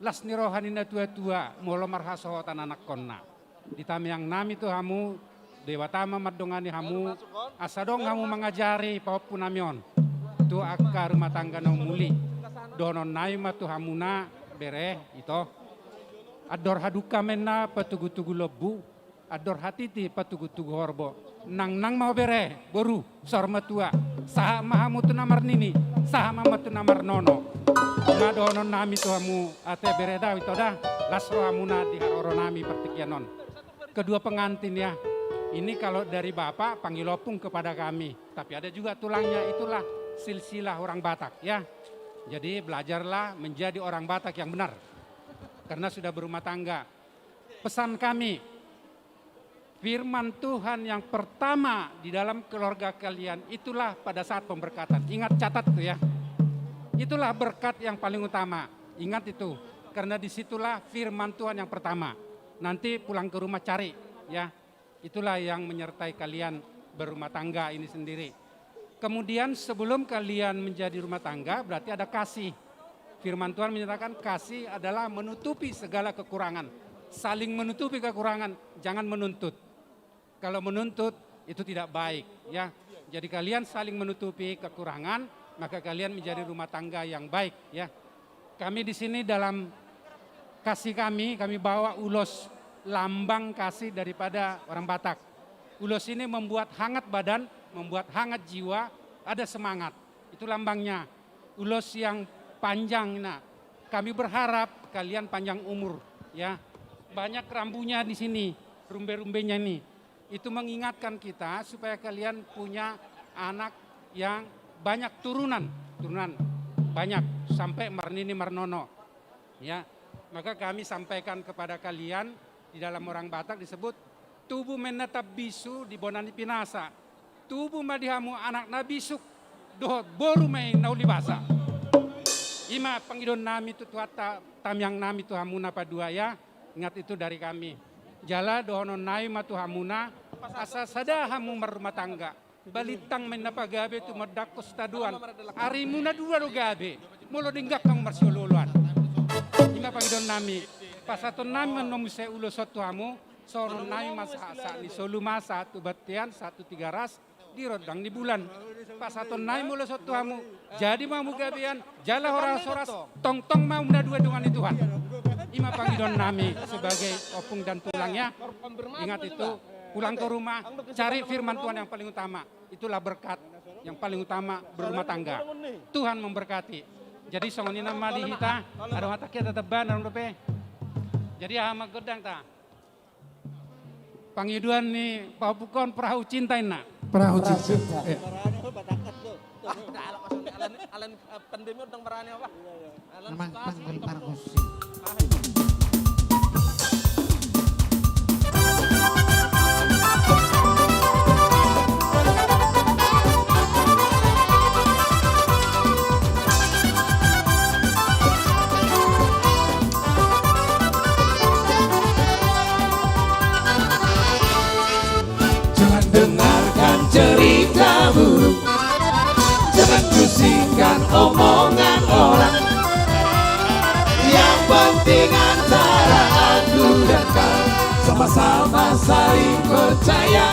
las ni roha ni natuatua, molo marhasohotan anakkonna. Di tamiang nami tu hamu, Debata ma mandongani hamu, asa adong hamu mangajari pahompu nami on tu angka rumah tangga na umuli. Dohonon nami ma tu hamuna, bere, ito. Andor hadungka ma inna patugutugu lombu, andor hatiti patugutugu horbo. Nangnang ma ho bere, boru, saur matua. Sahat ma hamu tu na marnini, sahat ma hamu tu na marnono. I ma dohonon nami tu hamu, ate bere da, ito da, las rohamuna di haroro nami partingkian on. Kedua pengantin ya, ini kalau dari bapak panggil opung kepada kami, tapi ada juga tulangnya, itulah silsilah orang Batak ya. Jadi belajarlah menjadi orang Batak yang benar karena sudah berumah tangga. Pesan kami, firman Tuhan yang pertama di dalam keluarga kalian itulah pada saat pemberkatan. Ingat, catat tuh ya. Itulah berkat yang paling utama. Ingat itu. Karena disitulah firman Tuhan yang pertama. Nanti pulang ke rumah cari ya. Itulah yang menyertai kalian berumah tangga ini sendiri. Kemudian sebelum kalian menjadi rumah tangga, berarti ada kasih. Firman Tuhan menyatakan kasih adalah menutupi segala kekurangan. Saling menutupi kekurangan, jangan menuntut. Kalau menuntut, itu tidak baik, ya. Jadi kalian saling menutupi kekurangan, maka kalian menjadi rumah tangga yang baik, ya. Kami di sini dalam kasih kami, kami bawa ulos lambang kasih daripada orang Batak. Ulos ini membuat hangat badan, membuat hangat jiwa, ada semangat. Itu lambangnya. Ulos yang panjang, nah. Kami berharap kalian panjang umur, ya. Banyak rambunya di sini, rumbe-rumbenya ini. Itu mengingatkan kita supaya kalian punya anak yang banyak turunan, turunan banyak sampai marnini marnono. Ya, maka kami sampaikan kepada kalian, di dalam orang Batak disebut tubu ma inna tambinsu di bona ni pinasa. Tubu ma di hamu anak na bisuk dohot boru ma i na uli basa. I ma pangidoan nami tu Tuhanta, tamiang nami tu hamu na paduahon, ya. Ingat itu dari kami. Jala dohonon nami ma tu hamuna, asa sada hamu marrumah tangga. Balintang ma inna pagabe tumundalhon sitadoan. Arimuna dua do gabe, molo denggan hamu marsiolooloan. I ma pangidoan nami. Pasahaton nami ma muse ulos on tu hamu. Songon nami ma sahat-sahat ni solu ma, sahat tu bontean, sahat tu Tigaras, di rondang ni bulan. Pasahaton nami ulos on tu hamu, jadi ma hamu gabean, jala horas-horas, tongtong ma hamu na dua dongan ni Tuhan. I ma pangidoan nami sebagai ompung dan tulang, ya. Ingat itu, pulang ke rumah, cari firman Tuhan yang paling utama. Itulah berkat yang paling utama berumah tangga. Tuhan memberkati. Jadi songon i ma di hita, adong hata hita tamba, adong dope. Jadi aha ma gondang ta? Pangidoan ni pahompungkon, perahu cinta inna. Perahu cinta. Perahu cinta. Iya. Pandemi udah merani apa? Memang panggil parkusi. Jangan dengarkan cerita buruk, jangan pusingkan omongan orang. Yang penting antara aku dan kau sama-sama saling percaya.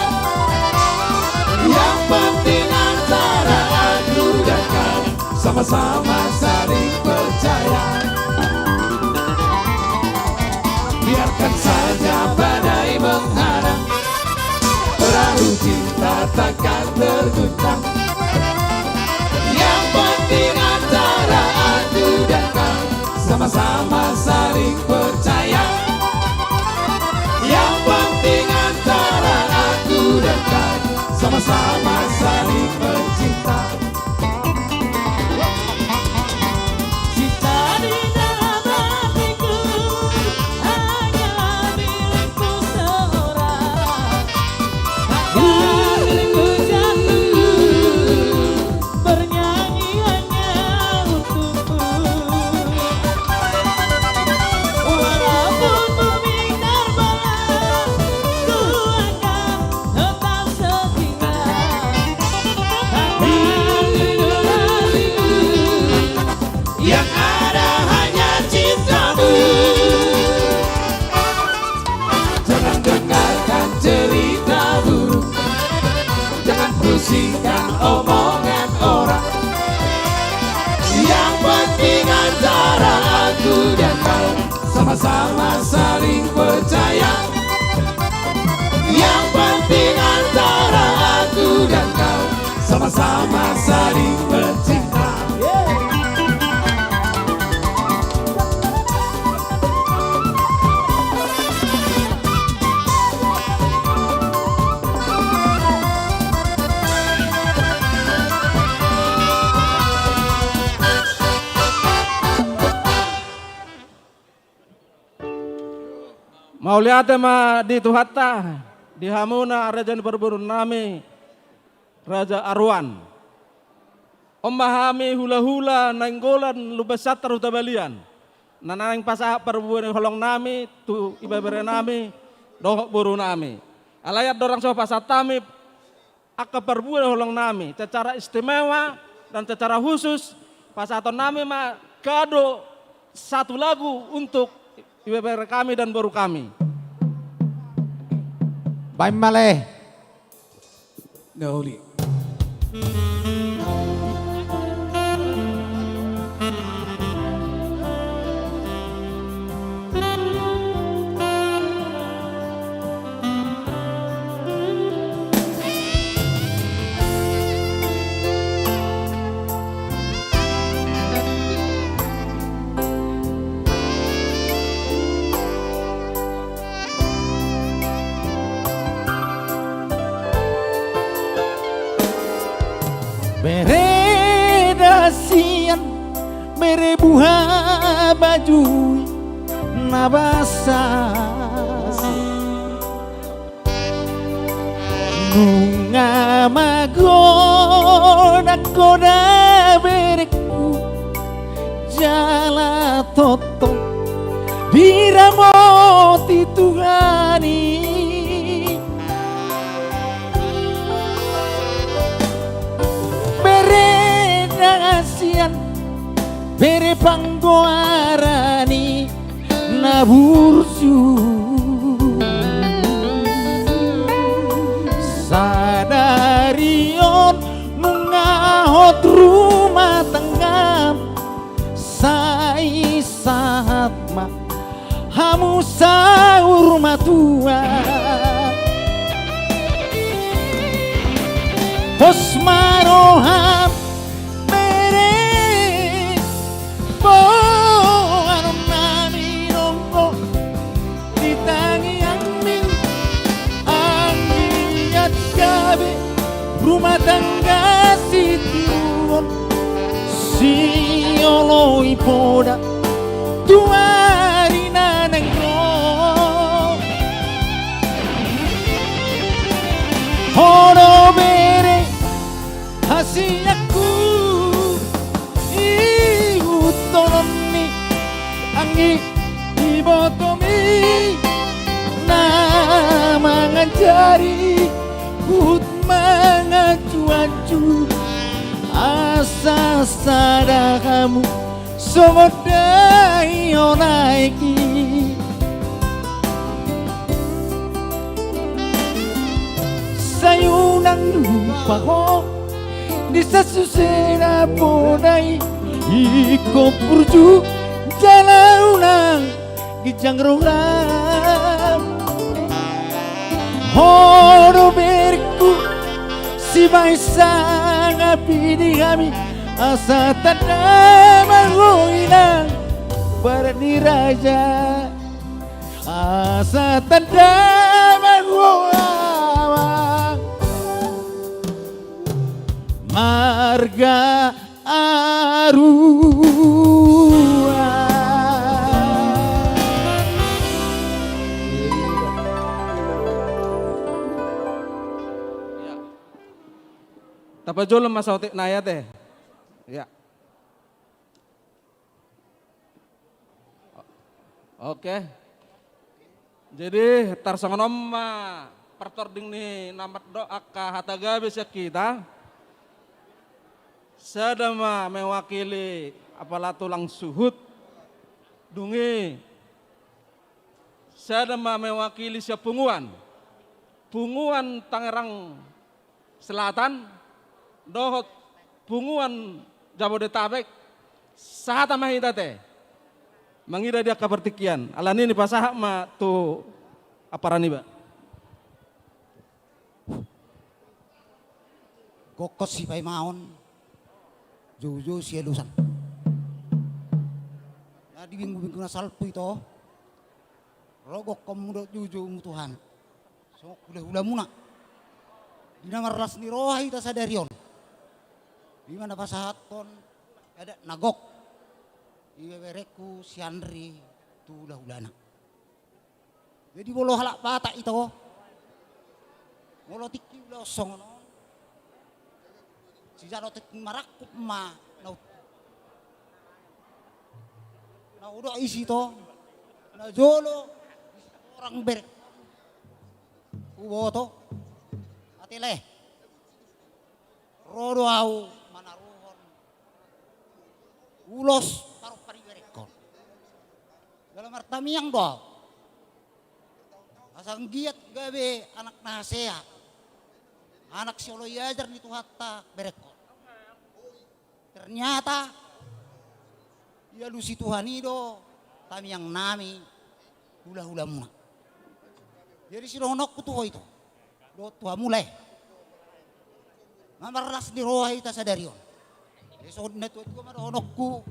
Yang penting antara aku dan kau sama-sama saling percaya. Biarkan saja badai menghadang, perahu cinta takkan terguncang. Yang penting antara aku dan kau sama-sama saling percaya. Yang penting antara aku dan kau sama-sama saling mencinta. Cinta di dalam hatiku hanyalah milikmu seorang. Takkan ku jatuh bernyanyi hanya untukmu. Walaupun bumi terbelah, ku akan tetap setia. Yang ada hanya cintamu. Jangan dengarkan cerita buruk, jangan pusingkan omongan orang. Yang penting antara aku dan kau sama-sama saling percaya. Yang penting antara aku dan kau sama-sama saling mencinta. Mauliate ma di Tuhanta, di hamuna raja ni parboruon nami, Raja Aruan. On ma hami hulahula Nainggolan Lumban Siantar Huta Balian, na naeng pasahat parbue ni holong nami tu ibebere nami dohot boru nami. Alai andorang so pasahat hami angka parbue ni holong nami, secara istimewa dan secara khusus, pasahaton nami ma kado satu lagu untuk ibebere kami dan boru kami. Baen ma lae. Na uli. Bere na sian, bere buha bajui na basa. Nunga magodang ho da berengku, jala tongtong diramoti Tuhan i. Bere na sian, bere panggoaran i na burju. Sadari on nunga hot rumah tanggam, sai sahat ma hamu saur matua. Pos ma roham bere, boanon nami nonggo di tangiangmi, anggiat gabe rumah tangga sitiruon, sioloi poda tu ari na naeng ro. Ho do bere hasianku, ihuthononmi, anggi ibotomi na manganjari, huhut manganju-anju, asa sada hamu songon dainang aek i. Sai unang lupa ho di sasuse na bona i, ingkon burju jala unang ginjang roham. Ho do berengku, sibahen sangap i di hami, asa tanda ma ho inang barat ni raja, asa tanda ma ho amang marga Arua. Tapajolo ma saotik nai ate. Ya. Oke. Jadi tarsongon on ma partording ni na mandok angka hata gabe sian hita. Sada ma mewakili apala tulang suhut. Dung i sada ma mewakili sian punguan. Punguan Tangerang Selatan dohot punguan Jabodetabek, sahata ma hita ate mangida di angka partingkian. Alani i pasahat ma tu ampara niba. Gokhon sipaimaon, joujou sialusan. Na di minggu-minggu na salpu ito, ro gokhonmu dohot joujoumu tu hami songon hula-hulamuna. Di na marlas ni roha hita sadari on, i ma na pasahathon adat na gok ibeberengku si Andri tu hula-hulana. Jadi molo halak Batak ito, molo tingki ulaon songon on, sijalo tingki marangkup ma na hudok isi to, na jolo orang bereng huboto. Ate lae, ro do ahu manaruhon ulos parompa ni berengkon. Jala martamiang do ahu asa anggiat gabe anak na hasea, anak sioloi ajar ni Tuhanta berengkon. Ternyata dialusi Tuhan i do tamiang nami hula-hulamuna. Jadi sidohononku tu ho ito dohot tu hamu lae, na marlas ni roha hita sadari on. Jadi songon na tua-tua ma dohononku: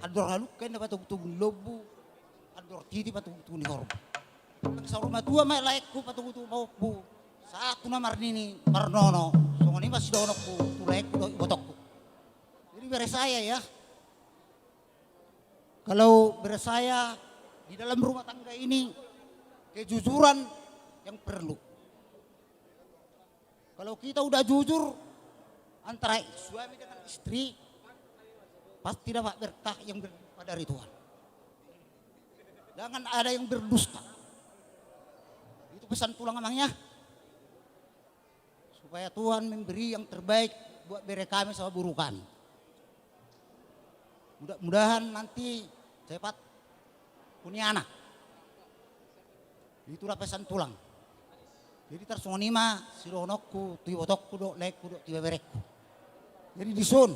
Andor halumpang na patogu-togu ni lombu, andor titi patogu-togu ni horbo. Saur matua ma laengku patogu-togu pahompu, sahat tu na marnini marnono songon Ima sidohononku tu laengku dohot ibotongku. Jadi bere saya ya, kalau bere saya, di dalam rumah tangga ini kejujuran yang perlu. Kalau kita udah jujur antara suami dengan istri, pasti dapat berkah yang berlimpah dari Tuhan. Jangan ada yang berdusta. Itu pesan tulang, Amang, ya. Supaya Tuhan memberi yang terbaik buat bere kami sama boru kami. Mudah-mudahan nanti cepat punya anak. Itulah pesan tulang. Jadi tarsongon i ma sidohononku tu ibotongku dohot laengku dohot tu ibeberenku. Jadi dison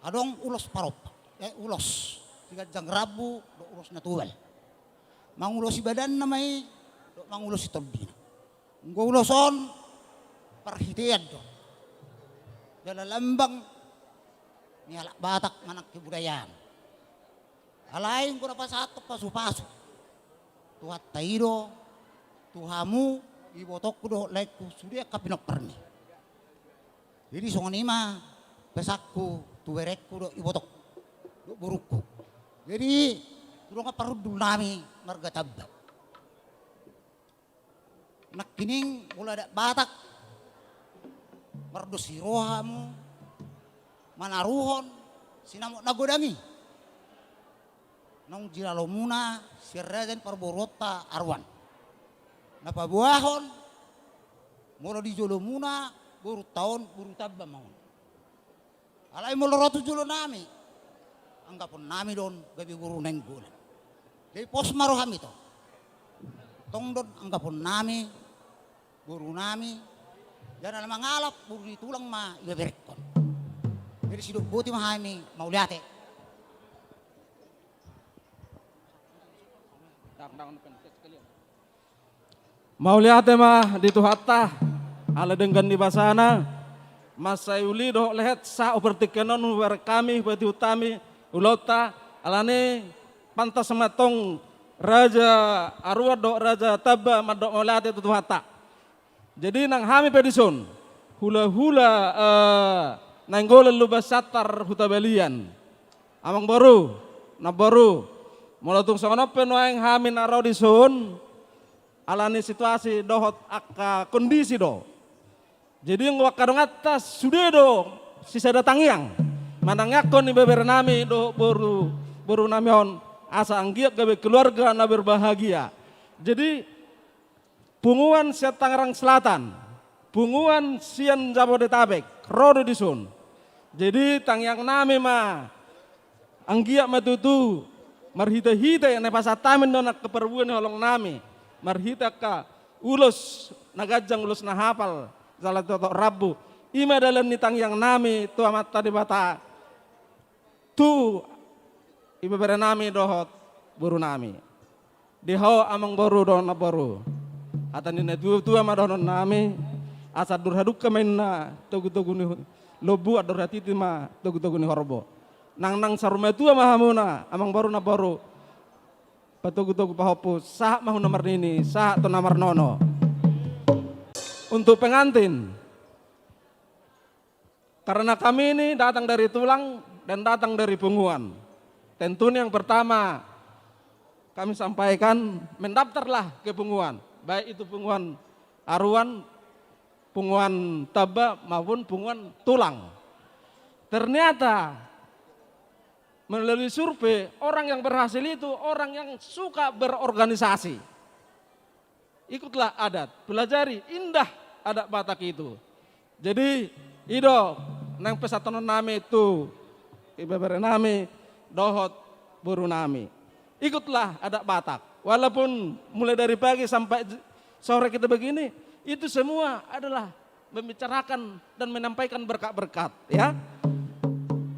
adong ulos parompa, eh, ulos siganjang rambu dohot ulos na tubal. Mangulosi badanna ma i dohot mangulosi tondina. Anggo ulos on parhitean do jala lambang ni halak Batak manang kebudayaan. Alai anggo na pasahathon pasupasu, Tuhanta i do tu hamu ibotongku dohot laengku sude angka pinomparni. Jadi songon i ma pesanku tu berengku dohot ibotongku dohot borungku. Jadi tu dongan parhundul nami marga Tamba, nangkining molo adat Batak, mardos ni roha hamu manaruhon sinamot na godang i naung jilalomuna sian raja ni parboruonta Aruan, na paboahon molo di jolomuna borunta on boru Tamba ma on. Alai molo ro tu jolo nami, anggapon nami do on gabe boru Nainggolan. Jadi pos ma rohami tong. Tong do on anggapon nami boru nami, jala na mangalap boru ni tulang ma ibeberengkon. Jadi sidok boti ma hami, mauliate. Mauliate ma di Tuhanta, ala denggan ni basana, mansai uli dohot lehet sahat tu partingkian on hubereng hami, hupatihut hami ulaonta, alani pantas ma antong Raja Aruan dohot Raja Tamba mandok mauliate tu Tuhanta. Jadi nang hami pe dison, hulahula, eh, Nainggolan Lumban Siantar Huta Balian. Amangboru, namboru, molo tung songon on pe nuaeng hami na ro dison, alani situasi dohot angka kondisi do. Jadi anggo angka donganta sude do sisada tangiang manangiangkon ibebere nami dohot boru, boru nami on, asa anggiat gabe keluarga na berbahagia. Jadi punguan sian Tangerang Selatan, punguan sian Jabodetabek, ro do dison. Jadi tangiang nami ma, anggiat ma tutu marhitehite na pasahat hami on angka parbue ni holong nami, marhite angka ulos na ganjang, ulos na hapal, jala totop rambu. I ma dalan ni tangiang nami tu Amanta Debata, tu ibebere nami dohot boru nami. Di ho amangboru dohot namboru, hata ni natuatua ma dohonon nami, asa andor hadungka ma inna togutogu ni lombu, andor hatiti ma togutogu ni horbo. Nang, nang saur matua ma hamuna amangboru namboru, patogutogu pahompu, sahat ma tu na marnini, sahat tu na marnono. Untuk pengantin, karena kami ini datang dari tulang dan datang dari punguan, tentunya yang pertama kami sampaikan, mendaftarlah ke punguan, baik itu punguan Aruan, punguan Tamba maupun punguan Tulang. Ternyata melalui survei, orang yang berhasil itu orang yang suka berorganisasi. Ikutlah adat, pelajari indah adat Batak itu. Jadi i do naeng pesanhonon nami tu ibebere nami dohot boru nami. Ikutlah adat Batak. Walaupun mulai dari pagi sampai j-, sore kita begini, itu semua adalah membicarakan dan menyampaikan berkat-berkat, ya.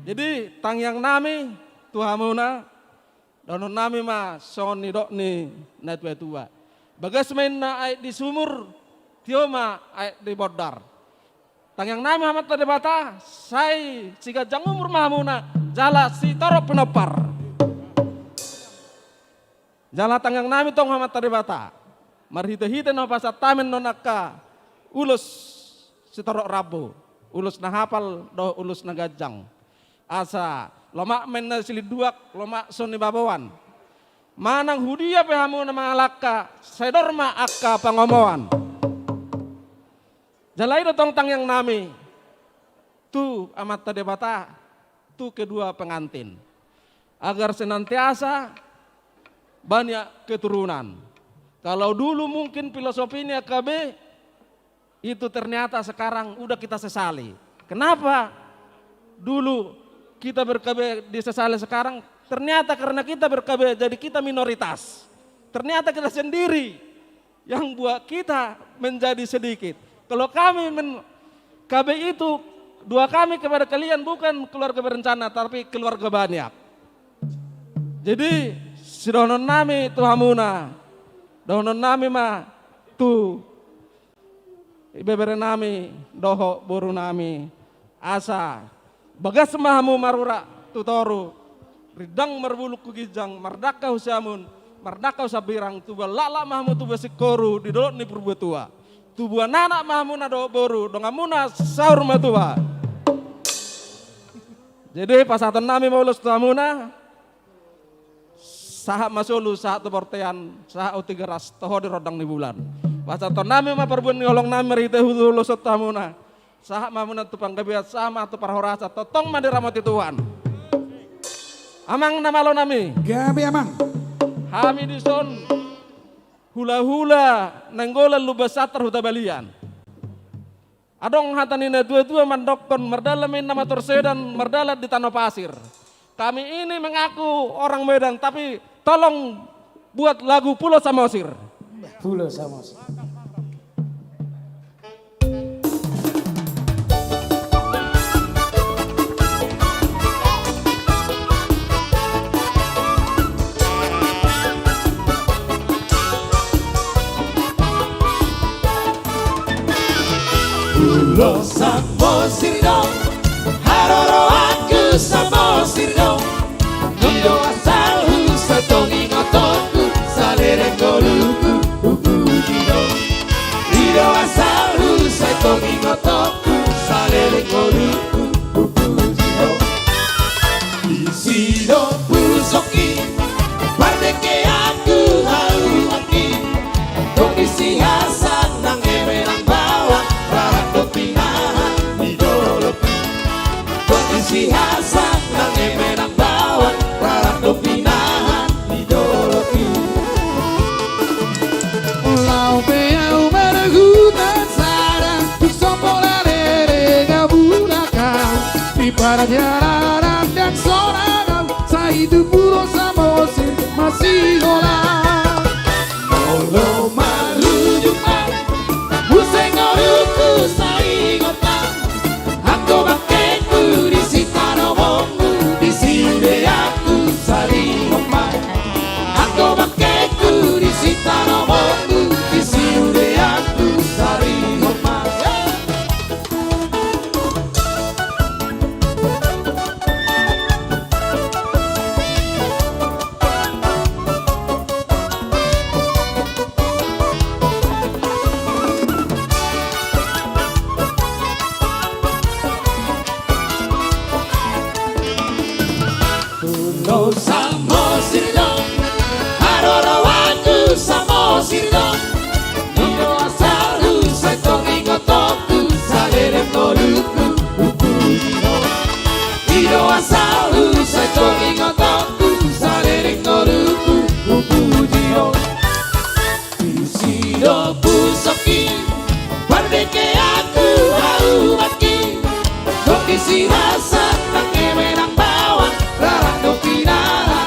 Jadi tangiang nami tu hamuna, dohonon nami ma songon nidok ni natuatua: Bagas ma inna aek di sumur, tio ma aek di bondar. Tangiang nami Amanta Debata, sai siganjang umur ma hamuna jala sitorop pinompar. Jala tangiang nami tong Amanta Debata, marhitehite na pasahat hami on angka ulos sitorop rambu, ulos na hapal dohot ulos na ganjang. Asa lomak ma inna silinduak, lomak so nibaboan. Manang hudia pe hamu na mangalangka, sai dor ma angka pangomoan. Jala i do tong tangiang nami tu Amanta Debata, tu kedua pengantin, agar senantiasa banyak keturunan. Kalau dulu mungkin filosofinya K B, itu ternyata sekarang udah kita sesali. Kenapa dulu kita ber-K B disesali sekarang? Ternyata karena kita ber-K B, jadi kita minoritas. Ternyata kita sendiri yang buat kita menjadi sedikit. Kalau kami men-, K B itu, doa kami kepada kalian bukan keluarga berencana, tapi keluarga banyak. Jadi, sidohonon nami tu hamuna, dohonon nami ma tu ibebere nami dohot boru nami, asa bagas ma hamu marurat tu toru, rindang marbulung tu ginjang, mardangka tu siamun, mardangka tu sambirang, tubuan laklak ma hamu tubuan singkoru di dolok ni Purbatua. Tubuan anak ma hamuna dohot boru, donganmuna saur matua. Jadi, pasahaton nami ma ulos tu hamuna. Sahat ma solu, sahat tu bontean, sahat tu Tigaras, toho di rondang ni bulan. Pasahaton nami ma parbue ni holong nami marhite ulos tu hamuna. Sahat ma hamuna tu panggabean, sahat ma tu parhorasan, tongtong ma diramoti Tuhan. Amang na malo nami. Gabe, Amang. Hami dison hulahula Nainggolan Lumban Santar Huta Balian. Adong hata ni natuatua mandokkon, mardalan ma inna mator sedan, mardalan di tano pasir. Kami ini mengaku orang Medan, tapi tolong buat lagu Pulo Samosir. Pulo Samosir. Pulo Samosir do, haroroanku Samosir do. I do asalhu, sai tong ingotonku, saleleng ngolungku hupuji do. I do asalhu, sai tong ingotonku, saleleng ngolungku hupuji do. Disi do pusokki, pardengkeanku hauanki. Dong disi hasang nang eme nang bawang, rarang dohot pinahan ni dolokki. Dong disi hasang nang eme nang bawang, rarang dohot pinahan ni dolokki. Laho pe ahu manahuta sada, husombol ale di na bulak ahu. Di parjalanan dang sonang ahu, sai tu Pulo Samosir masihola. Molo marujung ahu, muse ngolungku sai ingotan. Anggo bangkeku di sitanomonmu, di siudeanku salihon ma. Anggo bangkeku di sitanomonmu, di siudeanku salihon ma. Pulo Samosir do, haroroanku Samosir do. I do asalhu, sai tong ingotonku, saleleng ngolungku hupuji do. I do asalhu, sai tong ingotonku, saleleng ngolungku hupuji do. Disi do pusokki, pardengkeanku hauanki. Dong disi hasang nang eme nang bawang, rarang dohot pinahan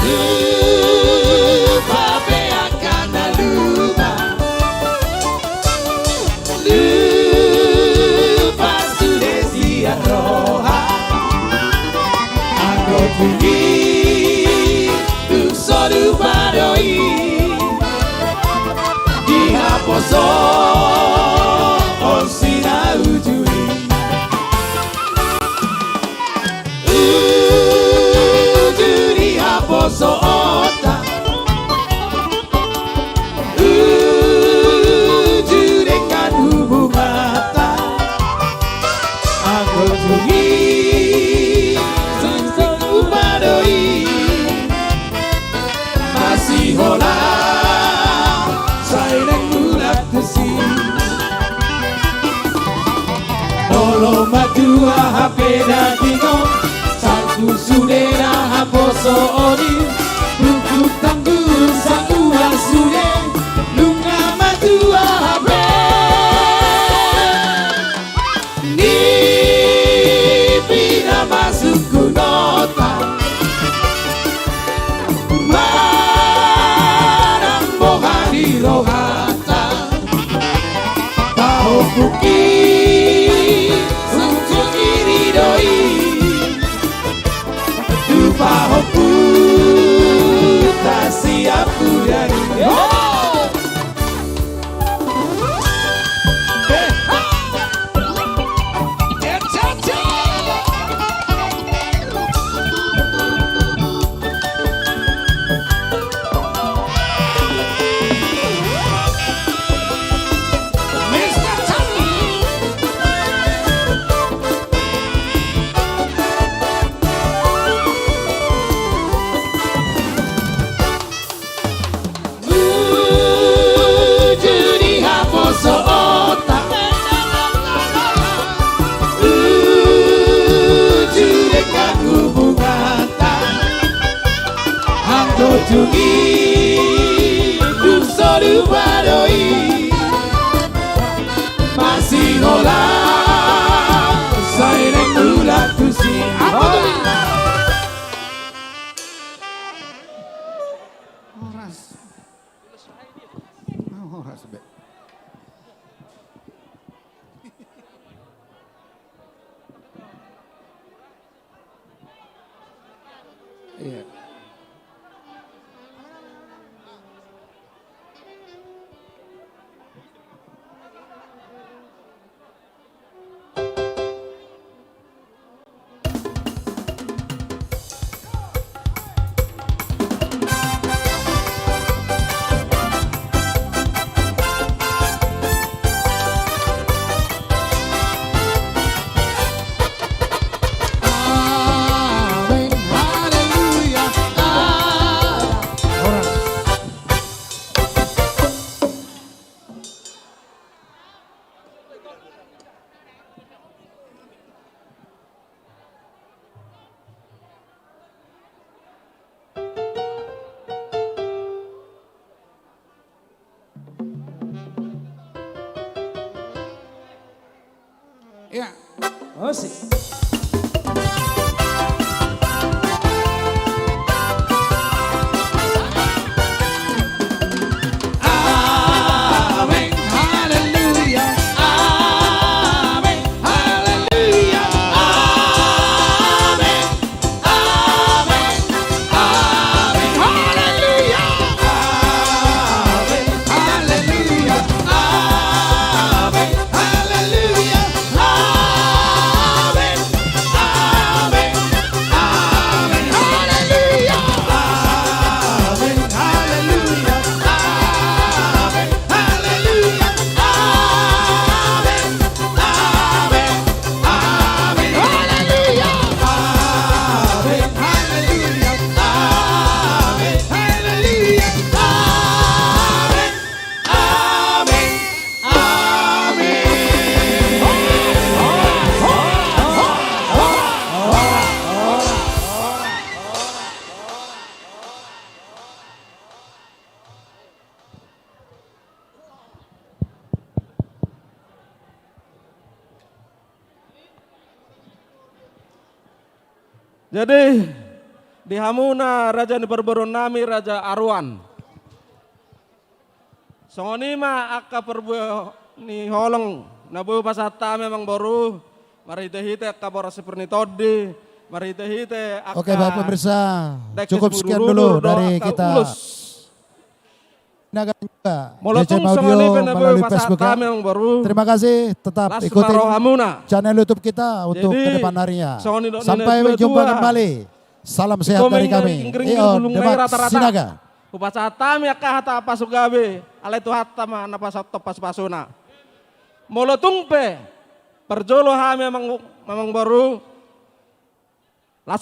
Lupa pe angka na lupa. Lupa sude sian roha. Anggo tung i, tung so lupa do i. Di haposoon si na uju i. Uju di haposoonta. Uju denggan hubunganta. Anggo tung i, tung so lupa do i. Masihola sai naeng mulak tusi. Molo matua hape daging on, salpu sude na haposoon i. Rungkut tanggul satua sude, nunga matua hape. Nipi na masuk hu nota. Manang boha di rohanta. Pahompu i, tung so iri do i. Tu pahompunta sian pudari. Uju di haposoonta. Uju denggan hubunganta. Anggo tung i, tung so lupa do i. Masihola sai naeng mulak tusi. Apa tuh? Horas. Ah, horas be. Iya. Amen. Haleluya. Amen. Iya. Musik. Amen. Haleluya. Amen. Haleluya. Amen. Amen. Amen. Haleluya. Amen. Haleluya. Amen. Haleluya. Amen. Amen. Amen. Haleluya. Amen. Haleluya. Amen. Haleluya. Amen. Amen. Amen. Haleluya. Amen. Haleluya. Amen. Haleluya. Amen. Amen. Amen. Jadi, Di hamuna raja ni parboruon nami, Raja Aruan. Songon i ma angka parbue ni holong na boi hupasahat hami, amangboru, marhite-hite angka boras si pir ni tondi, marhite-hite angka... Oke, baik pemirsa, cukup sekian dulu dari kita. Sinaga dan juga J C M Audio melalui Facebook ya. Terima kasih, tetap ikuti channel YouTube kita untuk ke depan harinya. Sampai jumpa kembali. Salam sehat dari kami. Io, Demak Sinaga. Hupasahat hami angka hata pasugabe, alai Tuhanta ma na pasahat pasu-pasuna. Molo tung pe parjolo hami, amangboru,